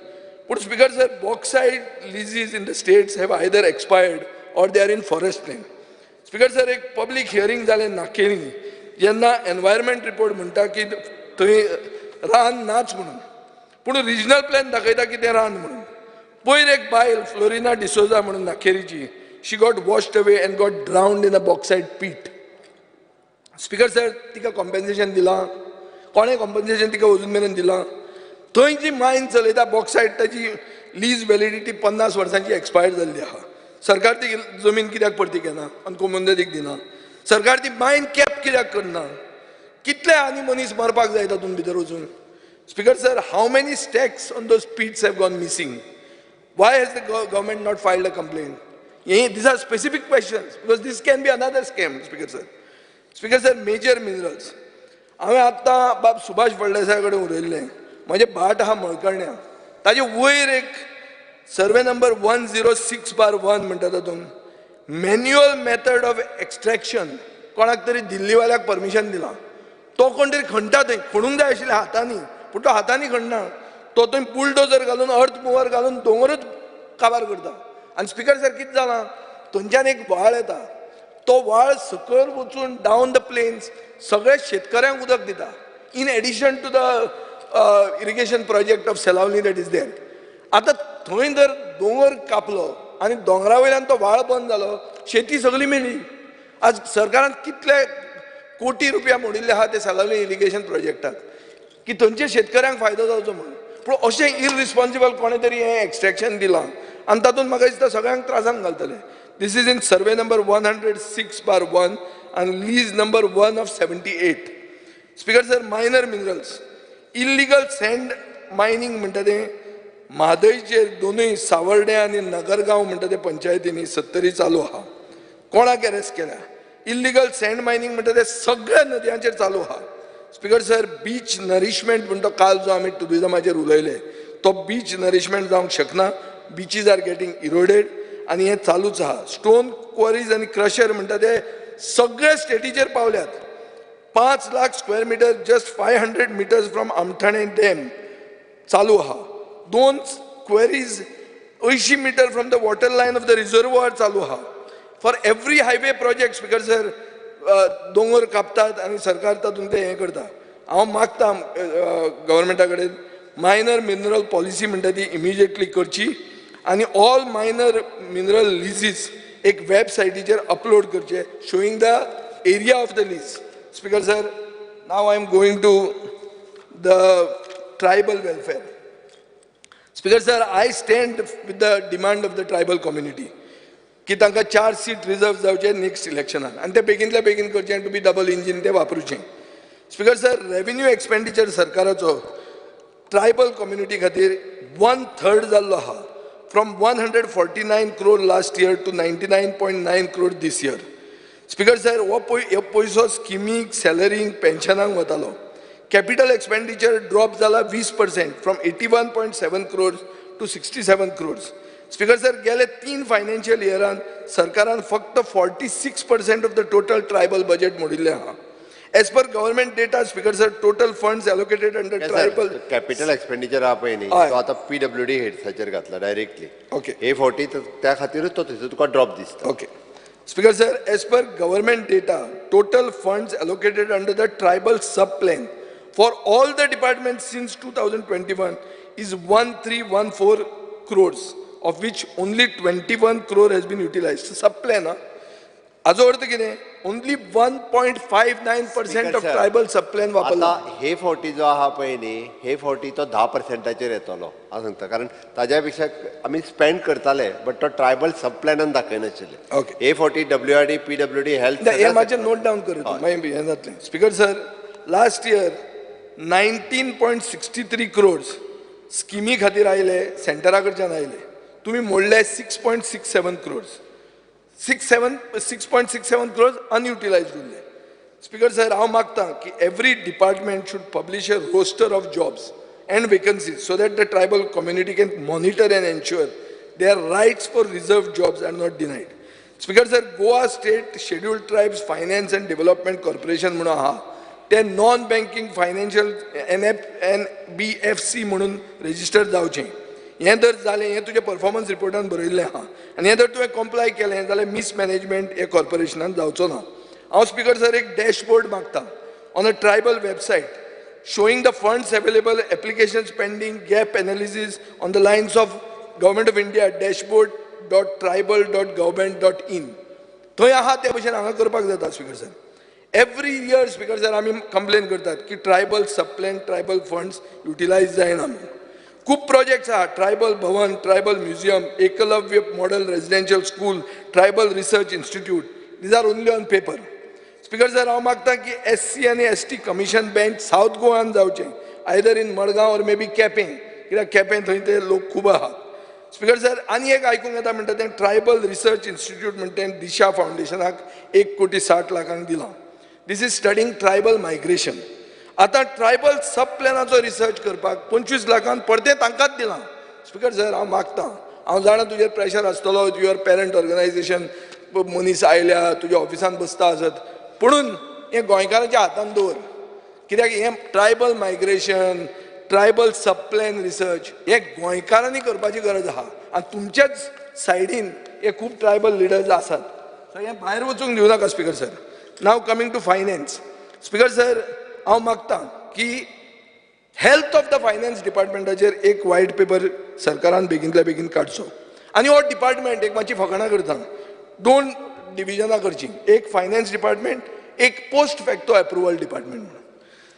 Speaker 15: पूण speaker sir, bauxite leases in the states have either expired or they are in forest land. Speaker sir, एक पब्लीक हियरींग जालें नाकेली, जेन्ना एनवायरमेंट रिपोर्ट म्हणटा की थंय रान नाच म्हणून, पूण रिजनल प्लॅन दाखयता की तें रान म्हणून. पयर एक बायल फ्लोरिना डिसोजा म्हणून नाकेरीची, she got washed away and got drowned in a bauxite pit. Speaker sir, तिका कॉम्पेन्सेशन दिलां? कोणें कॉम्पेन्सेशन तिका अजून मेरेन दिलां? थंय जी मायन चलयता बॉक्सायट, ताची लीज व्हॅलिडिटी 50 वर्सांची एक्सपायर जाल्ली आहा. सरकार ती जमीन कित्याक परती घेना आनी कोमुनिदादीक दिना? सरकार ती मायन कॅप कित्याक करना? कितले आनी मनीस मरपाक जाय तातूंत भितर वचून? Speaker sir, how many stacks on those pits have gone missing? Why has the government not filed a complaint? These are specific questions because this can be another scam, Speaker sir. Speaker sir, major minerals. हांवें आत्तां बाब सुभाष फळदेसाय कडेन उलयल्लें. म्हजें भाट आहा मळकर्ण्या, ताजे वयर एक सर्वे नंबर 106/1 म्हणटा, तातूंत मॅन्युअल मेथड ऑफ एक्स्ट्रॅक्शन कोणाक तरी दिल्लीवाल्याक परमिशन दिलां. तो कोण तरी खणटा थंय, खणूंक जाय आशिल्लें हातांनी, पूण तो हातांनी खणना, तो थंय बुलडोजर घालून, अर्थ मुवर घालून दोंगरूच काबार करता. आनी स्पीकर सर, कितें जालां, थंयच्यान एक व्हाळ येता, तो व्हाळ सकयल वचून डावन the planes सगळ्या शेतकऱ्यांक उदक दिता, in addition to the irrigation project of Selaulim that is there. आतां थंय जर दोंगर कापलो आनी दोंगरा वयल्यान तो व्हाळ बंद जालो, शेती सगळी मेली. आज सरकारान कितले कोटी रुपया मोडिल्ले आहा ते सेलावली इरिगेशन प्रोजेक्टाक, की थंयच्या शेतकऱ्यांक फायदो जावचो म्हणून. पूण अशें इररिस्पॉन्सिबल कोणें तरी हें एक्स्ट्रॅक्शन दिलां आनी तातूंत म्हाका दिसता सगळ्यांक त्रासान घालतले. This is in survey number 106/1 आनी lease number 1 of 78. Speaker sir, minor minerals, illegal sand mining म्हणटा तें म्हादयचेर दोनूय सावर्डे आनी नगरगांव म्हणटा ते पंचायतींनी 70 चालू आहा. कोणाक अरेस्ट केल्या? इल्लिगल सँड मायनींग म्हणटा तें सगळ्या नदयांचेर चालू आहा. स्पीकर सर, बीच नरिशमेंट म्हणटा काल जो आमी ट्युरिजमाचेर उलयले, तो बीच नरिशमेंट जावंक शकना. बिचीज are getting eroded आनी हें चालूच आहा. स्टोन क्वॉरीज आनी क्रशर म्हणटा ते सगळे स्टेटीचेर पावल्यात. 5 lakh square metre just 500 metres from Amthane dam चालू आहा. 2 quarries 80 metre from the water line of the reservoir चालू आहा. For every highway project speaker sir, दोंगर कापतात आनी सरकार तातूंत तें हें करता. हांव मागता गव्हर्मेंटा कडेन मायनर मिनरल पॉलिसी म्हणटा ती इमिजिएटली करची आनी ऑल मायनर मिनरल लिजीस एक वेबसायटीचेर अपलोड करचे, showing the area of the lease. Speaker sir, now I am going to the tribal welfare. Speaker sir, I stand with the demand of the tribal community की तांकां 4 seat reserve जावचे next इलेक्शनान आनी ते बेगीनल्या बेगीन करचें, to be double engine ते वापरुचें. Speaker sir, revenue expenditure सरकाराचो tribal community खातीर 1/3 जाल्लो आहा, from 149 crore last year to 99.9 crore this year. Speaker sir, हो पयसो स्किमीक, सॅलरींक, पेन्शनाक वतालो. कॅपिटल एक्सपेंडिचर ड्रॉप जाला 20% from 81.7 crores to 67 crores. Speaker sir, गेले 3 फायनान्शियल इयरान सरकारान फक्त 46% of the total tribal budget मोडिल्लें आहा. As per government data, Speaker sir, total funds allocated under tribal
Speaker 16: capital expenditure आहा पळय न्ही, तो आतां PWD हेड्साचेर घातला डायरेक्टली.
Speaker 15: ओके,
Speaker 16: हे फावटी त्या खातीरूच तो थंयसर तुका ड्रॉप दिसता.
Speaker 15: Okay Speaker sir, as per government data, total funds allocated under the tribal sub plan for all the departments since 2021 is 1314 crores, of which only 21 crore has been utilized. Sub plan, हाजो अर्थ कितें? Only 1.59% of tribal sub plan वापरला.
Speaker 16: आतां हे फावटी जो आहा पळय न्ही, हे फावटी तो 10%चेर येतलो हांव सांगता, कारण ताज्या पेक्षा आमी स्पेंड करताले बट तो ट्रायबल सब प्लॅनान दाखयनाशिल्ले.
Speaker 15: ओके,
Speaker 16: हे फावटी WRD, PWD, health.
Speaker 15: हें मातशें नोट डावन कर, मागीर हें जातलें. Speaker sir, last year 19.63 crores स्किमी खातीर आयले, सेंटरा कडच्यान आयले. तुमी मोडले 6.67 crores. 6.67 crores unutilized उरले. स्पीकर सर, हांव मागता की every department should publish a roster of jobs and vacancies so that the tribal community can monitor and ensure their rights for reserve jobs are not denied. Speaker sir, Goa State Scheduled Tribes Finance and Development Corporation म्हणून आहा, ते non banking financial NBFC म्हणून register जावचें. हें जर जालें, हें तुजें परफॉर्मन्स रिपोर्टान बरयल्लें आहा आनी हें जर तुवें कॉम्प्लाय केलें जाल्यार मिसमॅनेजमेंट हे कॉर्पोरेशनान जावचो ना. हांव स्पीकर सर एक डॅशबोर्ड मागता on a tribal website showing the funds available, applications pending, gap analysis on the lines of Government of India dashboard dot tribal dot government dot in. थंय आहा ते भशेन हांगा करपाक जाता. Speaker sir, every year speaker sir आमी complain करतात की tribal subplan, tribal funds utilise जायना म्हणून. खूब प्रोजेक्ट्स आहा, tribal Bhavan, tribal museum, Eklavya model residential school, tribal research institute, these are only on paper. Speaker sir, हांव मागता की SC आनी ST commission bench south गोवान जावचें, either in Madgaon or maybe Quepem, कित्याक केपें थंय ते लोक खूब आहात. स्पीकर सर, आनी एक आयकूंक येता म्हणटा तें ट्रायबल रिसर्च इन्स्टिट्यूट म्हणटा तें दिशा फावंडेशनाक 1,60,00,000 दिलां. This is studying tribal migration. आतां ट्रायबल सब प्लॅनाचो रिसर्च करपाक 25 लाखान परतें तांकांच दिलां. स्पीकर सर, हांव मागता, हांव जाणा तुजेर प्रेशर आसतलो, your parent organisation मनीस आयल्या तुज्या ऑफिसान बसता आसत, पुणून हें गोंयकारांच्या हातान दवर, कित्याक हें tribal migration, tribal subplan research हें गोंयकारांनी करपाची गरज आहा आनी तुमच्याच सायडीन हे खूब ट्रायबल लिडर्स आसात. सो हें भायर वचूंक दिवं नाका speaker sir. Now coming to finance. Speaker sir, हांव मागता की हेल्थ ऑफ the finance डिपार्टमेंटाचेर एक वायट पेपर सरकारान बेगीनल्या बेगीन काडचो आनी हो डिपार्टमेंट एक मातशी फकाणां करता, 2 डिविजनां करचीं, एक फायनान्स डिपार्टमेंट, एक पोस्ट फॅक्टो एप्रुवल डिपार्टमेंट म्हणून.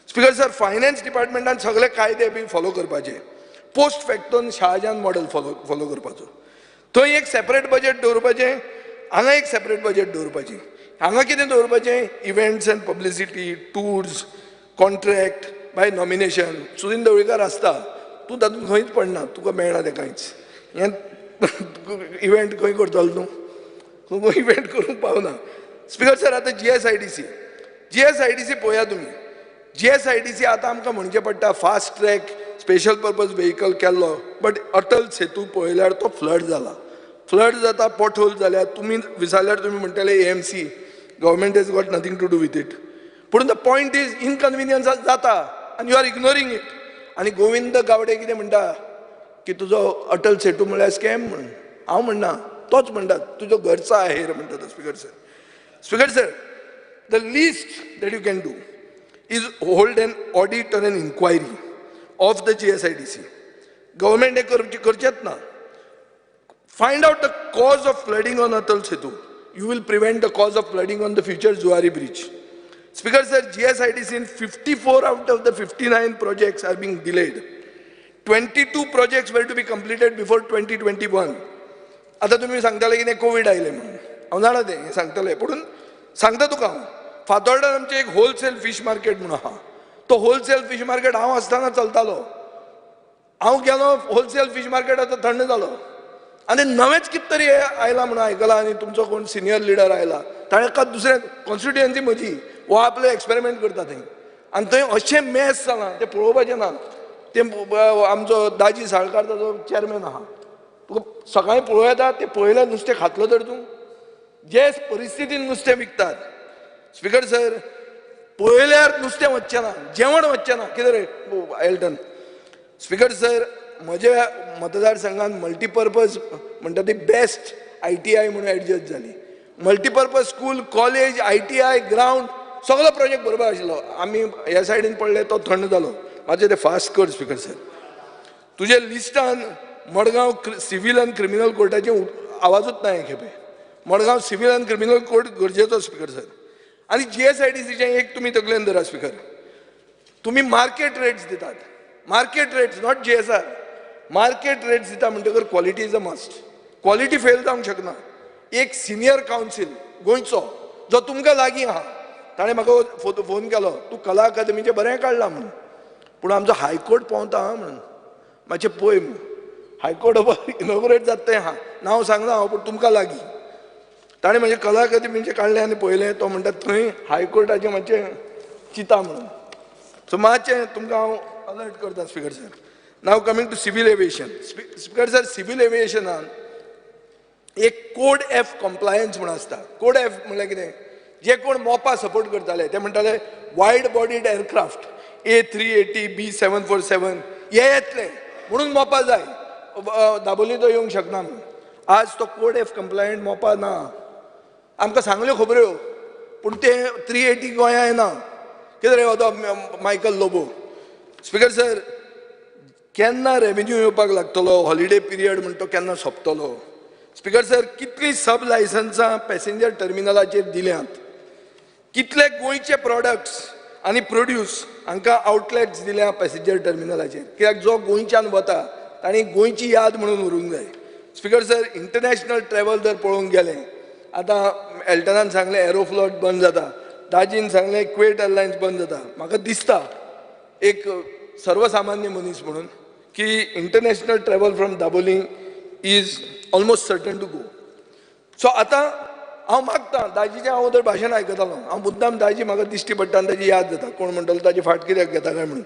Speaker 15: स्पीकर सर, फायनान्स डिपार्टमेंटान सगळे कायदे बी फॉलो करपाचे, पोस्ट फॅक्टोन शाहजहान मॉडल फॉलो करपाचो. थंय एक सेपरेट बजेट दवरपाचें, हांगा एक सेपरेट बजेट दवरपाचें. हांगा कितें दवरपाचें? Events and publicity, tours, contract by nomination. Sudin Dhavalikar आसता, तूं तातूंत खंयच पडना, तुका मेळना तें कांयच. हें इव्हेंट खंय करतलो तूं? तूं इव्हेंट करूंक पावना. स्पीकर सर, आतां GSIDC पळया तुमी. GSIDC आतां आमकां म्हणचें पडटा fast track special purpose vehicle केल्लो, बट अटल सेतू पळयल्यार तो फ्लड जाला. फ्लड जाता, पोटहोल जाल्यार तुमी विचारल्यार तुमी म्हणटले AMC, government has got nothing to do with it. पूण the point is inconvenience जाता आनी you are ignoring it. आनी गोविंद गावडे कितें म्हणटा की तुजो अटल सेतू म्हळ्यार स्कॅम म्हणून. हांव म्हणना, तोच म्हणटा तुजो घरचो आहेर म्हणटा तो. Speaker sir, speaker sir, the least that you can do is hold an audit or an inquiry of the GSIDC. Government हें करचेंच ना. Find out the cause of flooding on Atal Setu. You will prevent the cause of flooding on the future Zuari Bridge. Speaker sir, GSIDC in 54 out of the 59 projects are being delayed. 22 projects were to be completed before 2021. आतां तुमी सांगताले की Covid आयलें म्हणून, हांव जाणा तें हें सांगतलें, पूण सांगता तुका हांव, फातोर्डान आमचें एक होलसेल फीश मार्केट म्हणून आहा, तो होलसेल फीश मार्केट हांव आसतना चलतालो. हांव गेलो, होलसेल फीश मार्केट आतां थंड जालो आनी नवेंच कितें तरी आयलां म्हणून आयकलां आनी तुमचो कोण सिनियर लिडर आयला ताणें दुसऱ्या कॉन्स्टिट्युएन्सी म्हजी हो आपलो एक्सपेरिमेंट करता थंय आनी थंय अशें मॅस जालां तें पळोवपाचें ना. तें आमचो दाजी साळकार ताजो चॅरमॅन आहा. तुका सकाळीं पळोवं येता तें पळयल्यार नुस्तें खातलो तर तूं जे परिस्थितीन नुस्तें विकतात. स्पीकर सर पळयल्यार नुस्तें वचचें ना, जेवण वचचें ना. कितें रे एल्टन? स्पीकर सर म्हज्या मतदारसंघात मल्टीपर्पज म्हणटा ती बेस्ट ITI म्हणून एडजस्ट जाली. Multipurpose school, college, ITI, ground सगळो प्रोजेक्ट बरोबर आशिल्लो. आमी ह्या सायडीन पडले तो थंड जालो. मातशें ते फास्ट कर स्पीकर सर. तुज्या लिस्टान मडगांव सिवील आनी क्रिमिनल कोर्टाचे आवाजूच ना हे खेपे. Madgaon civil and criminal court गरजेचो स्पीकर सर. आनी GSIDCचें एक तुमी तकलेन धरा स्पीकर, तुमी मार्केट रेट्स दितात. Market rates not GSR. Market rates दिता म्हणटकर quality is a must. Quality fail जावंक शकना. एक सिनियर कावन्सील गोंयचो जो तुमकां लागीं आहा ताणें म्हाका फोन केलो, तूं कला अकादमीचें बरें काडलां म्हणून, पूण आमचो हायकोर्ट पोंवता आहा म्हणून मातशें पळय म्हणून. हायकोर्ट इनॉग्रेट जाता तें आहा, नांव सांगना हांव, पूण तुमकां लागीं. ताणें म्हजें कला अकादमीचें काडलें आनी पळयलें, तो म्हणटा थंय हायकोर्टाचें मातशें चिंता म्हणून. सो मातशें तुमकां हांव अलर्ट करता speaker sir. Now coming to civil aviation. Speaker sir, civil एविएशनान एक कोड एफ कंप्लायन्स म्हूण आसता. कोड एफ म्हणल्यार कितें? जे कोण मोपा सपोर्ट करताले ते म्हणटाले wide bodied aircraft A380 B747 हे येतले म्हणून मोपा जाय, दाबोली तो येवंक शकना म्हणून. आज तो कोड एफ कंप्लायंट मोपा ना. आमकां सांगल्यो खबऱ्यो, पूण ते 380 गोंया येना. कितें रे तो मायकल लोबो? स्पीकर सर केन्ना रेवेन्यू येवपाक लागतलो? हॉलिडे पिरियड म्हण तो केन्ना सोंपतलो? स्पीकर सर कितलीं सब लायसन्सां पॅसेंजर टर्मिनलाचेर दिल्यांत? कितले गोंयचे प्रोडक्ट्स आनी प्रोड्यूस हांकां आउटलेट्स दिल्या पॅसेंजर टर्मिनलाचेर? कित्याक जो गोंयच्यान वता तांणी गोंयची याद म्हणून उरूंक जाय. स्पीकर सर इंटरनॅशनल ट्रॅवल जर पळोवंक गेलें, आतां एल्टनान सांगलें एरोफ्लॉट बंद जाता, दाजीन सांगलें क्वेट एरलायन्स बंद जाता. म्हाका दिसता एक सर्वसामान्य मनीस म्हणून की international travel from Dabolim is almost certain to go. So आतां हांव मागतां दाजीचें, हांव तर भाशण आयकतालो, हांव मुद्दाम दाजी म्हाका दिश्टी पडटा आनी ताजी याद जाता. कोण म्हणटलो ताजी फाट कित्याक घेता काय म्हणून.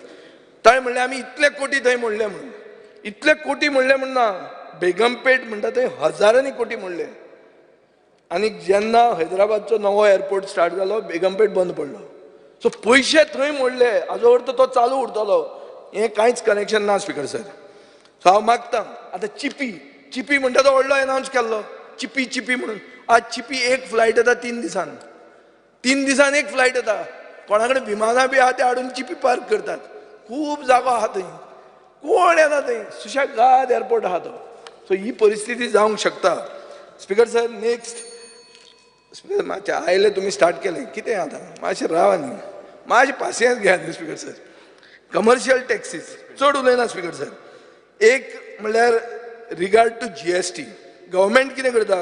Speaker 15: ताणें म्हणलें आमी इतले कोटी थंय म्हणले म्हणून. इतले कोटी म्हणले म्हण ना, बेगमपेट म्हणटा थंय हजारांनी कोटी म्हणले. आनी जेन्ना हैदराबादचो नवो एअरपोर्ट स्टार्ट जालो बेगमपेट बंद पडलो. सो पयशे थंय मोडले, हाजो अर्थ तो चालू उरतलो, हें कांयच कनेक्शन ना स्पीकर सर. सो हांव मागतां आतां चिपी चिपी म्हणटा तो व्हडलो एनावन्स केल्लो चिपी चिपी म्हणून. आज चिपी एक फ्लायट येता 3 दिसान, 3 दिसान एक फ्लायट येता. कोणा कडेन विमानां बी आहा ते हाडून चिपी पार्क करतात. खूब जागो आहा थंय, कोण येना थंय, सुशेगाद एअरपोर्ट आहा तो. सो ही परिस्थिती जावंक शकता. स्पीकर सर नेक्स्ट स्पीकर मातशें आयले तुमी स्टार्ट केलें कितें आतां मातशें रावा न्ही, मातशें पासियेंस घेया न्ही स्पीकर सर. कमर्शियल टॅक्सीस चड उलयना स्पीकर सर. एक म्हणल्यार रिगार्ड टू GST, government कितें करता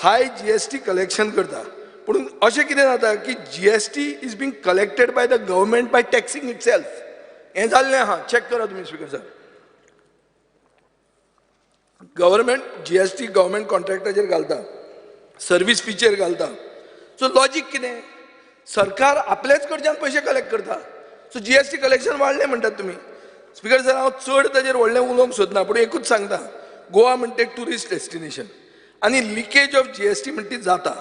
Speaker 15: हाय GST collection करता, पूण अशें कितें जाता की GST is being collected by the government by taxing itself. हें जाल्लें आहा, चॅक करा तुमी speaker sir. Government GST government कॉन्ट्रॅक्टाचेर घालता, सर्वीस फीचेर घालता. सो लॉजीक कितें? सरकार आपलेच कडच्यान पयशे कलेक्ट करता. सो GST collection वाडलें म्हणटात तुमी. स्पीकर सर हांव चड ताजेर व्हडलें उलोवंक सोदना, पूण एकूच सांगता, गोवा म्हणटा एक ट्युरिस्ट डेस्टिनेशन आनी लिकेज ऑफ GST म्हणटा ती जाता.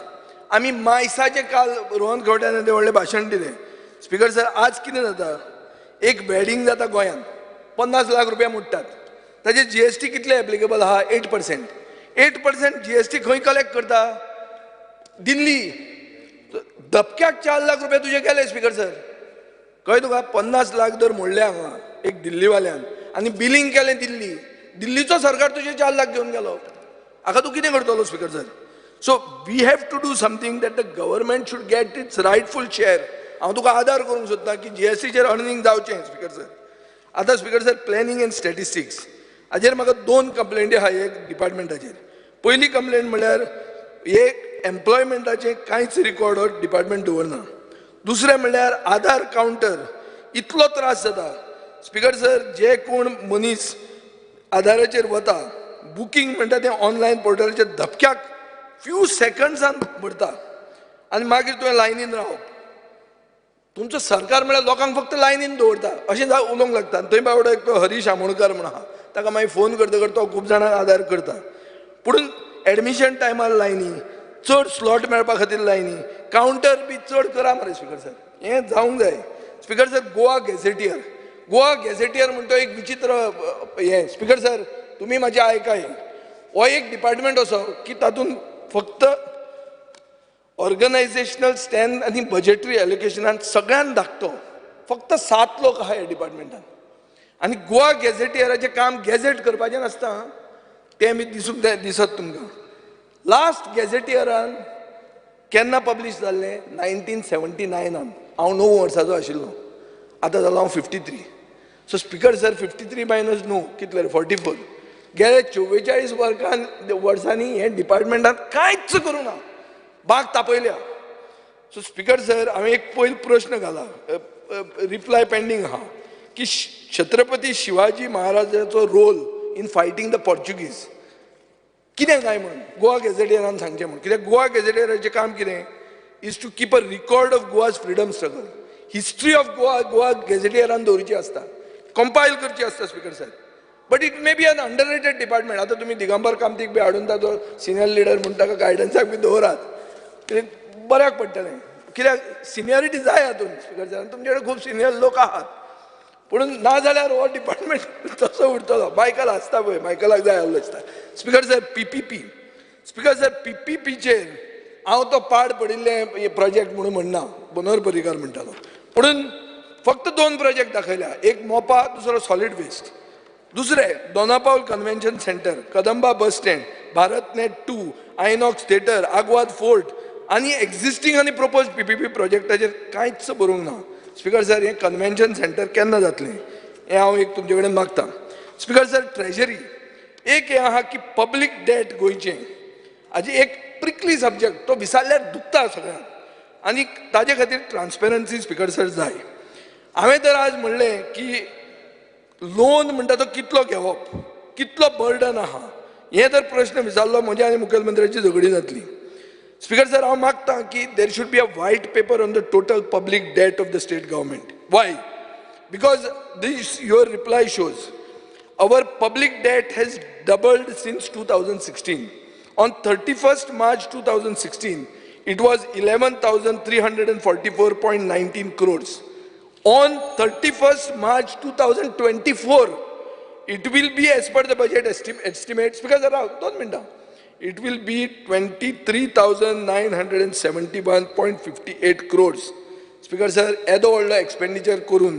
Speaker 15: आमी मायसाचें काल रोहन खंवट्यान तें व्हडलें भाशण दिलें. स्पीकर सर आज कितें जाता, एक वेडिंग जाता गोंयांत 50 लाख रुपया मोडटात, ताजेर GST कितले एप्लिकेबल आहा? 8%. 8% GST खंय कलेक्ट करता? दिल्ली. धपक्याक 4 लाख रुपया तुजे गेले स्पीकर सर. कळ्ळें तुका? 50 लाख जर मोडले हांगा एक दिल्लीवाल्यान आनी बिलींग केलें दिल्ली, दिल्लीचो सरकार तुजे 4 लाख घेवन गेलो. हाका तूं कितें करतलो speaker sir? So we have to do something that the government should get its rightful share. हांव तुका आदार करूंक सोदता की GSTचेर अर्निंग जावचें स्पीकर सर. आतां speaker sir planning and statistics हाजेर म्हाका 2 कंप्लेंटी आहा एक डिपार्टमेंटाचेर. पयली कंप्लेंट म्हणल्यार एक एम्प्लॉयमेंटाचें कांयच रिकॉर्ड हो डिपार्टमेंट दवरना. दुसरें म्हणल्यार आधार कावंटर इतलो त्रास जाता स्पीकर सर. जे कोण मनीस आधाराचेर वता बुकींग म्हणटा तें ऑनलायन पोर्टलाचेर धपक्याक फ्यू सेकंड्सान भरता आनी मागीर तुवें लायनीन रावप. तुमचो सरकार म्हळ्यार लोकांक फक्त लायनीन दवरता अशें उलोवंक लागता. थंय बावडो एक तो हरीश आमोणकर म्हूण आहा, ताका मागीर फोन करतकर तो खूब जाणांक आदार करता. पूण एडमिशन टायमार लायनी, चड स्लॉट मेळपा खातीर लायनी, कावंटर बी चड करा मरे स्पीकर सर, हें जावंक जाय. Speaker sir, Goa gazetteer, Goa gazetteer म्हणटा एक विचित्र हें. स्पीकर सर तुमी म्हाजें आयका, हें हो एक डिपार्टमेंट असो की तातूंत फक्त ऑर्गनायझेशनल स्टँड आनी बजेटरी एलोकेशनान सगळ्यान धाकटो, फक्त 7 लोक आहा ह्या डिपार्टमेंटान. आनी गोवा गॅझेटियराचें काम गॅझेट करपाचें नासता, तें बी दिसूंक जाय दिसत तुमकां. लास्ट गॅझेटियरान केन्ना पब्लीश जाल्लें? 1979. हांव 9 वर्सांचो आशिल्लो, आतां जालो हांव 53. सो स्पीकर सर 53 मायनस 9 कितले? 44. गेले 44 वर्सांनी हे डिपार्टमेंटान कांयच करूं ना, बाग तापयल्या. सो स्पीकर सर हांवें एक पयलो प्रश्न घाला, रिप्लाय पेंडींग आहा, की Chhatrapati Shivaji महाराजाचो role in fighting the Portuguese कितें काय म्हणून गोवा गॅझेटियरान सांगचें म्हणून. कित्याक गोवा गॅझेटियराचें काम कितें? Is to keep a record of Goa's freedom struggle. History of Goa Goa गॅझेटियरान दवरची आसता, कंपायल करची आसता speaker sir. But it may be an underrated department. आतां तुमी दिगंबर कामतीक बी हाडून ताचो सिनियर लिडर म्हूण ताका गायडन्साक बी दवरात, बऱ्याक पडटलें. कित्याक सिनियरिटी जाय हातूंत स्पीकर सर, तुमचे कडेन खूब सिनियर लोक आहात. पूण ना जाल्यार हो डिपार्टमेंट तसो उरतलो. मायकल आसता पळय, मायकलाक जाय आहलो दिसता. Speaker sir PPP, speaker sir PPPचेर हांव तो पाड पडिल्ले प्रोजेक्ट म्हणून म्हणना, मनोहर पर्रीकार म्हणटालो. पूण फक्त 2 प्रोजेक्ट दाखयल्या, एक मोपा, दुसरो सॉलीड वेस्ट. दुसरें Dona Paula convention centre, Kadamba bus stand, BharatNet 2, Inox theatre, Aguada fort आनी एक्झिस्टींग आनी प्रपोज PPP प्रोजेक्टाचेर कांयच बरोवंक ना. स्पीकर सर हें कन्वेन्शन सेंटर केन्ना जातलें हें हांव एक तुमचे कडेन मागता. स्पीकर सर ट्रेजरी एक हें आहा की पब्लीक डेट गोंयचें हाजी एक प्रिकली सब्जेक्ट, तो विसरल्यार दुखता सगळ्यांक, आनी ताजे खातीर ट्रान्सपेरन्सी स्पीकर सर जाय. हांवें तर आज म्हणलें की लोन म्हणटा तो कितलो घेवप, कितलो बर्डन आहा, हें तर प्रश्न विचारलो म्हज्या आनी मुखेलमंत्र्याची झगडी जातली. स्पीकर सर हांव मागता की there should be a white paper on the total public debt of the state government. Why? Because this your reply shows our public debt has doubled since 2016. On 31st March 2016 it was 11,344.19 crores. On 31st March 2024 it will be, as per the budget estimates, because around 2 minutes, it will be 23,971.58 crores. Speaker sir, एदो व्हडलो expenditure करून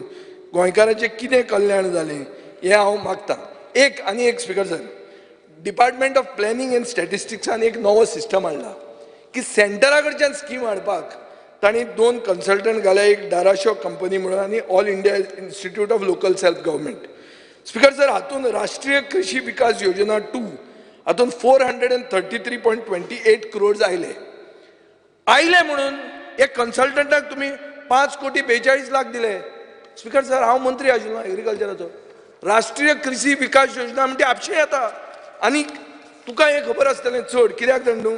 Speaker 15: गोंयकाराचें कितें कल्याण जालें हें हांव मागता. एक आनी एक speaker sir, department of planning and स्टॅटिस्टिक्सान एक नवो सिस्टम हाडला की सेंटरा कडच्यान स्कीम हाडपाक तांणी 2 कन्सल्टंट घाल्या, एक दाराशो कंपनी म्हणून आनी all India institute of local self government. Speaker sir हातूंत राष्ट्रीय कृषी विकास योजना 2 हातूंत 433.28 crores आयले. आयले म्हणून एक कन्सल्टंटाक तुमी 5 कोटी 42 लाख दिले. स्पीकर सर हांव मंत्री आशिल्लो एग्रीकल्चराचो. राष्ट्रीय कृषी विकास योजना म्हणजे आपशें येता आनी तुका हें खबर आसतलें चड, कित्याक जाण न्हू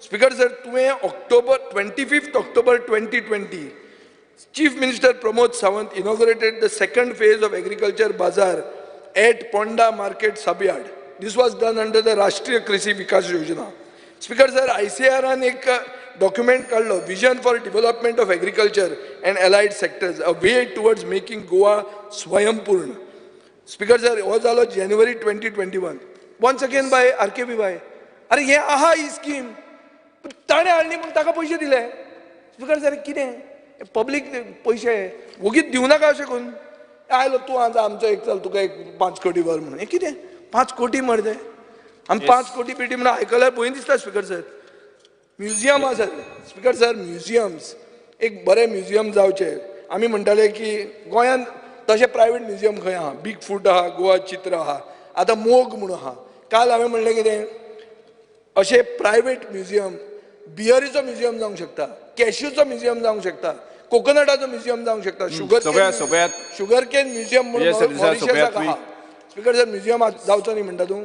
Speaker 15: स्पीकर सर तुवें October 25 October 2020 Chief Minister Pramod Sawant inaugurated the second phase of agriculture bazaar at Ponda Market Subyard. This was done under the Rashtriya Krishi Vikas Yojana. Speaker sir, ICAR ने एक document काढलो, Vision for Development of Agriculture and Allied Sectors, a way towards making Goa Swayampurna. Speaker sir, हो झालो January 2021. Once again by RKVY. अरे हे आहा ही scheme, ताणें हाडली म्हूण ताका पयशे दिले. स्पीकर सर कितें पब्लीक पयशे वोगीत दिवं नाका अशें करून. आयलो तूं आतां आमचो एक चल तुका एक 5 कोटी वर म्हणून, हें कितें 5 कोटी मरे ते. आमी 5 कोटी बिटी म्हणून आयकल्यार भंय दिसता. स्पीकर सर म्युझियम आसा. स्पीकर सर म्युझियम्स एक बरें म्युझियम जावचें. आमी म्हणटाले की गोंयांत तशें प्रायवेट म्युझियम खंय आहा, बीग फूट आहा, गोवा चित्र आहा, आतां मोग म्हणून आहा. काल हांवें म्हणलें कितें अशें प्रायवेट म्युझियम बियरीचो म्युझियम जावंक शकता, कॅश्यूचो म्युझियम जावंक शकता, कोकोनटाचो म्युझियम जावंक शकता, शुगर केन म्युझियम म्हणून मॉरिशसाक आहा. स्पीकर सर म्युझियम जावचो न्ही म्हणटा तूं,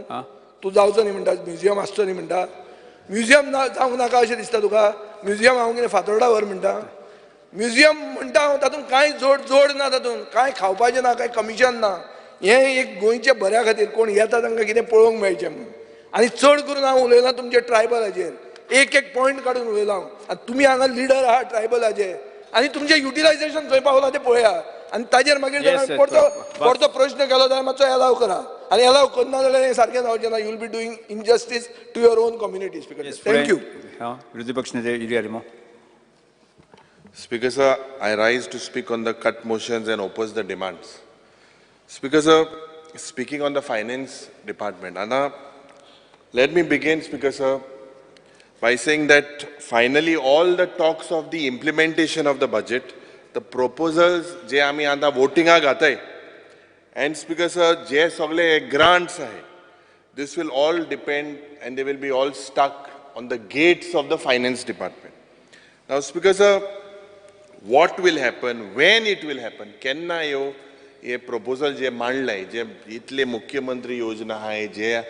Speaker 15: तूं जावचो न्ही म्हणटा, म्युझियम आसचो न्ही म्हणटा. म्युझियम ना जावंक नाका अशें दिसता तुका? म्युझियम हांव कितें फातोर्डा व्हर म्हणटा? म्युझियम म्हणटा हांव, तातूंत कांय जोड जोड ना, तातूंत कांय खावपाचें ना, कांय कमिशन ना. हें एक गोंयच्या बऱ्या खातीर कोण येता तांकां कितें पळोवंक मेळचें म्हणून. आनी चड करून हांव उलयलां तुमच्या ट्रायबलाचेर, एक एक पॉयंट काडून उलयलां हांव. आनी तुमी हांगा लिडर आहा ट्रायबलाचे, आनी तुमचें युटिलायझेशन खंय पावलां तें पळया. आनी ताजेर मागीर परतो परतो प्रश्न केलो जाल्यार मातसो एलाव करा, आनी एलाव करना जाल्यार हें सारकें जावचें ना. You will be doing injustice to your own community. Speaker, thank you.
Speaker 17: विरोधी पक्ष नेते Yuri Alemao.
Speaker 2: Speaker sir, I rise to speak on the cut motions and oppose the demands. Speaker sir, speaking on the finance department, Anna, let me begin, Speaker sir, by saying that finally all the talks of the implementation of the budget, the proposals जे आमी आतां votinga घाताय, and Speaker sir, जे सगळे grants आहे, this will all depend and they will be all stuck on the gates of the finance department. Now, Speaker sir, what will happen, when it will happen, केन्ना यो हे proposal जे मांडले, जे इतले मुख्यमंत्री योजना आहे, जे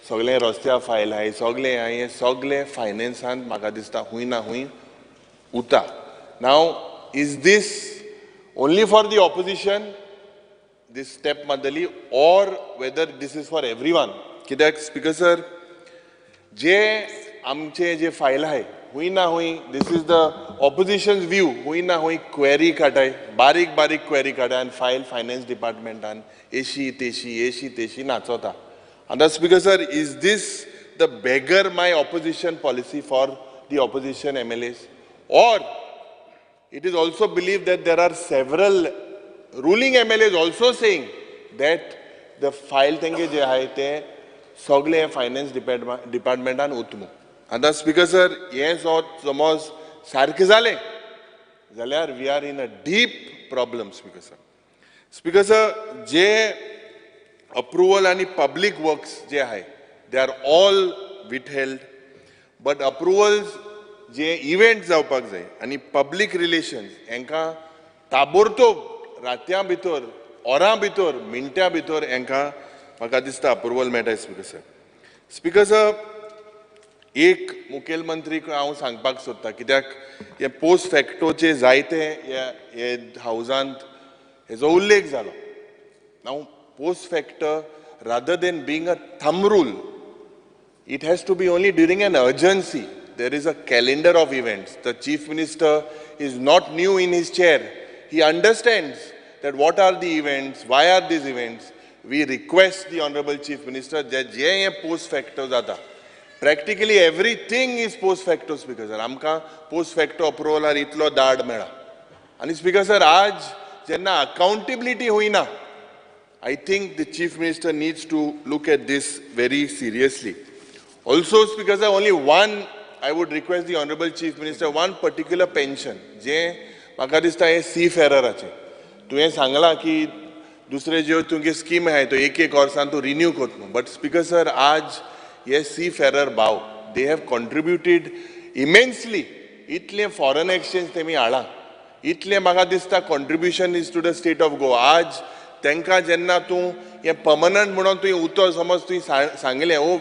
Speaker 2: सगळे रस्त्या फायल आहे, सगळे हे सगळे फायनान्सान म्हाका दिसता हुंय ना हुंय उता. Now, is this only for the opposition, this step मारतली, or whether this is for everyone? कित्याक स्पीकर सर, जे आमचे जे फायल आहे हुंय ना हुंय, this is the opposition's view, हुंय ना हुंय क्वेरी काडाय, बारीक बारीक क्वेरी काडाय आनी फायल फायनान्स डिपार्टमेंटान एशी तेशी एशी तेशी नाचोता. आतां speaker sir, is this the beggar my opposition policy for the opposition MLAs, or it is also believe that there are several ruling MLAs also saying that the file तेंगे जे आहाय ते सगळे finance डिपार्टमेंटान उतमू. आतां speaker sir, हें समज सारकें जालें जाल्यार we are in a deep problem. Speaker sir, speaker sir, J approval आनी पब्लीक वर्क्स जे आहाय they are all withheld, but approvals J event जावपाक जाय आनी पब्लीक रिलेशन्स हेंकां ताबोरतोब रातयां भितर, ओरां भितर, मिनटां भितर हेंकां म्हाका दिसता अप्रुवल मेळटा. स्पीकर सर, स्पीकर सर, एक मुखेलमंत्री हांव सांगपाक सोदता, कित्याक हे पोस्ट फॅक्टोचे जायते हे हावजांत हेजो उल्लेख जालो. Now post facto rather than being a thumb rule, it has to be only during an urgency. There is a calendar of events. The chief minister is not new in his chair. He understands that what are the events, why are these events. We request the honourable chief minister that J hey post facto जाता, practically everything is post facto. Speaker sir, आमकां post facto अप्रुवलार इतलो दाड मेळा. आनी speaker sir, आज जेन्ना accountability होयना, I think the chief minister needs to look at this very seriously. Also speaker sir, only one I would request the honourable chief minister, one particular pension जे म्हाका दिसता हें C फेरराचें तुवें सांगलां की दुसरे ज्यो तुगे स्कीम आहाय त्यो एक एक वर्सान तूं रिन्यू करता न्हू, बट स्पीकर सर, आज हे सी फेरर भाव they have contributed immensely. इतलें फॉरन एक्सचेंज तेमी हाडलां, इतलें म्हाका दिसता contribution is to the state of Goa. आज तांकां जेन्ना तूं हें पर्मनंट म्हणून तुवें उतर समज तुवें सांगलें, ओ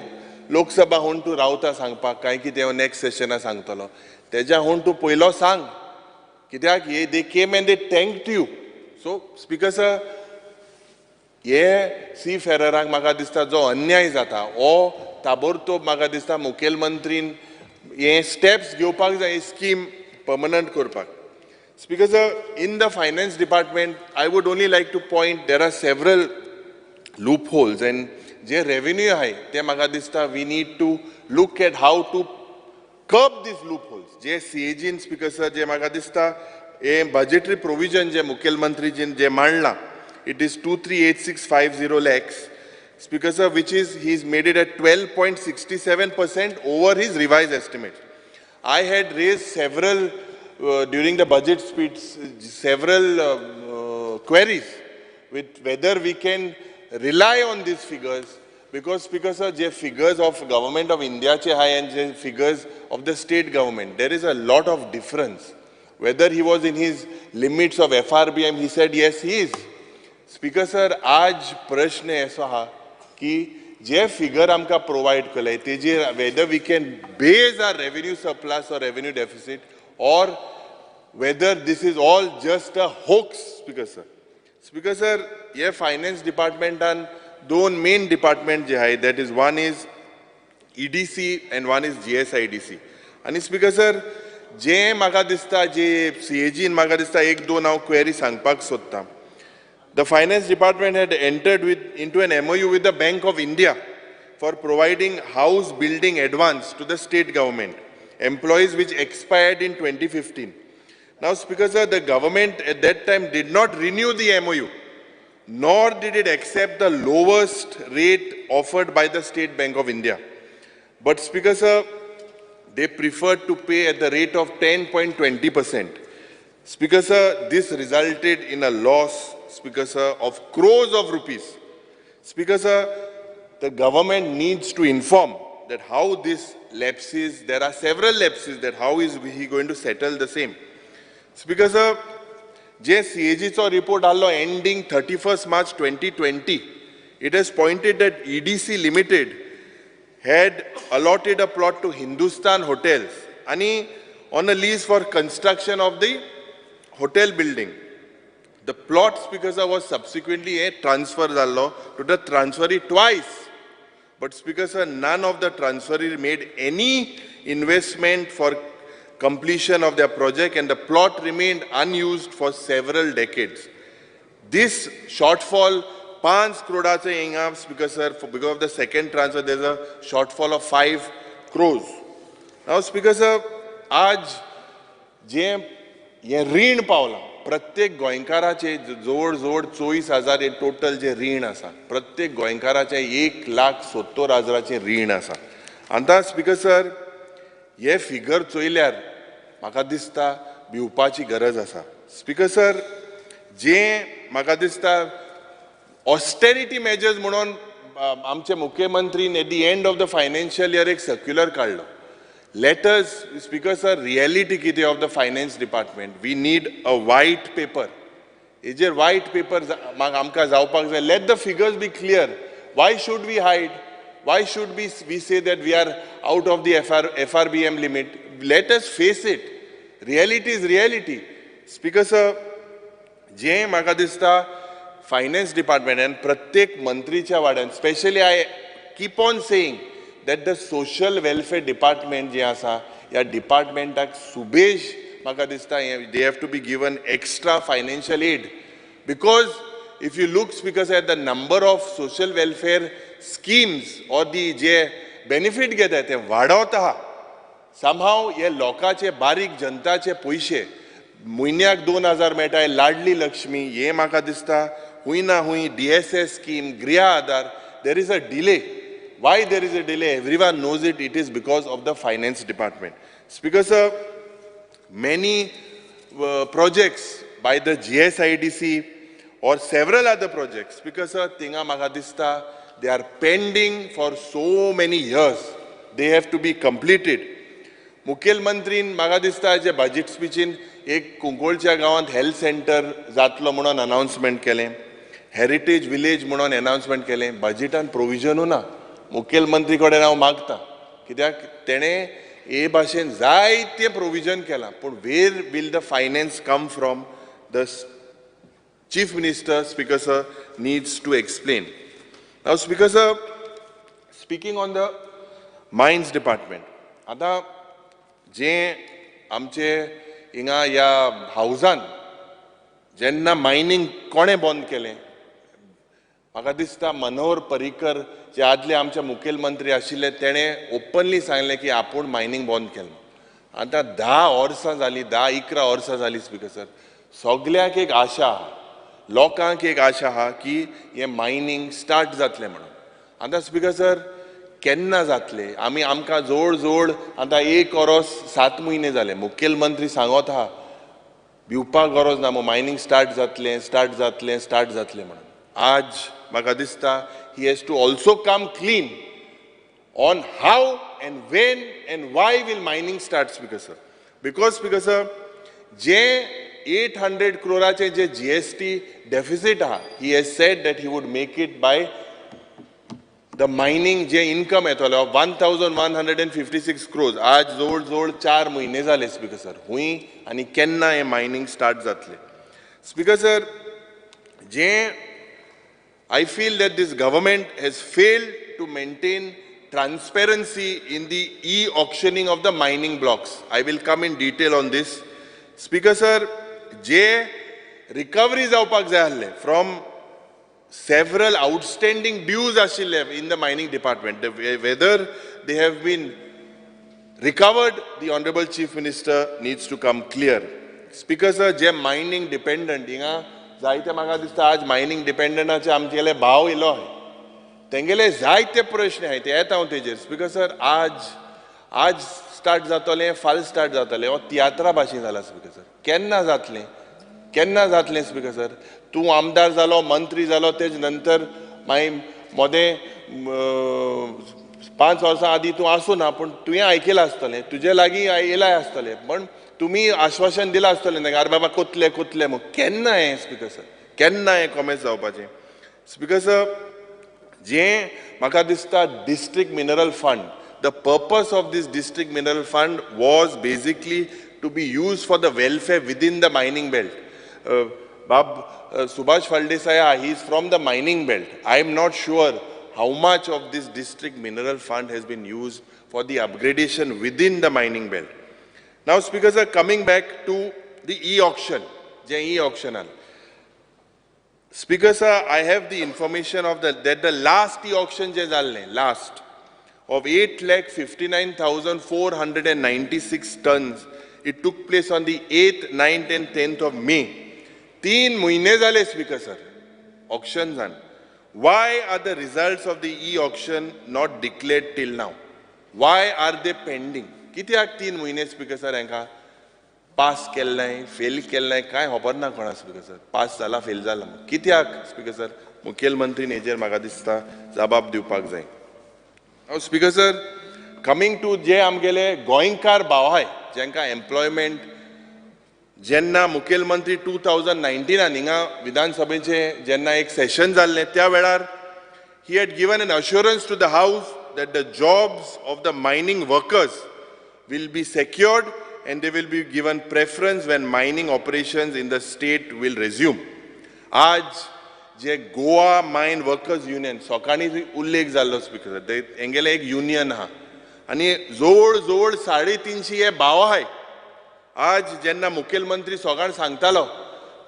Speaker 2: लोकसभा हून तूं रावता सांगपाक काय कितें नेक्स्ट सेशना सांगतलो, तेज्या हून तूं पयलो सांग, कित्याक हे they came and they thank you. So speaker sir, हे सी फेररांक म्हाका दिसता जो अन्याय जाता हो ताबोरतोब म्हाका दिसता मुखेलमंत्रीन हे स्टेप्स घेवपाक जाय, स्कीम पर्मनंट करपाक. Speaker sir, in the finance department I would only like to point there are several loop holes and J revenue आहाय ते म्हाका दिसता we need to look at how to curb these loop holes. J सीएजीन speaker sir जे म्हाका दिसता हे budgetary provision जे मुखेलमंत्रीजीन जे मांडलां, it is 238650 lakhs. Speaker sir, which is he is made it at 12.67% over his revised estimate. I had raised several during the budget speech, several queries with whether we can rely on these figures, because Speaker sir, J figures of government of India che hai and J figures of the state government, there is a lot of difference. Whether he was in his limits of FRBM, he said yes he is. Speaker sir, आज प्रश्न ऐसो हा की जे figure आमकां provide केले तेजेर whether we can base our revenue surplus or revenue deficit or whether this is all just a hoax. Speaker sir, Speaker sir, हे finance डिपार्टमेंटान दोन मेन डिपार्टमेंट जे आहाय, that is one is EDC and one is GSIDC. आनी speaker sir, जे म्हाका दिसता जे सीएजीन म्हाका दिसता एक दोन हांव क्वेरी सांगपाक सोदतां. The finance department had entered into an MOU with the Bank of India for providing house building advance to the state government employees which expired in 2015. Now, Speaker sir, the government at that time did not renew the MOU, nor did it accept the lowest rate offered by the State Bank of India. But Speaker sir, they preferred to pay at the rate of 10.20%. Speaker sir, this resulted in a loss, Speaker sir, of crores of rupees. Speaker sir, the government needs to inform that how this lapses, there are several lapses, that how is he going to settle the same. Speaker sir, J CAG चो report आलो ending 31st March 2020, it has pointed that EDC Limited had allotted a plot to Hindustan Hotels ani on a lease for construction of the hotel building. The plot, Speaker sir, was subsequently a transfer jallo to the transferee twice. But Speaker sir, none of the transferee made any investment for completion of their project and the plot remained unused for several decades. This shortfall, 5 crore hinga, Speaker sir, because of the second transfer, there's a shortfall of 5 crores. Now, Speaker sir, आज जे हे रीण पावला प्रत्येक गोंयकाराचे जवळ जवळ 24,000 हे total जे रीण आसा, प्रत्येक गोंयकाराचे 1,70,000 रीण आसा. आतां स्पीकर सर, हे फिगर चोयल्यार म्हाका दिसता भिवपाची गरज आसा. स्पीकर सर, जे म्हाका दिसता ऑस्टेरिटी मेजर्स म्हणून आमचे मुख्यमंत्रीन at the end of the financial year एक सर्क्युलर काडलो. Let us, Speaker sir, reality कितें of the finance department. We need a white paper. हेजेर white paper आमकां जावपाक जाय. Let the figures be clear. Why should we hide? Why should we say that we are out of the FRBM limit? Let us face it. Reality is reality. Speaker sir, जे म्हाका दिसता finance department आनी प्रत्येक मंत्रीच्या वाड्यान, specially I keep on saying that the social welfare department जे आसा, ह्या डिपार्टमेंटाक सुबेज म्हाका दिसता they have to be given extra financial aid. Because if you look, Speaker sir, at the number of social welfare schemes or the J benefit घेता ते वाडोवता आहा. Somehow हे लोकांचे बारीक जनताचे पयशे म्हयन्याक 2,000 मेळटा, लाडली लक्ष्मी, हे म्हाका दिसता हुंय ना हुंय DSS scheme, Griha Aadhaar, there is a delay. Why there is a delay? Everyone knows it. It is because of the finance department. Speaker sir, many projects by the GSIDC or several other projects, Speaker sir, tinga म्हाका दिसता they are pending for so many years. They have to be completed. मुखेलमंत्रीन म्हाका दिसता जे budget स्पिचीन एक कुंकोळच्या गांवांत health centre जातलो म्हणून announcement केलें, heritage village म्हणून अनाउन्समेंट केलें, बजेटान प्रोविजनू ना. मुखेलमंत्री कडेन हांव मागता कित्याक तेणें हे भाशेन जायतें प्रोविजन केलां, पूण where will the finance come from? The chief minister, Speaker sir, needs to explain. Now, Speaker sir, speaking on the mines department, आतां जे आमचे हिंगा ह्या हावजान जेन्ना मायनींग कोणें बंद केलें, म्हाका दिसता मनोहर पर्रीकर जे आदले आमचे मुखेलमंत्री आशिल्ले तेणें ओपनली सांगलें की आपूण मायनींग बंद केलें. आतां 10 वर्सां जालीं, 10-11 वर्सां जालीं स्पीकर सर, सगळ्यांक एक आशा आहा, लोकांक एक आशा आहा की हें मायनींग स्टार्ट जातलें म्हणून. आतां स्पीकर सर, केन्ना जातलें? आमी आमकां जवळ जवळ आतां 1 वर्स 7 म्हयने जाले. मुखेलमंत्री सांगत आहा भिवपाक गरज ना, मायनींग स्टार्ट जातलें, स्टार्ट जातलें, स्टार्ट जातलें म्हणून. आज म्हाका दिसता he has to also come clean on how and when and why will mining start, Speaker sir. Because Speaker sir, J 800 क्रोराचे J GST deficit आहा, he has said that he would make it by the mining J income येतलो 1156 crores आज जवळ जवळ 4 म्हयने जाले speaker sir. हुंय आनी केन्ना हें मायनींग स्टार्ट जातलें speaker sir? J I feel that this government has failed to maintain transparency in the e-auctioning of the mining blocks. I will come in detail on this. Speaker sir, J recovery जावपाक जाय आसले from several outstanding dues आशिल्ले in the mining department, whether they have been recovered, the Honorable Chief Minister needs to come clear. Speaker sir, J mining dependent हिंगा जायते म्हाका दिसता आज mining डिपेंडंटाचे आमगेले भाव येयलो आहाय, तेंगेले जायते प्रश्न आहाय, ते येता हांव तेजेर. स्पीकर सर, आज आज स्टार्ट जातलें, फाल्यां स्टार्ट जातलें, हो तियात्रा भाशेन जाला स्पीकर सर. केन्ना जातलें, केन्ना जातलें स्पीकर सर? तूं आमदार जालो, मंत्री जालो, तेज नंतर मागीर मोदें 5 वर्सां आदीं तूं आसूं ना, पूण तुवें आयकलां आसतलें, तुजे लागीं येयलां आसतलें, पण तुमी आश्वासन दिलां आसतलें तांकां, आरे बाबा कोतले कोतले म्हूण. केन्ना हें स्पीकर सर, केन्ना हें कॉमेस जावपाचें स्पीकर सर? जें म्हाका दिसता district mineral fund, the purpose of this district mineral fund was basically to be use for the welfare within the mining belt. Bab Subhash Phaldesai, he is from the mining belt. I am not sure how much of this district mineral fund has been used for the upgradation within the mining belt. Now, Speaker sir, coming back to the e-auction, J e-auction. Speaker sir, I have the information of that the last e-auction जे जाल्लें, last of 8,59,496 tons, it took place on the 8th, 9th and 10th of May. 3 महिने जाले speaker sir auction जान. Why are the results of the e-auction not declared till now? Why are they pending? कित्याक 3 महिने speaker sir हांकां pass केल्लें, fail केल्लें कांय खबर ना कोणा स्पीकर सर. पास जाला, फेल जाला, कित्याक स्पीकर सर? मुखेलमंत्रीन हेजेर म्हाका दिसता जबाब दिवपाक जाय. हांव स्पीकर सर कमींग टू जे आमगेले गोंयकार भाव आहाय जेंकां एम्प्लॉयमेंट, जेन्ना मुखेलमंत्री 2019 हिंगा विधानसभेचें जेन्ना एक सेशन जाल्लें त्या वेळार he had given an assurance to the house that the jobs of the mining workers will be secured and they will be given preference when mining operations in the state will resume. आज जे गोवा मायन workers union सकाळीं उल्लेख जाल्लो speaker sir, हेंगेलें एक union आहा आनी जवळ जवळ 350 हे भाव आहाय. आज जेन्ना मुखेलमंत्री सगळ्यांक सांगतालो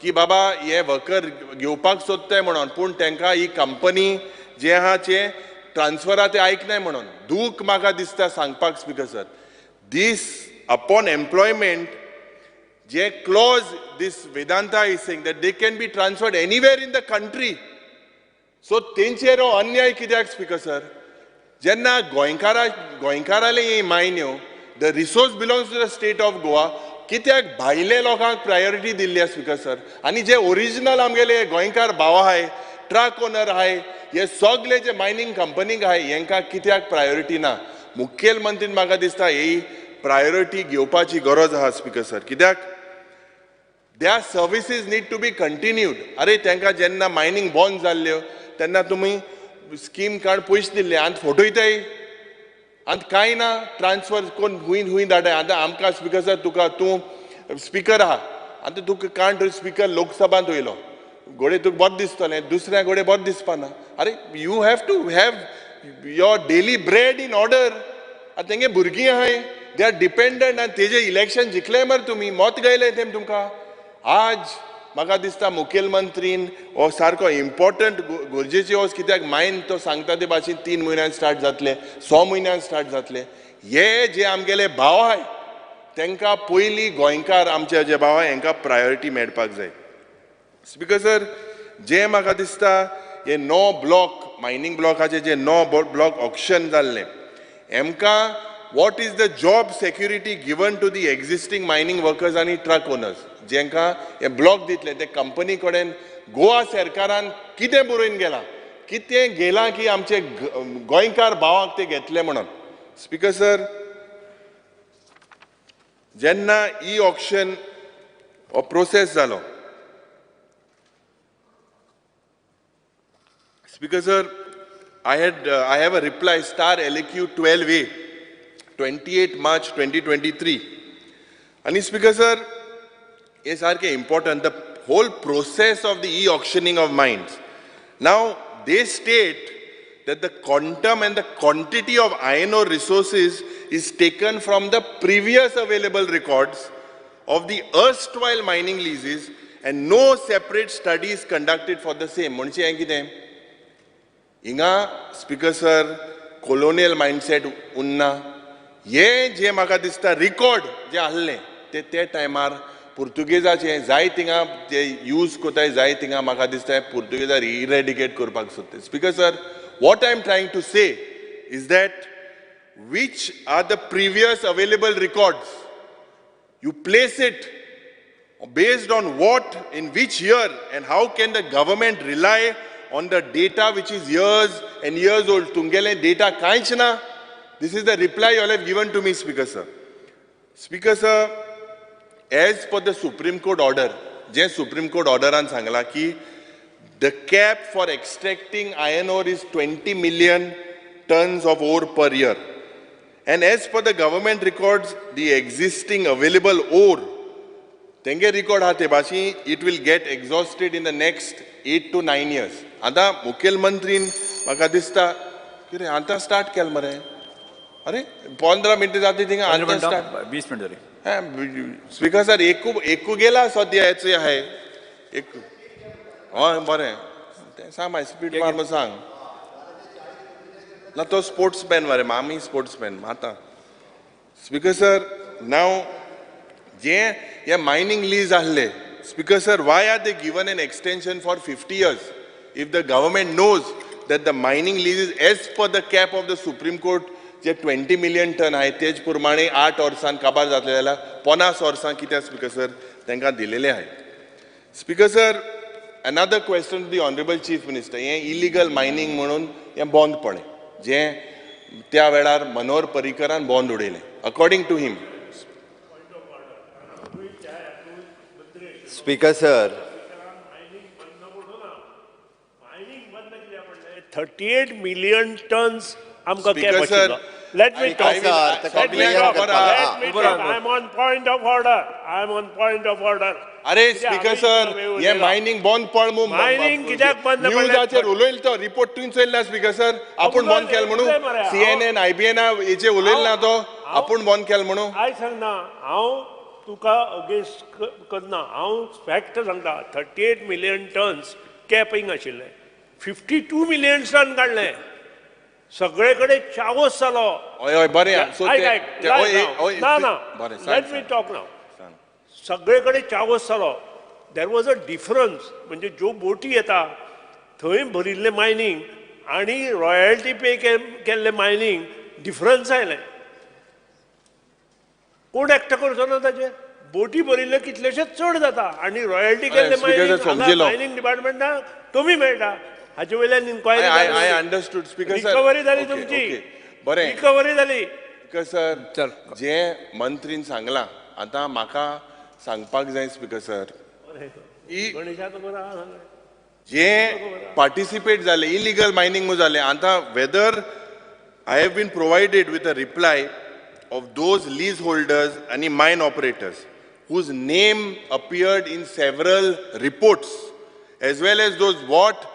Speaker 2: की बाबा हे वर्कर घेवपाक सोदताय म्हणून, पूण तांकां ही कंपनी जे आहा ते ट्रान्सफरा ते आयकनाय म्हणून दूख म्हाका दिसता सांगपाक speaker sir. This upon employment J clause this Vedanta is saying that they can be transferred anywhere in the country. So तेंचेर हो अन्याय कित्याक स्पीकर सर? जेन्ना गोंयकाराले ही मायन्यो, the resource belongs to the state of Goa, कित्याक भायले लोकांक priority दिल्ली आसा speaker sir? आनी जे ओरिजिनल आमगेले गोंयकार भाव आहाय, ट्रक ओनर आहाय, हे सगळे जे मायनींग कंपनीक आहाय, हेंकां कित्याक प्रायोरिटी ना? मुखेलमंत्रीन म्हाका दिसता ही प्रायोरिटी घेवपाची गरज आहा स्पीकर सर. कित्याक their services need to be continued. अरे तांकां जेन्ना मायनींग बंद जाल्ल्यो तेन्ना तुमी स्कीम काड पयशे दिल्ले, आनी फटयताय आनी कांय ना, ट्रान्सफर कोण हुंय हुंय धाडाय. आतां आमकां स्पीकर सर तुका तूं स्पीकर आहा, आतां तुका काण स्पीकर लोकसभांत वयलो घोडे तुका बरें दिसतलें, दुसऱ्या घोडे बरें दिसपाना. अरे you have to have your daily bread in order. आतां तेंगे भुरगीं आहाय, they are dependent, आनी तेजे इलेक्शन जिखले मरे तुमी, मत गायलें तेम तुमकां. आज म्हाका दिसता मुखेलमंत्रीन हो सारको इम्पोर्टंट गरजेची वस्त, कित्याक मायन तो सांगता ते भाशेन 3 म्हयन्यान स्टार्ट जातले, 6 म्हयन्यान स्टार्ट जातले. हे जे आमगेले भाव आहाय तांकां पयलीं गोंयकार आमचे जे भाव आहाय हेंकां प्रायोरिटी मेळपाक जाय. स्पीकर सर, जे म्हाका दिसता हे 9 ब्लॉक मायनींग ब्लॉकाचे जे 9 ब्लॉक ऑक्शन जाल्लें, हेमकां what is the job security given to the existing mining workers आनी ट्रक ओनर्स जेंकां हे ब्लॉक दितले ते कंपनी कडेन गोवा सरकारान कितें बरोवन गेलां, कितें गेलां की आमचे गोंयकार भावांक ते घेतले म्हणून. स्पीकर सर, जेन्ना ई ऑक्शन हो प्रोसेस जालो speaker sir, I have a reply star LAQ 12A 28 March 2023. आनी स्पीकर सर, हे सारकें important, the whole process of the e-auctioning of mines. Now they state that the quantum and the quantity of iron ore resources is taken from the previous available records of the erstwhile mining leases and no separate studies conducted for the same. म्हणजे हें कितें? हिंगा speaker sir colonial mindset उन्ना. हे जे म्हाका दिसता record जे आहले ते ते टायमार पुर्तुगेजाचे जाय थिंगा ते यूज कोताय, जाय थिंगा म्हाका दिसता पुर्तुगेजार इरेडिकेट करपाक सोदता. Speaker sir, what I am trying to say is that which are the previous available records, you place it based on what, in which year, and how can the government rely on the data which is years and years old. तुमगेले data कांयच ना. This is the reply you all have given to me, Speaker sir. Speaker sir, as per the Supreme Court order, J Supreme Court orderan सांगला की the cap for extracting iron ore is 20 million tons of ore per year. And as per the government records, the existing available ore, तेंगे record हा ते भाशी, it will get exhausted in the next 8 to 9 years. आतां मुखेलमंत्रीन म्हाका दिसता कितें आतां start केलें मरे, अरे 15 मिनटां जाता थिंगा आतां स्टार्ट
Speaker 17: 20 मिनट जाली.
Speaker 2: स्पीकर सर, एकू गेला सद्या हेच आहे एक. हय बरें तें सांग मागीर स्पीड मार म्हूण सांग ना. तो स्पोर्ट्समॅन मरे, आमी स्पोर्ट्समॅन आतां. स्पीकर सर, नाव जे हे मायनींग लीज आहले speaker sir, why are they given an extension for 50 years if the government knows that the mining lease is as per the cap of the Supreme Court J 20 million ton आहे तेज प्रमाणे 8 वर्सां काबार जातले जाल्यार 50 वर्सां कित्याक स्पीकर सर तांकां दिलेले आहे. Speaker sir, another question to the honourable chief minister. हें इलिगल मायनींग म्हणून हें बंद पडलें जें त्या वेळार मनोहर पर्रीकरान बंद उडयलें according to him.
Speaker 16: Speaker sir,
Speaker 10: 38 million tons आमकां कॅप आशिल्लो. Let me talk. Let me talk. I am on point of order. I am on point of order.
Speaker 2: अरे स्पीकर सर, हे मायनींग बंद पड म्हूण
Speaker 10: मायनींग कित्याक बंद पडलें?
Speaker 2: न्यूजाचेर उलयलो तो रिपोर्ट तुवें चोयला स्पीकर सर, आपूण बंद केलें म्हणून CNN IBN हेचेर उलयलो ना तो, आपूण बंद केलें म्हणून.
Speaker 10: आयज सांगना हांव तुका अगेन्स्ट करना, हांव फॅक्ट सांगता. 38 मिलियन टन्स कॅपिंग आशिल्लें, 52 मिलियन टन काडलें, सगळे कडेन चावस जालो.
Speaker 2: हय हय बरें,
Speaker 10: ना ना, let me talk नाव. सगळे कडेन चावस जालो. There was a difference, म्हणजे ज्यो बोटी येता थंय भरिल्लें मायनींग आनी रॉयल्टी पे केल्लें मायनींग डिफरन्स आयलें. कोण एकटो करचो ना ताचेर? बोटी भरिल्ले कितलेशेच चड जाता आनी रॉयल्टी केल्ले मायनींग मायनींग डिपार्टमेंटाक कमी मेळटा. हाचे वयल्यान इन्क्वायरी रिकवरी जाली तुमची,
Speaker 2: बरें
Speaker 10: रिकवरी जाली.
Speaker 2: स्पीकर सर, जे मंत्रीन सांगलां आतां म्हाका सांगपाक जाय स्पीकर सर, जे पार्टिसिपेट जाले इलिगल मायनींग जालें आतां whether I have been provided with a reply of those lease holders and mine operators whose name appeared in several reports as well as those what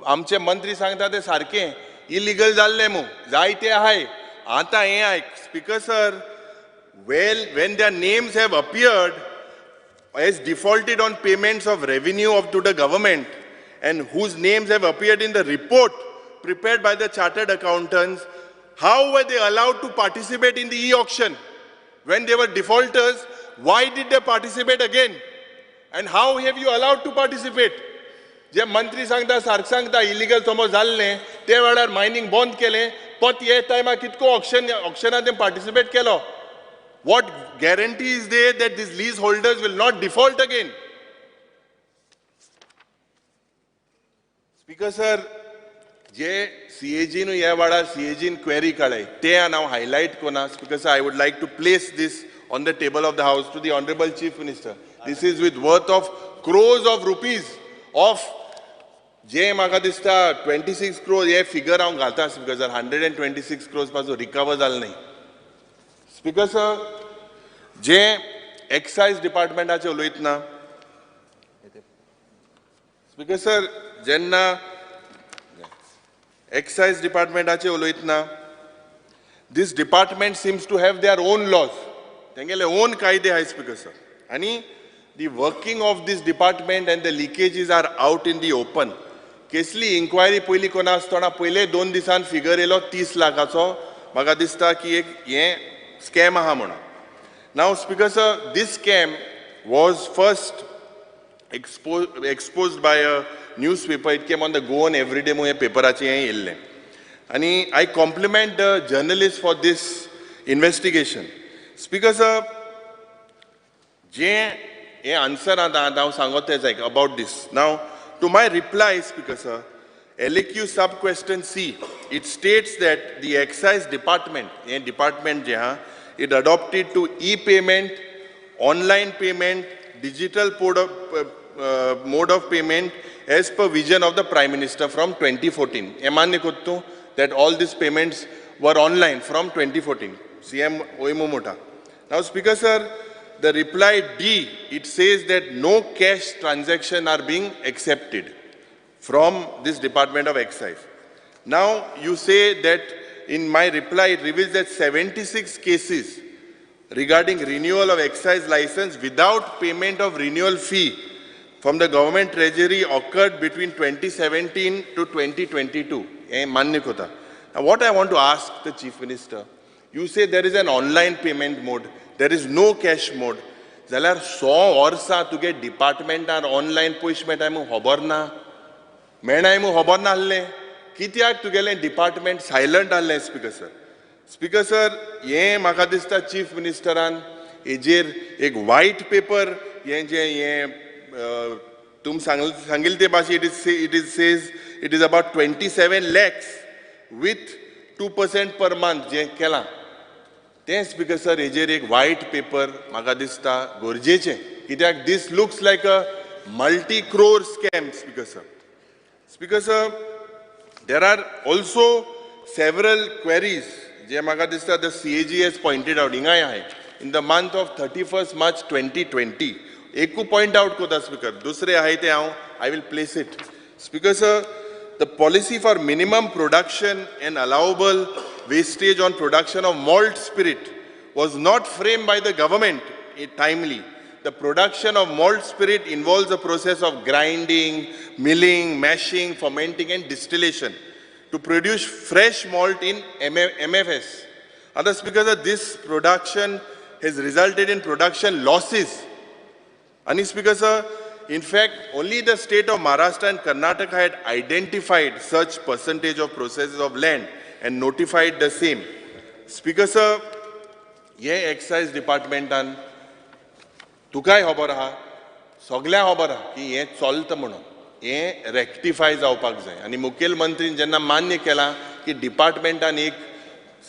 Speaker 2: आमचे मंत्री सांगता ते सारकें illegal जाल्लें मू जायते आहाय. आतां हें आयक speaker sir, well when their names have appeared as defaulted on payments of revenue of to the government and whose names have appeared in the report prepared by the chartered accountants, how were they allowed to participate in the e-auction? When they were defaulters, why did they participate again? And how have you allowed to participate? जे मंत्री सांगता सारक सांगता illegal समज जाल्लें ते वेळार mining बंद केलें, पत हे टायमार कितको ऑक्शनान ते पार्टिसिपेट केलो. What guarantee is there that these lease holders will not default again? Speaker sir, J CAG नु ह्या वेळार CAG query काडले ते हांव हायलायट कोना. Speaker sir, I would like to place this on the table of the house to the honourable chief minister. This is with worth of crores of rupees of जे म्हाका दिसता 26 क्रोर्स हे figure हांव घालता speaker sir, 126 crores पासून recover जालें न्ही. Speaker sir, जे excise डिपार्टमेंटाचे उलयतना speaker sir, जेन्ना एक्सायज डिपार्टमेंटाचे उलयतना this department seems to have their own laws, तेंगेले ओन कायदे आहाय स्पीकर सर. आनी the working of this department and the leakages are out in the open. Kesli inquiry पयलीं कोना आसतना पयले 2 दिसान फिगर येयलो 30 लाखाचो, म्हाका दिसता की एक हें स्कॅम आहा म्हणून. Now speaker sir, this scam was first exposed by a newspaper. It came on the Goan Everyday म्हणून हे पेपराचें हें येयल्लें. आनी I compliment the journalist for this investigation. Speaker sir, जें हें आन्सर आतां हांव सांगत तें जाय about this. Now to my reply speaker sir, LAQ sub question C, it states that the excise department, हें डिपार्टमेंट जें आहा, it adopted to e payment, online payment, digital mode of payment as per vision of the Prime Minister from 2014. हें मान्य करता तूं that all these payments were online from 2014. CM ओयमो मोठा. Now Speaker sir, the reply D, it says that no cash transaction are being accepted from this Department of Excise. Now you say that in my reply it reveals that 76 cases regarding renewal of excise license without payment of renewal fee from the government treasury occurred between 2017 to 2022. Now what I want to ask the Chief Minister, you say there is an online payment mode, there is no cash mode. जाल्यार 100 वर्सां तुगे डिपार्टमेंटान online पयशे मेळटाय म्हूण खबर ना, मेळनाय म्हूण खबर नासलें, कित्याक तुगेलें डिपार्टमेंट सायलंट आहलें स्पीकर सर? स्पीकर सर, हें म्हाका दिसता चीफ मिनिस्टरान हेजेर एक वायट पेपर हें जें हें तुम सांगिल्ले ते भाशेन it is says it is about 27 lakhs with 2% per month जें केलां तें स्पीकर सर हेजेर एक वायट पेपर म्हाका दिसता गरजेचें, कित्याक this looks like a multi crore scam speaker sir. Speaker sir, there are also several queries जे म्हाका दिसता the CAG has pointed out हिंगाय आहाय in the month of 31 March 2020 एकू पॉयंट आउट करता स्पीकर, दुसरे आहाय ते हांव I will place it. Speaker sir, the policy for minimum production and allowable wastage on production of malt spirit was not framed by the government timely. The production of malt spirit involves the process of grinding, milling, mashing, fermenting and distillation to produce fresh malt in MFS. Other speakers, this production has resulted in production losses. And speaker sir, in fact, only the state of Maharashtra and Karnataka had identified such percentage of processes of land and notified the same. Speaker sir, ये excise डिपार्टमेंटान तुकाय खबर आहा, सगळ्यांक खबर आहा की हें चलता म्हणून, हें रेक्टिफाय जावपाक जाय. आनी मुखेलमंत्रीन जेन्ना मान्य केलां की डिपार्टमेंटान एक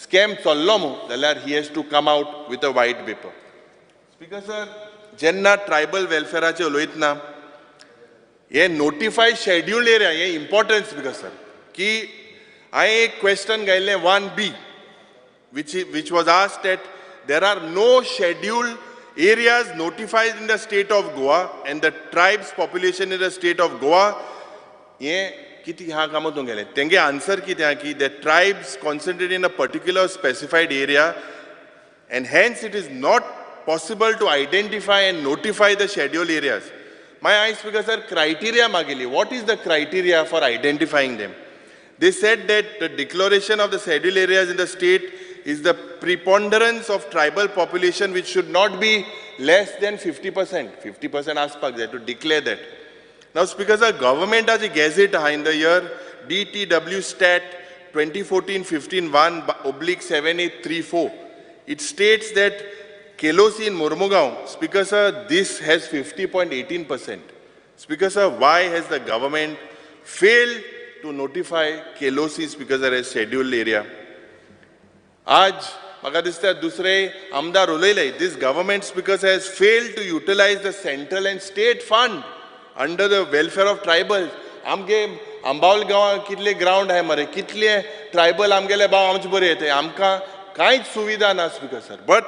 Speaker 2: स्कॅम चल्लो म्हूण, जाल्यार he has to come out with a white paper. Speaker sir, जेन्ना ट्रायबल वेलफेराचेर उलयतना हे नोटिफाय शेड्यूल्ड एरिया हें इम्पॉर्टंट स्पीकर सर, की हांवें एक question घायिल्लें 1B which was asked that there are no scheduled areas notified in the state of Goa and the tribes population in the state of Goa. हे कितें ह्या कामां तूं गेलें तेंगे आन्सर कितें आहा की the tribes concentrated in a particular specified area and hence it is not possible to identify and notify the scheduled areas. My eyes, speaker sir, criteria मागिली. What is the criteria for identifying them? They said that the declaration of the scheduled areas in the state is the preponderance of tribal population which should not be less than 50%. 50% आसपाक जाय to declare that. Now, speaker sir, government has a gazette in the year DTW Stat 2014-15 1/7834. It states that Kelosi in Murmugao, speaker sir, this has 50.18%. Speaker sir, why has the government failed to notify Kelosi, speaker sir, as scheduled area? आज म्हाका दिसता दुसरे आमदार उलयले, this government, speaker sir, has failed to utilize the central and state fund under the welfare of tribals. आमगे आंबावल गांवांत कितले ground आहाय मरे, कितले ट्रायबल आमगेले भाव आमचे बरे येताय, आमकां कांयच सुविधा ना speaker sir. But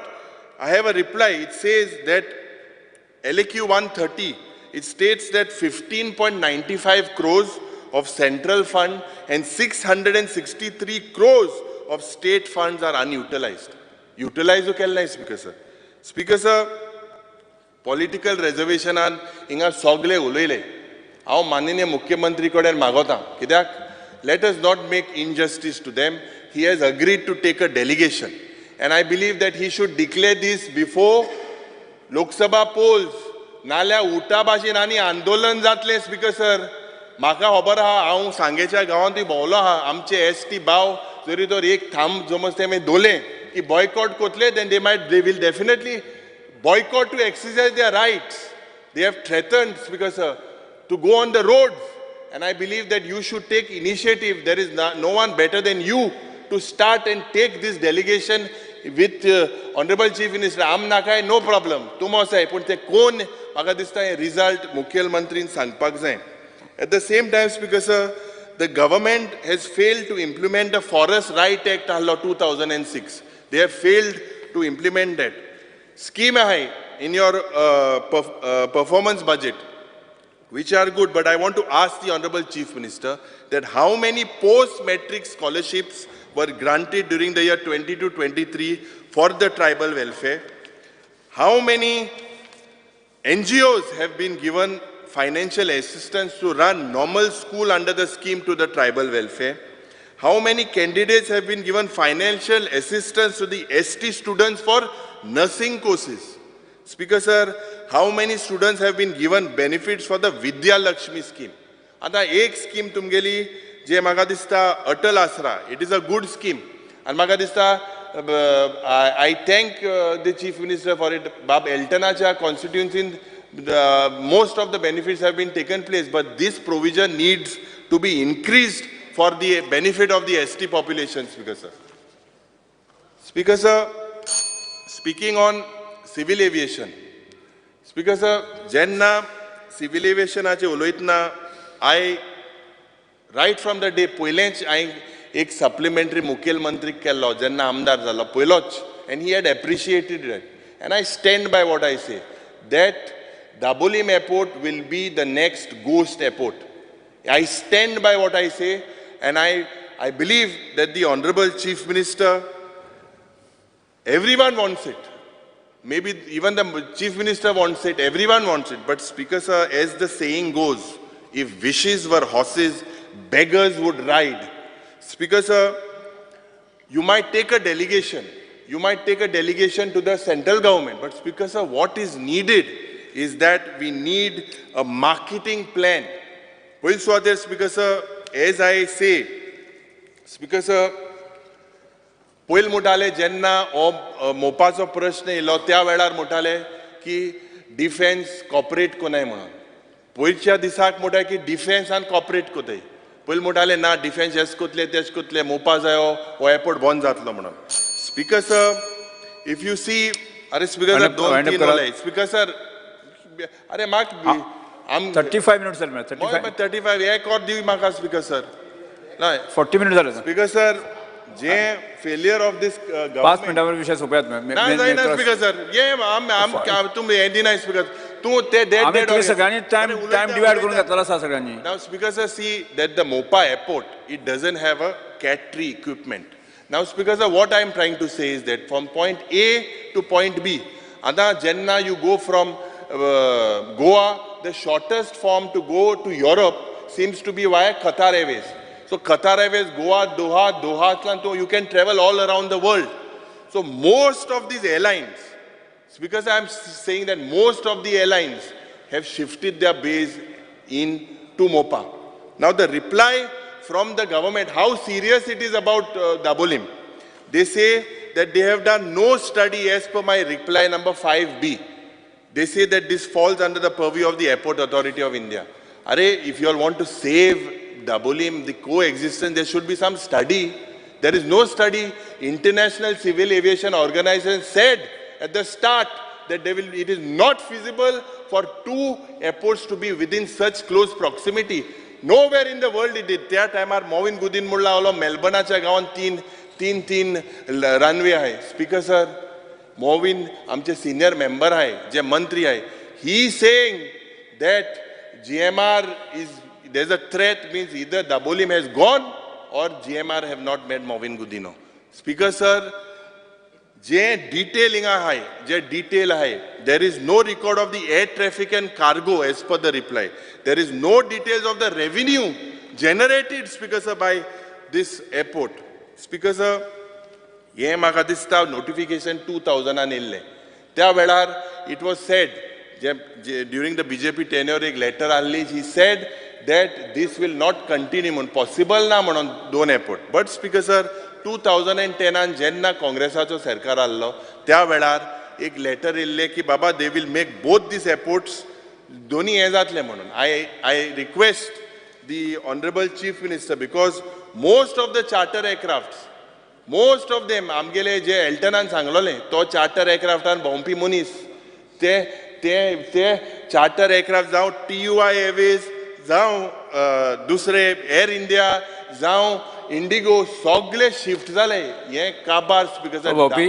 Speaker 2: I have a reply. It says that LAQ 130, it states that 15.95 crores of central fund and 663 crores of state funds are unutilized. Utilize केलें ना speaker sir. Speaker sir, political reservationan हिंगा सगळे उलयले. हांव माननीय मुख्यमंत्री कडेन मागोता कित्याक let us not make injustice to them. He has agreed to take a delegation and I believe that he should declare this before Lok Sabha polls. नाल्यार उठा भाशेन आनी आंदोलन जातलें स्पीकर सर. म्हाका खबर आहा, हांव सांगेच्या गांवांतूय भोंवलो आहा. आमचे एस टी भाव जरी तर एक थांब जमज ते मागीर दोले की boycott कोतले, then they will definitely boycott to exercise their rights. They have threatened, Speaker sir, to go on the roads. And I believe that you should take initiative. There is no one better than you to start and take this delegation with Honorable Chief Minister. Am nakay, no problem. Tumo say, pun te kon म्हाका दिसता हे result मुखेलमंत्रीन सांगपाक जाय. At the same time, Speaker sir, the government has failed to implement the Forest Right Act आहलो 2006. They have failed to implement that. Scheme आहाय in your performance budget, which are good, but I want to ask the Honorable Chief Minister that how many post-matric scholarships were granted during the year 22-23 for the tribal welfare? How many NGOs have been given financial assistance to run normal school under the scheme to the tribal welfare? How many candidates have been given financial assistance to the ST students for nursing courses? Speaker sir, how many students have been given benefits for the Vidya Lakshmi scheme? आता एक scheme तुमगेली जे म्हाका दिसता Atal Aasra, it is a good scheme. आनी म्हाका दिसता I thank the Chief Minister for it. Bab Eltonaच्या constituency most of the benefits have been taken place, but this provision needs to be increased for the benefit of the ST population, Speaker sir. Speaker sir, speaking on civil aviation, Speaker sir, जेन्ना civil aviationाचे उलयतना I right from the day पयलेंच हांवें एक supplementary मुखेलमंत्रीक केल्लो जेन्ना आमदार जालो पयलोच, and he had appreciated it. And I stand by what I say, that Dabolim Airport will be the next ghost airport. I stand by what I say, and I believe that the Honorable Chief Minister, everyone wants it. Maybe even the Chief Minister wants it, everyone wants it. But Speaker sir, as the saying goes, if wishes were horses, beggars would ride. Speaker sir, you might take a delegation. You might take a delegation to the central government. But Speaker sir, what is needed is that we need a marketing plan. Well, so there, Speaker sir, as I say, Speaker sir, पयल म्हणटाले जेन्ना हो मोपाचो प्रश्न येयलो त्या वेळार म्हणटाले की defence cooperate कोनाय म्हणून. पयच्या दिसाक म्हणटा की डिफेन्सान कॉपरेट कोताय. पयलीं म्हणटाले ना डिफेन्स हेच कोतले तेच कोतले, मोपा जायो हो एअरपोर्ट बंद जातलो म्हणून. Speaker sir, if you see, अरे स्पीकर सर दोन तीन उलय स्पीकर सर, अरे म्हाका
Speaker 17: 35 मिनट सर,
Speaker 2: 35 एक और दी म्हाका स्पीकर सर. ना
Speaker 17: 40 मिनट जाले
Speaker 2: speaker sir. J failure of this
Speaker 17: 5 मिनटावर विषय सोपयात.
Speaker 2: ना जायना स्पीकर सर, ये आम तूं हें दिना स्पीकर तूं ते डेड
Speaker 17: सगळ्यांनी टायम डिवायड करून घेतलो आसा सगळ्यांनी.
Speaker 2: Now speaker sir, see that the Mopa airport, it doesn't have a cat tree equipment. Now speaker sir, what I am trying to say is that from point A to point B, आतां जेन्ना you go from Goa, the shortest form to go to Europe seems to be via Qatar Airways. So Qatar Airways, Goa, Doha, Doha, you can travel all around the world. So most of these airlines, because I am saying that most of the airlines have shifted their base in to Mopa. Now the reply from the government, how serious it is about Dabolim. They say that they have done no study as per my reply number 5B. They say that this falls under the purview of the Airport Authority of India. Arey, if you all want to save Dabolim, the coexistence, there should be some study. There is no study. International Civil Aviation Organization said at the start that it is not feasible for two airports to be within such close proximity. Nowhere in the world it did. त्या टायमार मॉविन गुदीन म्हणला आहलो मेलबर्नाच्या गांवांत तीन तीन तीन runway आहाय. Speaker sir, Mauvin आमचे सिनियर मेंबर आहाय, जे मंत्री आहाय, he saying that GMR is there is a threat, means either Dabolim has gone or GMR have not met Mauvin Godinho. Speaker sir, J detailing आहाय, जे डिटेल आहाय, there is no record of the air traffic and cargo as per the reply. There is no details of the revenue generated, speaker sir, by this airport. Speaker sir, हें म्हाका दिसता notification 2000 येयल्लें. त्या वेळार it was said, J during the BJP tenure एक letter आहली, he said that this will not continue म्हूण, possible ना म्हणून दोन एअरपोर्ट. बट स्पीकर सर, 2010 जेन्ना काँग्रेसाचो सरकार आहलो त्या वेळार एक लेटर येयल्लें की बाबा they will make both these airports, दोनी हें जातलें म्हणून. I request the honourable chief minister, because most of the charter aircrafts, most of them आमगेले जे एल्टनान सांगलोलें, तो चार्टर एअरक्राफ्टान भोंवपी मनीस, ते ते ते चार्टर एअरक्राफ्ट जावं TUI Airways जावं दुसरे एअर इंडिया जावं इंडिगो, सगळे शिफ्ट जाले. हें काबार स्पीकर सर,
Speaker 17: भोंवपी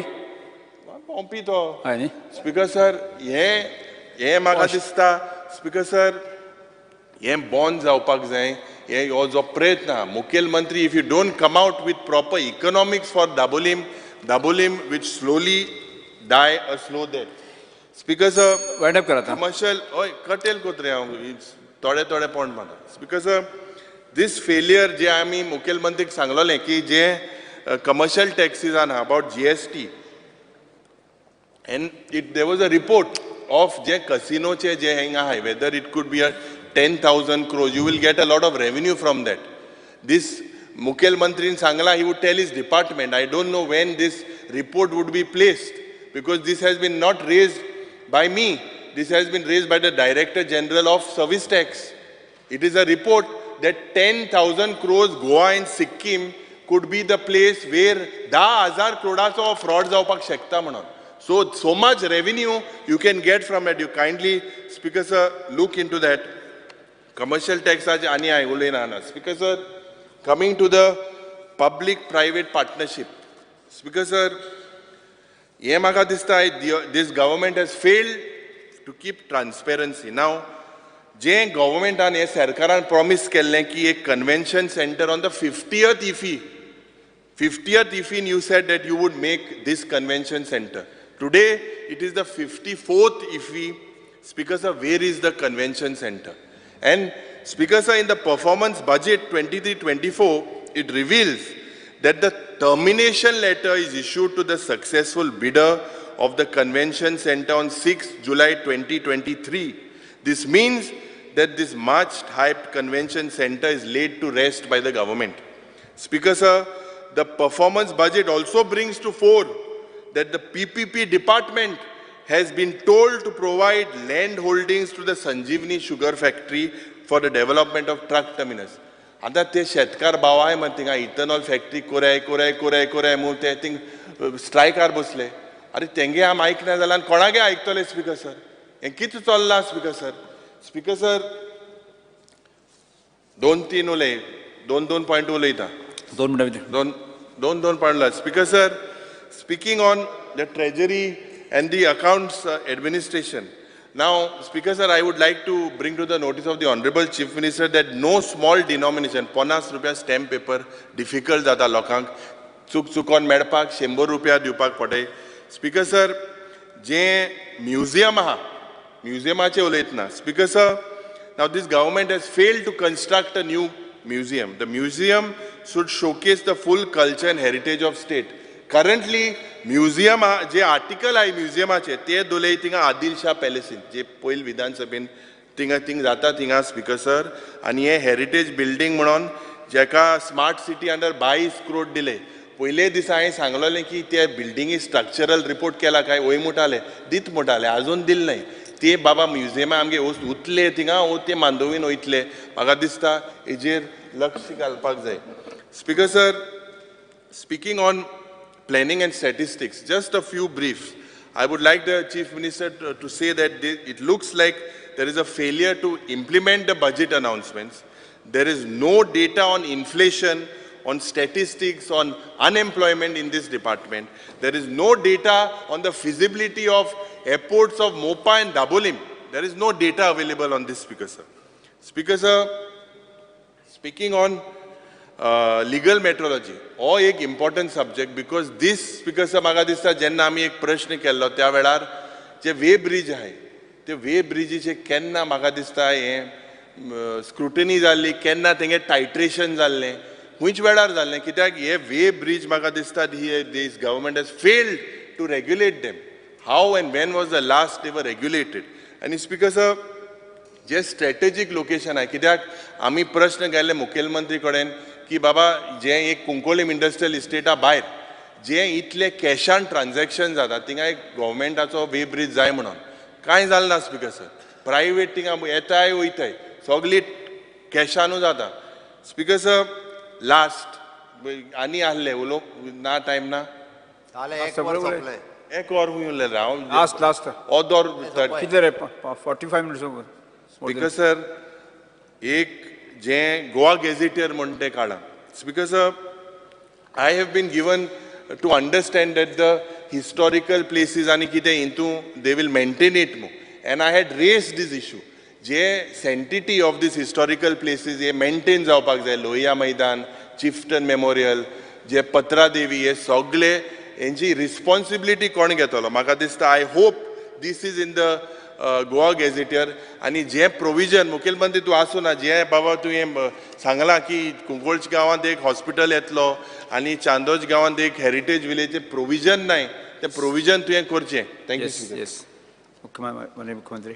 Speaker 2: भोंवपी तो. स्पीकर सर, हें हें म्हाका दिसता स्पीकर सर, हें बंद जावपाक जाय. हे हो जो प्रयत्न आहा मुखेलमंत्री, if you don't come out with proper economics for Dabolim, Dabolim which slowly die a slow death. Speaker sir,
Speaker 17: wind up करात.
Speaker 2: कमर्शियल हय कटेल कोत रे हांव थोडे थोडे पॉयंट मारता. स्पीकर सर, दीस फेलियर जे आमी मुखेलमंत्रीक सांगलोलें की जे कमर्शियल टॅक्सीसान about GST, and it there was a report of जे कसिनोचे जे हिंगा आहाय, whether it could be a 10,000 crores, you will get a lot of revenue from that. This मुखेलमंत्रीन सांगला, he would tell his department. I don't know when this report would be placed, because this has been not raised by me, this has been raised by the Director General of Service Tax. It is a report that 10,000 crores Goa and Sikkim could be the place where 10,000 crores fraud जावपाक शकता म्हणून. So, so much revenue you can get from it. You kindly, Speaker sir, look into that. Commercial tax आज आनी हांवें उलयना ना. Speaker sir, coming to the public private partnership. Speaker sir, हें म्हाका दिसता this government has failed to keep transparency. Now, जे गव्हर्मेंटान हे सरकारान प्रॉमीस केल्लें की एक convention centre on the 50th IFFI, 50th IFFI you said that you would make this convention centre. Today it is the 54th IFFI. Speaker sir, where is the convention centre? And speaker sir, in the performance budget 23-24, it reveals that the termination letter is issued to the successful bidder of the convention center on 6 July 2023. This means that this much hyped convention center is laid to rest by the government. Speaker sir, the performance budget also brings to fore that the PPP department has been told to provide land holdings to the Sanjeevani Sugar Factory for the development of truck terminus. आतां ते शेतकार बावाय मरे थिंगा ethanol factory कोराय कोराय कोराय कोराय म्हूण ते थिंग स्ट्रायकार बसले. अरे तेंगे आम आयकना जाल्यार कोणागे आयकतले स्पीकर सर? हें कितें चल्लां स्पीकर सर? स्पीकर सर, दोन तीन उलय, दोन दोन पॉयंट उलयता,
Speaker 17: 2 मिनटां भितर
Speaker 2: दोन दोन दोन पॉयंट उलय. Speaker sir, speaking on the treasury and the accounts administration. Now, Speaker sir, I would like to bring to the notice of the Honorable Chief Minister that no small denomination, 50 रुपया stamp paper difficult जाता लोकांक, चूक चुकोन मेळपाक 100 रुपया दिवपाक पडटा. Speaker sir, जे museum आहा, म्युझियमाचे उलयतना, Speaker sir, now this government has failed to construct a new museum. The museum should showcase the full culture and heritage of state. Currently, museum J article आहे म्युझियमाचे ते दोले थिंगा आदिल शाह पॅलेसीन जे पयल विधानसभेन थिंगा थिंग जाता थिंगा speaker sir. आनी हे हेरिटेज बिल्डींग म्हणून जेका स्मार्ट सिटी अंडर 22 करोड दिले. पयले दिसा हांवें सांगलोलें की ते बिल्डिंगी स्ट्रक्चरल रिपोर्ट केला काय वय म्हणटाले, दीत म्हणटाले, आजून दिले न्हय. ते बाबा म्युझियमा आमगे उतले थिंगा ओ ते मांडोवीन वयतले. म्हाका दिसता हेजेर लक्ष घालपाक जाय. Speaker sir, speaking on planning and statistics, just a few briefs. I would like the Chief Minister to say that it looks like there is a failure to implement the budget announcements. There is no data on inflation, on statistics, on unemployment in this department. There is no data on the feasibility of airports of Mopa and Dabolim. There is no data available on this, Speaker sir. Speaker sir, speaking on legal metrology, हो एक important subject because this, Speaker sir, म्हाका दिसता जेन्ना आमी एक प्रश्न केल्लो त्या वेळार जे वे ब्रीज आहे ते वे ब्रिजीचे केन्ना म्हाका दिसता हें स्क्रुटनी जाल्ली, केन्ना तेंगे टायट्रेशन जाल्लें, खंयच वेळार जाल्लें, कित्याक हे वे ब्रीज म्हाका दिसता ही this government has failed to regulate them. How and when was the last they were regulated? आनी स्पीकर सर, जे स्ट्रेटेजीक लोकेशन आहे, कित्याक आमी प्रश्न केल्ले मुखेलमंत्री कडेन की बाबा जे एक कुंकोलीम इंडस्ट्रियल इस्टेटा भायर जे इतले कॅशान ट्रान्जॅक्शन जाता थिंगा एक गव्हर्मेंटाचो वे ब्रीज जाय म्हणून कांय जालें ना स्पीकर सर. प्रायवेट थिंगा येताय वयताय सगळी कॅशानू जाता. स्पीकर सर, लास्ट आनी आहले उलोवंक ना टायम ना, एक वर खूंय उरलें हांव
Speaker 17: लास्ट लास्ट
Speaker 2: ओदोर
Speaker 17: कितले रे 45 मिनट्स.
Speaker 2: स्पीकर सर, एक जें गोवा गॅझेटियर म्हण तें काडलां. Speaker sir, I have been given to understand that the historical places आनी कितें हितू they will maintain it मू, and I had raise this issue J sanctity of this historical places hey maintain जावपाक जाय. लोहिया मैदान, चिफ्टन मेमोरियल, जे पत्रादेवी, हे सगळे हेंची रिस्पॉन्सिबिलिटी कोण घेतलो म्हाका दिसता. I hope this is in the Goa gazetteer. आनी जें प्रोविजन मुखेलमंत्री तूं आसूं ना, जें बाबा तुवें सांगलां की कुंकळच गांवांत एक हॉस्पिटल येतलो आनी चांदोज गांवांत एक हेरिटेज विलेज, प्रोविजन नाय, तें प्रोविजन तुवें करचें. Thank you.
Speaker 17: Yes मुख्यमंत्री.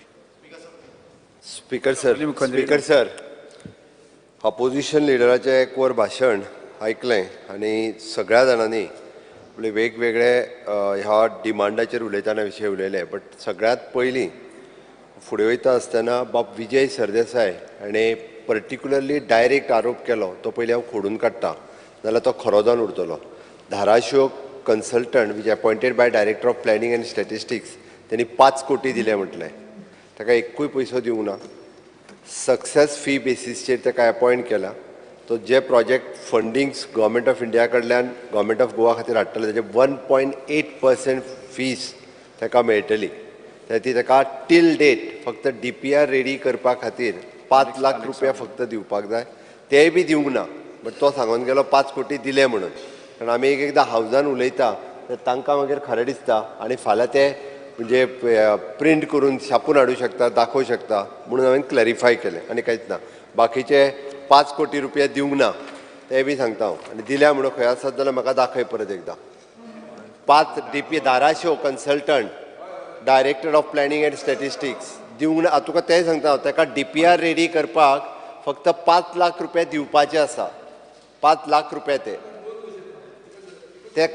Speaker 16: Speaker sir, speaker sir, opposition लिडराचें एक वर भाशण आयकलें आनी सगळ्या जाणांनी आपले वेगवेगळे ह्या डिमांडाचेर उलयतना विशय उलयले. बट सगळ्यांत पयलीं फुडें वयता आसतना बाब विजय सरदेसाय हाणें पर्टिक्युलरली डायरेक्ट आरोप केलो तो पयलीं हांव खोडून काडटा, नाल्यार तो खरो जावन उरतलो. Dharashiv consultant which appointed by director of planning and statistics तेणी 5 कोटी दिले म्हटलें, ताका एकूय पयसो दिवंक ना. सक्सेस फी बेसीसचेर ताका एपॉयंट केला. तो जे project fundings government of India कडल्यान गव्हर्मेंट ऑफ गोवा खातीर हाडटले तेजे 1.8% फीस ताका मेळटली. ती ताका टील डेट फक्त DPR ready करपा खातीर 5 लाख रुपया फक्त दिवपाक जाय, तेय बी दिवंक ना. बट तो सांगून गेलो 5 कोटी दिले म्हणून. कारण आमी एक एकदां हावजान उलयता तर तांकां मागीर खरें दिसता आनी फाल्यां ते म्हणजे प्रिंट करून छापून हाडूं शकता, दाखोवं शकता म्हणून हांवें क्लॅरिफाय केलें आनी कांयच ना. बाकीचे 5 कोटी रुपया दिवंक ना ते बी सांगता हांव, आनी दिल्या म्हणून खंय आसत जाल्यार म्हाका दाखय परत एकदां. 5 DP Dharashiv consultant director of planning and statistics दिवंक ना. तुका तेंय सांगता हांव, ताका DPR ready करपाक फक्त 5 लाख रुपया दिवपाचे आसा. 5 लाख रुपया ते ते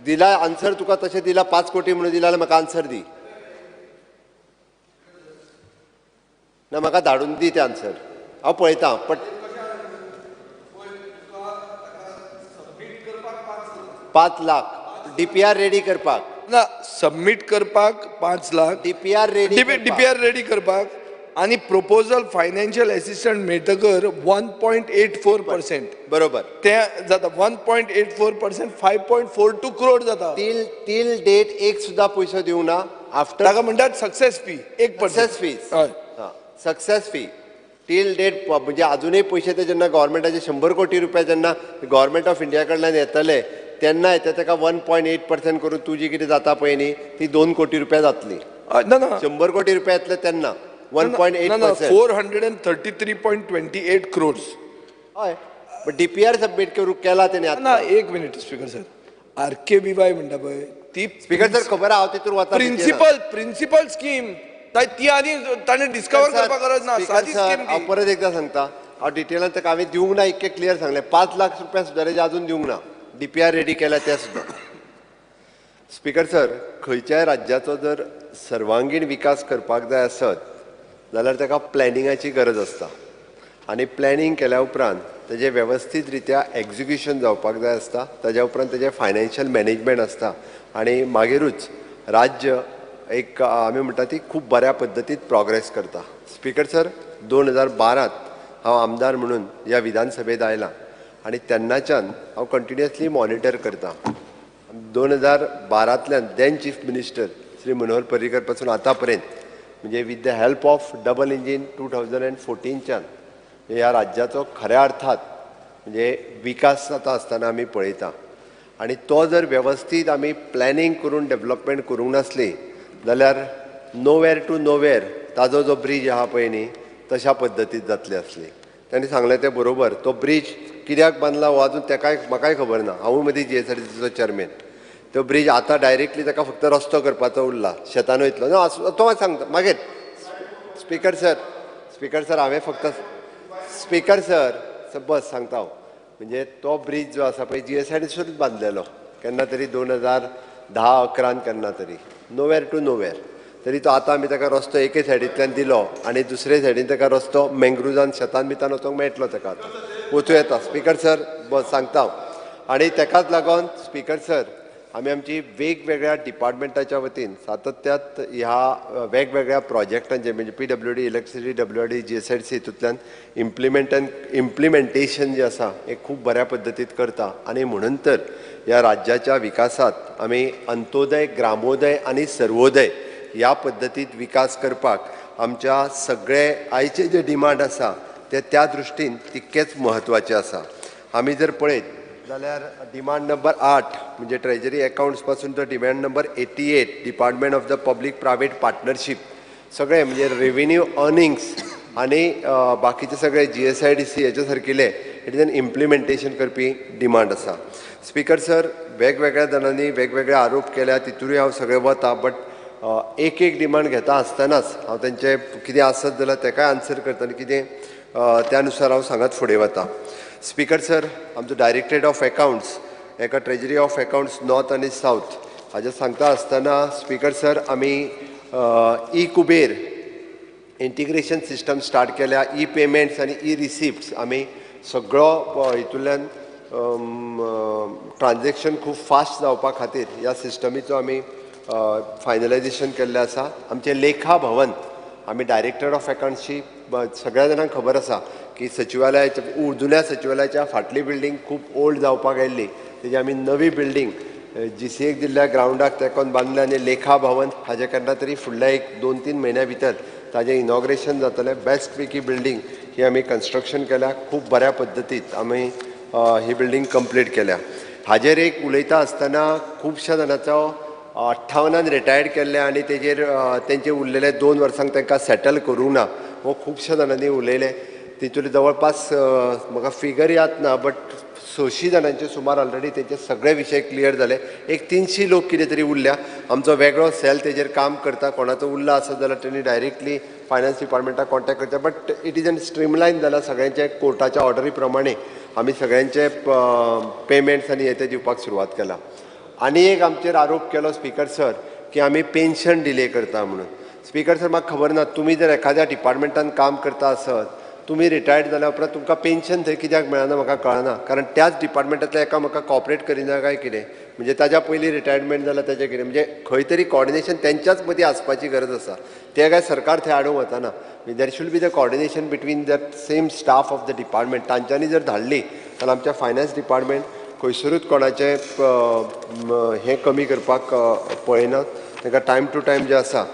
Speaker 16: दिला आन्सर तुका तशें दिला 5 कोटी म्हणून दिला जाल्यार म्हाका आन्सर दी ना, म्हाका धाडून दी तें आन्सर, हांव पळयता. बट 5 लाख DPR ready करपाक
Speaker 15: ना, सबमीट करपाक 5 lakh
Speaker 16: DPR ready,
Speaker 15: DPR ready करपाक आनी प्रोपोजल फायनान्शियल एसिस्टंट मेळटकर 1.84%
Speaker 16: बरोबर
Speaker 15: तें जाता. 1.84% 5.42 करोड जाता.
Speaker 16: टील डेट एक सुद्दां पयसो दिवंक ना. आफ्टर
Speaker 15: ताका म्हणटात success fee, 1%
Speaker 16: success fee, success fee till date म्हणजे अजुनूय पयशे ते जेन्ना गव्हर्मेंटाचे 100 कोटी रुपया जेन्ना गव्हर्मेंट ऑफ इंडिया कडल्यान येतले तेन्ना येता ताका 1.8% करून तुजी कितें जाता पळय न्ही ती 2 कोटी रुपया जातली.
Speaker 15: ना
Speaker 16: 100 कोटी रुपया येतले तेन्ना 1.8%
Speaker 15: 433.28 crores.
Speaker 16: हय, बट DPR submit करूंक केला तेणी
Speaker 15: ना. एक मिनीट स्पीकर सर, RKBY म्हणटा पळय ती
Speaker 16: स्पीकर सर खबर आहा हांव तितून वता.
Speaker 15: प्रिन्सिपल प्रिन्सिपल स्कीम ती आनी ताणें डिस्कवर करपाक गरज ना, सादी स्कीम.
Speaker 16: हांव परत एकदां सांगता, हांव डिटेलान ताका हांवें दिवंक ना, इतकें क्लियर सांगलें. 5 लाख रुपया सुद्दां तेजे अजून दिवंक ना, DPR ready केल्या ते सुद्दां. स्पीकर सर, खंयच्याय राज्याचो जर सर्वांगीण विकास करपाक जाय आसत जाल्यार ताका प्लॅनिंगाची गरज आसता आनी प्लॅनिंग केल्या उपरांत तेजें वेवस्थीत रित्या एक्जिक्युशन जावपाक जाय आसता, ताज्या उपरांत तेजें फायनान्शियल मॅनेजमेंट आसता आनी मागीरूच राज्य एक आमी म्हणटा ती खूब बऱ्या पद्दतीन प्रोग्रेस करता. स्पीकर सर, 2012 हांव आमदार म्हणून ह्या विधानसभेत आयलां आनी तेन्नाच्यान हांव कंटिन्युअसली मॉनिटर करता. 2012तल्यान then chief minister Shri Manohar Parrikar पासून आतां पर्यंत म्हणजे with the help of double engine 2014च्यान ह्या राज्याचो खऱ्या अर्थात म्हणजे विकास जाता आसतना आमी पळयता आनी तो जर वेवस्थीत आमी प्लॅनिंग करून डेवलपमेंट करूंक नासली जाल्यार नोवेर टू नोवेर ताजो जो ब्रीज आहा पळय न्ही तशा पद्दतीत जातली आसली. तांणी सांगलें तें बरोबर, तो ब्रीज कित्याक बांदला हो आजून तेकाय म्हाकाय खबर ना. हांवूय मदीं GSRDCचो चॅरमॅन. तो ब्रीज आतां डायरेक्टली ताका फक्त रस्तो करपाचो उरला, शेतान वयतलो ना तो सांगता मागीर. स्पीकर सर, स्पीकर सर हांवें फक्त स्पीकर सर बस सांगता हांव, म्हणजे तो ब्रीज जो आसा पळय GSRDCनूच बांदलेलो केन्ना तरी 2010-11 केन्ना तरी, नोवेर टू नोवेर. तरी तो आतां आमी ताका रस्तो एके सायडींतल्यान दिलो आनी दुसरे सायडीन ताका रस्तो मँग्रुजान शेतान बितान वचोंक मेळटलो ताका आतां वचूं येता. स्पीकर सर बस सांगता हांव. आनी ताकाच लागून स्पीकर सर आमी आमची वेगवेगळ्या डिपार्टमेंटाच्या वतीन सातत्यात ह्या वेगवेगळ्या प्रोजेक्टांचे म्हणजे PWD, electricity, WD, GSIDC हितूंतल्यान इम्प्लिमेंटेशन जें आसा हें खूब बऱ्या पद्दतीत करता आनी म्हणून तर ह्या राज्याच्या विकासात आमी अंत्योदय, ग्रामोदय आनी सर्वोदय ह्या पद्दतीत विकास करपाक आमच्या सगळे आयचे जे डिमांड आसा ते त्या दृश्टीन तितकेच म्हत्वाचे आसा. आमी जर पळयत जाल्यार डिमांड नंबर 8 म्हणजे ट्रेजरी अकाउंट्स पासून तो demand number 88 department of the public private partnership सगळे म्हणजे रेवेन्यू अर्निंग्स आनी बाकीचे सगळे GSIDC हेच्या सारकिले it is an implementation करपी डिमांड आसा. स्पीकर सर वेगवेगळ्या जाणांनी वेगवेगळे आरोप केल्या तितूरूय हांव सगळे वता, बट एक एक डिमांड घेता आसतनाच हांव तेंचे कितें आसत जाल्यार तेकाय आन्सर करता आनी कितें त्या नुसार हांव सांगत फुडें वता. स्पीकर सर आमचो डायरेक्टरेट ऑफ अकाउंट्स एका ट्रेजरी ऑफ अकाउंट्स नॉर्थ आनी सावथ हाजें सांगता आसतना स्पीकर सर आमी e Kuber integration system start केल्या. ई पेमेंट्स आनी ई रिसिप्ट्स आमी सगळो हितूंतल्यान ट्रान्जॅक्शन खूब फास्ट जावपा खातीर ह्या सिस्टमीचो आमी फायनलायजेशन केल्लें आसा. आमचें लेखा भवन आमी डायरेक्टर ऑफ अकाउंट्सची सगळ्या जाणांक खबर आसा की सचिवालयाच्या जुन्या सचिवालयाच्या फाटली बिल्डींग खूब ओल्ड जावपाक आयिल्ली, तेजी आमी नवी बिल्डींग GCA दिल्ल्या ग्रावंडाक तेंकोन बांदलें आनी लेखा भवन हाजे केन्ना तरी फुडल्या एक 2-3 म्हयन्या भितर ताजें इनॉग्रेशन जातलें. बेस्ट पैकी बिल्डींग ही आमी कन्स्ट्रक्शन केल्या, खूब बऱ्या पद्दतीत आमी ही बिल्डींग कंप्लीट केल्या. हाजेर एक उलयता आसतना खुबश्या जाणांचो 58 रिटायर्ड केल्ले आनी तेजेर तेंचे उरलेले 2 वर्सांक तांकां सेटल करूंक ना हो खुबश्या जाणांनी उलयले. तितूंत जवळपास म्हाका फिगर याद ना बट 600 जाणांचे सुमार ऑलरेडी तेंचे सगळे विशय क्लियर जाले. एक 300 लोक कितें तरी उरल्या. आमचो वेगळो सेल तेजेर काम करता, कोणाचो उरला आसत जाल्यार तेणी डायरेक्टली फायनान्स डिपार्टमेंटाक कॉन्टेक्ट करता, but it is an streamline जाला. सगळ्यांचे कोर्टाच्या ऑर्डरी प्रमाणे आमी सगळ्यांचे पेमेंट्स आनी हे ते दिवपाक सुरवात केला. आनी एक आमचेर आरोप केलो स्पीकर सर की आमी पेन्शन डिले करता म्हणून. स्पीकर सर म्हाका खबर ना, तुमी जर एखाद्या डिपार्टमेंटान काम करता आसत, तुमी रिटायर्ड जाल्या उपरांत तुमकां पेन्शन थंय कित्याक मेळना म्हाका कळना, कारण त्याच डिपार्टमेंटांतल्या एकामेकाक कॉपरेट करिना काय कितें, म्हणजे ताज्या पयलीं रिटायरमेंट जाल्यार ताजें कितें, म्हणजे खंय तरी कॉर्डिनेशन तेंच्याच मदीं आसपाची गरज आसा. तें काय सरकार थंय हाडूंक वचना. There should be the coordination between the same staff of the department. तांच्यांनी जर धाडली जाल्यार आमच्या फायनान्स डिपार्टमेंट खंयसरूच कोणाचें हें कमी करपाक पळयना, तांकां टायम टू टायम जें आसा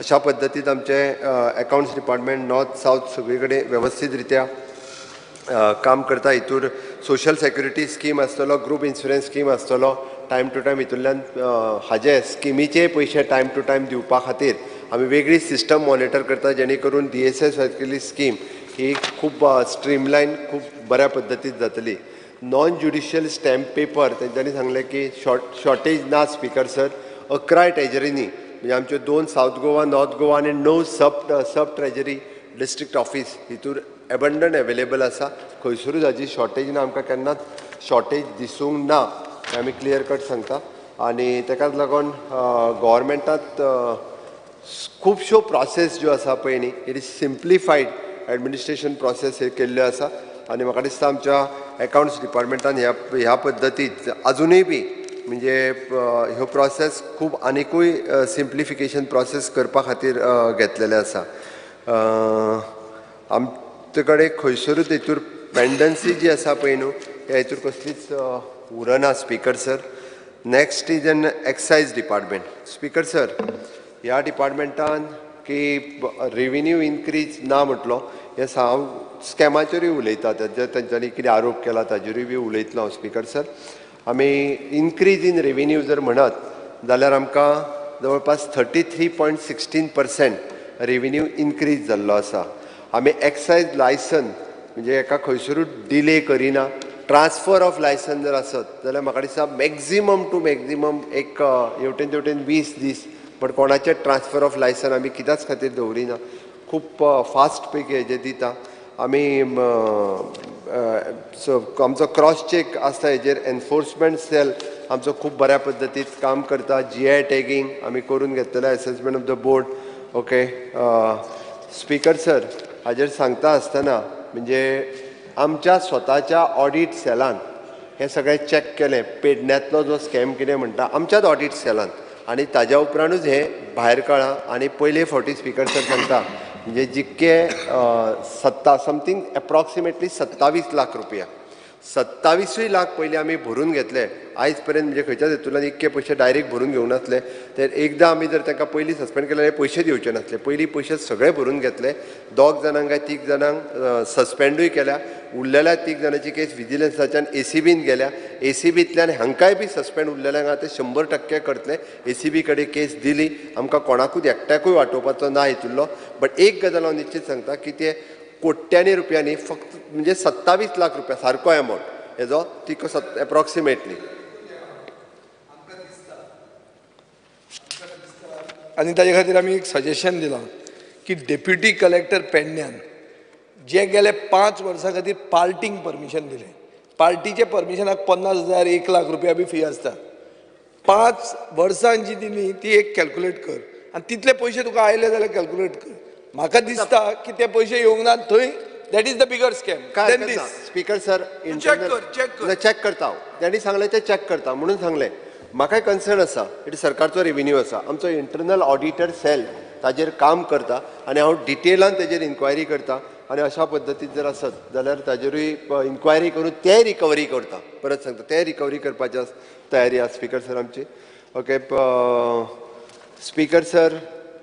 Speaker 16: अशा पद्दतीन आमचे अकाउंट्स डिपार्टमेंट नॉर्थ सावथ सगळे कडेन वेवस्थीत रित्या काम करता. हितूर सोशल सेक्युरिटी स्कीम आसतलो, ग्रूप इन्शुरन्स स्कीम आसतलो, टायम टू टायम हितूंतल्यान हाजे स्किमीचे पयशे टायम टू टायम दिवपा खातीर आमी वेगळी सिस्टम मॉनिटर करता, जेणे करून DSS सारकिल्ली स्कीम ही खूब स्ट्रीमलायन खूब बऱ्या पद्दतीन जातली. नॉन ज्युडिशियल स्टॅम्प पेपर तेंच्यांनी सांगलें की शॉर्टेज ना स्पीकर सर. 11 ट्रेजरींनी म्हणजे आमच्यो 2 सावथ गोवा, नॉर्थ गोवा आनी 9 सब ट्रेजरी डिस्ट्रिक्ट ऑफीस हितूर एबंडंट एवेलेबल आसा. खंयसरूच हाजी शॉर्टेज ना, आमकां केन्नाच शॉर्टेज दिसूंक ना, हें आमी क्लियर कट सांगता. आनी ताकाच लागून गव्हर्मेंटांत खुबश्यो प्रोसेस ज्यो आसा पळय न्ही, it is simplified administration process हे केल्ल्यो आसा. आनी म्हाका दिसता आमच्या अकाउंट्स डिपार्टमेंटान ह्या पद्दतीत अजुनूय बी म्हणजे ह्यो प्रोसेस खूब आनिकूय सिम्प्लिफिकेशन प्रोसेस करपा खातीर घेतलेले आसा. आमचे कडेन खंयसरूच हेतूर पेंडन्सी जी आसा पळय न्हू ह्या हेतूर कसलीच उरना speaker sir. Next is an excise department. Speaker sir, ह्या डिपार्टमेंटान की रेविन्यू इनक्रीज ना म्हटलो हे हांव स्कॅमाचेरूय उलयता, तेंच्यांनी कितें आरोप केला ताजेरूय बी उलयतलो हांव स्पीकर सर. आमी इनक्रीज इन रेविन्यू जर म्हणत जाल्यार आमकां जवळपास 33.16% रेविन्यू इनक्रीज जाल्लो आसा. आमी एक्सायज लायसन म्हणजे एका खंयसरूच डिले करिना. ट्रान्सफर ऑफ लायसन जर आसत जाल्यार म्हाका दिसता मॅक्झिमम टू मॅक्झिमम एक हेवटेन तेवटेन 20 दीस, बट कोणाचें ट्रान्सफर ऑफ लायसन आमी कित्याच खातीर दवरिना, खूब फास्ट पैकी हेजें दिता आमी. आमचो क्रॉस चॅक आसता हेजेर, एनफोर्समेंट सेल आमचो खूब बऱ्या पद्दतीन काम करता. GI tagging आमी करून घेतलें, assessment of the board. Okay speaker sir, हाजेर सांगता आसतना म्हणजे आमच्या स्वताच्या ऑडीट सेलान हें सगळें चॅक केलें, पेडण्यांतलो जो स्कॅम कितें म्हणटा आमच्याच ऑडीट सेलान, आनी ताज्या उपरांतूच हें भायर कळ्ळां. आनी पयले फावटी स्पीकर सर सांगता म्हणजे जितके समथींग एप्रॉक्सिमेटली 27 लाख रुपया, 27 लाख पयलीं आमी भरून घेतले. आयज पर्यंत म्हणजे खंयच्याच हेतूंतल्यान इतके पयशे डायरेक्ट भरून घेवंक नासले. तर एकदां आमी जर तांकां पयलीं सस्पेंड केले जाल्यार पयशे दिवचे नासले. पयलीं पयशे सगळे भरून घेतले, 2 जाणांक काय 3 जाणांक सस्पेंडूय केल्या. उरलेल्या 3 जाणांची केस विजिलन्साच्यान ACBन गेल्या. ACBतल्यान हांकांय बी सस्पेंड उरलेल्यांक आतां 100% करतले. ACB कडेन केस दिली, आमकां कोणाकूच एकट्याकूय वाटोवपाचो ना हितुल्लो. बट एक गजाल हांव निश्चीत सांगता की ते कोट्यांनी रुपयांनी फक्त म्हणजे 27 लाख रुपया सारको एमावंट हेजो तिको एप्रॉक्सिमेटली.
Speaker 15: आनी ताजे खातीर आमी एक सजेशन दिलां की डेप्युटी कलेक्टर पेडण्यान जे गेले 5 वर्सां खातीर पार्टींक परमिशन दिलें, पार्टीचे परमिशनाक 50,000 1 लाख रुपया बी फी आसता. 5 वर्सां जी दिली ती एक कॅल्कुलेट कर आनी तितले पयशे तुका आयले जाल्यार कॅल्कुलेट कर. म्हाका दिसता की ते पयशे येवंक ना थंय, that is the bigger scam.
Speaker 16: Speaker sir, check करता हांव, तांणी सांगलें तें चॅक करता म्हणून सांगलें. म्हाकाय कन्सर्न आसा, it सरकारचो रेविन्यू आसा, आमचो इंटरनल ऑडिटर सेल ताजेर काम करता आनी हांव डिटेलान ताजेर इन्क्वायरी करता. आनी अशा पद्दतीन जर आसत जाल्यार ताजेरूय इन्क्वायरी करून ते रिकवरी करता. परत सांगता, ते रिकवरी करपाची तयारी आसा स्पीकर सर आमची. ओके स्पीकर सर,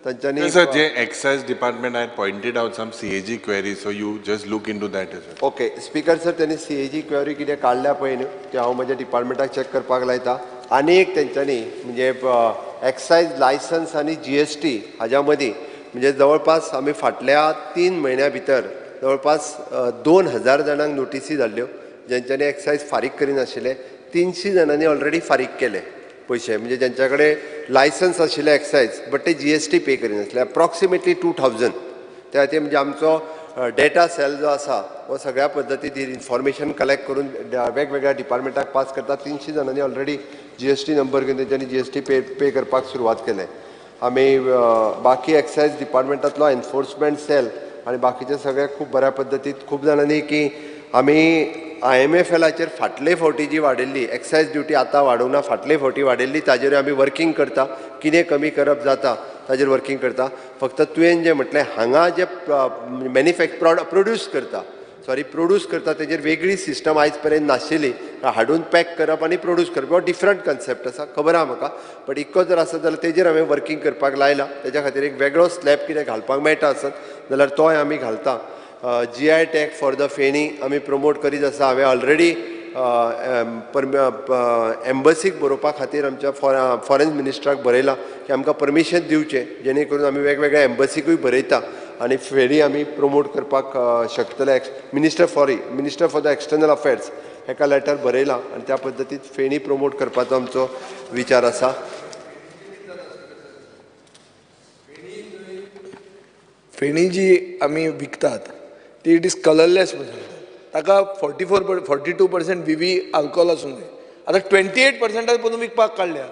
Speaker 16: तांच्यांनी
Speaker 2: sir J excise department I pointed out some CAG query, so you just look into that as well.
Speaker 16: Okay speaker sir, त्यांनी CAG query कितें काडल्या पळय न्हू ते हांव म्हज्या डिपार्टमेंटाक चॅक करपाक लायता. आनी एक तेंच्यांनी म्हणजे एक्सायज लायसन्स आनी GST हाज्या मदीं म्हणजे जवळपास आमी फाटल्या 3 म्हयन्या भितर जवळपास 2000 जाणांक नोटिसी धाडल्यो ज्यांच्यांनी एक्सायज फारीक करिनाशिल्ले. 300 जाणांनी ऑलरेडी फारीक केले पयशे, म्हणजे ज्यांच्या कडेन लायसन्स आशिल्ले एक्सायज बट ते GST पे करिनासले. एप्रॉक्सिमेटली 2000. त्या खातीर म्हणजे आमचो डेटा सेल जो आसा हो सगळ्या पद्दतीन इन्फॉर्मेशन कलेक्ट करून वेगवेगळ्या डिपार्टमेंटाक पास करता. 300 जाणांनी ऑलरेडी GST number घेवन तेंच्यांनी GST पे करपाक सुरवात केले. आमी बाकी एक्सायज डिपार्टमेंटांतलो एनफोर्समेंट सेल आनी बाकीचे सगळे खूब बऱ्या पद्दतीन खूब जाणांनी की आमी IMFLाचेर फाटले फावटी जी वाडयल्ली एक्सायज ड्युटी आतां वाडोवंक ना, फाटले फावटी वाडयल्ली ताजेर आमी वर्किंग करता, कितें कमी करप जाता ताजेर वर्किंग करता. फक्त तुवें जें म्हटलें हांगा जे प्रोड्यूस करता, सॉरी प्रोड्यूस करता तेजेर वेगळी सिस्टम आयज पर्यंत नाशिल्ली, हाडून पॅक करप आनी प्रोड्यूस करप हो डिफरंट कन्सेप्ट आसा, खबर आहा म्हाका. बट इतको जर आसत जाल्यार तेजेर हांवें वर्किंग करपाक लायला. तेज्या खातीर एक वेगळो स्लॅब कितें घालपाक मेळटा आसत जाल्यार तोय आमी घालता. GI tag for the feni आमी प्रमोट करीत आसा. हांवें ऑलरेडी एम्बसीक बरोवपा खातीर आमच्या फॉरेन मिनिस्टराक बरयलां की आमकां परमिशन दिवचें जेणे करून आमी वेगवेगळ्या एम्बसीकूय बरयता आनी फेणी आमी प्रमोट करपाक शकतले. Minister for the external affairs हेका लेटर बरयलां आनी त्या पद्दतीन फेणी प्रमोट करपाचो आमचो विचार आसा.
Speaker 15: फेणी जी आमी विकतात ती it is colourless म्हणून ताका 42% VV alcohol आसूंक जाय. आतां 28% पसून विकपाक काडल्या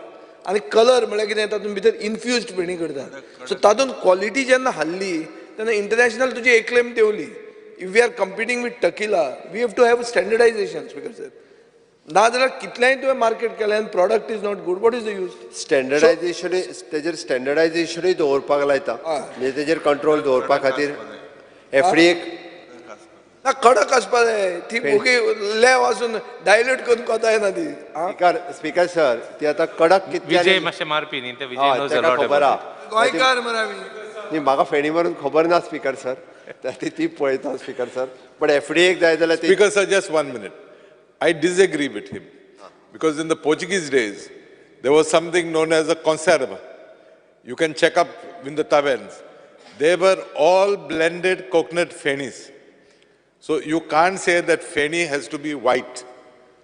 Speaker 15: आनी कलर म्हळ्यार कितें तातूंत भितर इन्फ्युज्ड फेणी करतात. सो तातूंत क्वॉलिटी जेन्ना हाडली तेन्ना इंटरनॅशनल तुजी acclaim देंवली. If we are competing with tequila we have to have standardization speaker sir. ना जाल्यार कितलेंय तुवें मार्केट केलें आनी product is not good, what is the use?
Speaker 16: Standardization तेजेर स्टँडर्डायजेशनूय दवरपाक लायता, म्हणजे तेजेर कंट्रोल दवरपा खातीर FDA.
Speaker 15: ना कडक आसपा जाय ती बोगी लेव आसून डायल्यूट करून कोता येना ती.
Speaker 16: स्पीकर सर ती आतां कडक कितली
Speaker 5: विजय मातशें मारपी न्ही ते विजय नोज
Speaker 16: ताका खबर आहा.
Speaker 15: गोंयकार मरे आमी.
Speaker 16: न्ही म्हाका फेणी मारून खबर ना स्पीकर सर, ती पळयता स्पीकर सर, पण एफडीएक जाय जाल्यार.
Speaker 2: Speaker sir, just 1 minute. I disagree with him because in the Portuguese days there was something known as a conserva. You can check up in the taverns. They were all blended coconut fenis. So you can't say that feni has to be white.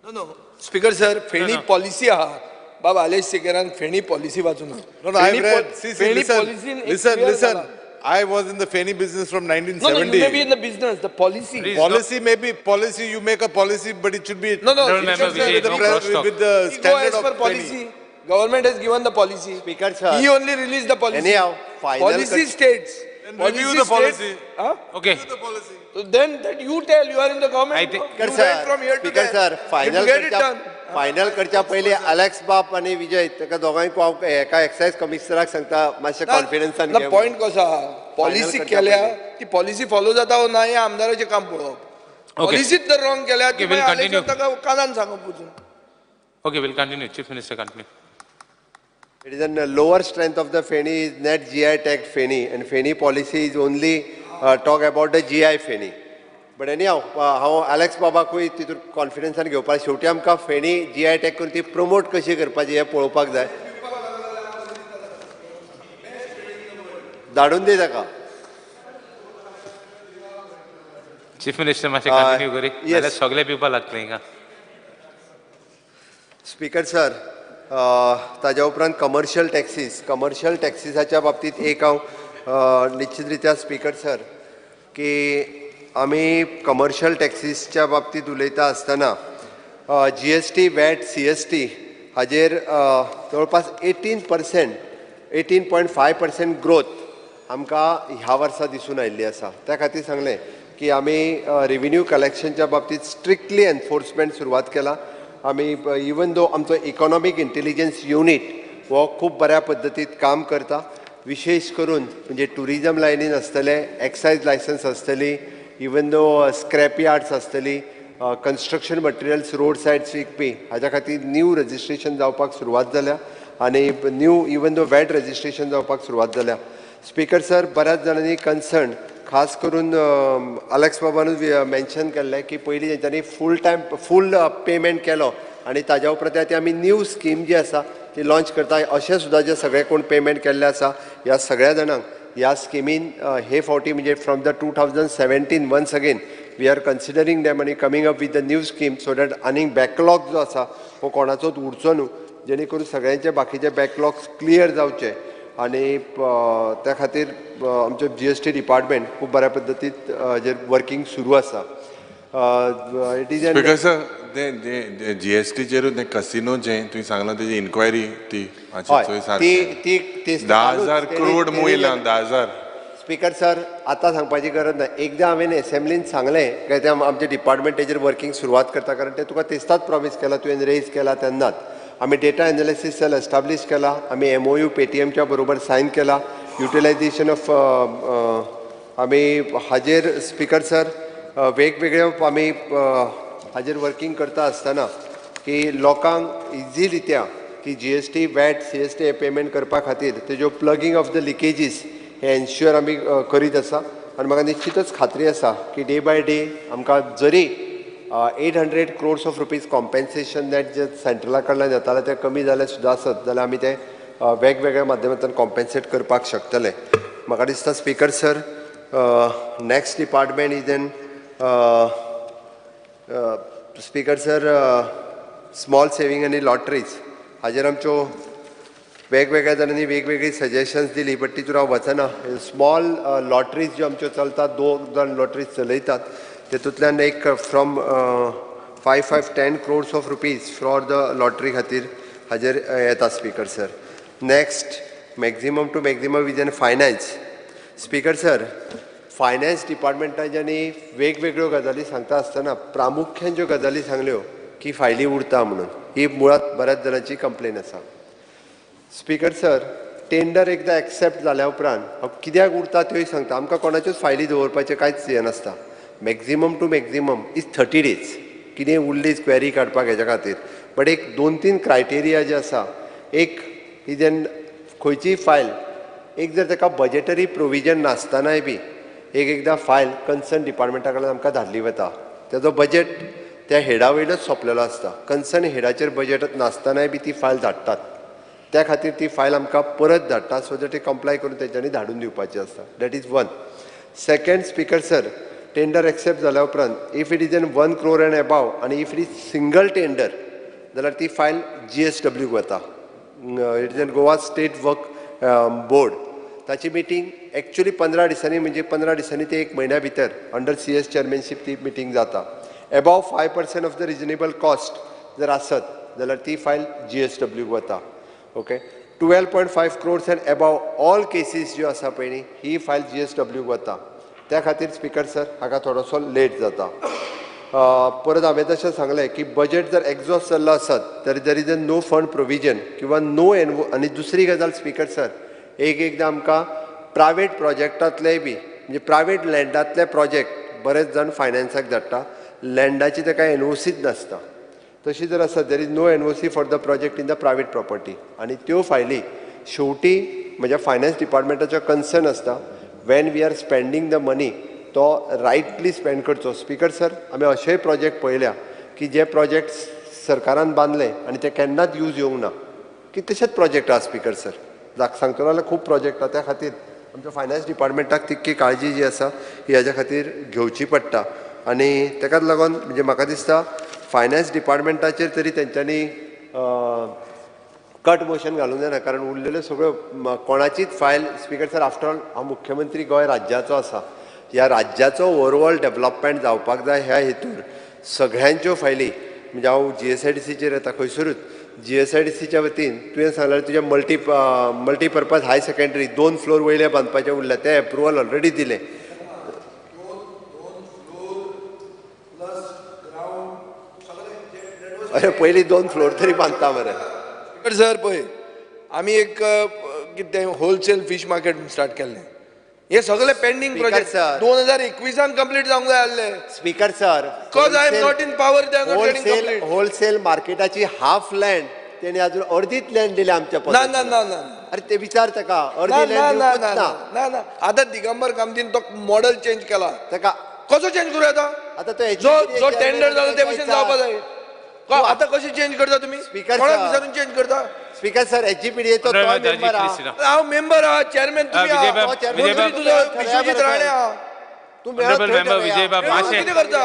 Speaker 15: No, no. Speaker sir, feni policy aha. Baba Alesh Sequeiran feni policy vachu na.
Speaker 2: No, no, I've read. See, see, listen, listen, listen. I was in the feni business from 1970.
Speaker 15: No, no, you may be in the business, the policy.
Speaker 2: Please, policy may be, policy, you make a policy, but it should be...
Speaker 15: No, no,
Speaker 2: it should be with the standard of
Speaker 15: policy. Feni. Government has given the policy.
Speaker 16: Speaker sir.
Speaker 15: He only released the policy.
Speaker 16: Anyhow, final...
Speaker 15: Policy states.
Speaker 2: Then review the policy.
Speaker 15: Huh?
Speaker 5: Okay.
Speaker 2: Review the policy.
Speaker 15: So then that you tell, you are in the government.
Speaker 5: I think,
Speaker 15: you went from here to
Speaker 16: Speaker
Speaker 15: there.
Speaker 16: Sir, final
Speaker 15: you get it done.
Speaker 16: Final करच्या पयलीं Alex बाब आनी विजय ताका दोगांयकूय हांव एका excise कमिशनराक सांगता मातशें कॉन्फिडन्सान
Speaker 15: ना. पॉयंट कसो आहा, पॉलिसी केल्या ती पॉलिसी फॉलो जाता वो ना हें आमदाराचें काम पळोवप. पॉलिसीच जर रॉंग केल्या ती मागीर ताका कानान सांगप वचून.
Speaker 5: Okay, will continue. Chief minister continue.
Speaker 16: It is a lower strength of the feni is net GI tagged feni, and feni policy is only talk about the GI feni. But anyhow, हांव Alex बाबाकूय तितून कॉन्फिडन्सान घेवपाक शेवटी आमकां feni GI tag करून ती promote कशी करपाची हें पळोवपाक जाय. धाडून दी ताका.
Speaker 5: चीफ मिनिस्टर मातशें कंटिन्यू करी, जाल्यार सगळे पिवपाक लागतले हिंगा.
Speaker 16: स्पीकर सर, ताज्या उपरांत कमर्शियल टॅक्सीस, कमर्शियल टॅक्सीसाच्या बाबतींत एक हांव निश्चित रित्या स्पीकर सर की आमी कमर्शियल टॅक्सीसच्या बाबतींत उलयता आसतना GST, VAT, CST हाजेर जवळपास 18%, 18.5% ग्रोथ आमकां ह्या वर्सा दिसून आयिल्ली आसा. त्या खातीर सांगलें की आमी रेविन्यू कलेक्शनच्या बाबतींत स्ट्रिक्टली एनफोर्समेंट सुरवात केला. आमी इवन दो आमचो इकॉनॉमीक इंटेलिजन्स युनीट हो खूब बऱ्या पद्दतीत काम करता, विशेष करून म्हणजे ट्युरिजम लायनीन आसतले, एक्सायज लायसन्स आसतली, इवन दो स्क्रॅप यार्ड्स आसतली, कन्स्ट्रक्शन मटेरियल्स रोड सायड्स विकपी हाज्या खातीर न्यू रजिस्ट्रेशन जावपाक सुरवात जाल्या आनी new even though VAT registration जावपाक सुरवात जाल्या. स्पीकर सर, बऱ्याच जाणांनी कन्सर्न खास करून अलेक्स बाबानूच मेन्शन केल्लें की पयलीं तेंच्यांनी फूल टायम फूल पेमेंट केलो आनी ताज्या उपरांत ती आमी न्यू स्कीम जी आसा ती लॉंच करता. अशें सुद्दां जे सगळे कोण पेमेंट केल्ले आसा ह्या सगळ्या जाणांक ह्या स्किमीन हे फावटी म्हणजे from the 2017 once again we are considering them आनी coming up with the new scheme so that आनीक बॅकलॉग जो आसा हो कोणाचोच उरचो न्हू, जेणे करून सगळ्यांचे बाकीचे बॅकलॉग्स क्लियर जावचे आनी त्या खातीर आमचें GST department खूब बऱ्या पद्दतीत जेर वर्किंग सुरू आसा. It is
Speaker 2: speaker sir, ते जीएसटीचेरूच ते कसिनो जे तुवें सांगलां तेजी इन्क्वायरी ती
Speaker 16: ती
Speaker 2: 10,000 करोड मोयला 10,000.
Speaker 16: स्पीकर सर, आतां सांगपाची गरज ना, एकदां हांवें एसेंब्लीन सांगलें काय तें आमचें डिपार्टमेंट तेजेर वर्किंग सुरवात करता, कारण तें तुका तेस्ताच प्रॉमीस केला, तुवें रेज केला तेन्नाच. आमी डेटा एनालिसीस सेल एस्टाब्लीश केला, आमी MOU पेटीएमच्या बरोबर सायन केला, युटिलायझेशन ऑफ आमी हाजेर स्पीकर सर वेगवेगळे आमी हाजेर वर्किंग करता आसतना की लोकांक इजी रित्या की GST, VAT, CST हे पेमेंट करपा खातीर तेज्यो प्लगींग ऑफ the लिकेजीस हे एन्श्युअर आमी करीत आसा. आनी म्हाका निश्चितच खात्री आसा की डे बाय डे आमकां जरी 800 crores of rupees compensation net जे सेंट्रला कडल्यान येतालें तें कमी जालें सुद्दां आसत जाल्यार आमी तें वेगवेगळ्या माध्यमांतल्यान कॉम्पेन्सेट करपाक शकतले. म्हाका दिसता speaker sir, next department is an speaker sir small saving आनी लॉटरीज हाजेर आमच्यो वेगवेगळ्या जाणांनी वेगवेगळी सजेशन्स दिली, बट तितून हांव वचना. स्मॉल लॉटरीज ज्यो आमच्यो चलतात, 2 जाण लॉटरीज चलयतात, तेतूंतल्यान एक from 5, 5, 10 crores of rupees for the lottery खातीर हाजेर येता speaker sir. Next maximum to maximum is an finance. Speaker sir, finance डिपार्टमेंटाच्यानी वेगवेगळ्यो गजाली सांगता आसतना प्रामुख्यान ज्यो गजाली सांगल्यो की फायली उरता म्हणून, ही मुळांत बऱ्याच जाणांची कंप्लेन आसा. स्पीकर सर, टेंडर एकदां एक्सेप्ट जाल्या उपरांत हांव कित्याक उरता त्योय सांगता. आमकां कोणाच्योच फायली दवरपाचें कांयच हें नासता. Maximum to maximum is 30 days कितें उरली क्वेरी काडपाक हेज्या खातीर. बट एक 2-3 क्रायटेरिया जे आसा, एक is N खंयचीय फायल एक जर ताका बजेटरी प्रोविजन नासतनाय बी एक एकदां फायल कन्सर्न डिपार्टमेंटा कडल्यान आमकां धाडली वता, तेजो बजेट त्या हेडा वयलोच सोंपलेलो आसता. कन्सर्न हेडाचेर बजेट नासतनाय बी ती फायल धाडटात, त्या खातीर ती फायल आमकां परत धाडटा सो that ती कंप्लाय करून तेंच्यांनी धाडून दिवपाची आसता. That is one. Second speaker sir, tender accept जाल्या उपरांत if it is an 1 crore and above आनी if it is single tender जाल्यार ती फायल GSW वता. It is an Goa state work board. ताची मिटींग एक्चुअली 15 दिसांनी, म्हणजे 15 दिसांनी ते एक म्हयन्या भितर अंडर CS chairmanship ती मिटींग जाता. Above 5% of the reasonable cost जर आसत जाल्यार ती फायल GSW वता. Okay, 12.5 crores and above all cases ज्यो आसा पळय न्ही, ही फायल GSW वता. त्या खातीर स्पीकर सर हाका थोडोसो लेट जाता. परत हांवें तशें सांगलें की बजेट जर एग्जॉस्ट जाल्लो आसत तर there is a no fund provision किंवा नो एनवो. आनी दुसरी गजाल स्पीकर सर, एक एकदां आमकां प्रायवेट प्रोजेक्टांतलेय बी म्हणजे प्रायवेट लँडांतले प्रोजेक्ट बरेच जाण फायनान्साक धाडटा, लँडाची ताका NOCच नासता. तशी जर आसत there is no NOC for the project in the private property आनी त्यो फायली शेवटी म्हज्या फायनान्स डिपार्टमेंटाचो कन्सर्न आसता when we are spending the money तो रायटली स्पेंड करचो. स्पीकर सर, आमी अशेय प्रोजेक्ट पळयल्या की जे प्रोजेक्ट सरकारान बांदले आनी ते केन्नाच यूज येवंक ना, कितलेशेच प्रोजेक्ट आसा स्पीकर सर, सांगतलो जाल्यार खूब प्रोजेक्ट आसा. त्या खातीर आमच्या फायनान्स डिपार्टमेंटाक तितकी काळजी जी आसा ही हाज्या खातीर घेवची पडटा. आनी ताकाच लागून म्हणजे म्हाका दिसता फायनान्स डिपार्टमेंटाचेर तरी तेंच्यांनी कट मोशन घालूंक जायना, कारण उरलेल्यो सगळ्यो कोणाचीच file speaker sir after all हांव मुख्यमंत्री गोंय राज्याचो आसा, ह्या राज्याचो ओवरऑल डेवलपमेंट जावपाक जाय ह्या हेतूर सगळ्यांच्यो फायली म्हणजे हांव GSIDCचेर येता खंयसरूच GSIDCच्या वतीन तुवें सांगल्यार तुजें मल्टीपर्पज हाय सेकंडरी 2 फ्लोर वयले बांदपाचे उरले, ते एप्रुवल ऑलरेडी दिलें. अरे पयलीं 2 फ्लोर तरी बांदता मरे
Speaker 15: सर. पळय आमी एक कितें होलसेल फीश मार्केट स्टार्ट केल्लें, हे सगळे पेंडींग प्रोजेक्ट 2021 कंप्लीट जावंक जाय आसले.
Speaker 16: Speaker sir,
Speaker 15: because I am not in power, they are not getting complete.
Speaker 16: Wholesale मार्केटाची हाफ लँड तेणी अजून अर्दीच लँड दिल्या आमच्या.
Speaker 15: ना ना ना ना,
Speaker 16: अरे ते विचार ताका, अर्दी लँड
Speaker 15: ना ना ना. आतां दिगंबर कामतीन तो मॉडल चेंज केला,
Speaker 16: ताका
Speaker 15: कसो चेंज करूं येता?
Speaker 16: आतां तो
Speaker 15: जो टेंडर जालो ते भशेन जावपा जाय. आतां कशें चेंज करता तुमी? कोणाक विचारून चेंज करता?
Speaker 16: स्पीकर सर, HGPDA चो तो मेंबर आहा,
Speaker 15: हांव मेंबर आहा, चेअरमॅन तुमी आहा, मंत्री तुजो विश्वजीत राणे आहा,
Speaker 16: तूं
Speaker 15: कितें करता?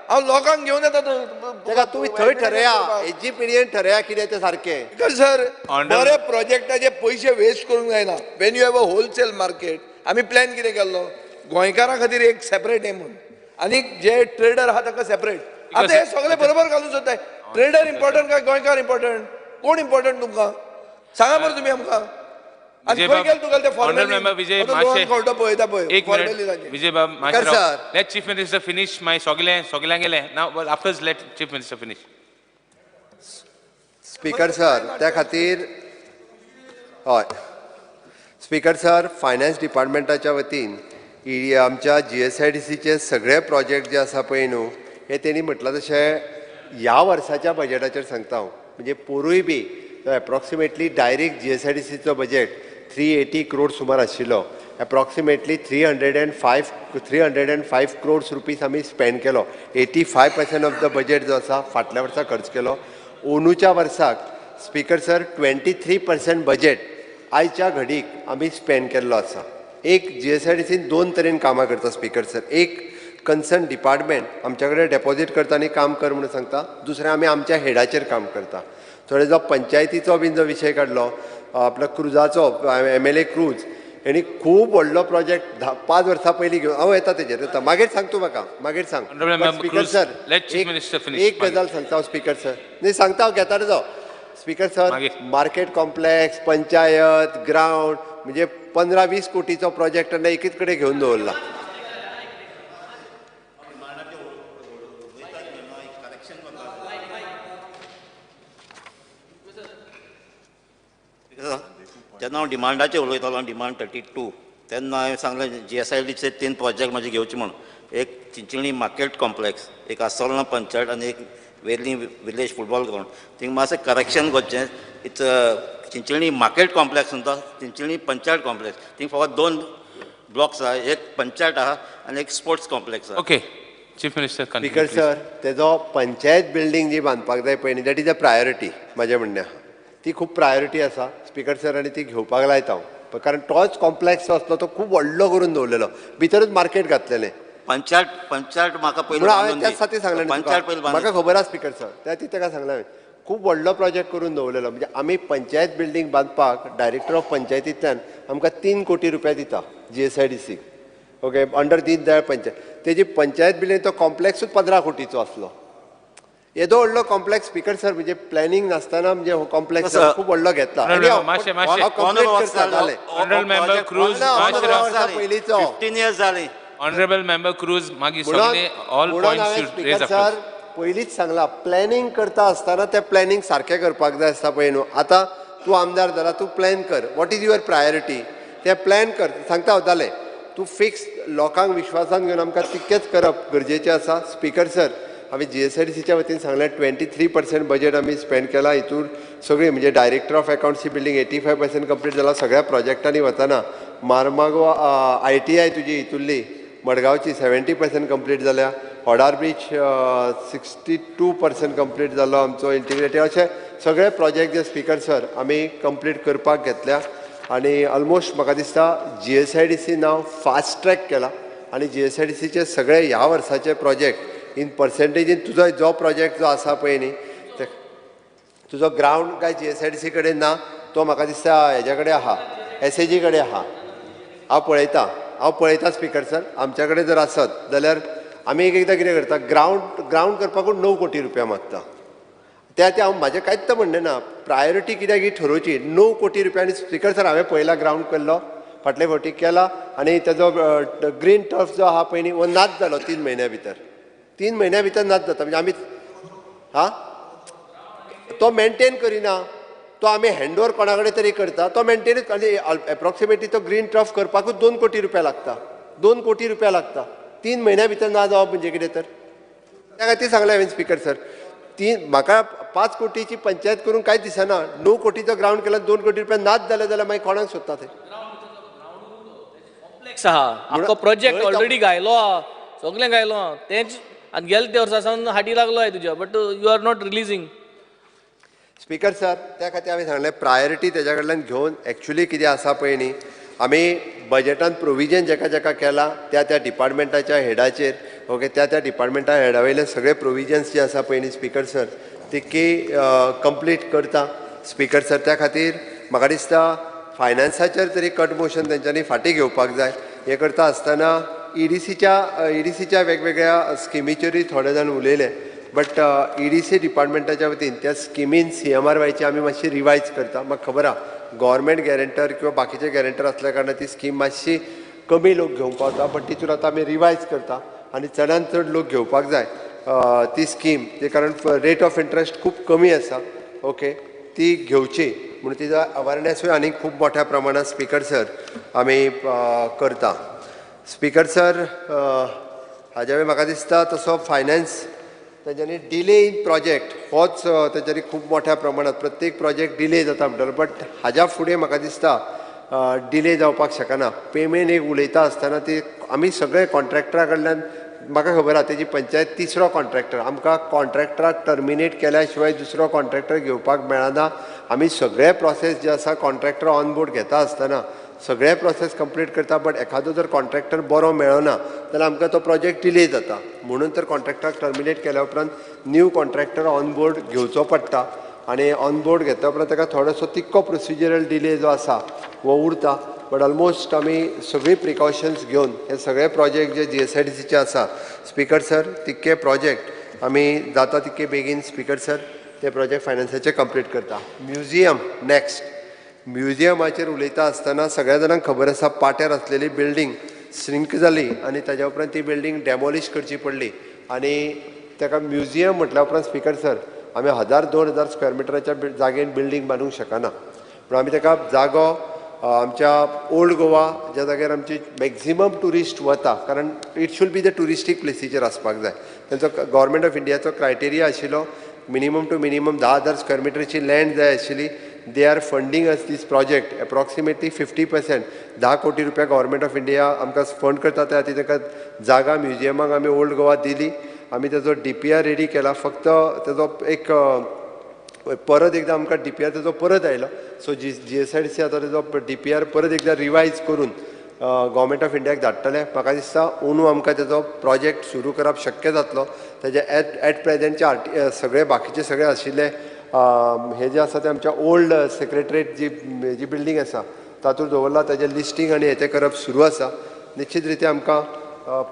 Speaker 15: हांव लोकांक घेवन येता
Speaker 16: ताका, तुमी थंय ठरया, HGPDA ठरया कितें तें सारकें.
Speaker 15: स्पीकर सर, बरे प्रोजेक्टाचे पयशे वेस्ट करूंक जायना. When you have a wholesale market, आमी प्लॅन कितें केल्लो गोंयकारां खातीर एक सेपरेट हें म्हूण, आनी जे ट्रेडर आहा ताका सेपरेट. आतां हे सगळे बरोबर घालून सोदताय. ट्रेडर इम्पॉर्टंट काय गोंयकार इम्पॉर्टंट? कोण इम्पॉर्टंट तुमकां सांगा बरं तुमी आमकां. आनी खंय गेले तुका ते
Speaker 5: formality? Let chief minister finish. मागीर सगळें सगळ्यांक गेलें. Now after let chief minister finish.
Speaker 16: Speaker sir, त्या खातीर हय स्पीकर सर, फायनान्स डिपार्टमेंटाच्या वतीन आमच्या GSIDCचे सगळे प्रोजेक्ट जे आसा पळय न्हू, हे तेणी म्हटलां तशें ह्या वर्साच्या बजेटाचेर सांगता हांव, म्हणजे पोरूय बी एप्रॉक्सिमेटली डायरेक्ट GSIDCचो बजेट 380 क्रोड सुमार आशिल्लो. एप्रॉक्सिमेटली 305 क्रोड्स रुपीज आमी स्पेंड केलो. 85% ऑफ the budget जो आसा फाटल्या वर्सा खर्च केलो. अंदूच्या वर्साक स्पीकर सर 23% बजेट आयच्या घडीक आमी स्पेंड केल्लो आसा. एक GSIDCन 2 तरेन कामां करता स्पीकर सर. एक कन्सर्न डिपार्टमेंट आमच्या कडेन डेपॉझीट करता आनी काम कर म्हणून सांगता, दुसरें आमी आमच्या हेडाचेर काम करता. थोडे जो पंचायतीचो बीन जो विशय काडलो आपलो क्रुजाचो, MLA cruise, हेणी खूब व्हडलो प्रोजेक्ट 5 वर्सां पयलीं घेवन हांव येता तेजेर येता, मागीर सांग तूं म्हाका, मागीर सांग. स्पीकर सर एक गजाल सांगता हांव स्पीकर सर, न्ही सांगता हांव घेता जावं. Speaker sir, market complex, panchayat ground म्हणजे 15-20 कोटीचो प्रोजेक्ट एकीच कडेन घेवन दवरला.
Speaker 18: जेन्ना हांव डिमांडाचेर उलयतालो, डिमांड 32, तेन्ना हांवें सांगलें GSIDC 3 project म्हाजे घेवचे म्हूण, एक चिंचणी मार्केट कॉम्प्लेक्स, एक आसोलना पंचायत आनी एक वेर्ली विलेज फुटबॉल ग्रावंड. थिंग मातशें करेक्शन करचें, it's Chinchinim market complex म्हणटा, चिंचणी पंचायत कॉम्प्लेक्स. थिंग फकत 2 ब्लॉक्स आहा, एक पंचायत आहा आनी एक स्पोर्ट्स कॉम्प्लेक्स आहा.
Speaker 5: Okay chief minister.
Speaker 16: Speaker sir, तेजो पंचायत बिल्डींग जी बांदपाक जाय पळय न्ही, that is a priority. म्हाजें म्हणणें आहा ती खूब प्रायोरिटी आसा स्पीकर सर, आनी ती घेवपाक लायता हांव, कारण तोच कॉम्प्लेक्स जो आसलो तो खूब व्हडलो करून दवरलेलो, भितरूच मार्केट घातलेलें.
Speaker 18: पंचायत पंचायत म्हाका पयलीं
Speaker 16: हांवें त्याच खातीर सांगलें, म्हाका खबर आसा स्पीकर सर, त्या ती ताका सांगलें हांवें खूब व्हडलो प्रोजेक्ट करून दवरलेलो. म्हणजे आमी पंचायत बिल्डींग बांदपाक डायरेक्टर ऑफ पंचायतींतल्यान आमकां 3 कोटी रुपया दिता GSIDC, okay, under Deendayal panchayat. तेजी पंचायत बिल्डींग तो कॉम्प्लेक्सूच 15 कोटीचो आसलो. येदो व्हडलो कॉम्प्लेक्स स्पीकर सर, म्हणजे प्लॅनिंग नासतना म्हणजे हो कॉम्प्लेक्स खूब व्हडलो घेतला. पयलींचो
Speaker 18: 15 इयर्स जाली.
Speaker 5: ऑनरेबल मेंबर क्रूज, मागीर सगळे ऑल पॉइंट्स रेज
Speaker 16: सर. पयलींच सांगला, प्लॅनिंग करता आसतना तें प्लॅनिंग सारकें करपाक जाय आसता पळय न्हू. आतां तूं आमदार जाला, तूं प्लॅन कर, what is your priority तें प्लॅन कर. सांगता हांव जालें, तूं फिक्स लोकांक विश्वासान घेवन आमकां तितकेंच करप गरजेचें आसा. स्पीकर सर, हांवें GSIDCच्या वतीन सांगलें 23% बजेट आमी स्पेंड केला. हितून सगळीं म्हणजे डायरेक्टर ऑफ अकाउंट्सची बिल्डींग 85% कंप्लीट जाला. सगळ्या प्रोजेक्टांनी वतना मारमागो ITI तुजी हितुल्ली मडगांवची 70% कंप्लीट जाल्या, होडार ब्रीज 62% कंप्लीट जालो आमचो इंटिग्रेटेड. अशे सगळे प्रोजेक्ट जे स्पीकर सर आमी कंप्लीट करपाक घेतल्या आनी ऑलमोस्ट म्हाका दिसता GSIDC नांव फास्ट ट्रॅक केला आनी GSIDCचे सगळे ह्या वर्साचे प्रोजेक्ट इन पर्सेंटेजीन तुजो जो प्रोजेक्ट जो आसा पळय न्ही, तुजो ग्रावंड काय GSIDC कडेन ना, तो म्हाका दिसता हेज्या कडेन आहा, SAG कडेन आहा. हांव पळयता, हांव पळयता स्पीकर सर, आमच्या कडेन जर आसत जाल्यार आमी एक एकदां कितें करता, ग्रावंड करपाकूच 9 कोटी रुपया मागता. त्या हांव म्हाजें कांयच म्हणणें ना, प्रायोरिटी कित्याक ही ठरोवची. 9 कोटी रुपया. आनी स्पीकर सर, हांवें पयला ग्रावंड केल्लो फाटले फावटी केला आनी तेजो ग्रीन टर्फ जो आहा पळय न्ही, हो नाच जालो 3 म्हयन्या भितर. 3 म्हयन्या भितर नाच जाता. म्हणजे आमी हा तो मेनटेन करिना, तो आमी हँड ओवर कोणा कडेन तरी करता, तो मेनटेनूच. आनी एप्रोक्सिमेटली तो ग्रीन टर्फ करपाकूच 2 कोटी रुपया लागता, 2 कोटी रुपया लागता. 3 म्हयन्या भितर ना जावप म्हणजे कितें तर. त्या खातीर सांगलें हांवें स्पीकर सर, 3 म्हाका 5 कोटीची पंचायत करूंक कांयच दिसना. 9 कोटीचो ग्रावंड केला, 2 कोटी रुपया नाच जाले जाल्यार मागीर कोणाक सोदता ते.
Speaker 4: कॉम्प्लेक्स आहा, आख्खो प्रोजेक्ट ऑलरेडी घायलो आहा, सगळें घायलो आहा, तेंच आनी गेले ते वर्सा सावन हाटी लागलो आहे तुज्या, but you are not releasing.
Speaker 16: Speaker sir, त्या खातीर हांवें सांगलें प्रायोरिटी तेज्या कडल्यान घेवन एक्चुली कितें आसा पळय न्ही, आमी बजेटान प्रोविजन जेका जेका केला त्या त्या डिपार्टमेंटाच्या हेडाचेर, ओके, त्या त्या डिपार्टमेंटा हेडा वयले सगळे प्रोविजन्स जे आसा पळय न्ही स्पीकर सर, तितकी कंप्लीट करता स्पीकर सर. त्या खातीर म्हाका दिसता फायनान्साचेर तरी कट मोशन तेंच्यांनी फाटीं घेवपाक जाय. हें करता आसतना ईडीसीच्या वेगवेगळ्या स्किमीचेरूय थोडे जाण उलयले, बट EDC डिपार्टमेंटाच्या वतीन त्या स्किमीन CMRYची आमी मातशी रिवायज करता. म्हाका खबर आहा गव्हर्मेंट गॅरंटर किंवा बाकीचे गॅरंटर असल्या कारणान ती स्कीम मातशी कमी लोक घेवंक पावता, बट तितून आतां आमी रिवायज करता आनी चडान चड लोक घेवपाक जाय ती स्कीम, ते कारण रेट ऑफ इंट्रस्ट खूब कमी आसा, ओके, ती घेवची म्हणून तिजो अवेरनेसूय आनी खूब मोठ्या प्रमाणात स्पीकर सर आमी करता. स्पीकर सर, हाज्या वेळार म्हाका दिसता तसो फायनान्स तेंच्यांनी डिले इन प्रोजेक्ट होच तेंच्यांनी खूब मोठ्या प्रमाणात प्रत्येक प्रोजेक्ट डिले जाता म्हणटलो, बट हाज्या फुडें म्हाका दिसता डिले जावपाक शकना. पेमेंट एक उलयता आसतना ती आमी सगळे कॉन्ट्रॅक्टरा कडल्यान म्हाका खबर आहा तेजी पंचायत तिसरो कॉन्ट्रॅक्टर, आमकां कॉन्ट्रॅक्टराक टर्मिनेट केल्या शिवाय दुसरो कॉन्ट्रॅक्टर घेवपाक मेळना. आमी सगळे प्रोसेस जे आसा कॉन्ट्रॅक्टर ऑन बोर्ड घेता आसतना सगळे प्रोसेस कंप्लीट करता, बट एखादो जर कॉन्ट्रॅक्टर बरो मेळना जाल्यार आमकां तो प्रोजेक्ट डिले जाता. म्हणून तर कॉन्ट्रॅक्टराक टर्मिनेट केल्या उपरांत न्यू कॉन्ट्रॅक्टर ऑन बोर्ड घेवचो पडटा आनी ऑन बोर्ड घेतल्या उपरांत ताका थोडोसो तितको प्रोसिजरल डिले जो आसा हो उरता. बट ऑलमोस्ट आमी सगळीं प्रिकॉशन्स घेवन हे सगळे प्रोजेक्ट जे GSIDCचे आसा स्पीकर सर, तितके प्रोजेक्ट आमी जाता तितके बेगीन स्पीकर सर ते प्रोजेक्ट फायनान्साचे कंप्लीट करता. म्युझियम नेक्स्ट, म्युझियमाचेर उलयता आसतना सगळ्या जाणांक खबर आसा पाट्यार आसलेली बिल्डींग श्रिंक जाली आनी ताज्या उपरांत ती बिल्डींग डेमोलिश करची पडली आनी ताका म्युझियम म्हटल्या उपरांत स्पीकर सर आमी 1000-2000 स्क्वेअर मिटराच्या जागेन बिल्डींग बांदूंक शकना, पूण आमी ताका जागो आमच्या ओल्ड गोवा ज्या जाग्यार आमची मॅक्झिमम ट्युरिस्ट वता, कारण it should be the touristic प्लेसीचेर आसपाक जाय. तेंचो गव्हर्मेंट ऑफ इंडियाचो क्रायटेरिया आशिल्लो मिनिमम टू मिनिमम 10,000 स्क्वेअर मिटरची लँड जाय आशिल्ली. They are funding us this project approximately 50%, 10 कोटी रुपया गव्हर्मेंट ऑफ इंडिया आमकां फंड करता. त्या खातीर ताका जागा म्युझियमाक आमी ओल्ड गोवा दिली. आमी तेजो DPR ready केला, फक्त तेजो एक परत एकदां आमकां DPR तेजो परत आयलो. सो GSIDC आतां तेजो DPR परत एकदां रिवायज करून गव्हर्मेंट ऑफ इंडियाक धाडटले. म्हाका दिसता अंदू आमकां तेजो प्रोजेक्ट सुरू करप शक्य जातलो. तेजे एट प्रेजेंटचे सगळे बाकीचे सगळे आशिल्ले हे जे आसा ते आमच्या ओल्ड सेक्रेटरीट जी जी बिल्डींग आसा तातूंत दवरला. तेजें लिस्टींग आनी हें तें करप सुरू आसा. निश्चित रित्या आमकां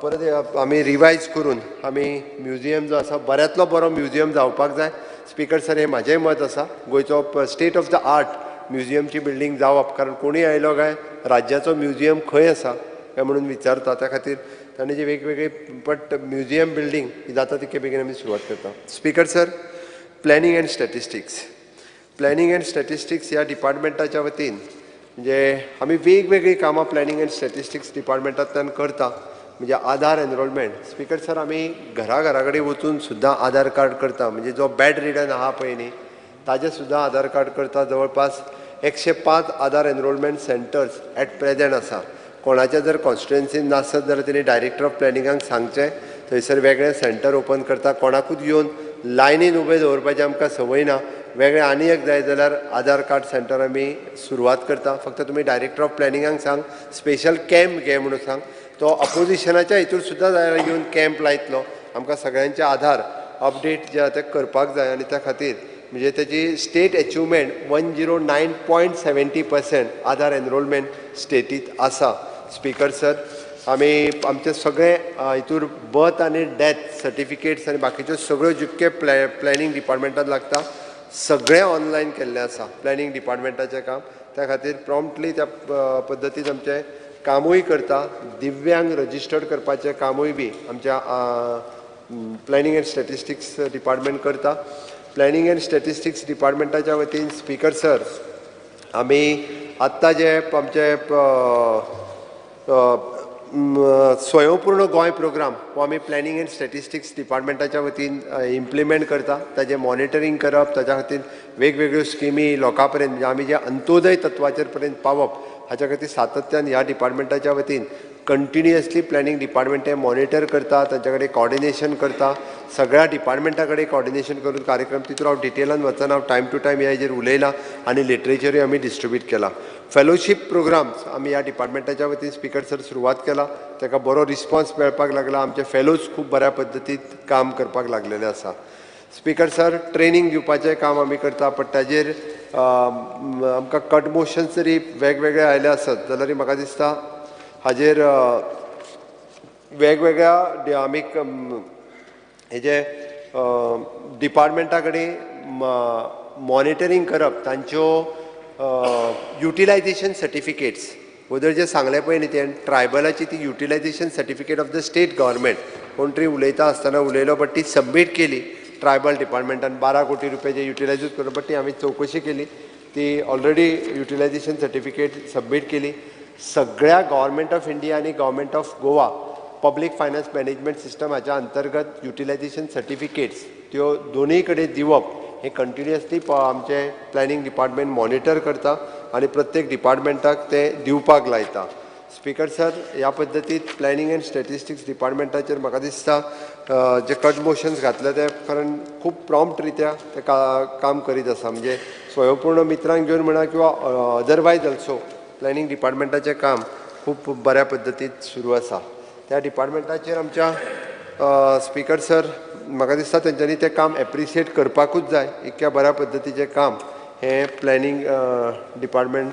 Speaker 16: परत आमी रिवायज करून आमी म्युझियम जो आसा बऱ्यांतलो बरो म्युझियम जावपाक जाय. स्पीकर सर, हें म्हाजेंय मत आसा, गोंयचो state of the art म्युझियमची building जावप, कारण कोणूय आयलो काय राज्याचो म्युझियम खंय आसा काय म्हणून विचारता. त्या खातीर ताणें जी वेगवेगळी बट म्युझियम बिल्डींग ही जाता तितके बेगीन आमी सुरवात करता. Speaker sir, planning and statistics, planning and statistics ह्या डिपार्टमेंटाच्या वतीन म्हणजे आमी वेगवेगळीं कामां प्लॅनिंग एंड स्टॅटिस्टिक्स डिपार्टमेंटांतल्यान करता. म्हणजे आधार एनरोलमेंट, स्पीकर सर, आमी घरा घरा कडेन वचून सुद्दां आधार कार्ड करता. म्हणजे जो बॅड रिडन आहा पळय न्ही ताजें सुद्दां आधार कार्ड करता. जवळपास 105 Aadhaar enrolment centres at present आसा. कोणाच्या जर कॉन्स्टिट्युएन्सीन नासत जाल्यार तेणी डायरेक्टर ऑफ प्लॅनिंगाक सांगचें, थंयसर वेगळें सेंटर ओपन करता. कोणाकूच येवन लायनीन उबें दवरपाचें आमकां संवय ना. वेगळें आनी एक जाय जाल्यार आधार कार्ड सेंटर आमी सुरवात करता. फक्त तुमी डायरेक्टर ऑफ प्लॅनिंगाक सांग, स्पेशल कॅम्प घे म्हणून सांग, तो अपोजिशनाच्या हितूर सुद्दां जाल्यार येवन कॅम्प लायतलो. आमकां सगळ्यांचे आधार अपडेट जे आसा ते करपाक जाय आनी त्या खातीर म्हणजे तेजी state achievement 109.70% Aadhaar enrolment स्टेटीत आसा. स्पीकर सर, आमी आमचे सगळे हितूर बर्थ आनी डेथ सर्टिफिकेट्स आनी बाकीच्यो सगळ्यो जितके प्लॅनिंग डिपार्टमेंटान लागता सगळें ऑनलायन केल्लें आसा प्लॅनिंग डिपार्टमेंटाचें काम. त्या खातीर प्रॉम्प्टली त्या पद्दतीन आमचें कामूय करता. दिव्यांग रजिस्टर्ड करपाचें कामूय बी आमच्या प्लॅनिंग एंड स्टॅटिस्टिक्स डिपार्टमेंट करता. प्लॅनिंग एंड स्टॅटिस्टिक्स डिपार्टमेंटाच्या वतीन स्पीकर सर, आमी आत्तां जे आमचे स्वयंपूर्ण गोंय प्रोग्राम हो आमी प्लॅनिंग एंड स्टॅटिस्टिक्स डिपार्टमेंटाच्या वतीन इम्प्लिमेंट करता. ताजें मॉनिटरींग करप, ताच्या खातीर वेगवेगळ्यो स्किमी लोकां पर्यंत म्हणजे आमी जे अंत्योदय तत्वाचेर पर्यंत पावप हाच्या खातीर सातत्यान ह्या डिपार्टमेंटाच्या वतीन कंटिन्युअसली प्लॅनिंग डिपार्टमेंट हें मॉनिटर करता, तांच्या कडेन कॉर्डिनेशन करता, सगळ्या डिपार्टमेंटा कडेन कॉर्डिनेशन करून कार्यक्रम. तितून हांव डिटेलान वचना, हांव टायम टू टायम ह्या हेजेर उलयलां आनी लिटरेचरूय आमी डिस्ट्रिब्यूट केला. फेलोशीप प्रोग्राम्स आमी ह्या डिपार्टमेंटाच्या वतीन स्पीकर सर सुरवात केला, ताका बरो रिस्पॉन्स मेळपाक लागला. आमचे फेलोज खूब बऱ्या पद्दतीन काम करपाक लागलेले आसा. स्पीकर सर, ट्रेनींग दिवपाचें काम आमी करता, पण ताजेर आमकां कट मोशन्स जरी वेगवेगळे आयले आसत जाल्यार म्हाका दिसता हाजेर वेगवेगळ्या आमी हेजे डिपार्टमेंटा कडेन मॉनिटरींग करप, तांच्यो युटिलायझेशन सर्टिफिकेट्स वदर जे सांगलें पळय न्ही तें ट्रायबलाची ती utilisation certificate of the state government कोण तरी उलयता आसतना उलयलो, बट ती सबमीट केली ट्रायबल डिपार्टमेंटान 12 कोटी रुपया जे युटिलायजूच करून, बट ती आमी चवकशी केली, ती ऑलरेडी युटिलायझेशन सर्टिफिकेट सबमीट केली. सगळ्या गव्हर्मेंट ऑफ इंडिया आनी government of Goa public finance management system हाच्या अंतर्गत युटिलायझेशन सर्टिफिकेट्स त्यो दोनूय कडेन दिवप हें कंटिन्युअसली आमचें प्लॅनिंग डिपार्टमेंट मॉनिटर करता आनी प्रत्येक डिपार्टमेंटाक तें दिवपाक लायता. स्पीकर सर, ह्या पद्दतीत प्लॅनिंग एंड स्टॅटिस्टिक्स डिपार्टमेंटाचेर म्हाका दिसता जे कट मोशन्स घातले ते कारण खूब प्रॉम्प्ट रित्या ते काम करीत आसा. म्हणजे स्वयंपूर्ण मित्रांक घेवन म्हणा किंवा अदरवायज ऑल्सो प्लॅनिंग डिपार्टमेंटाचें काम खूब बऱ्या पद्दतीत सुरू आसा. त्या डिपार्टमेंटाचेर आमच्या स्पीकर सर म्हाका दिसता तेंच्यांनी तें काम एप्रिशिएट करपाकूच जाय. इतक्या बऱ्या पद्दतीचें काम हें प्लॅनिंग डिपार्टमेंट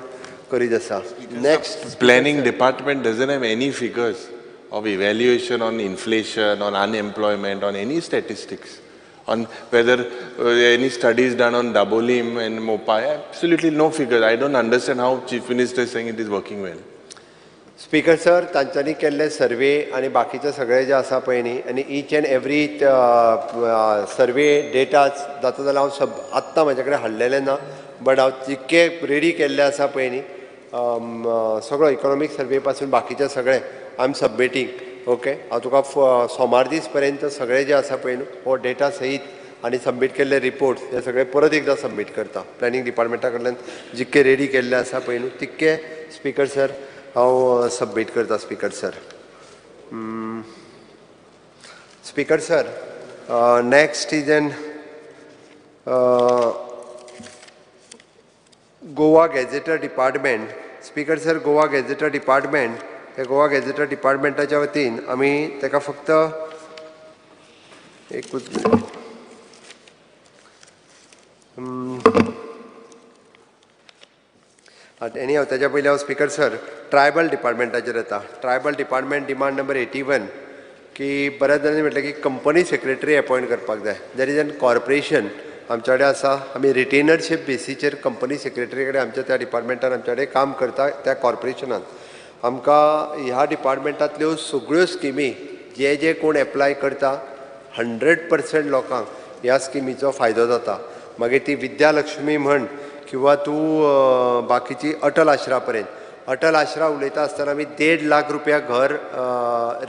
Speaker 16: करीत आसा. Next,
Speaker 2: planning department doesn't have any figures of evaluation on inflation, on unemployment, on any statistics, on whether any studies done on Dabolim and Mopa, absolutely no figures. I don't understand how Chief Minister is saying it is working well.
Speaker 16: Speaker sir, तांच्यांनी केल्ले survey आनी बाकीचे सगळे जे आसा पळय न्ही, आनी each and every survey datas जाता जाल्यार हांव आत्तां म्हाजे कडेन हाडलेले ना, बट हांव जितके रेडी केल्ले आसा पळय न्ही सगळो इकॉनॉमीक सर्वे पासून बाकीचे सगळे I am submitting. Okay, हांव तुका सोमार दीस पर्यंत सगळे जे आसा पळय न्हू हो डेटा सहीत आनी सबमीट केल्ले रिपोर्ट्स हे सगळे परत एकदां सबमीट करता. प्लॅनिंग डिपार्टमेंटा कडल्यान जितके रेडी केल्ले आसा पळय न्हू तितके स्पीकर सर हांव सबमीट करता. Speaker sir, speaker sir, next is an Goa gazetteer department. Speaker sir, Goa gazetteer department हे गोवा गॅझेटर डिपार्टमेंटाच्या वतीन आमी ताका फक्त एकूच एनी हांव ताच्या पयलीं हांव स्पीकर सर ट्रायबल डिपार्टमेंटाचेर येता. ट्रायबल डिपार्टमेंट डिमांड नंबर 81 की बऱ्याच जाणांनी म्हटलें की कंपनी सेक्रेटरी अपॉयंट करपाक जाय. There is an corporation आमच्या कडेन आसा, आमी रिटेनरशीप बेसीचेर कंपनी सेक्रेटरी कडेन आमच्या त्या डिपार्टमेंटान आमच्या कडेन काम करता. त्या कॉर्पोरेशनान आमकां ह्या डिपार्टमेंटांतल्यो सगळ्यो स्किमी जे जे कोण एप्लाय करता 100% लोकांक ह्या स्किमीचो फायदो जाता. मागीर ती विद्यालक्ष्मी म्हण किंवा तूं बाकीची अटल आश्रा पर्यंत. अटल आश्रा उलयता आसतना आमी 1.5 लाख रुपया घर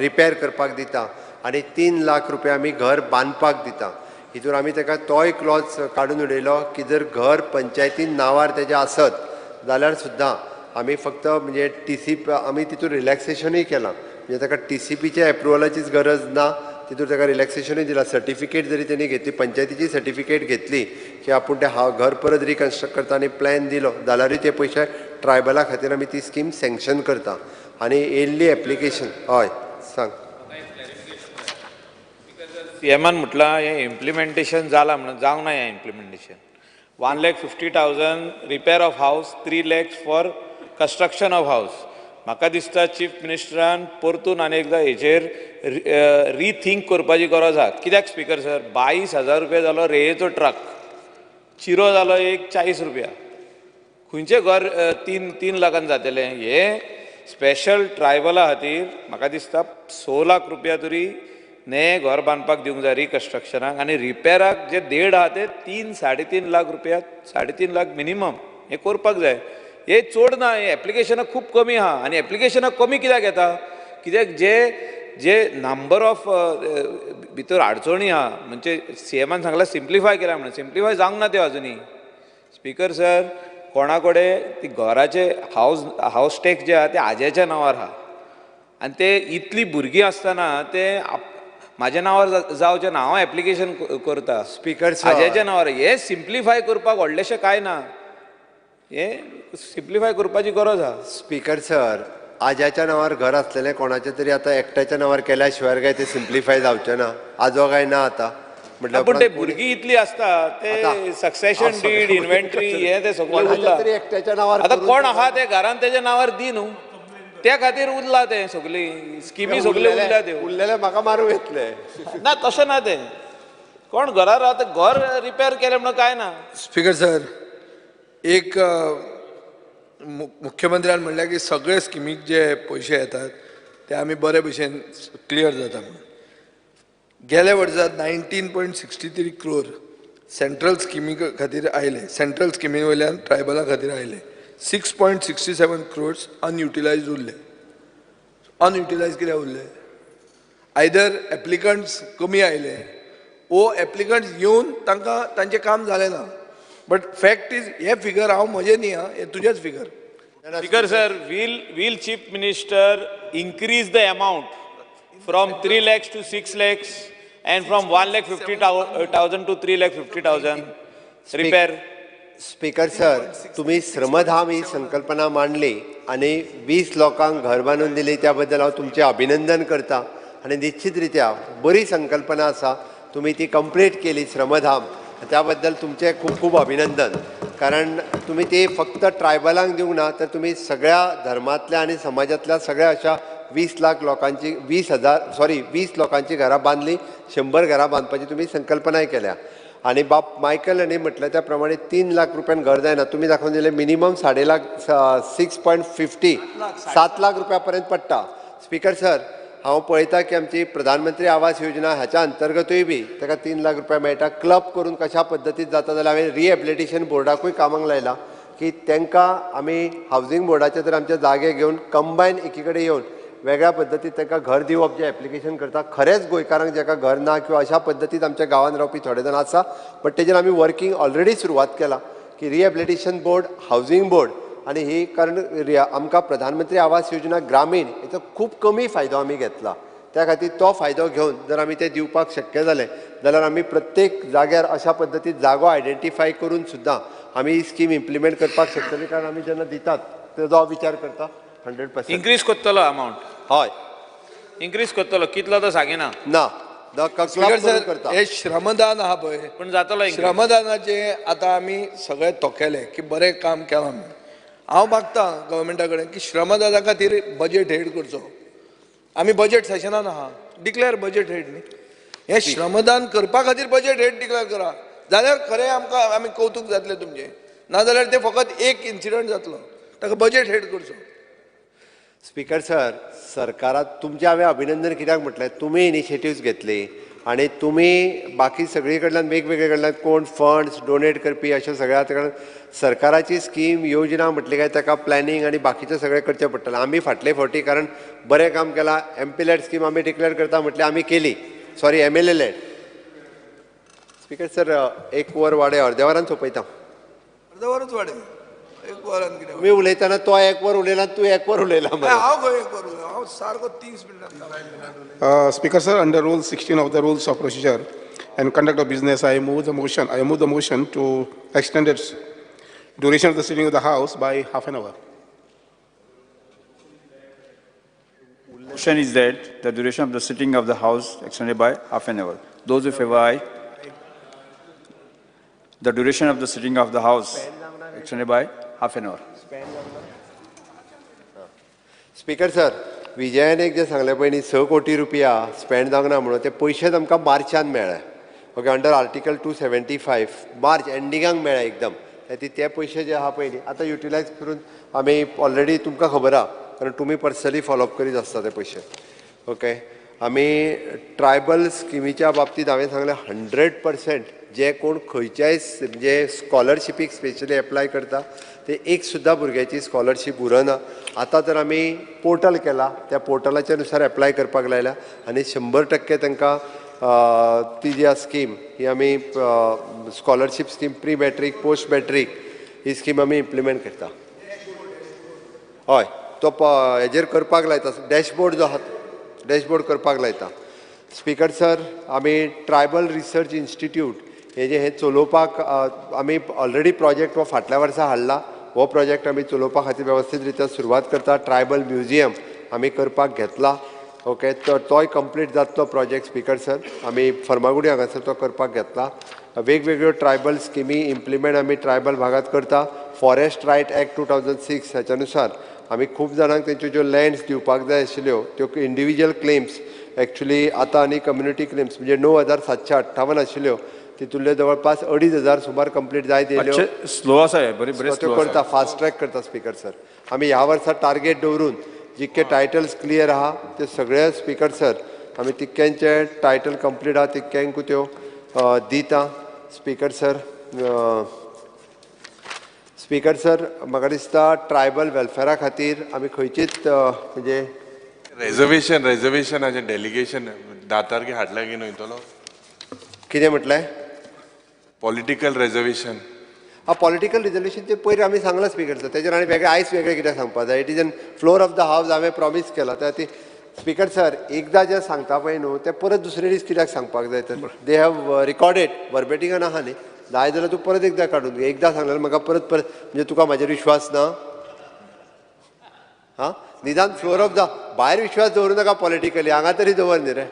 Speaker 16: रिपेर करपाक दिता आनी 3 लाख रुपया आमी घर बांदपाक दिता. हितून आमी ताका तोय क्लॉज काडून उडयलो की जर घर पंचायतीन नांवार तेजें आसत जाल्यार सुद्दां आमी फक्त म्हणजे टी सी आमी तितून रिलॅक्सेशनूय केलां, म्हणजे ताका टी सी पीच्या एप्रुवलाचीच गरज ना, तितून ताका रिलॅक्सेशनूय दिलां. सर्टिफिकेट जरी तेणी घेतली, पंचायतीची सर्टिफिकेट घेतली की आपूण तें घर परत रिकन्स्ट्रक्ट करता आनी प्लॅन दिलो जाल्यारूय ते पयशे ट्रायबला खातीर आमी ती स्कीम सँक्शन करता. आनी येयल्ली एप्लिकेशन हय सांग.
Speaker 5: सीएमान म्हटलां हें इम्प्लिमेंटेशन जालां म्हणून, जावंक ना हें implementation. 1,50,000 repair of house, 3 lakhs for construction of house. म्हाका दिसता चीफ मिनिस्टरान परतून आनी एकदां हेचेर रिथींक करपाची गरज आसा. कित्याक स्पीकर सर, 22,000 रुपया जालो रेयेचो ट्रक, चिरो जालो एक 40 रुपया, खंयचें घर 3 लाखान जातलें? हें स्पेशल ट्रायबला खातीर म्हाका दिसता 6 लाख रुपया तरी नये घर बांदपाक दिवंक जाय रिकन्स्ट्रक्शनाक, आनी रिपेराक जे 1.5 आहा ते 3 3.5 लाख रुपया, 3.5 लाख मिनिमम हें करपाक जाय. हे चड ना, हे एप्लिकेशनां खूब कमी आहा. आनी एप्लिकेशनां कमी कित्याक येता? कित्याक जे जे नंबर ऑफ भितर अडचणी आहा, म्हणजे सीएमान सांगलां सिम्प्लिफाय केला म्हणून, सिम्प्लिफाय जावंक ना त्यो अजुनूय. स्पीकर सर, कोणा कडेन ती घराचे हावस टॅक्स जे आहा ते आज्याच्या नांवार आहा, आनी ते इतली भुरगीं आसतना ते म्हाज्या नांवार जावचें ना, हांव एप्लिकेशन करता
Speaker 16: स्पीकर सर
Speaker 5: आज्याच्या नांवार. हें सिम्प्लिफाय करपाक व्हडलेशें कांय ना, हें सिम्प्लिफाय करपाची गरज आहा.
Speaker 16: स्पीकर सर, आज्याच्या नांवार घर आसलेलें कोणाचें तरी आतां एकट्याच्या नांवार केल्या शिवाय काय तें सिम्प्लिफाय जावचें ना. आजो काय ना आतां म्हटल्यार,
Speaker 5: पूण ते भुरगीं इतलीं आसता ते सक्सेशन did, inventory हें तें सगळें उरलां.
Speaker 16: एकट्याच्या नांवार
Speaker 5: आतां कोण आहा ते घरान तेज्या नांवार दी न्हू, त्या खातीर उरला तें सगळीं स्किमी सगल्यो उरल्या त्यो.
Speaker 16: उरलेले म्हाका मारूंक येतले
Speaker 5: ना, तशें ना तें. कोण घरार रावता घर रिपेर केलें म्हणून कांय ना.
Speaker 15: स्पीकर सर, एक मुख्यमंत्र्यान म्हणलें की सगळे स्किमीक जे पयशे येतात ते आमी बरे भशेन क्लियर जाता म्हणून. गेल्या वर्सा 19.63 क्रोर सेंट्रल स्किमी खातीर आयले, सेंट्रल स्किमी वयल्यान ट्रायबला खातीर आयले. 6.67 क्रोर्स अनयुटिलायज उरले. अनयुटिलायज कित्याक उरले? आयदर एप्लिकंट्स कमी आयले वो एप्लिकंट्स येवन तांकां तांचें काम जालें ना. बट फॅक्ट is, हे फिगर हांव म्हजें न्ही आं, हें तुजेंच figure.
Speaker 5: Speaker sir, will chief minister increase the amount from 3 lakhs to 6 lakhs and from 1,50,000 to 3,50,000 repair?
Speaker 16: Speaker sir, तुम्ही श्रमधाम ही संकल्पना मांडली आनी 20 लोकांक घर बांदून दिली, त्या बद्दल हांव तुमचें अभिनंदन करता. आनी निश्चित रित्या बरी संकल्पना आसा, तुमी ती कंप्लीट केली श्रमधाम, त्या बद्दल तुमचें खूब खूब अभिनंदन. कारण तुमी ती फक्त ट्रायबलांक दिवंक ना, तर तुमी सगळ्या धर्मांतल्या आनी समाजांतल्या सगळ्या अशा 20 लाख लोकांची 20 लोकांची घरां बांदली, 100 घरां बांदपाची तुमी संकल्पनाय केल्या. आनी बाब मायकल हांणी म्हटलें त्या प्रमाणे 3 लाख रुपयान घर जायना, तुमी दाखोवन दिलें मिनिमम 2.5 लाख, 6.50 7 लाख रुपया पर्यंत पडटा. स्पीकर सर, हांव पळयता की आमची प्रधानमंत्री आवास योजना हाच्या अंतर्गतूय बी ताका 3 लाख रुपया मेळटा. क्लब करून कशा पद्दतीन जाता जाल्यार हांवें रिहेबिलिटेशन बोर्डाकूय कामाक लायला. की तांकां आमी हावजींग बोर्डाचे तर आमचे जागे घेवन कंबायन एकी कडेन येवन वेगळ्या पद्दतीन तांकां घर दिवप जें एप्लिकेशन करता. खरेंच गोंयकारांक जाका घर ना किंवा अशा पद्दतीन आमच्या गांवांत रावपी थोडे जाण आसा, बट तेजेर आमी वर्कींग ऑलरेडी सुरवात केला की रिहेबिलिटेशन बोर्ड, हावजींग बोर्ड आनी ही, कारण आमकां प्रधानमंत्री आवास योजना ग्रामीण हेचो खूब कमी फायदो आमी घेतला, त्या खातीर तो फायदो घेवन जर आमी ते दिवपाक शक्य जालें जाल्यार आमी प्रत्येक जाग्यार अशा पद्दतीन जागो आयडेंटिफाय करून सुद्दां आमी ही स्कीम इम्प्लिमेंट करपाक शकतली. कारण आमी जेन्ना दितात तेजो हांव विचार करता 100%
Speaker 5: इन्क्रीज करतलो अमावंट.
Speaker 16: हय,
Speaker 5: इन्क्रीज करतलो, कितलो तो सांगिना
Speaker 16: ना.
Speaker 15: हे श्रमदान आहा पळय,
Speaker 5: पूण जातलो
Speaker 15: श्रमदानाचे आतां आमी सगळे तोखेले की बरें काम केलां म्हणून. हांव मागता गव्हर्मेंटा कडेन की श्रमदाना खातीर बजेट हेड करचो. आमी बजेट सेशनान आहा, डिक्लेअर बजेट हेड न्ही, हें श्रमदान करपा खातीर बजेट हेड डिक्लेअर करा जाल्यार खरें आमकां आमी कौतूक जातलें तुमचें, नाजाल्यार तें फकत एक इन्सिडंट जातलो, ताका बजेट हेड करचो.
Speaker 16: स्पीकर सर, सरकारात तुमचें हांवें अभिनंदन कित्याक म्हटलें, तुमी इनिशिएटिव्स घेतली आनी तुमी बाकी सगळी कडल्यान वेगवेगळे कडल्यान कोण फंड्स डोनेट करपी अशें सगळ्या कारण सरकाराची स्कीम योजना म्हटली काय ताका प्लॅनिंग आनी बाकीचें सगळें करचें पडटलें. आमी फाटले फावटी कारण बरें काम केलां, एमपी लॅड स्कीम आमी डिक्लेअर करता म्हटलें आमी केली, sorry MLA lad. Speaker sir, एक वर वाडय, अर्द्या वरान सोंपयता.
Speaker 15: अर्द्या वरच वाडय, एक वरान कितें
Speaker 16: तुमी उलयतना तो एक वर उलयला, तूं एक वर उलयला.
Speaker 15: हांव खंय एक वर उलयला, हांव सारको 30 मिनटां.
Speaker 11: Speaker sir, under Rule 16 of the Rules of Procedure and Conduct of Business, I move the motion. I move the motion to extend its duration of the sitting of the House by half an hour.
Speaker 17: Motion is that the duration of the sitting of the House extended by half an hour. Those in favor, aye. The duration of the sitting of the House extended by half an hour.
Speaker 16: Speaker sir, विजयान एक जें सांगलें पळय न्ही, 6 कोटी रुपया spend जावंक ना म्हणून, ते पयशेच आमकां मार्चान मेळ्ळे. ओके, अंडर आर्टिकल 275 मार्च एंडिंगाक मेळ्ळे एकदम. ते पयशे जे आहा पळय न्ही आतां युटिलायज करून आमी ऑलरेडी तुमकां खबर आहा, कारण तुमी पर्सनली फॉलोअप करीत आसता ते पयशे. ओके, आमी ट्रायबल स्किमीच्या बाबतींत हांवें सांगलें 100% जे कोण खंयच्याय म्हणजे स्कॉलरशिपीक स्पेशली एप्लाय करता ते एक सुद्दां भुरग्याची स्कॉलरशीप उरना. आतां तर आमी पोर्टल केला, त्या पोर्टलाच्या नुसार एप्लाय करपाक लायल्या आनी 100% तांकां ती जी आसा स्कीम ही आमी scholarship scheme pre matric post matric ही स्कीम आमी इम्प्लिमेंट करता. हय, तो हेजेर करपाक लायता, डॅशबोर्ड जो आहा डॅशबोर्ड करपाक लायता. स्पीकर सर, आमी ट्रायबल रिसर्च इन्स्टिट्यूट हे जे हे चलोवपाक आमी ऑलरेडी प्रोजेक्ट हो फाटल्या वर्सा हाडला, हो प्रोजेक्ट आमी चलोवपा खातीर वेवस्थीत रित्या सुरवात करता. ट्रायबल म्युझियम आमी करपाक घेतला. ओके, तर तोय कंप्लीट जातलो प्रोजेक्ट स्पीकर सर, आमी फर्मागुडी हांगासर तो करपाक घेतला. वेगवेगळ्यो ट्रायबल स्किमी इम्प्लिमेंट आमी ट्रायबल भागांत करता. फॉरेस्ट रायट एक्ट 2006 हाच्या नुसार आमी खूब जाणांक तेंच्यो ज्यो लँड्स दिवपाक जाय आशिल्ल्यो त्यो इंडिविज्युअल क्लेम्स एक्चुली आतां आनी कम्युनिटी क्लेम्स म्हणजे 9758 आशिल्ल्यो तितूंतल्यो जवळपास 2500 सुमार कंप्लीट जायत येयल्यो.
Speaker 17: स्लो आसा, बरें बरें
Speaker 16: त्यो करता, फास्ट ट्रॅक करता स्पीकर सर. आमी ह्या वर्सा टार्गेट दवरून जितके टायटल्स क्लियर आहा ते सगळे स्पीकर सर आमी तितक्यांचे टायटल कंप्लीट आहा तितक्यांकू त्यो दिता. स्पीकर सर, स्पीकर सर, म्हाका दिसता ट्रायबल वेलफेरा खातीर आमी खंयचीच म्हणजे
Speaker 2: रेजर्वेशन रेजर्वेशनाचें डेलिगेशन 10 तारखे हाडल्या की न्हय तलो
Speaker 16: कितें म्हटलें?
Speaker 2: Political reservation.
Speaker 16: हा, पॉलिटिकल रिजर्वेशन ते पयर आमी सांगलां स्पीकर सर, तेजेर आनी वेगळें आयज वेगळें कित्याक सांगपाक जाय. It is an floor of the house हांवें प्रॉमीस केलां. त्या खातीर स्पीकर सर एकदां जें सांगता पळय न्हू तें परत दुसरे दीस कित्याक सांगपाक जाय. तर they have recorded वर्बेटिंगान आहा न्ही, जाय जाल्यार तूं परत एकदां काडून घे. एकदां सांगल्यार म्हाका परत परत म्हणजे तुका म्हाजेर विश्वास ना? हां, निदान फ्लोर ऑफ the भायर विश्वास दवरूं नाका पॉलिटिकली, हांगा तरी दवर न्ही रे.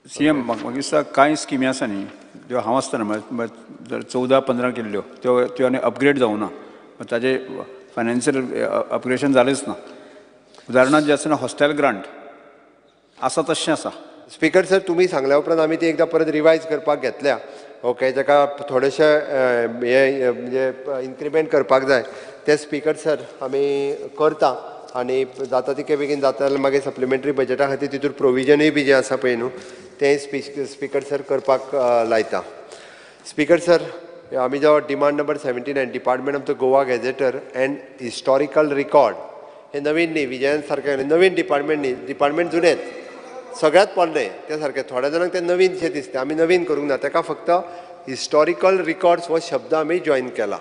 Speaker 17: सी एम, म्हाका दिसता कांय स्किमी आसा न्ही त्यो हांव आसतना म्हळ्यार 14-15 केल्ल्यो त्यो त्यो आनी अपग्रेड जावं ना, ताजें फायनान्शियल अपग्रेडेशन जालेंच ना. उदाहरणांत जें आसा ना हॉस्टेल ग्रांट आसा तशें आसा.
Speaker 16: स्पीकर सर, तुमी सांगल्या उपरांत आमी ती एकदां परत रिवायज करपाक घेतल्या. ओके, ताका थोडेशे हे म्हणजे इन्क्रिमेंट करपाक जाय ते स्पीकर सर आमी करता आनी जाता तितके बेगीन जाता जाल्यार मागीर सप्लिमेंटरी बजेटा खातीर तितूर प्रोविजनूय बी जें आसा पळय न्हू तें स्पीकर सर करपाक लायता. Speaker sir, आमी जो demand number 79 department of the Goa gazetteer and historical record हे नवीन न्ही, विजयान सारकें नवीन डिपार्टमेंट न्ही, डिपार्टमेंट जुनेच सगळ्यात पोरणे ते सारकें, थोड्या जाणांक ते नवीन शें दिसता, आमी नवीन करूंक ना, ताका फक्त हिस्टॉरिकल रिकॉर्ड्स हो शब्द आमी जॉयन केला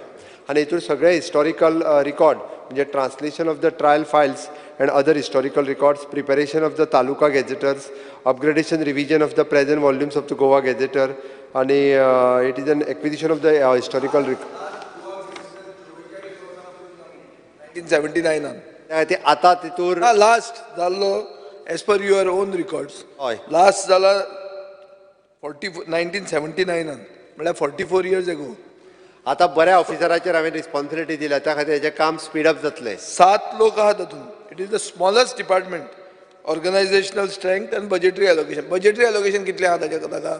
Speaker 16: आनी हितून सगळे हिस्टॉरिकल रिकॉर्ड म्हणजे translation of the trial files and other historical records, preparation of the taluka gazetteers, upgradation revision of the present volumes of the Goa gazetteer आनी it is an acquisition of the historical record.
Speaker 15: 1979
Speaker 16: ते आतां तितूर
Speaker 15: last जाल्लो as per your own records,
Speaker 16: हय
Speaker 15: last जाला 1979 म्हळ्यार 44 years ago.
Speaker 16: आतां बऱ्या ऑफिसराचेर हांवें रिस्पॉन्सिबिलिटी दिल्या, त्या खातीर हेजें काम स्पीड अप जातलें.
Speaker 15: 7 लोक आहा तातूंत. It is the smallest department, organisational strength and budgetary allocation. Budgetary allocation कितलें आहा ताच्या ताका?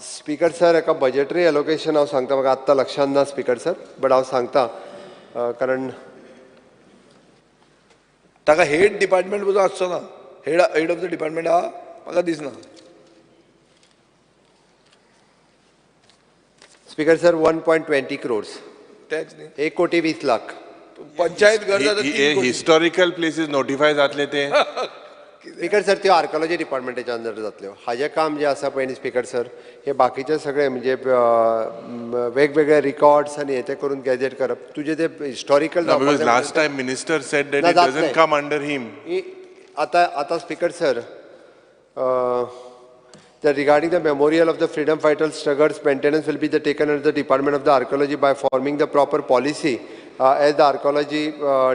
Speaker 16: स्पीकर सर, एका बजेटरी एलोकेशन हांव सांगता, म्हाका आत्तां लक्षांत ना स्पीकर सर, बट हांव सांगता कारण
Speaker 15: ताका हेड डिपार्टमेंट पसून आसचो ना, हेड ऑफ the department आहा म्हाका दिसना.
Speaker 16: Speaker sir, 1.20 crores
Speaker 15: tax न्ही,
Speaker 16: 1,20,00,000.
Speaker 15: पंचायत घर
Speaker 2: हिस्टॉरिकल प्लेसीस नोटिफाय जातले ते.
Speaker 16: स्पीकर सर, त्यो आर्कोलॉजी डिपार्टमेंटाच्या अंडर जातल्यो. हाजें काम जें आसा पळय न्ही स्पीकर सर, हे बाकीचे सगळे म्हणजे वेगवेगळे रिकॉर्ड्स आनी हे ते करून गॅजेट करप, तुजें ते historical.
Speaker 2: Last time minister said that it doesn't come under him.
Speaker 16: आतां आतां speaker sir, the regarding the memorial of the freedom fighter struggles maintenance will be the taken under the department of the archaeology by forming the proper policy as the archaeology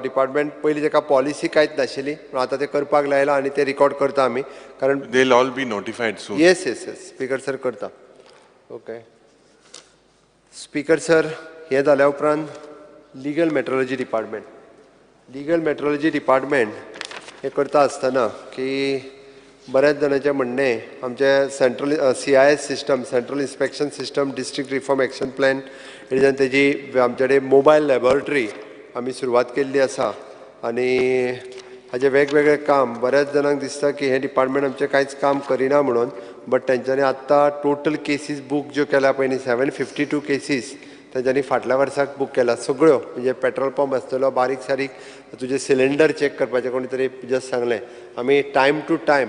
Speaker 16: department. पयलीं ताका policy कांयच नाशिल्ली, पूण आतां ते करपाक लायलां आनी ते रिकॉर्ड करता आमी, कारण
Speaker 2: they will all be notified soon.
Speaker 16: Yes yes yes speaker sir, करता. ओके स्पीकर सर, हें जाल्या उपरांत legal metrology department. Legal metrology department हें करता आसतना की बऱ्याच जाणांचें म्हणणें आमचें central CIS system, central inspection system, district reform action plan, हेज्यान तेजी आमचे कडेन मोबायल लॅबोरेटरी आमी सुरवात केल्ली आसा आनी हाजें वेगवेगळें काम बऱ्याच जाणांक दिसता की हें डिपार्टमेंट आमचें कांयच काम करिना म्हणून, बट तेंच्यांनी आत्तां टोटल केसीस बूक ज्यो केल्या पळय न्ही, 752 केसीस तेंच्यांनी फाटल्या वर्साक बूक केल्या सगळ्यो, म्हणजे पेट्रोल पंप आसतलो, बारीक सारीक तुजें सिलिंडर चॅक करपाचें कोणी तरी जस्ट सांगलें, आमी टायम टू टायम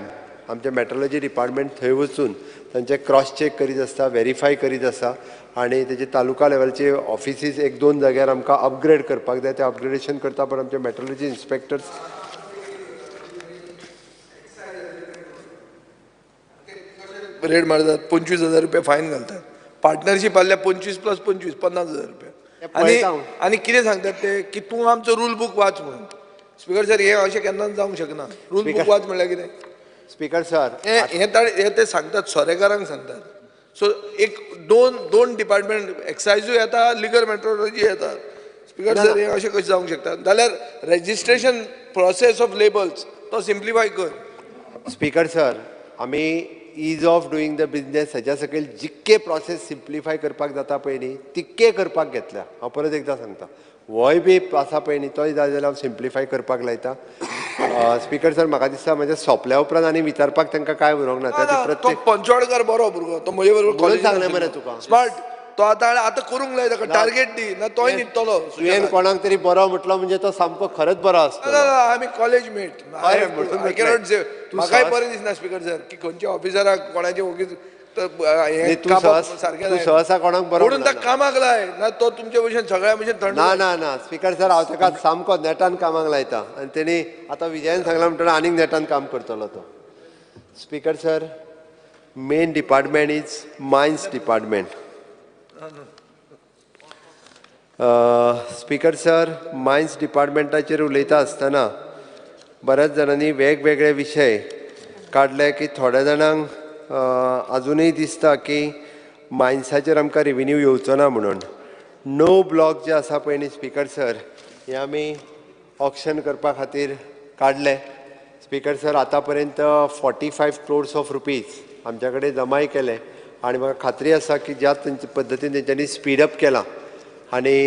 Speaker 16: आमचें मेट्रोलॉजी डिपार्टमेंट थंय वचून तांचे क्रॉस चॅक करीत आसता, वेरीफाय करीत आसा आनी तेजे तालुका लेवलचे ऑफिसीस 1-2 जाग्यार आमकां अपग्रेड करपाक जाय, तें अपग्रेडेशन करता. पण आमचे मेट्रोलॉजी इन्स्पेक्टर्स
Speaker 15: रेड मारतात, 25,000 रुपया फायन घालतात, पार्टनरशीप आहल्यार 25 + 25 50,000 रुपया. आनी आनी कितें सांगतात ते की तूं आमचो रूल बूक वाच म्हणून. स्पीकर सर, हें अशें केन्नाच जावंक शकना. रूल बूक वाच म्हणल्यार कितें?
Speaker 16: स्पीकर सर,
Speaker 15: हे ते सांगतात, सोरेकारांक सांगतात. सो एक दोन डिपार्टमेंट, एक्सायजूय येता, लिगल मेट्रोलॉजी येता. स्पीकर सर, हें अशें कशें जावंक शकता? जाल्यार रजिस्ट्रेशन प्रोसेस ऑफ लेबल्स तो सिम्प्लिफाय कर.
Speaker 16: स्पीकर सर, आमी ease of doing the business हेज्या सकयल जितके प्रोसेस सिम्प्लिफाय करपाक जाता पळय न्ही तितके करपाक घेतल्या. हांव परत एकदां सांगता, होय बी आसा पळय न्ही तोय जाय जाल्यार हांव सिम्प्लिफाय करपाक लायता. स्पीकर सर, म्हाका दिसता म्हजें सोंपल्या उपरांत आनी विचारपाक तांकां कांय उरोंक ना.
Speaker 15: तो पंचवाडकर बरो भुरगो, तो म्हजे बरोबर
Speaker 16: सांगलें मरे तुका,
Speaker 15: स्मार्ट तो. आतां आतां करूंक लाय ताका, टार्गेट दी ना तोय न्हिदतलो.
Speaker 16: तुवें कोणाक तरी बरो म्हटलो म्हणजे तो सामको खरेंच बरो आसता.
Speaker 15: आमी कॉलेज मेट, म्हाकाय बरें दिसना स्पीकर सर की खंयच्या ऑफिसराक कोणाचे ओगीच
Speaker 16: सहसा कोणाक बरो
Speaker 15: म्हणून ताका कामाक लाय ना तो तुमचे भशेन सगळ्या भशेन थंड.
Speaker 16: ना ना ना स्पीकर सर, हांव ताका सामको नेटान कामाक लायता आनी तेणी आतां विजयान सांगलां म्हणटना आनीक नेटान काम करतलो तो. Speaker sir, main department is mines department. Speaker sir, mines डिपार्टमेंटाचेर उलयता आसतना बऱ्याच जाणांनी वेगवेगळे विशय काडले की थोड्या जाणांक अजुनूय दिसता की मायन्साचेर आमकां रेविन्यू येवचो ना म्हणून. 9 ब्लॉक जे आसा पळय न्ही स्पीकर सर, हे आमी ऑक्शन करपा खातीर काडले. स्पीकर सर, आतां पर्यंत 45 crores of rupees आमच्या कडेन जमाय केले आनी म्हाका खात्री आसा की ज्या तेंच्या पद्दतीन तेंच्यांनी स्पीड अप केलां आनी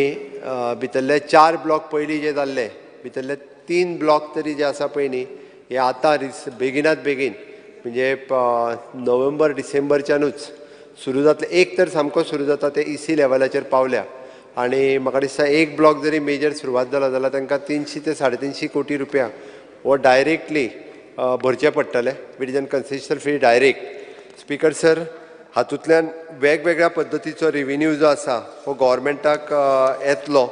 Speaker 16: भितरले 4 ब्लॉक पयलीं जे जाल्ले, भितरले 3 ब्लॉक तरी जे आसा पळय न्ही हे आतां बेगिनात बेगीन म्हणजे नोव्हेंबर डिसेंबरच्यानूच सुरू जातले. एक तर सामको सुरू जाता ते ई सी लेवलाचेर पावल्या आनी म्हाका दिसता एक ब्लॉक जरी मेजर सुरवात जाला जाल्यार तांकां 300 ते 350 कोटी रुपया हो डायरेक्टली भरचे पडटले with an concession fee direct. Speaker sir, हातूंतल्यान वेगवेगळ्या पद्दतीचो रिवेन्यू जो आसा हो गव्हर्मेंटाक येतलो,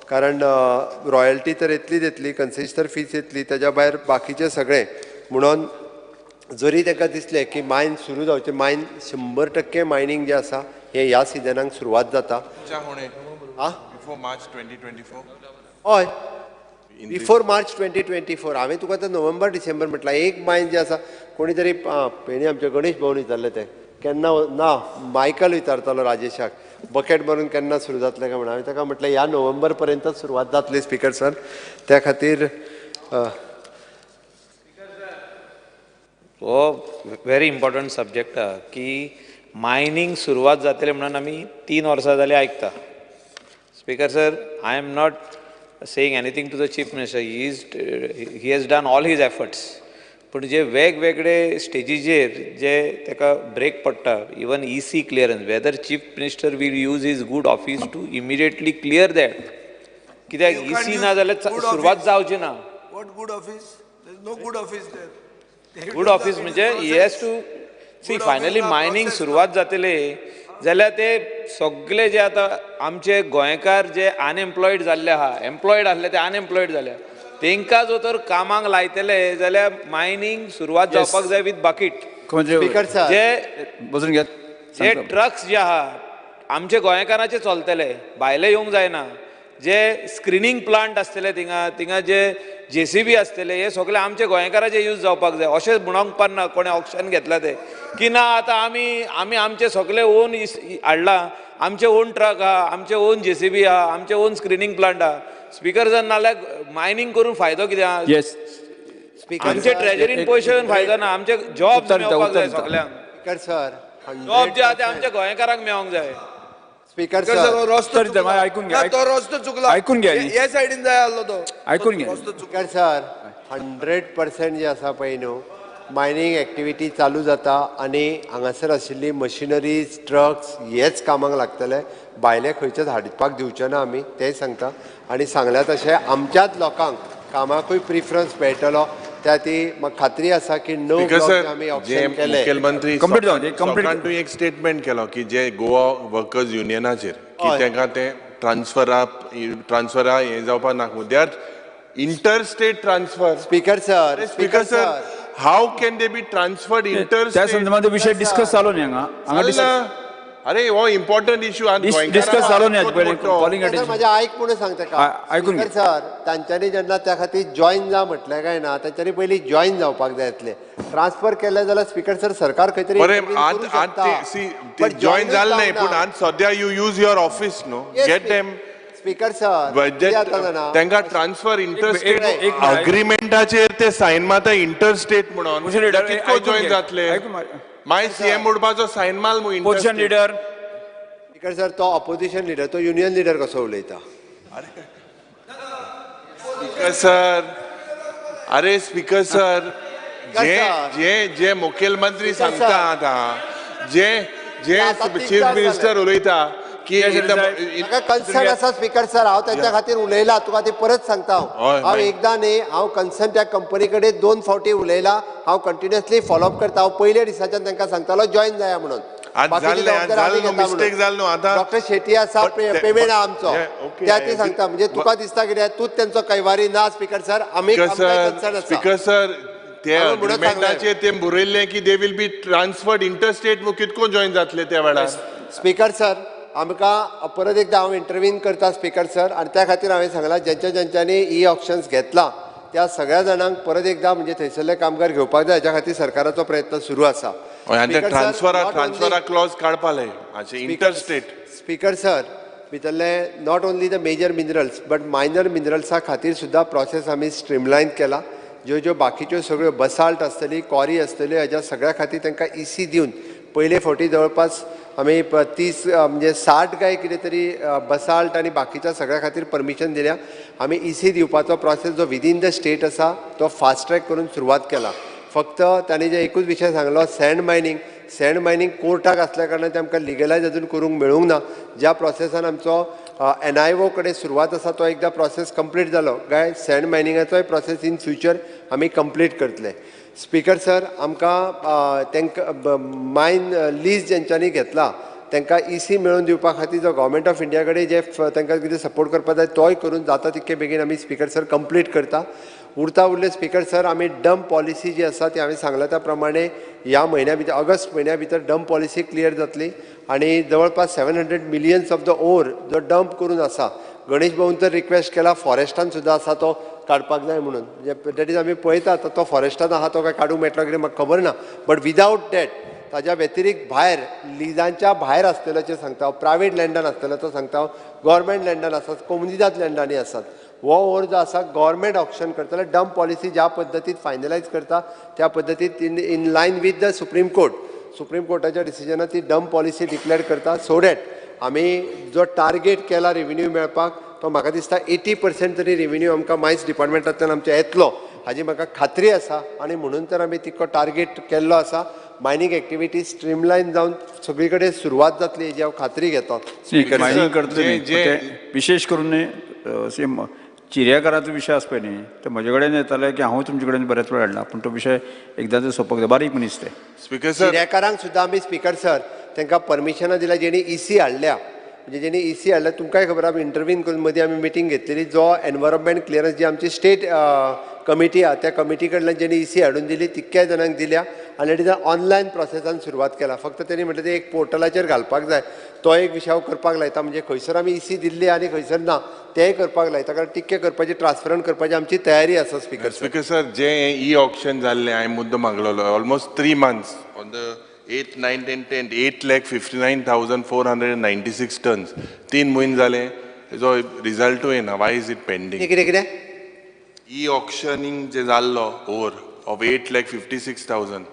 Speaker 16: कारण रॉयल्टी तर येतलीच येतली, कन्सेशनल फीस येतली, ताज्या भायर बाकीचें सगळें. म्हणून जरी तांकां दिसलें की मायन सुरू जावचें, मायन 100% मायनींग जें आसा हें ह्या सिजनाक सुरवात जाता.
Speaker 2: बिफोर मार्च 2024?
Speaker 16: हय, बिफोर मार्च 2024. हांवें तुका आतां नोव्हेंबर डिसेंबर म्हटलां. एक मायन जें आसा कोणी तरी हेणी आमच्या गणेश भाऊन विचारलें तें केन्ना ना, मायकल विचारतालो राजेशाक बकेट मारून केन्ना सुरू जातलें काय म्हणून. हांवें ताका म्हटलें ह्या नोव्हेंबर पर्यंत सुरवात जातली स्पीकर सर. त्या खातीर
Speaker 5: हो व्हेरी इम्पॉर्टंट सब्जेक्ट आहा की मायनींग सुरवात जातली म्हणून आमी 3 वर्सां जालीं आयकता. Speaker sir, I am not saying anything to the chief minister, he has done all his efforts. पूण जे वेगवेगळे स्टेजीचेर जे ताका ब्रेक पडटा, even E C clearance, whether chief minister will use his good office to immediately clear that. कित्याक E C ना जाल्यार सुरवात जावची ना.
Speaker 15: What good office? There is no good office there.
Speaker 5: Good office म्हणजे he has to see finally mining सुरवात जातली जाल्यार ते सगळे जे आतां आमचे गोंयकार जे अनएम्प्लॉयड जाल्ले आहा, एम्प्लॉयड आसले ते अनएम्प्लॉयड जाल्या, तेंकां जो तर कामाक लायतले जाल्यार मायनींग सुरवात जावपाक जाय विथ बाकीट. जे ट्रक्स जे आहा आमचे गोंयकारांचे चलतले, भायले येवंक जायना. जे स्क्रिनींग प्लांट आसतले थिंगा, थिंगा जे जेसीबी आसतले, हे सगळे आमचे गोंयकाराचे यूज जावपाक जाय. अशें म्हणोंक पारना कोणें ऑप्शन घेतला ते की ना आतां आमी आमी आमचे सगळे ओन हाडला, आमचे ओन ट्रक आहा, आमचे ओन जेसीबी आहा, आमचे ओन स्क्रिनींग प्लांट आहा. स्पीकर जर नाल्यार मायनींग करून फायदो कितें आहा? आमचे ट्रेजरीन पयशे येवन फायदो ना, आमचे जॉब मेळपाक जाय सगळ्यांक. जॉब जे आहा ते आमच्या गोंयकारांक मेळोंक जाय.
Speaker 16: स्पीकर सर,
Speaker 15: रस्तो तो रस्तो चुकला,
Speaker 17: आयकून घ्या,
Speaker 15: हे सायडीन जाय आसलो तो,
Speaker 17: आयकून घ्या.
Speaker 16: स्पीकर सर, 100% जे आसा पळय न्हू मायनींग एक्टिविटी चालू जाता आनी हांगासर आशिल्ली मशिनरीज, ट्रक्स हेच कामाक लागतले. भायले खंयचेच हाडपाक दिवचे ना आमी, तेंय सांगता. आनी सांगल्या तशें आमच्याच लोकांक कामाकूय प्रिफरन्स मेळटलो, त्या ती म्हाका खात्री आसा की 9 ब्लॉक आमी ऑप्शन केले.
Speaker 2: मुख्यमंत्री सकाळीं एक स्टेटमेंट केलो की जे गोवा वर्कर्स युनियनाचेर की तांकां ते ट्रान्सफरा हें जावपाक नाका, they are interstate transfer.
Speaker 16: Speaker sir,
Speaker 2: speaker sir, how can they be transferred interstate?
Speaker 17: त्या संदर्भात विषय डिस्कस जालो न्ही हांगा.
Speaker 2: अरे हो इम्पॉर्टंट इश्यू
Speaker 17: डिस्कस जालो न्ही.
Speaker 16: म्हजें आयक म्हणून सांगता का
Speaker 17: आयकून
Speaker 16: स्पीकर सर, तांच्यांनी जेन्ना त्या खातीर जॉयन जा म्हटलें काय ना, तांच्यांनी पयलीं जॉयन जावपाक जाय आसलें. ट्रान्सफर केलें जाल्यार स्पीकर सर सरकार खंय तरी
Speaker 2: बरें जॉयन जालें न्ही, पूण आतां सद्या you use your office न्हू, गेट देम.
Speaker 16: स्पीकर सर,
Speaker 2: तांकां ट्रान्सफर इंटरस्टेट अग्रीमेंटाचेर ते सायन मारता इंटरस्टेट म्हणून, कितको जॉयन जातले? मागीर सीएम उडपाचो सायन माल मु
Speaker 17: ऑपोजिशन लिडर.
Speaker 16: स्पीकर सर, तो ऑपोजिशन लिडर, तो युनियन लिडर कसो उलयता?
Speaker 2: स्पीकर सर, अरे स्पीकर सर, जे जे जे मुख्यमंत्री सांगता आतां, जे जे चीफ मिनिस्टर उलयता की
Speaker 16: म्हाका कन्सर्न आसा स्पीकर सर, हांव तांच्या खातीर उलयला, तुका ती परत सांगता हांव. हांव एकदां न्ही, हांव कन्सर्न त्या कंपनी कडेन 2 फावटी उलयला, हांव कंटिन्युअसली फॉलोअप करता. हांव पयल्या दिसाच्यान तांकां सांगतालो जॉयन जाया म्हणून. डॉक्टर शेट्टी आसा, पेमेंट आहा आमचो, त्या ती सांगता. म्हणजे तुका दिसता कितें तूंच तेंचो कैवारी ना स्पीकर सर, आमी कन्सर्न आसा.
Speaker 2: स्पीकर सर, ते अग्रीमेंटाचेर ते बरयल्लें की they will be transferred interstate, कितको जॉयन जातले त्या वेळार?
Speaker 16: स्पीकर सर, आमकां परत एकदां हांव इंटरवीन करता स्पीकर सर, आनी त्या खातीर हांवें सांगलां ज्यांच्या ज्यांच्यांनी ई ऑप्शन्स घेतला त्या सगळ्या जाणांक परत एकदां म्हणजे थंयसरले कामगार घेवपाक जाय, हाच्या खातीर सरकाराचो प्रयत्न सुरू आसा.
Speaker 2: ट्रान्सफरा क्लॉज काडपा जाय इंटरस्टेट.
Speaker 16: स्पीकर सर, भितरले not only the major minerals but minor मिनरल्सा खातीर सुद्दां प्रोसेस आमी स्ट्रीमलायन केला. ज्यो ज्यो बाकीच्यो सगळ्यो बसाल्ट आसतली, कॉरी आसतल्यो, हाज्या सगळ्या खातीर तांकां ई सी दिवन पयले फावटी जवळपास आमी 30 म्हणजे 60 काय कितें तरी बसाल्ट आनी बाकीच्या सगळ्या खातीर परमिशन दिल्या. आमी ई सी दिवपाचो प्रोसेस जो विदीन the state आसा तो फास्ट ट्रॅक करून सुरवात केला. फक्त तांणी जे एकूच विशय सांगलो, सँड मायनींग, सँड मायनींग कोर्टाक आसल्या कारणान ते आमकां लिगलायज अजून करूंक मेळूंक ना. ज्या प्रोसेसान आमचो NIO कडेन सुरवात आसा तो एकदां प्रोसेस कंप्लीट जालो काय सँड मायनिंगाचोय प्रोसेस इन फ्युचर आमी कंप्लीट करतले. स्पीकर सर, आमकां तांकां मायन लीज जेंच्यांनी घेतला तांकां EC मेळोवन दिवपा खातीर जो गव्हर्मेंट ऑफ इंडिया कडेन जे तांकां कितें सपोर्ट करपाक जाय तोय करून जाता तितके बेगीन आमी स्पीकर सर कंप्लीट करता. उरता उरले स्पीकर सर, आमी डंप पॉलिसी जी आसा ती हांवें सांगला त्या प्रमाणे ह्या म्हयन्या भितर, ऑगस्ट म्हयन्या भितर डंप पॉलिसी क्लियर जातली आनी जवळपास 700 मिलियन्स ऑफ the or जो डंप करून आसा, गणेश भाऊन तर रिक्वेस्ट केला फॉरेस्टान सुद्दां आसा तो काडपाक जाय म्हणून, that is आमी पळयता आतां तो फॉरेस्टान आहा तो काय काडूंक मेळटलो कितें म्हाका खबर ना, बट विदावट that ताज्या व्यतिरिक्त भायर लिजांच्या भायर आसलेल्याचें सांगता हांव, प्रायवेट लँडान आसलेल्याचो सांगता हांव, गव्हर्मेंट लँडान आसात, कोमुनिदाद लँडांनी आसात, हो ओर जो आसा गव्हर्मेंट ऑक्शन करतले. डंप पॉलिसी ज्या पद्दतीत फायनलायज करता त्या पद्दतीत in line with the supreme court, supreme कोर्टाच्या डिसिजनान ती डंप पॉलिसी डिक्लेअर करता, सो that आमी जो टार्गेट केला रेविन्यू मेळपाक तो म्हाका दिसता 80% तरी रेविन्यू आमकां मायन्स डिपार्टमेंटांतल्यान आमच्या येतलो हाजी म्हाका खात्री आसा आनी म्हणून तर आमी तितको टार्गेट केल्लो आसा. मायनींग एक्टिविटी स्ट्रीमलायन जावन सगळी कडेन सुरवात जातली हेजी हांव खात्री घेता.
Speaker 17: मायनींग करतले विशेष करून न्ही चिऱ्याकाराचो विशय आसा पळय न्ही, ते म्हजे कडेन येताले की हांव तुमचे कडेन बरेच वेळ हाडला, पूण तो विशय एकदां सोंपोवपाक जाय, बारीक मनीस ते.
Speaker 2: स्पीकर सर,
Speaker 16: चिऱ्याकारांक सुद्दां आमी स्पीकर सर तांकां परमिशनां दिल्या, जेणी EC हाडल्या, म्हणजे जेणी EC हाडल्या तुमकांय खबर आमी इंटरवीन करून मदीं आमी मिटींग घेतलेली, जो एनवायरमेंट क्लियरन्स जी आमची स्टेट कमिटी आहा त्या कमिटी कडल्यान जेणी EC हाडून दिली तितक्या जाणांक दिल्या आनी it is online प्रोसेसान सुरवात केला. फक्त तेणी म्हटलें ते एक पोर्टलाचेर घालपाक जाय, तो एक विशय हांव करपाक लायता, म्हणजे खंयसर आमी EC दिल्ली आनी खंयसर ना तेंय करपाक लायता, कारण टिक्के करपाची ट्रान्सपरंट करपाची आमची तयारी आसा. स्पीकर
Speaker 2: स्पीकर सर, जे ई ऑक्शन जाल्लें हांवें मुद्दो मागलेलो almost 3 months on the 8, 9, 10, 10, 8,59,496 tons 3 म्हयने जाले तेजो रिजल्टूय येना. Y is it pending?
Speaker 16: कितें कितें
Speaker 2: ई ऑक्शनिंग जे जाल्लो ore of 8,56,000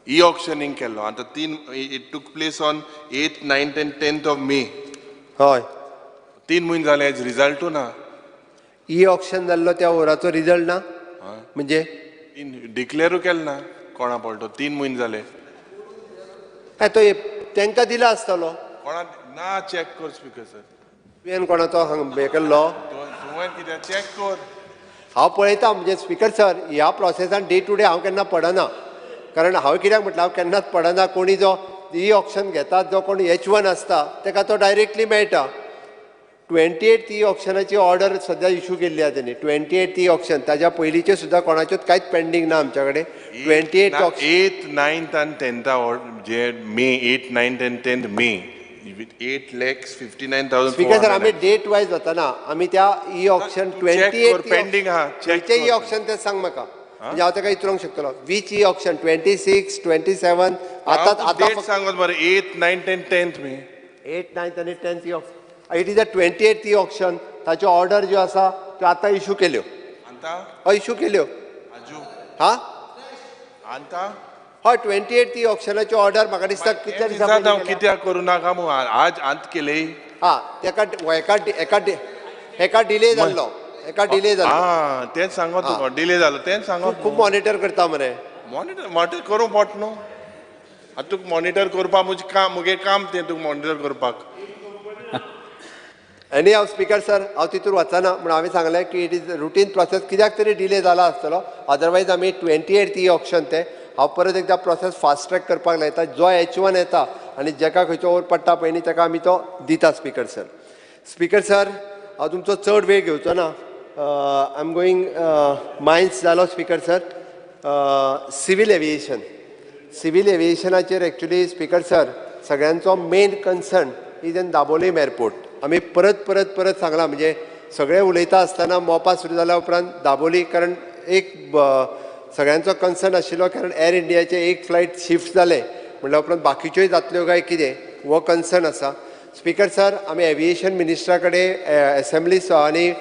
Speaker 2: e auctioning केल्लो आतां 3, it took place on 8, 9, 10, 10th of May.
Speaker 16: हय,
Speaker 2: 3 म्हयने जाले रिजल्टूय ना.
Speaker 16: ई ऑक्शन जाल्लो त्या ओराचो रिजल्ट ना म्हणजे
Speaker 2: डिक्लेरूय केलो ना कोणा पडलो, 3 म्हयने जाले
Speaker 16: तो तांकां दिला आसतलो
Speaker 2: कोणा ना. चॅक कर स्पीकर सर,
Speaker 16: तुवें कोणाचो हें केल्लो
Speaker 2: तुवें कित्याक चॅक कर,
Speaker 16: हांव पळयता. म्हणजे स्पीकर सर, ह्या प्रोसेसान डे टू डे हांव केन्ना पडना, कारण हांव कित्याक म्हटल्यार हांव केन्नाच पडना. कोणी जो ई ऑक्शन घेता जो कोण H1 आसता ताका तो डायरेक्टली मेळटा. 28 ई ऑक्शनाची ऑर्डर सद्या इशू केल्ली आसा तेणी, 28 ई ऑक्शन, ताज्या पयलींचे सुद्दां कोणाच्योच कांयच पेंडींग ना आमच्या कडेन. 28
Speaker 2: 8, 9 आनी 10 जे मे 8, 9, 10, 10 मे 8,59,000.
Speaker 16: स्पीकर सर, आमी डेट वायज वतना आमी त्या ई ऑक्शन 28
Speaker 2: पेंडींग आहा,
Speaker 16: खंयचें ई ऑक्शन तें सांग म्हाका, म्हणजे हांव ताका विचारूंक शकतलो. Which e auction 26, 27 आतां आतां
Speaker 2: सांगत मरे 8, 9, 10, 10 मे
Speaker 16: 8, 9 आनी 10 e auction, it is a 28 e auction. ताच्यो ऑर्डर ज्यो आसा त्यो आतां इशू केल्यो, हय इशू केल्यो, हा
Speaker 2: आतां
Speaker 16: हय 28 ई ऑक्शनाच्यो ऑर्डर म्हाका दिसता कितल्या दिसां
Speaker 2: कित्याक करूं नाका मू आज आंत केले.
Speaker 16: हा तेका हेका हेका हेका डिले जाल्लो, हेका डिले जाल्लो.
Speaker 2: आं तेंच सांगो तुका, डिले जालो तेंच सांगो.
Speaker 16: खूब मॉनिटर करता मरे,
Speaker 2: मॉनिटर मॉनिटर करूंक पोट न्हू, आतां तुका मॉनिटर करपाक म्हजें काम, मुगे काम तें तुका मॉनिटर करपाक.
Speaker 16: आनी हांव स्पीकर सर हांव तितूर वचना म्हूण हांवें सांगलें की it is routine process, कित्याक तरी डिले जाला आसतलो, अदरवायज आमी 28 ई ऑक्शन तें हांव परत एकदां प्रोसेस फास्ट ट्रॅक करपाक लायता. जो H1 येता आनी जेका खंयचो ओर पडटा पळय न्ही ताका आमी तो दिता. स्पीकर सर, स्पीकर सर हांव तुमचो चड वेळ घेवचो ना. I am going mines जालो speaker sir. Civil aviation, civil एविएशनाचेर actually speaker sir सगळ्यांचो main concern is in Dabolim airport. आमी परत परत परत सांगलां, म्हणजे सगळे उलयता आसतना मोपा सुरू जाल्या उपरांत दाबोली, कारण एक सगळ्यांचो कन्सर्न आशिल्लो, कारण एअर इंडियाचे एक फ्लायट शिफ्ट जाले म्हणल्या उपरांत बाकीच्योय जातल्यो काय कितें हो कन्सर्न आसा. स्पीकर सर, आमी एविएशन मिनिस्टरा कडेन एसेंब्ली आनी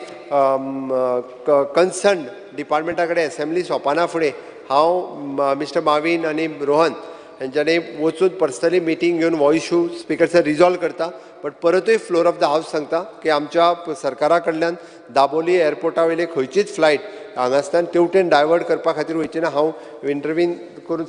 Speaker 16: कन्सर्न डिपार्टमेंटा कडेन एसेंब्ली सोंपना फुडें हांव मिस्टर माविन आनी रोहन हेंच्यांनी वचून पर्सनली मिटींग घेवन हो इशू स्पीकर सर रिजॉल्व करता. बट परतूय फ्लोर ऑफ the house सांगता की आमच्या सरकारा कडल्यान दाबोली एअरपोर्टा वयली खंयचीच फ्लायट हांगासल्यान तेवटेन डायवर्ट करपा खातीर वयची ना. हांव इंटरवीन करून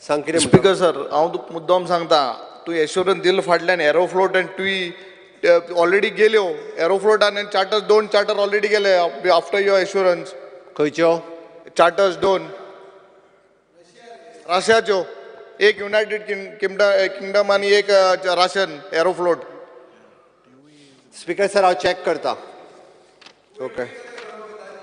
Speaker 16: सांग कितें?
Speaker 13: स्पीकर सर, हांव तुका मुद्दम सांगता, तूं एश्योरन्स दिल फाटल्यान एरोफ्लोट आनी तुवें ऑलरेडी गेल्यो. एरोफ्लोट आनी चार्टर्स, दोन चार्टर ऑलरेडी गेले आफ्टर your assurance.
Speaker 16: खंयच्यो
Speaker 13: चार्टर्स? दोन रशियाच्यो, एक युनायटेड किंगडम आनी एक रशियन एरोफ्लोट.
Speaker 16: स्पीकर सर, हांव चॅक करता. ओके.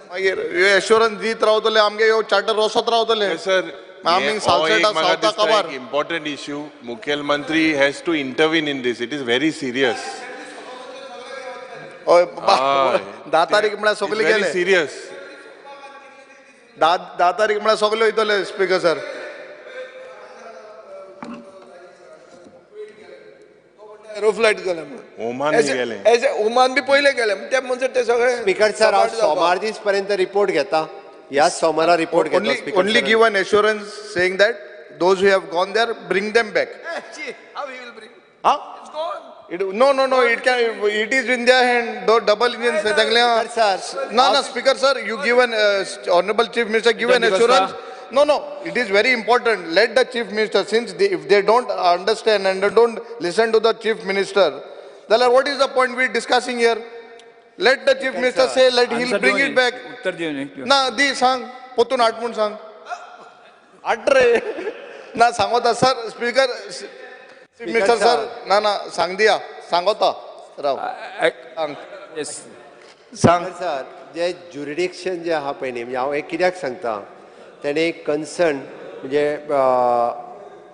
Speaker 13: मागीर एश्योरन्स दीत रावतले, आमगे ह्यो चार्टर वचत रावतले.
Speaker 2: सर,
Speaker 13: आमी सालसेटा सावता काबार.
Speaker 2: इम्पॉर्टंट इश्यू, मुखेलमंत्री has to intervene in this. It is very serious.
Speaker 13: हय, 10 तारीख म्हळ्यार सगळे गेले.
Speaker 2: सिरियस.
Speaker 13: 10 तारीख म्हळ्यार सगळे वयतले स्पीकर सर.
Speaker 15: एरोफ्लायट गेले म्हणून
Speaker 2: ओमान गेले,
Speaker 15: ओमान बी पयले गेले ते म्हणसर ते सगळे.
Speaker 16: स्पीकर सर, हांव सोमार दीस पर्यंत रिपोर्ट घेता. ह्याच सोमारा रिपोर्ट घेता.
Speaker 13: Only give an assurance saying that those who have gone there, bring them back.
Speaker 15: How he will bring?
Speaker 13: हा?
Speaker 15: It's gone.
Speaker 13: No, no, no, it can, it is in their hand. The double engine सगळे. ना ना speaker sir, you give an honourable chief minister give an assurance. No, no, it is very important. Let the chief minister, since they, if they don't understand and they don't listen to the chief minister, then what is the point we discussing here? Let the chief minister say, let he'll bring it back. ना दी सांग, पोतून आठ म्हूण सांग. आठ रे. ना सांगोता sir, speaker, chief minister sir, ना ना सांग दिया, सांगोता राव. सांग.
Speaker 16: सांग सर, जे ज्युरिडिक्शन जे आहा पळय न्ही, म्हणजे हांव एक कित्याक सांगता, तेणे एक कन्सर्न म्हणजे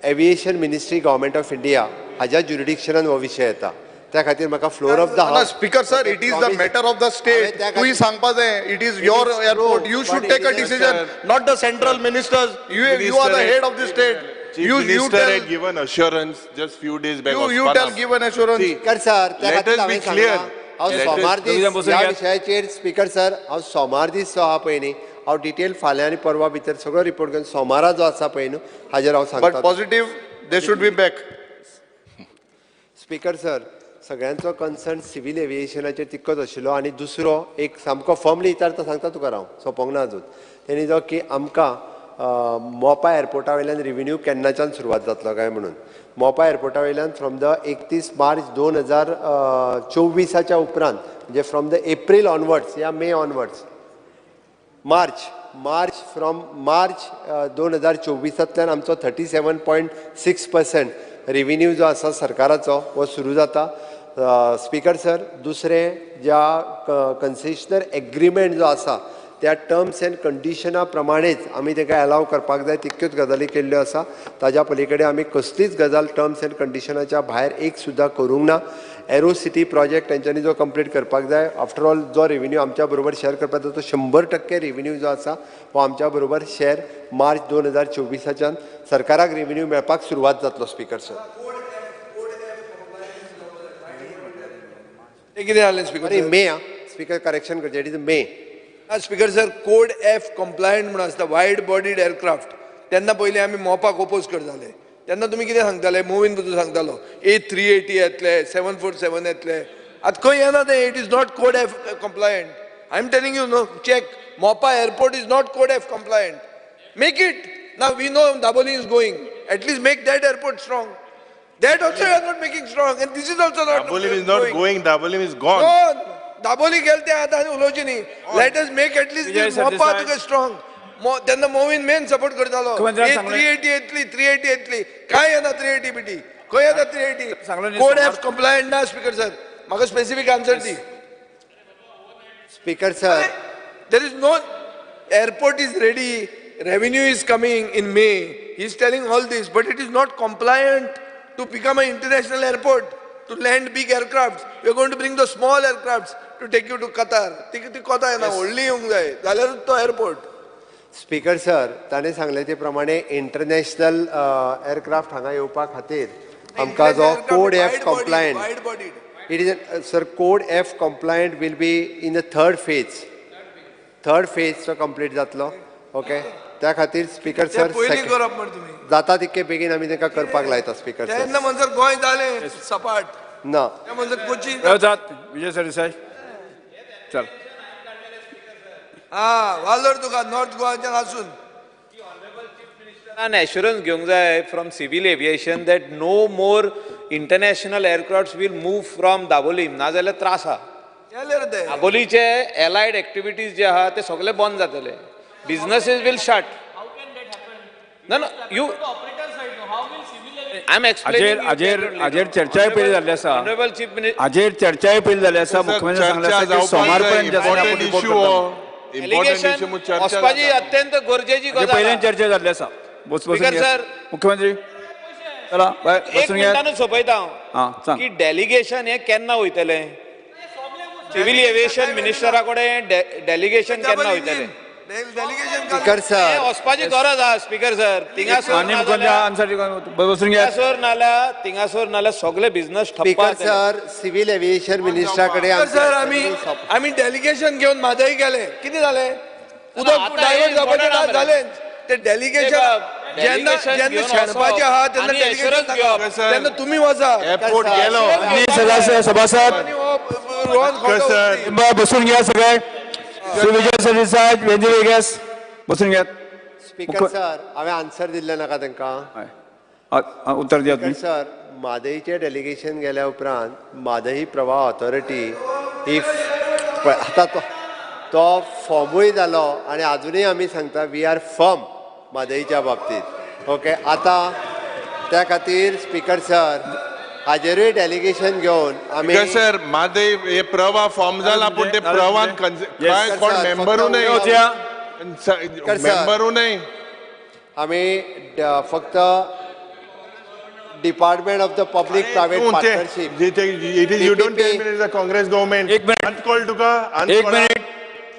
Speaker 16: aviation ministry government of India हाज्या ज्युरिडिक्शनान हो विशय येता. त्या खातीर म्हाका floor of the house.
Speaker 13: Speaker sir, it is the matter of the state. तुवें सांगपा जाय, it is your airport, you should take a decision, not the central ministers. You are the head of the state.
Speaker 2: Chief Minister had given assurance just few days back.
Speaker 13: You tell give an assurance.
Speaker 16: Speaker sir, त्या खातीर हांवें सांगलां, हांव सोमार दीस ह्या विशयाचेर speaker sir, हांव सोमार दीस जो आहा पळय न्ही, हांव डिटेल फाल्यां आनी परवा भितर सगळो रिपोर्ट घेवन सोमारा जो आसा पळय न्हू हाजेर हांव सांगता.
Speaker 13: But positive they should be back.
Speaker 16: Speaker sir, सगळ्यांचो कन्सर्न सिव्हील एविएशनाचेर तितकोच आशिल्लो. आनी दुसरो एक सामको फर्मली विचारता सांगता तुका हांव, सोंपोंक ना अजून. तेणी जो की आमकां मोपा एअरपोर्टा वयल्यान रिव्हेन्यू केन्नाच्यान सुरवात जातलो काय म्हणून. मोपा एअरपोर्टा वयल्यान फ्रॉम the 31 मार्च 2024 उपरांत, म्हणजे फ्रॉम the April onwards या मे onwards, March March from March 2024 आमचो 37.6% रेव्हेन्यू जो आसा सरकाराचो हो सुरू जाता. स्पीकर सर, दुसरें ज्या कन्सेशनर एग्रीमेंट जो आसा त्या टर्म्स एंड कंडिशना प्रमाणेच आमी ताका एलाव करपाक जाय, तितक्योच गजाली केल्ल्यो आसा. ताज्या पली कडेन आमी कसलीच गजाल टर्म्स एंड कंडिशनाच्या भायर एक सुद्दां करूंक ना. एरो सिटी प्रोजेक्ट तेंच्यांनी जो कंप्लीट करपाक जाय, आफ्टर ऑल जो रेव्हेन्यू आमच्या बरोबर शेअर करपाक जाय तो 100% रेव्हेन्यू जो आसा हो आमच्या बरोबर शेअर मार्च 2024 सरकाराक रेव्हेन्यू मेळपाक सुरवात जातलो. स्पीकर सर,
Speaker 15: कितें जालें स्पीकर?
Speaker 16: मे आं स्पीकर, करेक्शन करचें, it is May.
Speaker 15: Speaker sir, code F compliant म्हणून आसता वायड बॉडीड एअरक्राफ्ट. तेन्ना पयलीं आमी मोपाक ओपोज करताले, तेन्ना तुमी कितें सांगताले, मोविन बद्दल सांगतालो A380 येतले, 747 येतले. आतां खंय येना तें. It is not code F compliant. I am telling you, no check, Mopa airport is not code F compliant. Make it. Now we know Dabolim is going, at least make that airport strong. That also you are not making strong, and this is also not.
Speaker 2: Dabolim is not going, Dabolim is gone.
Speaker 15: Dabolim गेले ते आतां आनी उलोवचें न्ही. Let us make at least this Mopa तुका strong. तेन्ना मोविन main support करतालो, A380 येतली, 380 येतली. काय येना 380 बिटी, खंय येता 380? कोड एफ कंप्लायंट ना स्पीकर सर, म्हाका specific answer the.
Speaker 16: Speaker sir,
Speaker 15: there is no airport is ready, revenue is coming in May, he is telling all this, but it is not compliant to become an international airport, to land big aircrafts. We are going to bring the small aircrafts to take you to Qatar. ती कोता येना, व्हडली येवंक जाय जाल्यारूच तो airport.
Speaker 16: Speaker sir, ताणें सांगलें ते प्रमाणे इंटरनॅशनल एअरक्राफ्ट हांगा येवपा खातीर आमकां जो code F compliant, it is sir, code F compliant will be in the third phase. Third phase तो कंप्लीट जातलो. ओके, त्या खातीर स्पीकर सर जाता तितके बेगीन आमी तांकां करपाक लायता. स्पीकर सर,
Speaker 15: तेन्ना म्हणसर गोंय जालें सपाट
Speaker 16: ना.
Speaker 15: कोची
Speaker 17: विजय सरदेसाय, चल
Speaker 15: हा वालोर तुका नॉर्थ गोवाच्यान आसून.
Speaker 5: एश्युरन्स घेवंक जाय from civil aviation that no more international aircrafts will move from Dabolim, नाजाल्यार त्रास आहा. दाबोलीचे एलायड एक्टिविटीज जे आहा ते सगळे बंद जातले, बिझनसीस will shut. ना ना you I am explaining.
Speaker 17: हाजेर चर्चाय पयली जाल्ली आसा, हाजेर चर्चाय पयली जाल्ली आसा. मुख्यमंत्री सांगले आसा की सोमार पर्यंत
Speaker 5: वचपाची अत्यंत गरजेची गजाल.
Speaker 17: पयल्यान चर्चा जाल्ली आसा.
Speaker 5: सर
Speaker 17: मुख्यमंत्री चला
Speaker 5: एक मिनटानूच सोंपयता हांव की डेलिगेशन हें केन्ना वयतलें सिव्हील एव्हिएशन मिनिस्टरा कडेन डेलिगेशन केन्ना वयतलें? वचपाची गरज आहा स्पीकर सर. थिंगासर थिंगासर नाल्यार सगळे बिझनस ठप्प.
Speaker 16: सर सिव्हील एव्हिएशन मिनिस्टरा कडेन
Speaker 15: सर आमी डेलिगेशन घेवन म्हादय गेले, कितें जालें? उदक डायवर्ट जावपाचें ना जालें. ते डेलिगेशन जेन्ना जेन्ना शेणपाचें आहा तेन्ना डेलिगेशन तेन्ना तुमी वचा.
Speaker 2: एअरपोर्ट गेलो
Speaker 17: सभासद बसून घ्या सगळे. श्री विजय सरदेसाय, वेंजी वेगस बसून घेयात.
Speaker 16: स्पीकर सर हांवें आन्सर दिल्लें नाका तांकां?
Speaker 17: उत्तर दियात.
Speaker 16: सर म्हादयचें डेलिगेशन गेल्या उपरांत म्हादय प्रवाह ऑथॉरिटी ही आतां तो फॉर्मूय जालो आनी आजुनूय आमी सांगता we are firm म्हादयच्या बाबतींत. ओके, आतां त्या खातीर स्पीकर सर हाजेरूय डेलिगेशन घेवन आमी
Speaker 2: सर म्हादय हे प्रवाह फॉर्म जाला पूण ते प्रवाहान काय कोण मेंबरूय न्हय, मेंबरूय न्हय.
Speaker 16: आमी फक्त department of the public private partnership.
Speaker 2: You don't tell me it is a Congress government.
Speaker 17: एक मिनिट
Speaker 2: अंत कळ तुका,
Speaker 17: एक मिनिट.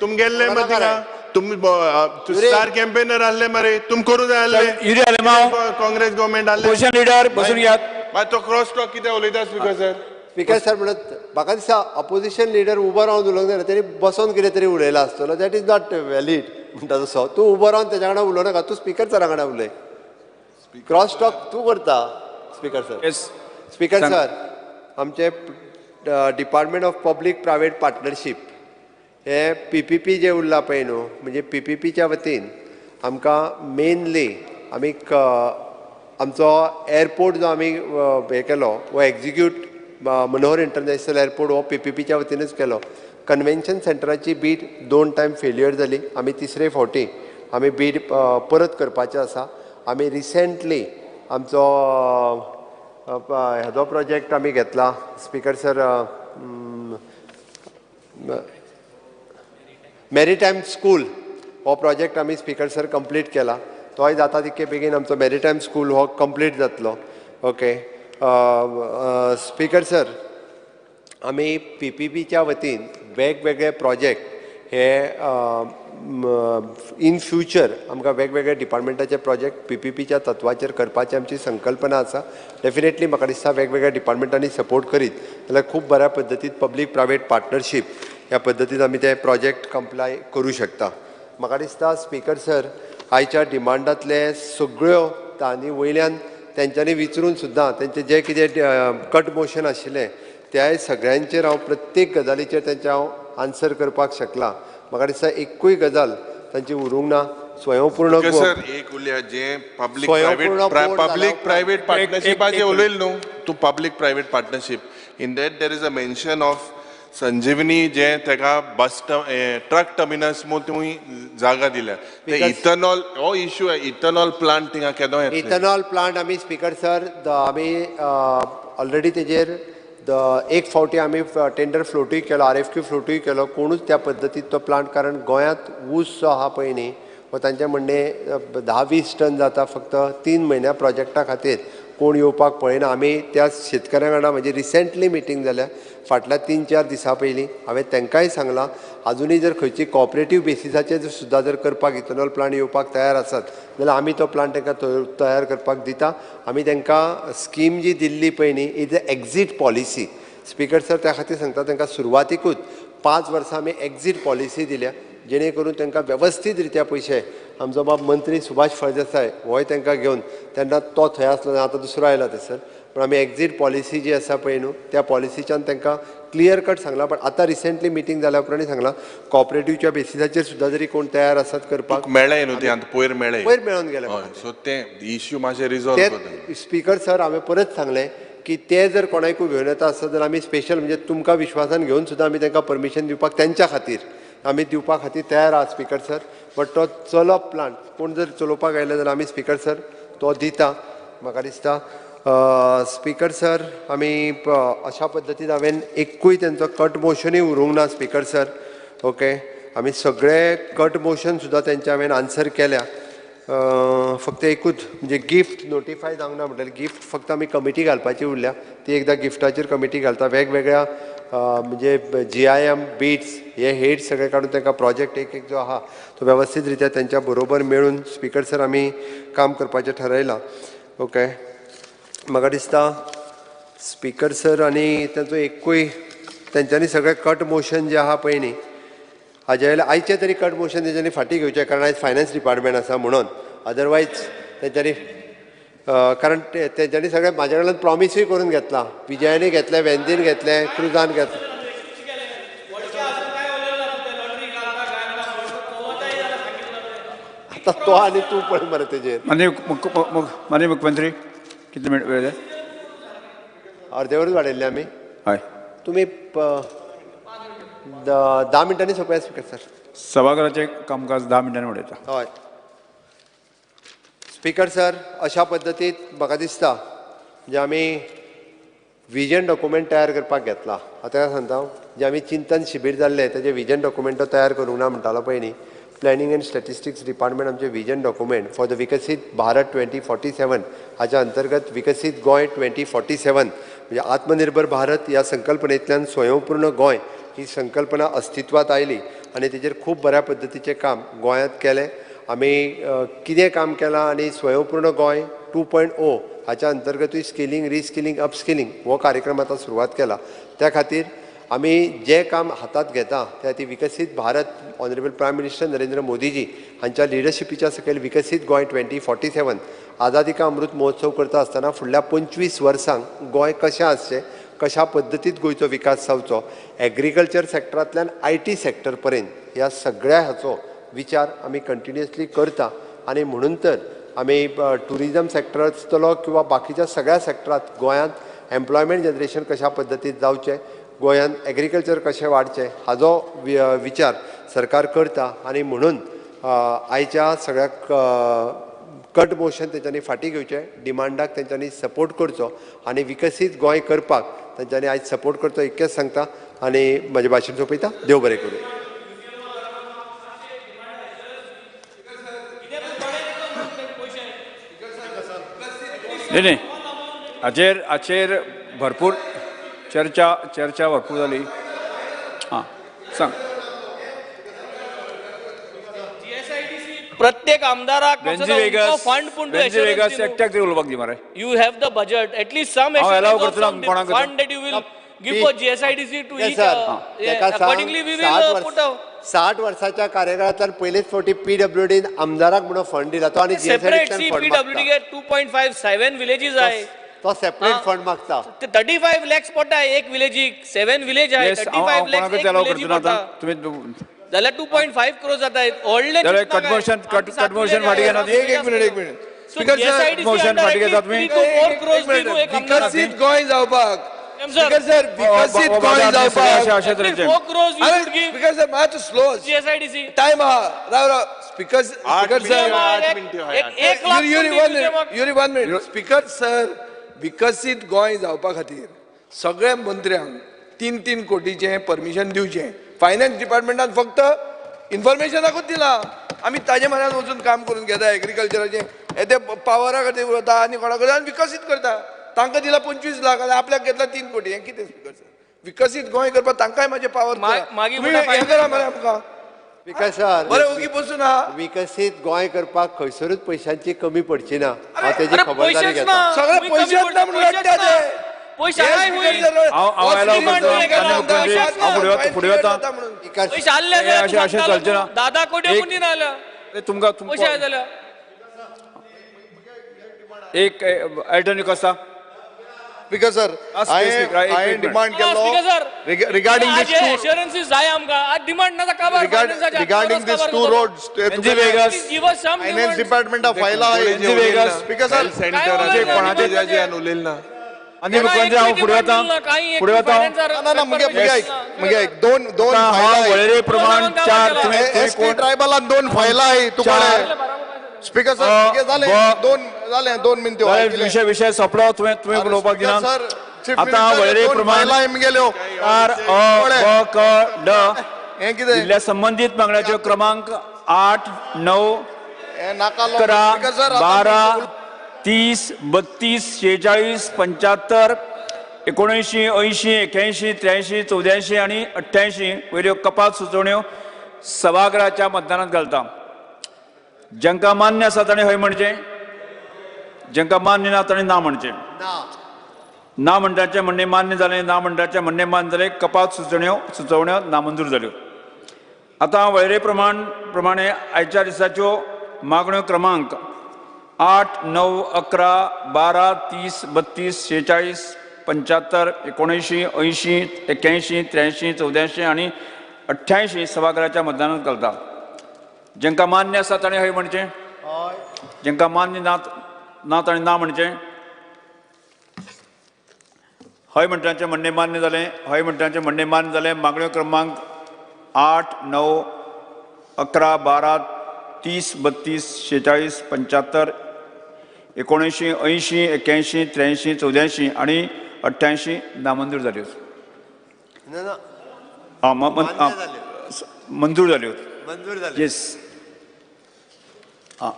Speaker 2: तुम गेल्ले मरे थिंगा, तुम स्टार कॅम्पेनर आहले मरे, तुम करूं जाय आहले. काँग्रेस गव्हर्मेंट आहले.
Speaker 17: अपोजिशन लिडर बसून घेयात.
Speaker 2: मागीर तो क्रॉस टॉक कितें उलयता स्पीकर सर?
Speaker 16: स्पीकर सर म्हणत म्हाका दिसता अपोजिशन लिडर उबो रावन उलोवंक जायना, तेणी बसोन कितें तरी उलयलां आसतलो. That is not valid म्हणटा तसो. तूं उबो रावन तेज्या वांगडा उलोवं नाका, तूं स्पीकर सरा वांगडा उलय. क्रॉस टॉक तूं करता स्पीकर सर. स्पीकर सर आमचे department of public private partnership हे पीपीपी जे उरला पळय न्हू, म्हणजे पीपीपीच्या वतीन आमकां मेनली आमी आमचो एअरपोर्ट जो आमी हे केलो हो एक्झिक्यूट मनोहर इंटरनॅशनल एअरपोर्ट हो पीपीपीच्या वतीनच केलो. कन्व्हेन्शन सेंटराची बीड 2 टायम फेल्युअर जाली. आमी तिसरे फावटी आमी बीड परत करपाचें आसा. आमी रिसेंटली आमचो हेजो प्रोजेक्ट आमी घेतला स्पीकर सर, मेरीटायम स्कूल हो प्रोजेक्ट आमी स्पीकर सर कंप्लीट केला. तोय जाता तितके बेगीन आमचो मेरीटायम स्कूल हो कंप्लीट जातलो. ओके स्पीकर सर आमी पीपीपीच्या वतीन वेगवेगळे प्रोजेक्ट हे इन फ्युचर आमकां वेगवेगळे डिपार्टमेंटाचे प्रोजेक्ट पीपीपीच्या तत्वाचेर करपाची आमची संकल्पना आसा. डेफिनेटली म्हाका दिसता वेगवेगळ्या डिपार्टमेंटांनी सपोर्ट करीत जाल्यार खूब बऱ्या पद्दतीन पब्लीक प्रायवेट पार्टनरशीप ह्या पद्दतीन आमी ते प्रोजेक्ट कंप्लाय करूं शकता. म्हाका दिसता स्पीकर सर आयच्या डिमांडांतले सगळ्यो आनी वयल्यान तेंच्यांनी विचरून सुद्दां तेंचें जें कितें कट मोशन आशिल्लें त्याय सगळ्यांचेर हांव प्रत्येक गजालीचेर तेंचें हांव आन्सर करपाक शकलां. म्हाका दिसता एकूय गजाल तांची उरूंक ना. स्वयंपूर्ण
Speaker 2: सर एक उलया जे पब्लीक प्रायवेट पार्टनरशिपाचें उलयल न्हू तूं, public private partnership in that there is a mention of Sanjeevani जे ताका बस ट्रक टर्मिनस म्हूण तुमी जागा दिल्या. ते इथेनॉल हो इश्यू आहे. इथेनॉल प्लांट थिंगा केदो येतले?
Speaker 16: इथेनॉल प्लांट आमी स्पीकर सर आमी ऑलरेडी तेजेर एक फावटी आमी टेंडर फ्लोटूय केलो, RFQ फ्लोटूय केलो. कोणूच त्या पद्दतीन तो प्लांट, कारण गोंयांत ऊस जो आहा पळय न्ही हो तांचें म्हणणें 10-20 टन जाता फक्त 3 म्हयन्या प्रोजेक्टा खातीर कोण येवपाक पळयना. आमी त्या शेतकऱ्यां वांगडा म्हजी रिसेंटली मिटींग जाल्या फाटल्या 3-4 दिसां पयलीं. हांवें तांकांय सांगलां आजुनूय जर खंयची कॉपरेटीव बेसिसाचेर सुद्दां जर करपाक इथेनॉल प्लांट येवपाक तयार आसात जाल्यार आमी तो प्लांट तांकां तयार करपाक दिता. आमी तांकां स्कीम जी दिल्ली पळय न्ही is a exit policy. Speaker sir त्या खातीर सांगता तांकां सुरवातीकूच 5 वर्सां आमी एक्झीट पॉलिसी दिल्या जेणे करून तांकां वेवस्थीत रित्या पयशे आमचो बाब मंत्री सुभाष फळदेसाय होय तांकां घेवन तेन्ना तो थंय आसलो, आतां दुसरो आयला थंयसर, पूण आमी एक्झीट पॉलिसी जी आसा पळय न्हू त्या पॉलिसीच्यान तांकां क्लियर कट सांगलां. पण आतां रिसेंटली मिटींग जाल्या उपरांत सांगलां कॉपरेटिवच्या बेसिसाचेर सुद्दां जरी कोण तयार आसात करपाक
Speaker 2: मेळ्ळें न्हू तें आतां पयर मेळ्ळें,
Speaker 16: पयर मेळोन गेलें.
Speaker 2: सो तें इश्यू मातशें रिजॉल्व
Speaker 16: ते स्पीकर सर हांवें परत सांगलें की ते जर कोणाकूय घेवन येता आसत जाल्यार आमी स्पेशल म्हणजे तुमकां विश्वासान घेवन सुद्दां आमी तांकां परमिशन दिवपाक तेंच्या खातीर आमी दिवपा खातीर तयार आहा स्पीकर सर. बट तो चलप प्लांट कोण जर चलोवपाक आयले जाल्यार आमी स्पीकर सर तो दिता. म्हाका दिसता स्पीकर सर आमी अशा पद्दतीन हांवें एकूय तेंचो कट मोशनूय उरूंक ना स्पीकर सर. ओके, आमी सगळे कट मोशन सुद्दां तेंचे हांवें आन्सर केल्या. फक्त एकूच म्हणजे गिफ्ट नोटिफाय जावंक ना म्हटल्यार गिफ्ट फक्त आमी कमिटी घालपाची उरल्या, ती एकदां गिफ्टाचेर कमिटी घालता. वेगवेगळ्या म्हणजे GIM bits हे हेड सगळे काडून तांकां प्रोजेक्ट एक एक जो आहा तो वेवस्थीत रित्या तेंच्या बरोबर मेळून स्पीकर सर आमी काम करपाचें ठरयलां. ओके, म्हाका दिसता स्पीकर सर आनी तेंचो एकूय तेंच्यांनी सगळें कट मोशन जें आहा पळय न्ही हाजे वयल्यान आयचें तरी कट मोशन तेंच्यांनी फाटीं घेवचें, कारण आयज फायनान्स डिपार्टमेंट आसा म्हणून. अदरवायज तेंच्यांनी कारण तेंच्यांनी सगळें म्हाज्या कडल्यान प्रॉमिसूय करून घेतलां, विजयानी घेतलें, वेंदीन घेतलें, क्रुजान घेतलें. आतां तो आनी तूं पळय मरे तेजेर.
Speaker 17: माननीय मुख्यमंत्री कितले मिनट वेळ जाय?
Speaker 16: अर्दे वरूच वाडयल्लें आमी.
Speaker 17: हय,
Speaker 16: तुमी 10 मिनटांनी सोंपया स्पीकर सर.
Speaker 17: सभाघराचें कामकाज 10 मिनटांनी उडयता.
Speaker 16: हय स्पीकर सर, अशा पद्दतीत म्हाका दिसता जे आमी विजन डॉक्युमेंट तयार करपाक घेतला. आतां सांगता जे आमी चिंतन शिबीर जाल्लें तेजें विजन डॉक्युमेंट तयार करूंक ना म्हणटालो पळय न्ही. प्लॅनिंग अँड स्टॅटिस्टिक्स डिपार्टमेंट आमचें vision document for the Viksit Bharat 2047 हाच्या अंतर्गत विकसीत गोंय 2047 म्हणजे आत्मनिर्भर भारत ह्या संकल्पनेंतल्यान स्वयंपूर्ण गोंय ही संकल्पना अस्तित्वांत आयली आनी तेजेर खूब बऱ्या पद्दतीचें काम गोंयांत केलें. आमी कितें काम केलां आनी स्वयंपूर्ण गोंय 2.0 हाच्या अंतर्गतूय स्किलिंग, रिस्किलिंग, अपस्किलिंग हो कार्यक्रम आतां सुरवात केला. त्या खातीर आमी जें काम हातांत घेता त्या खातीर Viksit Bharat honourable prime minister Narendra Modiji हांच्या लिडरशिपीच्या सकयल विकसीत गोंय 2047 आझादी का अमृत महोत्सव करता आसतना फुडल्या 25 वर्सांक गोंय कशें आसचें, कशा पद्दतीत गोंयचो विकास जावचो, एग्रीकल्चर सेक्टरांतल्यान IT sector पर्यंत ह्या सगळ्या हाचो विचार आमी कंटिन्युअसली करता. आनी म्हणून तर आमी ट्युरिजम सेक्टर आसतलो किंवा बाकीच्या सगळ्या सेक्टरांत गोंयांत एम्प्लॉयमेंट जनरेशन कशा पद्दतीत जावचें, गोंयांत एग्रीकल्चर कशें वाडचें हाजो विचार सरकार करता. आनी म्हणून आयच्या सगळ्या कट मोशन तेंच्यांनी फाटीं घेवचें, डिमांडाक तेंच्यांनी सपोर्ट करचो आनी विकसीत गोंय करपाक तेंच्यांनी आयज सपोर्ट करचो इतकेंच सांगता आनी म्हजें भाशण सोंपयता. देव बरें करूं.
Speaker 17: न्ही न्ही, हाचेर हाचेर भरपूर चर्चा चर्चा भरपूर जाली. हां सांग.
Speaker 4: प्रत्येक आमदाराक फंड पूण
Speaker 17: एकट्याक तरी उलोवपाक दी मरे.
Speaker 4: You have the budget at least some fund that you will give for GSIDC to each accordingly we will put a
Speaker 16: 60 वर्साच्या कार्यकाळांतल्यान पयलेच फावटी पीडब्ल्यूडीन आमदाराक म्हणून फंड दिला तो आनी
Speaker 4: सेपरेट सी पीडब्ल्यूडी 2.57 विलेजीस आहे
Speaker 16: तो सेपरेट फंड मागता.
Speaker 4: 35 लॅक्स पडटा एक विलेजीक, 7 विलेज आहे 35 लॅक्स एक विलेजीक पडटा.
Speaker 17: तुम्ही
Speaker 4: जाल्यार 2.5 क्रोर जाता. व्हडले
Speaker 17: कट मोशन कट मोशन फाटी घेना.
Speaker 15: एक मिनिट एक मिनिट स्पीकर सर,
Speaker 17: मोशन फाटी घेतात तुम्ही.
Speaker 15: विकसीत गोंय जावपाक स्पीकर सर, विकसीत गोंय जावपाक स्पीकर सर मातसो स्लो टायम आहा. राव राव speaker speaker sir, Yuri 1 minute. Speaker sir, विकसीत गोंय जावपा खातीर सगळ्या मंत्र्यांक 3-3 कोटीचें परमिशन दिवचें. फायनान्स डिपार्टमेंटान फक्त इन्फॉर्मेशनाकूच दिलां, आमी ताजे म्हऱ्यान वचून काम करून घेता. एग्रीकल्चराचें हे ते पावरा खातीर उरता आनी कोणा कडेन आनी विकसीत करता. तांकां दिला 25 लाख आनी आपल्याक घेतला 3 कोटी. हें कितें स्पीकर सर? विकसीत गोंय करपाक तांकांय मातशें पावर हें करा मरे आमकां.
Speaker 16: स्पीकर सर
Speaker 15: बरें ओगी बसून आहा.
Speaker 16: विकसीत गोंय करपाक खंयसरूच पैशांची कमी पडची ना, हांव तेजी खबरदारी घेता.
Speaker 15: सगळे पैशेच ना म्हणून रडटा ते.
Speaker 17: तुमकां एक एटर्नी कसा
Speaker 13: स्पीकर सर, हांवें डिमांड केलो रिगार्डिंग दीस टू
Speaker 4: एश्योरन्सीस जाय आमकां. आज डिमांड ना काबार
Speaker 13: regarding these two roads, finance डिपार्टमेंटा फायला आहे. स्पीकर सर,
Speaker 17: आनी मुख्यमंत्री हांव फुडें वता, फुडें वता.
Speaker 13: ना ना, मुगे मुगे आयक, दोन दोन
Speaker 17: वळेरे प्रमाण चार
Speaker 13: एसटी ट्रायबलान दोन फायला आहे तुका. स्पीकर सर, जालें दोन, जालें 2 मिनटो.
Speaker 17: विशय विशय सोंपलो. तुवें तुवें उलोवपाक दिना. आतां वळेरे प्रमाण 4 अ ब क ड जिल्ल्या संबंदीत मागण्याच्यो क्रमांक 8 9 11 12 30 32 46 75 79 80 81 83 84 आनी 88 वयल्यो कपात सुचोवण्यो सभागृहाच्या मतदानात घालता. जांकां मान्य आसा ताणें हय म्हणचें, जांकां मान्य ना ताणें ना म्हणचें. ना म्हणटाचें म्हणणें मान्य जालें, ना म्हणटाचें म्हणणें मान्य जालें. कपात सुचोवण्यो नामंजूर जाल्यो. आतां वळेरे प्रमाणे आयच्या दिसाच्यो मागण्यो क्रमांक 8 9 11 12 30 32 46 75 79 80 81 83 84 आनी 88 सभागृहाच्या मतदानात घालता. जांकां मान्य आसा ताणें हय म्हणचें, जांकां मान्य ना ताणें ना म्हणचें. हय म्हणटाचें म्हणणें मान्य जालें, हय म्हणटाचें म्हणणें मान्य जालें. मागण्यो क्रमांक 8 9 11 12 30 32 46 75 79 80 81 83 84 आनी 88 नामंजूर जाल्यो. मंजूर जाल्यो. येस. आं,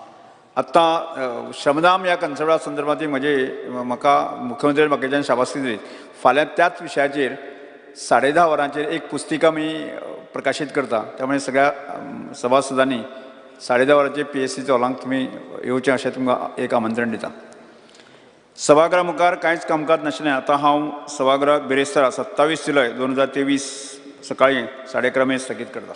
Speaker 17: आतां श्रमदाम ह्या कन्सेप्टा संदर्भांत म्हजे म्हाका मुख्यमंत्री म्हाका शाबासकी दिली. फाल्यां त्याच विशयाचेर 10:30 वरांचेर एक पुस्तिका आमी प्रकाशीत करता. त्यामुळे सगळ्या सभासदांनी 10:30 वरांचेर PSC हॉलांक तुमी येवचें अशें तुमकां एक आमंत्रण दिता. सभागृहा मुखार कांयच कामकाज नाशिल्लें. आतां हांव सभागृह बिरेस्तारा 27 जुलय 2023 सकाळी 11:30 मेरेन स्थगीत करता.